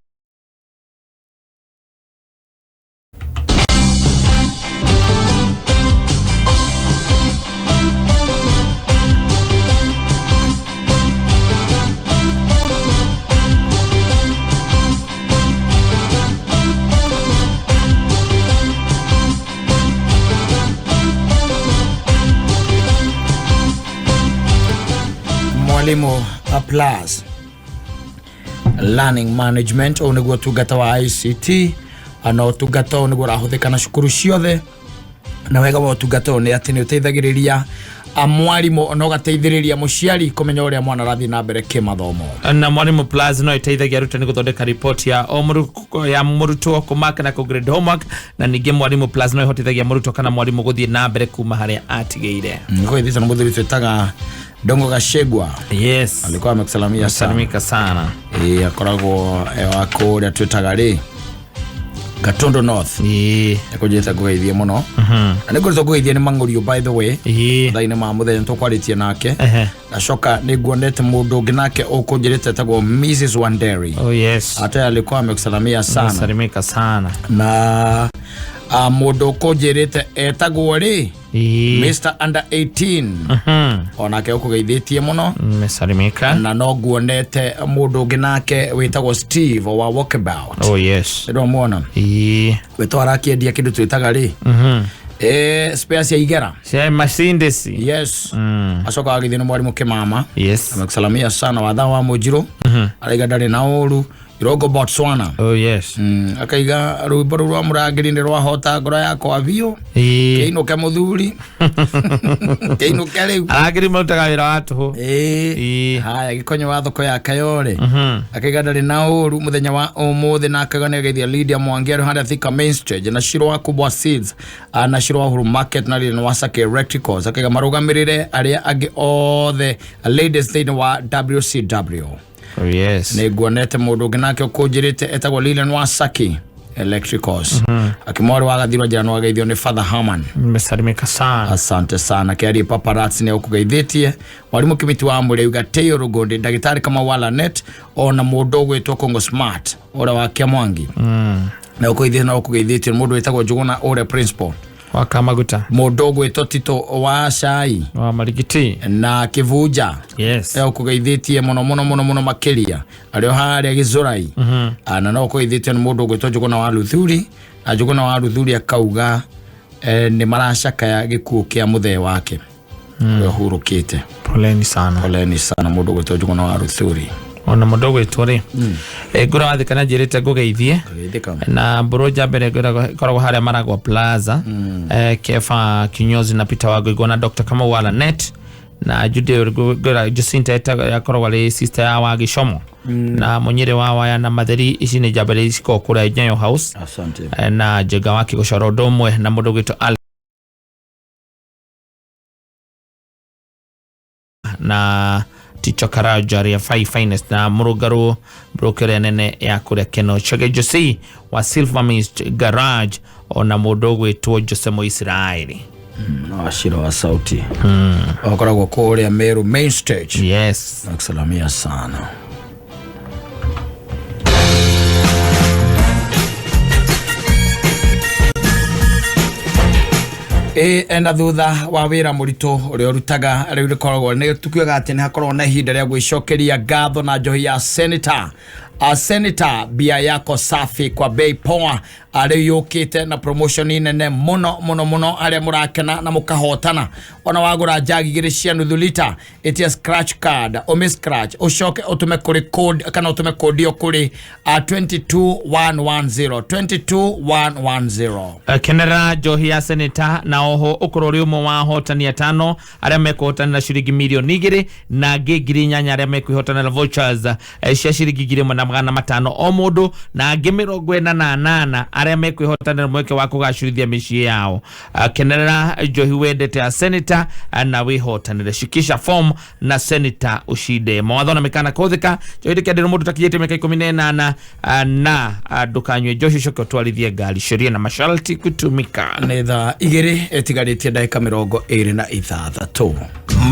Mwalimu Plus Learning Management, ũyũ nĩguo ũtungata wa ICT, na ũtungata ũyũ nĩguo ũrahũthĩka na cukuru ciothe. Na wega wa ũtungata ũyũ nĩ atĩ nĩ ũteithagĩrĩria mwarimũ na ũgateithĩrĩria mũciari kũmenya ũrĩa mwana arathiĩ na mbere kĩmathomo. Na Mwalimu Plus no ĩteithagia arutani gũthondeka ripoti ya o ya mũrutwo, kũmaka na kũgrade homework. Na ningĩ Mwalimu Plus no ĩhotithagia mũrutwo kana mwarimũ gũthiĩ na mbere kuma harĩa atigĩire. Nĩkũgeithĩtwo na mũthuri twĩtaga Dongo Gashegwa. Yes. Alikuwa amekusalamia sana. Salimika sana. Ĩĩ, akoragwo wa kũrĩa twĩtaga rĩ Gatondo North. Ĩĩ. Nĩkũnjĩte ngũgeithie mũno. Na nĩngũrĩtwo ngũgeithie nĩ Mang'ũriũ, by the way. Thaa-inĩ ma mũthenya nĩtũkwarĩtie nake. Ndacoka nĩnguonete mũndũ ũngĩ nake ũkũnjĩrĩte etagwo Mrs Wanderi. Oh yes. Hata alikuwa amekusalamia sana. Salimika sana. Na mũndũ ũkũnjĩrĩte etagwo rĩ Mr Under 18, onake ũkũgeithĩtie mũno. Mesalimika. Na no nguonete mũndũ ũngĩ nake wĩtagwo Steve wa Walkabout. Oh yes. Ndĩramuona. Wĩtwo arakĩendia kĩndũ twĩtaga rĩ spare cia igera. Cia Mercedes. Yes. Acoka agĩthiĩ nĩ mwarimũ Kĩmama. Yes. Amekusalamia sana watha wa Mũnjirũ. Araiga ndarĩ na ũru Irongo Botswana. Oh yes. Akaiga rwĩmbo rũu rwa mũrangĩri nĩ rwahota ngoro yakwa biũ. Kĩinũke mũthuri. Kĩinũke rĩu. Arangĩri marutaga wĩra wa tũhũ. Ĩĩ. Haya, gĩkonyo wa thoko ya Kayore. Akaiga ndarĩ na ũru mũthenya wa ũmũthĩ, na akaiga nĩ ageithia Lydia Mwangi arĩ harĩa Thika Main Stage, na Shiro wa Kubwa Seeds, na Shiro wa Uhuru Market, na Lilian Wasake Electricals. Akaiga marũgamĩrĩre arĩa angĩ othe ladies thĩinĩ wa WCW. Oh yes. Nĩ nguonete mũndũ ũngĩ nake ũkũnjĩrĩte etagwo Lilian Wasaki Electricals. Akimwari wa gathirwa njĩra no ageithio nĩ Father Herman. Mesalimika sana. Asante sana. Kĩarie paparazzi nĩ ũkũgeithĩtie mwarimũ Kĩmiti wa Mũrĩu Gatĩo Rũgũndĩ, ndagĩtarĩ Kamau wa Lanet, ona mũndũ ũgwĩtwo Kongo Smart ũrĩa wa Kĩamwangi. Na ũkũgeithĩtie na ũkũgeithĩtio nĩ mũndũ wĩtagwo Njũgũna ũrĩa principal wa Kamaguta, mũndũ ũgwĩtwo Tito wa Cai wa Marigiti na Kĩbunja. Yes. Ũkũgeithĩtie mũno mũno mũno mũno makĩria arĩ o harĩa Gĩthũrai. Na no ũkũgeithĩtio nĩ mũndũ ũgwĩtwo Njũgũna wa Luthuri, na Njũgũna wa Luthuri akauga nĩ maracakaya gĩkuũ kĩa mũthee wake ũrĩa ũhurũkĩte. Poleni sana. Poleni sana mũndũ ũgwĩtwo Njũgũna wa Luthuri. Ona mũndũ ũgwĩtwo rĩ ngũra wathika na njĩrĩte ngũgeithie Geithĩka. Na mbũrũ nja mbere ĩkoragwo harĩa Maragwa Plaza, Kefa Kinyozi na Peter Wangũigua na Dr. Kamau wa Lanet na Jude ngũra Jacinta yakoragwo arĩ sister ya wa Gĩcomo na Mũnyĩrĩ wa Waya na Matheri. Ici nĩ njambere cikoragwo kũrĩa Nyayo House. Asante. Na Njenga wa Kĩgũcoro ũndũ ũmwe na mũndũ ũgwĩtwo Alex na Ticho Karaja ya Five Finest na Mũrũngarũ broker ĩrĩa nene ya kũrĩa Keno Chege Jose wa Silver Mist Garage, ona mũndũ ũgwĩtwo Jose Mũisiraeli. Na Wachira wa Sauti wakoragwo kũrĩa Meru Main Stage. Yes. Nakusalamia sana. Ena thutha wa wĩra mũritũ ũrĩa ũrutaga rĩu rĩkoragwo nĩ tukiugaga atĩ nĩ hakoragwo na ihinda rĩa gwĩcokeria ngatho na njohi ya Senator. Senator, bia yako safi kwa bei poa, rĩu yũkĩte na promotion nene mũno mũno mũno, arĩa mũrakena na mũkahotana. Ona wagũra njagi igĩrĩ cia nuthu lita, ĩtia scratch card, ũmĩ scratch ũcoke ũtũme kũrĩ code, kana ũtũme code ĩyo kũrĩ 22110 22110. Kenera njohi ya Senator na oho ũkorwo ũrĩ ũmwe wa ahotani atano arĩa mekũhotanĩra ciringi mirioni 2 na angĩ 8,000 arĩa mekwĩhotanĩra vouchers cia ciringi 1,500 o mũndũ, na angĩ 48 arĩa mekwĩhotanĩra mweke wa kũgacĩrithia mĩciĩ yao. Kenerera njohi wendete ya Senator na wĩhotanĩre. Shikisha form na Senator ushinde. Mawatho na mĩkana kũhũthĩka. Njohi ndĩkĩenderio mũndũ ũtakinyĩtie mĩaka 18, na ndũkanyue njohi ũcoke ũtwarithie ngari. Sheria na masharti kutumika. Nĩ thaa 2 ĩtigarĩtie ndagĩka 26.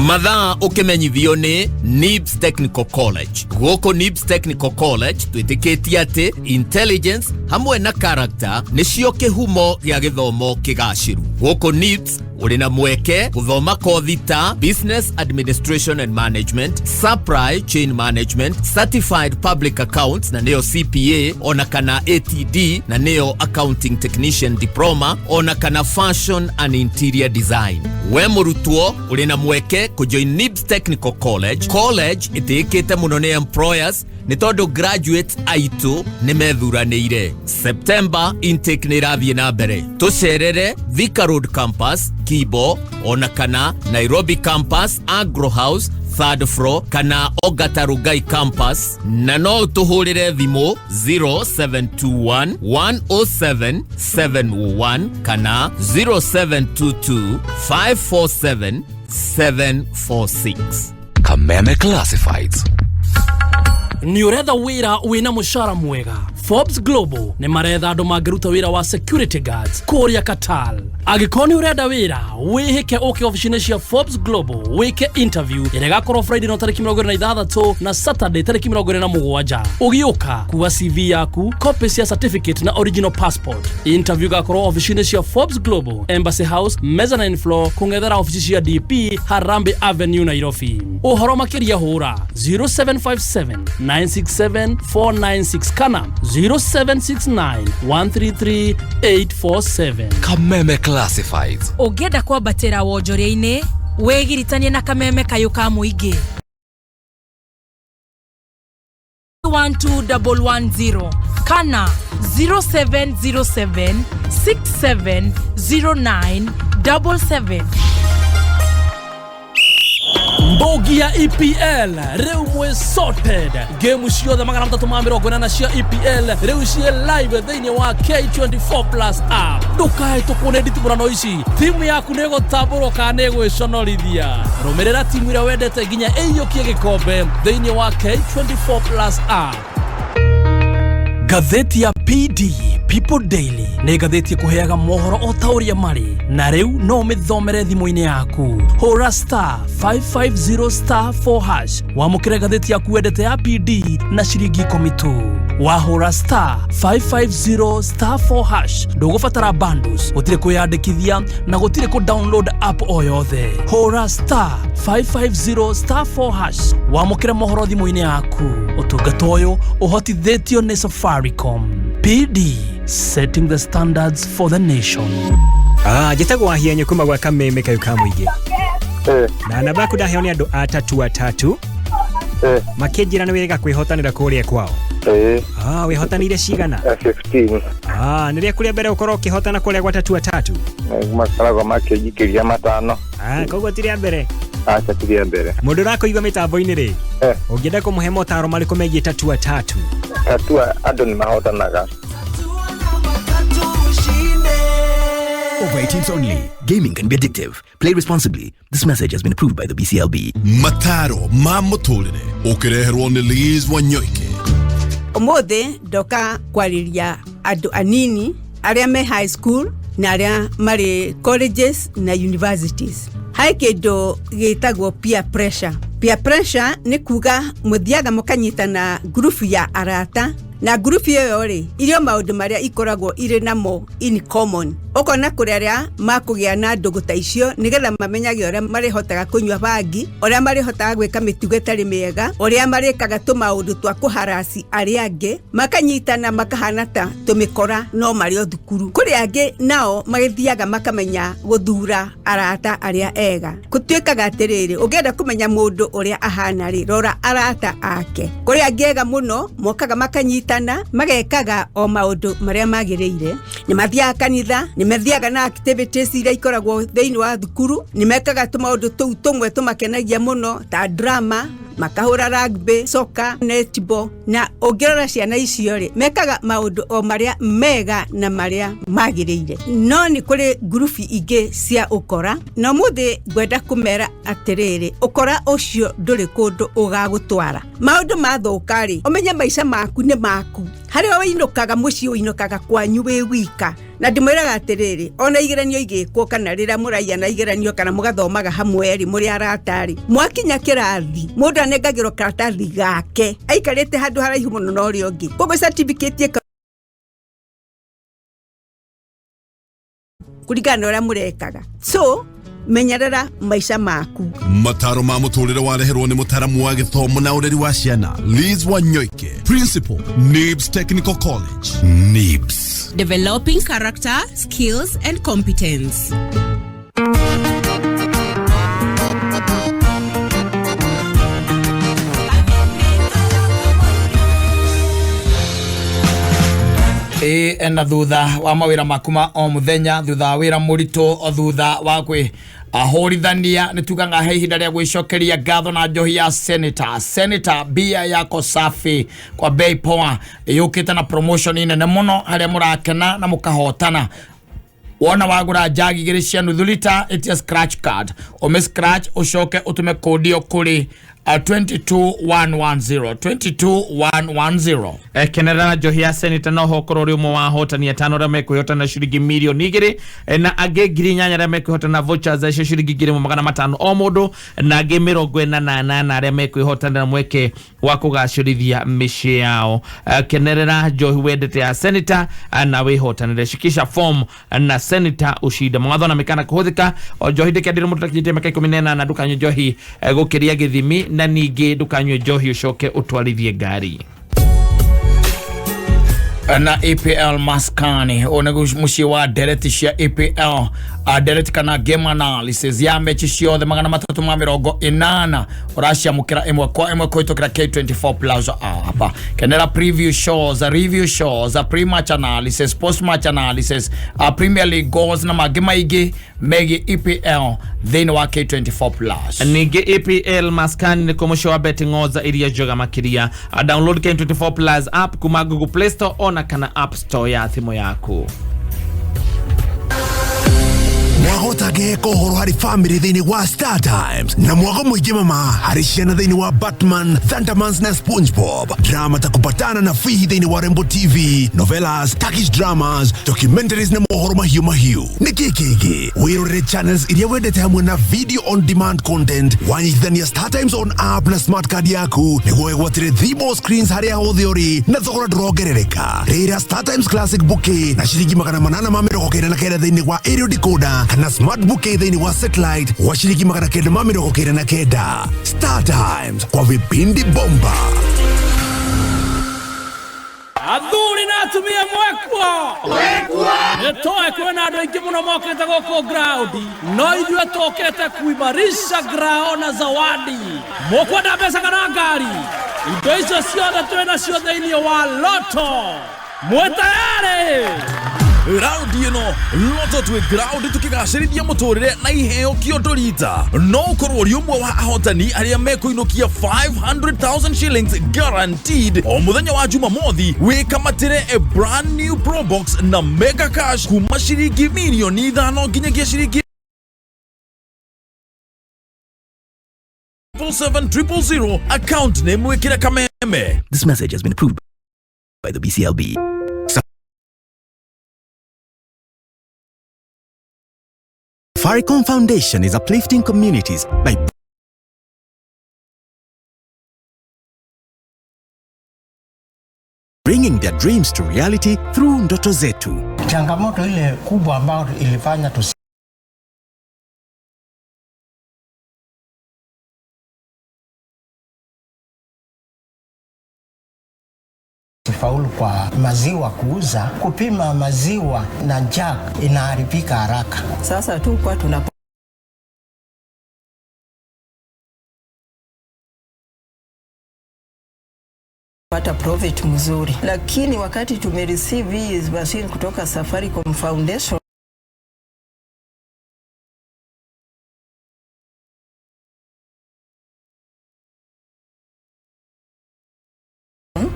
Mathaa ũkĩmenyithio nĩ NIBS Technical College. Gũkũ NIBS Technical College twĩtĩkĩtie atĩ intelligence hamwe na character nĩcio kĩhumo gĩa gĩthomo kĩgacĩru. Gũkũ NIBS Ũrĩ na mweke gũthoma kothi ta Business Administration and Management, Supply Chain Management, Certified Public Accounts na nĩyo CPA, ona kana ATD na nĩyo Accounting Technician Diploma, ona kana Fashion and Interior Design. We mũrutwo ũrĩ na mweke kũjoin NIBS Technical College, college ĩtĩĩkĩte mũno nĩ employers nĩ tondũ graduates aitũ nĩ methuranĩire. September intake nĩ ĩrathiĩ na mbere. Tũcerere Thika Road Campus, Kibo, ona kana Nairobi Campus, Agro House, third floor, kana Ongata Rongai Campus, na no ũtũhũrĩre thimũ 0721 107 701 kana 0722 547 746. Kameme Classifieds. Nĩ ũretha wĩra wĩna mũcara mwega? Forbes Global nĩ maretha andũ mangĩruta wĩra wa security guards kũrĩa Qatar. Angĩkorwo nĩ ũrenda wĩra, wĩhĩke ũke obici-inĩ cia Forbes Global wĩke interview ĩrĩa ĩgakorwo Friday no tarĩki 26 na Saturday tarĩki 27. Ũgĩũka, kua CV yaku, copy cia certificate na original passport. Interview ĩgakorwo obici-inĩ cia Forbes Global, Embassy House, mezzanine floor, kũng'ethera obici cia DP, Harambee Avenue, Nairobi. Ũhoro makĩria hũra 0757 967 496 kana 0769 133 847. Kameme Classifieds. Ũngĩenda kwambatĩra wonjoria-inĩ, wĩgiritanie na kameme kayũ ka mũingĩ 12110 kana 0707 6709 77. Mbogi ya EPL rĩu mwĩ sorted. Game ciothe 380 cia EPL rĩu ciĩ live thĩinĩ wa K24 Plus app. Ndũkahĩtũkwo nĩ nditimũrano ici. Timu yaku nĩ ĩgũtambũrwo kana nĩ ĩgwĩconorithia? Rũmĩrĩra timu ĩrĩa wendete nginya ĩiyũkie gĩkombe thĩinĩ wa K24 Plus app. Ngathĩti ya PD, People Daily, nĩ ngathĩti ĩkũheaga mohoro o ta ũrĩa marĩ, na rĩu no ũmĩthomere thimũ-inĩ yaku. Hũra *550 *4# wamũkĩre ngathĩti yaku wendete ya PD na ciringi 10 tu. Wahũra *550 *4# ndũgũbatara bundles, gũtirĩ kwĩyandĩkithia na gũtirĩ kũ download app o yothe. Hũra *550 *4# wamũkĩre mohoro thimũ-inĩ yaku. Ũtungata ũyũ ũhotithĩtio nĩ Safaricom. PD, setting the standards for the nation. Ah, njĩtagwo Wahianyũ kuma gwa Kameme kayũ ka mũingĩ, na namba yaku ndaheo nĩ andũ atatu atatu makĩnjĩra nĩ wega kwĩhotanĩra kũrĩa kwao. Ah, wĩhotanĩire cigana? 15. Ah, nĩ rĩaku rĩa mbere ũkorwo ũkĩhotana kũrĩa gwa tatu atatu? Makoragwo makĩnjikĩria 5. Ah, koguo ti rĩa mbere? Aca, ti rĩa mbere. Mũndũ ũrakũigua mĩtambo-inĩ rĩ, ũngĩenda kũmũhe motaro marĩkũ megiĩ tatu atatu? Tatua andũ nĩ mahotanaga. Over 18s only. Gaming can be addictive. Play responsibly. This message has been approved by the BCLB. Mataro ma mũtũrĩre ũkĩreherwo nĩ Liz Wanyoike. Ũmũthĩ ndoka kwarĩria andũ anini arĩa me high school na arĩa marĩ colleges na universities. Harĩ kĩndũ gĩtagwo peer pressure. Peer pressure nĩ kuga mũthiaga mũkanyitana ngurubu ya arata, na ngurubu ĩyo rĩ, irio maũndũ marĩa ikoragwo irĩ namo in common. Ũkona kũrĩ arĩa makũgĩa na ndũgũ ta icio nĩgetha mamenyage ũrĩa marĩhotaga kũnyua bangi, ũrĩa marĩhotaga gwĩka mĩtugo ĩtarĩ mĩega, ũrĩa marĩkaga tũmaũndũ twa kũharasi arĩa angĩ, makanyitana makahana ta tũmĩkora no marĩ o thukuru. Kũrĩ angĩ nao magĩthiaga makamenya gũthura arata arĩa ega. Gũtuĩkaga atĩrĩrĩ, ũngĩenda kũmenya mũndũ ũrĩa ahana rĩ, rora arata ake. Kũrĩ angĩ ega mũno mokaga makanyitana magekaga o maũndũ marĩa magĩrĩire, nĩ mathiaga kanitha, nĩ mathiaga na activities iria ikoragwo thĩinĩ wa thukuru, nĩ mekaga tũmaũndũ tũu tũmwe tũmakenagia mũno ta drama, makahũra rugby, soccer, netball. Na ũngĩrora ciana icio rĩ, mekaga maũndũ o marĩa mega na marĩa magĩrĩire. No nĩ kũrĩ ngurubu ingĩ cia ũkora, na ũmũthĩ ngwenda kũmera atĩrĩrĩ, ũkora ũcio ndũrĩ kũndũ ũgagũtwara. Maũndũ mathũka rĩ, ũmenye maica maku nĩ maku. Harĩa ũinũkaga mũciĩ, ũinũkaga kwanyu wĩ wika. Na ndĩmwĩraga atĩrĩrĩ, ona igeranio igĩkwo kana rĩrĩa mũraiya na igeranio kana mũgathomaga hamwe rĩ, mũrĩ arata rĩ, mwakinya kĩrathi mũndũ anengagĩrwo karatathi gake aikarĩte handũ haraihu mũno na ũrĩa ũngĩ. Koguo certificate. Kũringana na ũrĩa mũrekaga. So menyerera maica maku. Mataro ma mũtũrĩre wareherwo nĩ mũtaramu wa gĩthomo na ũreri wa ciana Liz Wanyoike, Principal, NIBS Technical College. NIBS. Developing character, skills, and competence. Ĩ na thutha wa mawĩra maku ma o mũthenya, thutha wa wĩra mũritũ, o thutha wa kwĩ ahũrithania, nĩ tugaga he ihinda rĩa gwĩcokeria ngatho na njohi ya Senator. Senator bia yako safi kwa bei poa, yũkĩte na promotion nene mũno harĩa mũrakena na mũkahotana. Wona wagũra njagi igĩrĩ cia nuthu lita, ĩtia scratch card, ũmĩ scratch ũcoke ũtũme kũndi ĩyo kũrĩ 22110 22110. Kenera njohi ya Senator no hokorwo ũrĩ ũmwe wa ahotani atano arĩa mekwĩhotana ciringi mirioni 2, na angĩ 8,000 arĩa mekwĩhotana vouchers cia ciringi 1,500 o mũndũ, na angĩ 48 arĩa mekwĩhotanĩra mweke wa kũgacĩrithia mĩciĩ yao. Kenerera njohi wendete ya Senator, na wĩhotanĩre. Shikisha form na Senator ushinde. Mawatho na mĩkana kũhũthĩka. O njohi ndĩkendire mũndũ ũtakinyĩtie mĩaka 18, ndũkanyue njohi gũkĩria gĩthimi, na ningĩ ndũkanyue njohi ũcoke ũtwarithie ngari. Na EPL maskani ũyũ nĩguo mũciĩ wa ndereti cia EPL, ndereti kana game analysis ya mechi ciothe 380 ũraciamũkĩra ĩmwe kwa ĩmwe kũhĩtũkĩra K24 Plus app. Kenera preview shows, review shows, pre-match analysis, post-match analysis, Premier League goals na mangĩ maingĩ megiĩ EPL thĩinĩ wa K24 Plus. Ningĩ EPL maskani nĩkuo mũciĩ wa betting odds iria njega makĩria. Download K24 Plus app kuma Google Play Store ona kana App Store ya thimũ yaku. Mwahota ngeheka ũhoro harĩ family thĩinĩ wa Star Times, na mwago mũingĩ mama harĩ ciana thĩinĩ wa Batman, Thundermans na SpongeBob, drama ta kupatana na Fihi thĩinĩ wa Rembo TV, novelas, Turkish dramas, documentaries na mohoro mahiũ mahiũ. Nĩ kĩ kĩngĩ? Wĩrorere channels iria wendete hamwe na video on demand content, wanyitithania Star Times on app na smart card yaku nĩguo wĩgwatĩre 3 more screens harĩa hothe ũrĩ na thogora ndũrongerereka. Rĩra Star Times Classic Bouquet na ciringi 899 thĩinĩ wa aerial decoder kana smart bouquet thĩinĩ wa satellite wa ciringi 999. Star Times kwa vipindi bomba. Athuri na atumia, mwekwo nĩ toĩ kwĩna andũ aingĩ mũno mokĩte gũkũ ground, no ithuĩ tũkĩte kuimarisha grao na zawadi. Mũkwenda mbeca kana ngari? Indo icio ciothe twĩ nacio thĩinĩ wa Loto. Mwĩ tayarĩ? Raundi ĩno Loto twĩ ground tũkĩgacĩrithia mũtũrĩre na iheo kĩondo rita. No ũkorwo ũrĩ ũmwe wa ahotani arĩa mekũinũkia 500,000 shillings guaranteed o mũthenya wa Jumamothi. Wĩkamatĩre a brand new Probox na mega cash kuma ciringi mirioni 5 nginyagia ciringi 77000, account name wĩkĩre Kameme. This message has been approved by the BCLB. Safaricom Foundation is uplifting communities by bringing their dreams to reality through Ndoto Zetu. Changamoto ile kubwa ambayo ilifanya tusifaulu kwa maziwa kuuza, kupima maziwa na jug inaharibika haraka. Sasa tu kwa tuna pata profit mzuri, lakini wakati tumereceive hii machine kutoka Safaricom Foundation,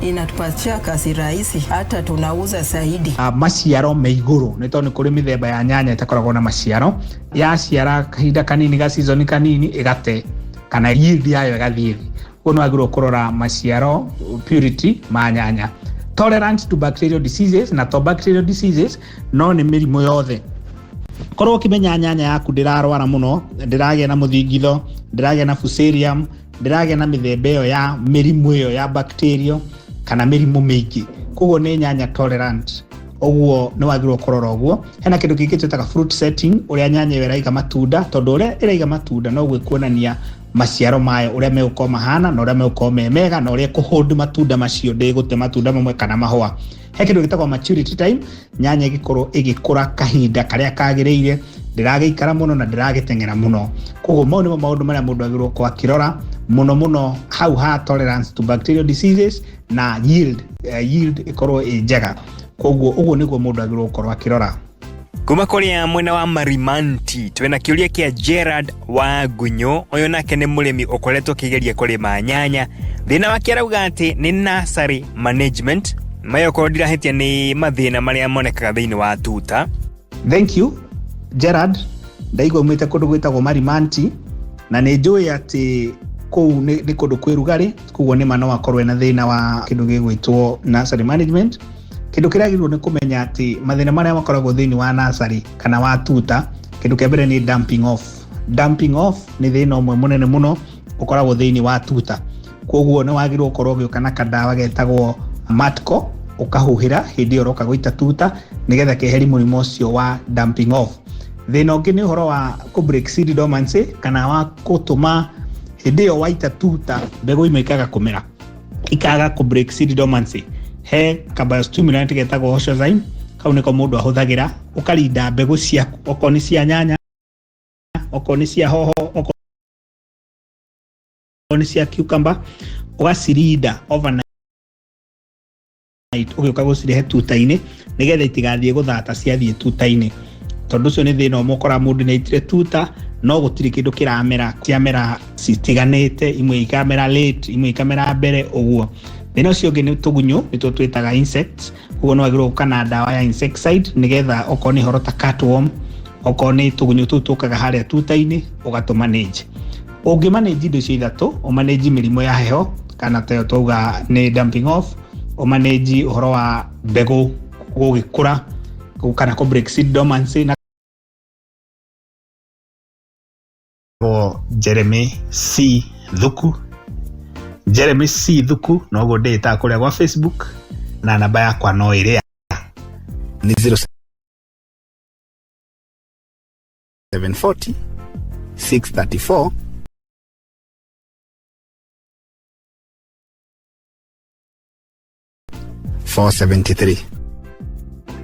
inatupatia kazi rahisi, hata tunauza zaidi. Maciaro me igũrũ nĩ tondũ nĩ kũrĩ mĩthemba ya nyanya ĩtakoragwo na maciaro, yaciara kahinda kanini ga season kanini ĩgate kana yield yayo ĩgathiĩ thĩ. Koguo nĩ wagĩrĩirwo kũrora maciaro, purity ma nyanya, tolerant to bacterial diseases, na to bacterial diseases no nĩ mĩrimũ yothe. Korwo ũkĩmenya nyanya yaku ndĩrarwara mũno, ndĩragĩa na mũthingitho, ndĩragĩa na fusarium, ndĩragĩa na mĩthemba ĩyo ya mĩrimũ ĩyo ya bacterial kana mĩrimũ mĩingĩ, koguo nĩ nyanya tolerant. Ũguo nĩ wagĩrĩirwo kũrora ũguo. Hena kĩndũ kĩngĩ twĩtaga fruit setting, ũrĩa nyanya ĩyo ĩraiga matunda, tondũ ũrĩa ĩraiga matunda noguo ĩkuonania maciaro mayo ũrĩa megũkorwo mahana na ũrĩa megũkorwo me mega na ũrĩa ĩkũhold matunda macio, ndĩgũte matunda mamwe kana mahũa. He kĩndũ gĩtagwo maturity time, nyanya ĩgĩkorwo ĩgĩkũra kahinda karĩa kagĩrĩire, ndĩragĩikara mũno na ndĩragĩteng'era mũno. Koguo mau nĩmo maũndũ marĩa mũndũ agĩrĩirwo gũkorwo akĩrora mũno mũno hau ha tolerance to bacterial diseases na yield, yield ĩkorwo ĩ njega. Koguo ũguo nĩguo mũndũ agĩrĩirwo gũkorwo akĩrora. Kuma kũrĩa mwena wa Marimanti twĩna kĩũria kĩa Gerard wa Ngunyũ. Ũyũ nake nĩ mũrĩmi ũkoretwo akĩgeria kũrĩma nyanya. Thĩna wake arauga atĩ nĩ nursery management. Mayo korwo ndirahĩtia nĩ mathĩna marĩa monekaga thĩinĩ wa tuta. Thank you Gerard, ndaigua umĩte kũndũ gwĩtagwo Marimanti na nĩ njũĩ atĩ kũu nĩ kũndũ kwĩ rugarĩ, koguo nĩma no akorwo ena thĩna wa kĩndũ gĩgwĩtwo nursery management. Kĩndũ kĩrĩa agĩrĩirwo nĩ kũmenya atĩ mathĩna marĩa makoragwo thĩinĩ wa nursery kana wa tuta, kĩndũ kĩa mbere nĩ dumping off. Dumping off nĩ thĩna ũmwe mũnene mũno ũkoragwo thĩinĩ wa tuta. Koguo nĩ wagĩrĩirwo gũkorwo ũgĩũka na kandawa getagwo Matco, ũkahuhĩra hĩndĩ ĩyo ũroka gũita tuta nĩgetha keheri mũrimũ ũcio wa dumping off. Thĩna ũngĩ nĩ ũhoro wa kũ break seed dormancy, kana wa gũtũma hĩndĩ ĩyo waita tuta mbegũ imwe ikaga kũmera, ikaga kũ break seed dormancy. He ka biostimulant getagwo Oshozyme, kau nĩko mũndũ ahũthagĩra, ũkarinda mbegũ ciaku, okorwo nĩ cia nyanya, okorwo nĩ cia hoho, okorwo nĩ cia cucumber, ũgacirinda overnight ũgĩũka gũcirehe tuta-inĩ nĩgetha itigathiĩ gũthata ciathiĩ tuta-inĩ. Tondũ ũcio nĩ thĩna ũmwe ũkoraga mũndũ nĩ aitire tuta no gũtirĩ kĩndũ kĩramera, ciamera citiganĩte, imwe ikamera late, imwe ikamera mbere ũguo. Thĩna ũcio ũngĩ nĩ tũgunyũ, nĩtuo twĩtaga insects. Koguo nĩ wagĩrĩirwo gũka na ndawa ya insecticide nĩgetha okorwo nĩ ũhoro ta cutworm, okorwo nĩ tũgunyũ tũu tũkaga harĩa tuta-inĩ ũgatũ manage. Ũngĩ manage indo icio ithatũ, ũmanage mĩrimũ ya heho kana tayo twauga nĩ dumping off, ũmanage ũhoro wa mbegũ gũgĩkũra kana kũ break seed dormancy na Jeremy C Thuku, Jeremy C Thuku noguo ndĩĩtaga kũrĩa gwa Facebook, na namba yakwa no ĩrĩa nĩ 0740 634 473,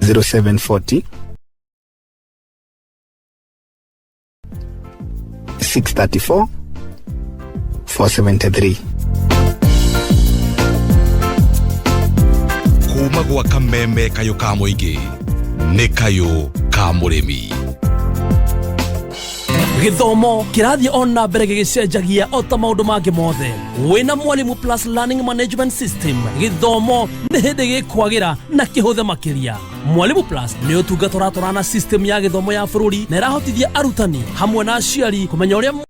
0740 634 473. Kuma gwa kameme kayũ ka mũingĩ nĩ kayũ ka mũrĩmi. Gĩthomo kĩrathiĩ o na mbere gĩgĩcenjagia o ta maũndũ mangĩ mothe. Wĩna Mwalimu Plus Learning Management System, gĩthomo nĩ hĩndĩ gĩkwagĩra na kĩhũthe makĩria. Mwalimu Plus nĩ ũtungata ũratwarana na system ya gĩthomo ya bũrũri na ĩrahotithia arutani hamwe na aciari kũmenya ũrĩa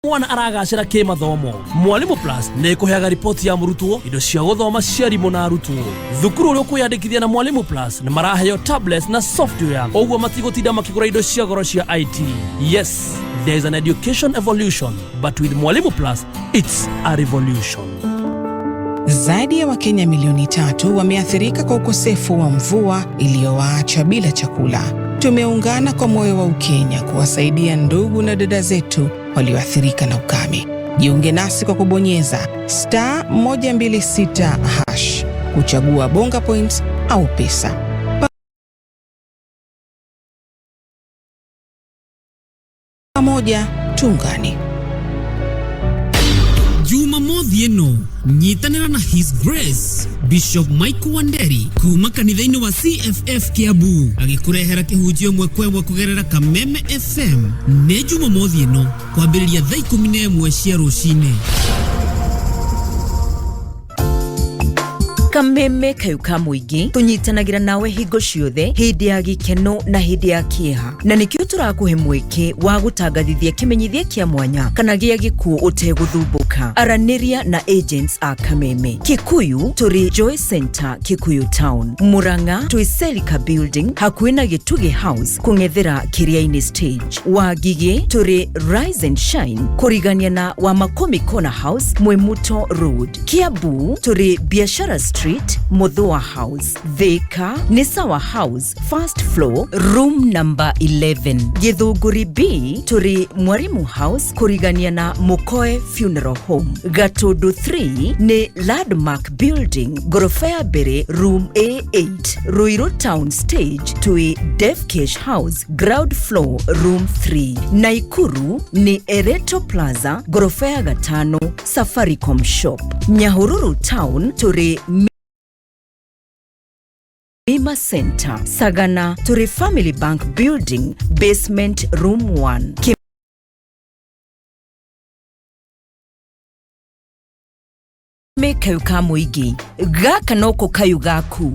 mwana aragacĩra kĩmathomo. Mwalimu Plus nĩ ĩkũheaga riboti ya mũrutwo, indo cia gũthoma cia arimũ na arutwo. Thukuru ũrĩa ũkwĩyandĩkithia na Mwalimu Plus nĩ maraheo tablets na software, ũguo matigũtinda makĩgũra indo cia goro cia IT. Yes, there is an education evolution, but with Mwalimu Plus it's a revolution. Zaidi ya Wakenya milioni 3 wameathirika kwa ukosefu wa mvua iliyowaacha bila chakula. Tumeungana kwa moyo wa Ukenya kuwasaidia ndugu na dada zetu walioathirika na ukame. Jiunge nasi kwa kubonyeza *126# kuchagua Bonga Points au pesa. Pamoja tuungane. Jumamothi ĩno nyitanĩra na His Grace Bishop Michael Wanderi kuma kanitha-inĩ wa CFF Kiambu agĩkũrehera kĩhunjio ĩmwe kwa ĩmwe kũgerera Kameme FM. Nĩ Jumamothi ĩno kwambĩrĩria thaa 11 cia rũcinĩ. Kameme kayũ ka mũingĩ tũnyitanagĩra nawe hingo ciothe, hĩndĩ ya gĩkeno na hĩndĩ ya kĩeha, na nĩkĩo tũrakũhe mweke wa gũtangathithia kĩmenyithia kĩa mwanya kana gĩa gĩkuũ ũtegũthumbũka. Aranĩria na agents a Kameme. Kikuyu tũrĩ Joy Center, Kikuyu Town. Murang'a twĩ Selika Building, hakuhĩ na Gĩtugĩ House, kũng'ethera Kĩrĩa-inĩ stage. Wangigĩ tũrĩ Rise and Shine, kũrigania na Wamakomi Corner House, Mwimuto Road. Kiambu tũrĩ Biashara Street. Street, Muthua House. Thika nĩ Sawa House, first floor, room number 11. Githunguri B tũrĩ Mwarimu House kũrigania na Mukoe Funeral Home. Gatundu 3 nĩ Landmark Building, ngoroba ya mbere, room A8. Ruiru Town Stage twĩ Defcash House, ground floor, room 3. Naikuru nĩ Ereto Plaza, ngoroba ya gatano, Safaricom Shop. Nyahururu Town tũrĩ Mima Center. Sagana tũrĩ Family Bank Building, basement room 1. Kĩme kayũ ka mũingĩ gaka noko kayũ gaku.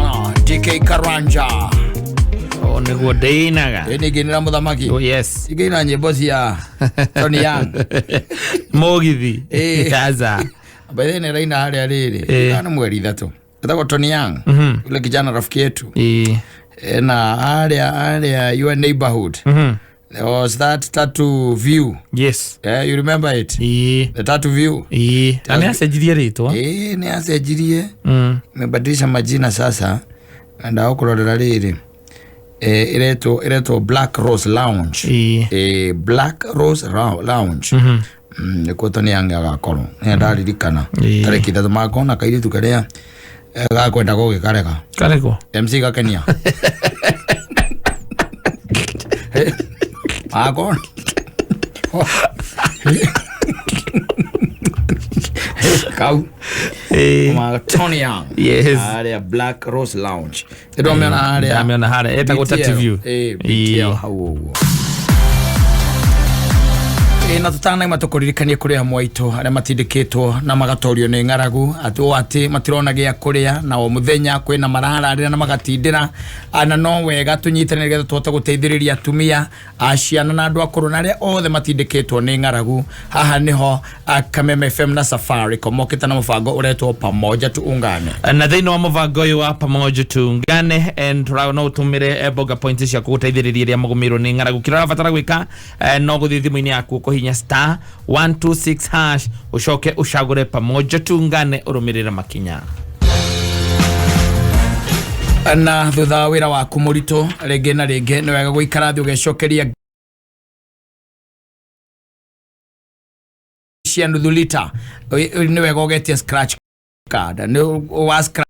Sana DK Karanja. O nĩguo ndĩinaga. Ĩ ningĩinĩra mũthamaki. Oh, yes. Ingĩina nyĩmbo cia Tony Young. Mũgithi. Ĩ. Aca. By the way, nĩraina harĩa rĩrĩ. Ĩ. Kana mweri 3. Etagwo Tony Young. Yule kijana rafiki yetu. Ĩ. Na harĩa your neighborhood. There was that tattoo view. Yes. Yeah, you remember it? Ĩ. The tattoo view. Ĩ. Na nĩ acenjirie rĩtwa. Ĩ, nĩ acenjirie. Amebadilisha majina sasa. Ndagũkũrorera rĩrĩ. Iretwo Black Rose Lounge. Black Rose Lounge. Nĩkuo Tony Young agakorwo. Nĩ ndaririkana. Tarĩki 3 makona kairĩtu karĩa gakwenda gũgĩkarega. Karĩkũ? MC gakenia. Makona. Kau. Tony Young. Yes. Harĩa Black Rose Lounge. Nĩndamĩona harĩa. Ndamĩona harĩa. Ĩtagwo Tattoo View. BTL hau ũguo. Na tũtanaima tũkũririkanie kũrĩ amwe aitũ arĩa matindĩkĩtwo na magatorio nĩ ng'aragu atĩ matirona gĩa kũrĩa na o mũthenya kwĩna marararĩra na magatindĩra na no wega tũnyitane nĩgetha tũhote gũteithĩrĩria atumia a ciana na andũ akũrũ na arĩa othe matindĩkĩtwo nĩ ng'aragu. Haha nĩho Kameme FM na Safaricom mokĩte na mũbango ũretwo Pamoja Tuungane. Na thĩinĩ wa mũbango ũyũ wa Pamoja Tuungane no ũtũmĩre Bonga Points ciaku gũteithĩrĩria arĩa magũmĩirwo nĩ ng'aragu. Kĩrĩa ũrabatara gwĩka no gũthiĩ thimũ-inĩ yaku ũkũhihinya star 126 hash ucoke ucagũre Pamoja Tuungane ũrũmĩrĩre makinya. Na thutha wa wĩra waku mũritũ rĩngĩ na rĩngĩ nĩ wega gũikara thĩ ũgecokeria cia nuthu lita. Nĩ wega ũgetie scratch card. Nĩ wa scratch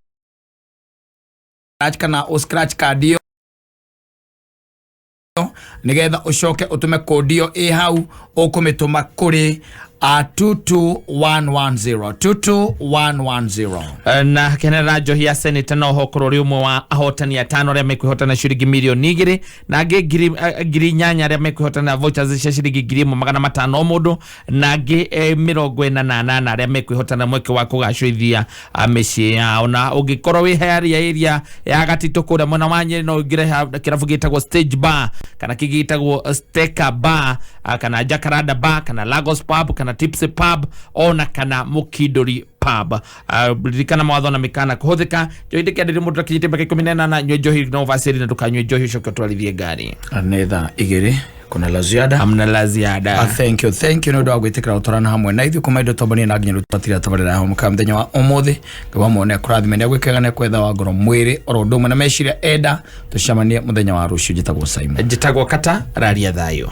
kana ũ scratch card ĩyo nigetha ucoke utume kodi ĩyo ĩ hau ũkũmĩtũma kũrĩ 22110 22110. Na kenera njohi ya seneta no hokorwo ũrĩ ũmwe wa ahotani atano arĩa mekwĩhotana ciringi mirioni 2 na angĩ 8,000 arĩa mekwĩhotana vouchers cia ciringi 1,500 o mũndũ na angĩ 48 arĩa mekwĩhotana mweke wa kũgacũithia mĩciĩ yao. Na ũngĩkorwo wĩ harĩa area ya Gatitũ kũrĩa mwena wa Nyĩrĩ no ũingĩre kĩrabu gĩtagwo Stage Bar kana kĩngĩ gĩtagwo Steka Bar kana Jacaranda Bar kana Lagos Pub kana Tipsy Pub ona kana Mukinduri Pub. Ririkana mawatho na mikana kuhuthika. Njohi ndĩkĩendire mũndũ akinyĩtie mĩaka 18. Nyue njohi no ũbacĩrĩ na ndũkanyue njohi ũcoke ũtwarithie ngari. Nĩ thaa 2 kuna la ziada. Hamna la ziada. Thank you nĩ ũndũ wa gwĩtĩkĩra gũtwarana hamwe na ithuĩ kuma indo tombania na nginya rũtatira tabarĩra ya Hũmũka mũthenya wa ũmũthĩ. Ngai wa muone akũrathime nĩ agwĩkega na kwetha wa ngoro mwĩrĩ oro ũndũ ũmwe na meciria enda. Tũcemanie mũthenya wa rũciũ. Njĩtagwo Simon. Njĩtagwo Kata. Raria thayũ.